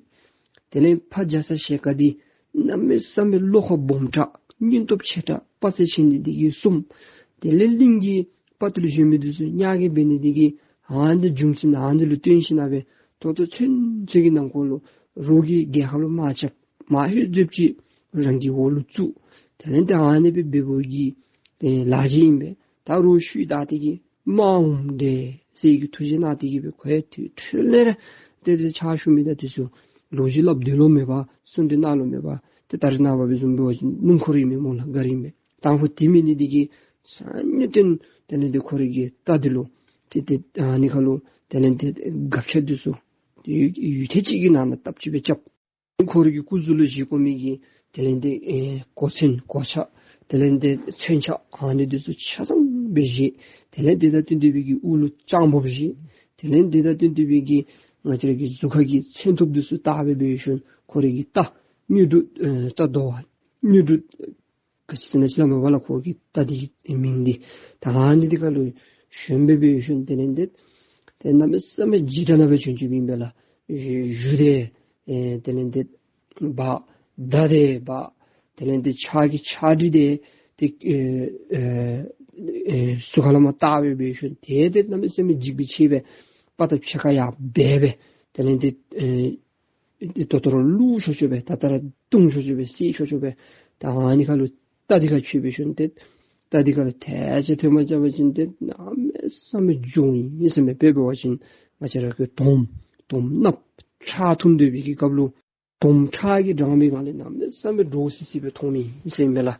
དེ་ལས་ཕ་རྒྱ་ཚ་ཞལ་དཀར་འདི་གནམ་མེད་ས་མེད་བློ་ཁོག་སྦོམ་དྲགས་སྙིང་སྟོབས་ཆེ་དྲགས་དཔའ་རྩལ་ཆེ་ནི་འདི་གིས་གསུམ། དེ་ལས་གླིང་གི་དཔའ་བརྟུལ་གཞན་མི་འདི་ཚུ་གཉའ་གི་འབད་ནི་འདི་གིས་ཨ་ནི་འདི་རྒྱུ་མཚན་ཨ་ནི་འདི་ལུ་བརྟེན་ཞིན་ན་སྦེ་ད་ལྟོ་ཚུན་ཚོད་ཀྱི་ནང་འཁོད་ལུ་རོགས་ཀྱིས་རྒྱལ་ཁབ་ལུ་དམག་རྐྱབ་མ་ཧེ་ཟེརཝ་ཅིག་རང་གི་འོག་ལུ་བཙུགས། དེ་ལས་ཏེ་ཨ་ནི་སྦེ་འབདཝ་གི་ལཱ་ཅིག་ཨིན་པས། ད་རོགས་ཤུལ་བདའ་སྟེ་གི་དམག་འོང་དེས་ཟེར་གྱི་ཐུགས་རྗེ་གནང་སྟེ་གི་སྦེ་ཁོ་ཡང་དེ་འཕྲོ་ལས་ར་ཏེ་ཏེ་ཕྱག་ཞུ་མི་དང་དེ་ཚུ་ལོ་རྒྱུས་སླབ་སྡོད་ལོང་མེད་པར་གསུང་གྲོས་གནང་ལོང་མེད་པར་ཏེ་ད་རེས་ནངས་པ་སྦེ་བཟུམ་འབད་བ་ཅིན་སྣུམ་འཁོར་ཨིན་མས་སྨོ་ལགས། ག་ར་ཨིན་མས། དང་ཕུ་དེ་མེད་ནི་འདི་གིས་སང་ཉིན་སྟོན་དེ་ལས་ཏེ་ཁོ་རའི་གི་རྟ་འདི་ལུ་ཏེ་ཏེ་ཨ་ནི་ཁ་ལུ་དེ་ལས་ཏེ་སྒ་ཆས་འདི་ཚུ་ཏེ་ཡུད་ཐེངས་ཅིག་གི་ནང་ན་སྟབས་གཅིག་སྦེ་རྐྱབ། ཁོ་རའི་གི་སྐུ་གཟུགས་ལུ་བཞེས་དགོ་མི་གི་དེ་ལས་ཏེ་ཨེ་གོ་མཚོན་གོ་ཆ་དེ་ལས་ཏེ་མཚོན་ཆ་ཨ་ནི་འདི་ཚུ་ཆ་ཚང་སྦེ་བཞེས། དེ་ལས་ཏེ་ད་དོན་དེ་སྦེ་གི་དབུ་ལུ་སྤྱང་འབོར་བཞེས། དེ་ལས་ཏེ་ད་དོན་དེ་སྦེ་གི་ང་བཅས་ར་གི་གཟུགས་ཁ་གི་མཚོན་ཐུབ་འདི་ཚུ་བཏགས་སྦེ་འབད་ཞིནམ་ཁོ་རའི་གི་རྟ་དངོས་གྲུབ་ཨེ་རྟ་འདོ་བ་དངོས་གྲུབ་ག་ཅི་ཟེར་ན་ཅིག་ལ་མ་པ་ལ་ཁོ་གི་རྟ་འདི་གི་མིང་འདི། ད་ཨ་ནི་འདི་ཁ་ལུ་ཞོན་སྦེ་འབད་ཞིནམ་དེ་ལས་ཏེ་ཏེ་གནམ་མེད་ས་མེད་འཇིགས་སྒྲ་ནང་སྦེ་བྱོན་བྱོནམ་ཨིན་པས་ལགས། གཞུ་དེ་ཨེ་དེ་ལས་ཏེ་འབག། མདའ་དེ་འབག། དེ་ལས་ཏེ་ཕྱག་གི་ཕྱག་གྲི་དེ་ཏེ་ཨེ་ཨེ་ ཨེ་ཟུར་ཁ་ལས་མར་བལྟ་སྦེ་འབད་ཞིནམ་ཏེ་ཏེ་གནམ་མེད་ས་མེད་འཇིགས་པའི་ཆེ་སྦེ་དཔའ་དང་ཕྱེད་ཀ་ཡར་འབལ་སྦེ་དེ་ལས་ཏེ་ཨེ་ཏེ་ད་ལྟོ་ར་བླུག་ཆོག་ཆོ་སྦེ་ད་ལྟོ་ར་བརྡུང་ཆོག་ཆོ་སྦེ་བསད་ཆོག་ཆོ་སྦེ་ད་ཨ་ནི་ཁར་ལུ་རྟ་འདི་ཁར་ཁྱོད་འབད་ཞིནམ་ཏེ་རྟ་འདི་ཁར་ལུ་ཐལ་ཅིག་ཐོན་པར་བྱ་བ་ཅིན་ཏེ་གནམ་མེད་ས་མེད་འཇོན་ཨིན་ཟེར་མས། དཔེ་འབད་བ་ཅིན་ང་བཅས་ར་གི་དོམ་དོམ་ནགཔོ་ཁྲག་འཐུང་སྡོད་པའི་གི་སྐབས་ལུ་དོམ་ཁྲག་གིས་དྲངས་པའི་སྒང་ལས་གནམ་མེད་ས་མེད་འདྲོག་སི་སི་སྦེ་མཐོང་ནི་ཨིན་ཟེར་མས་ལགས།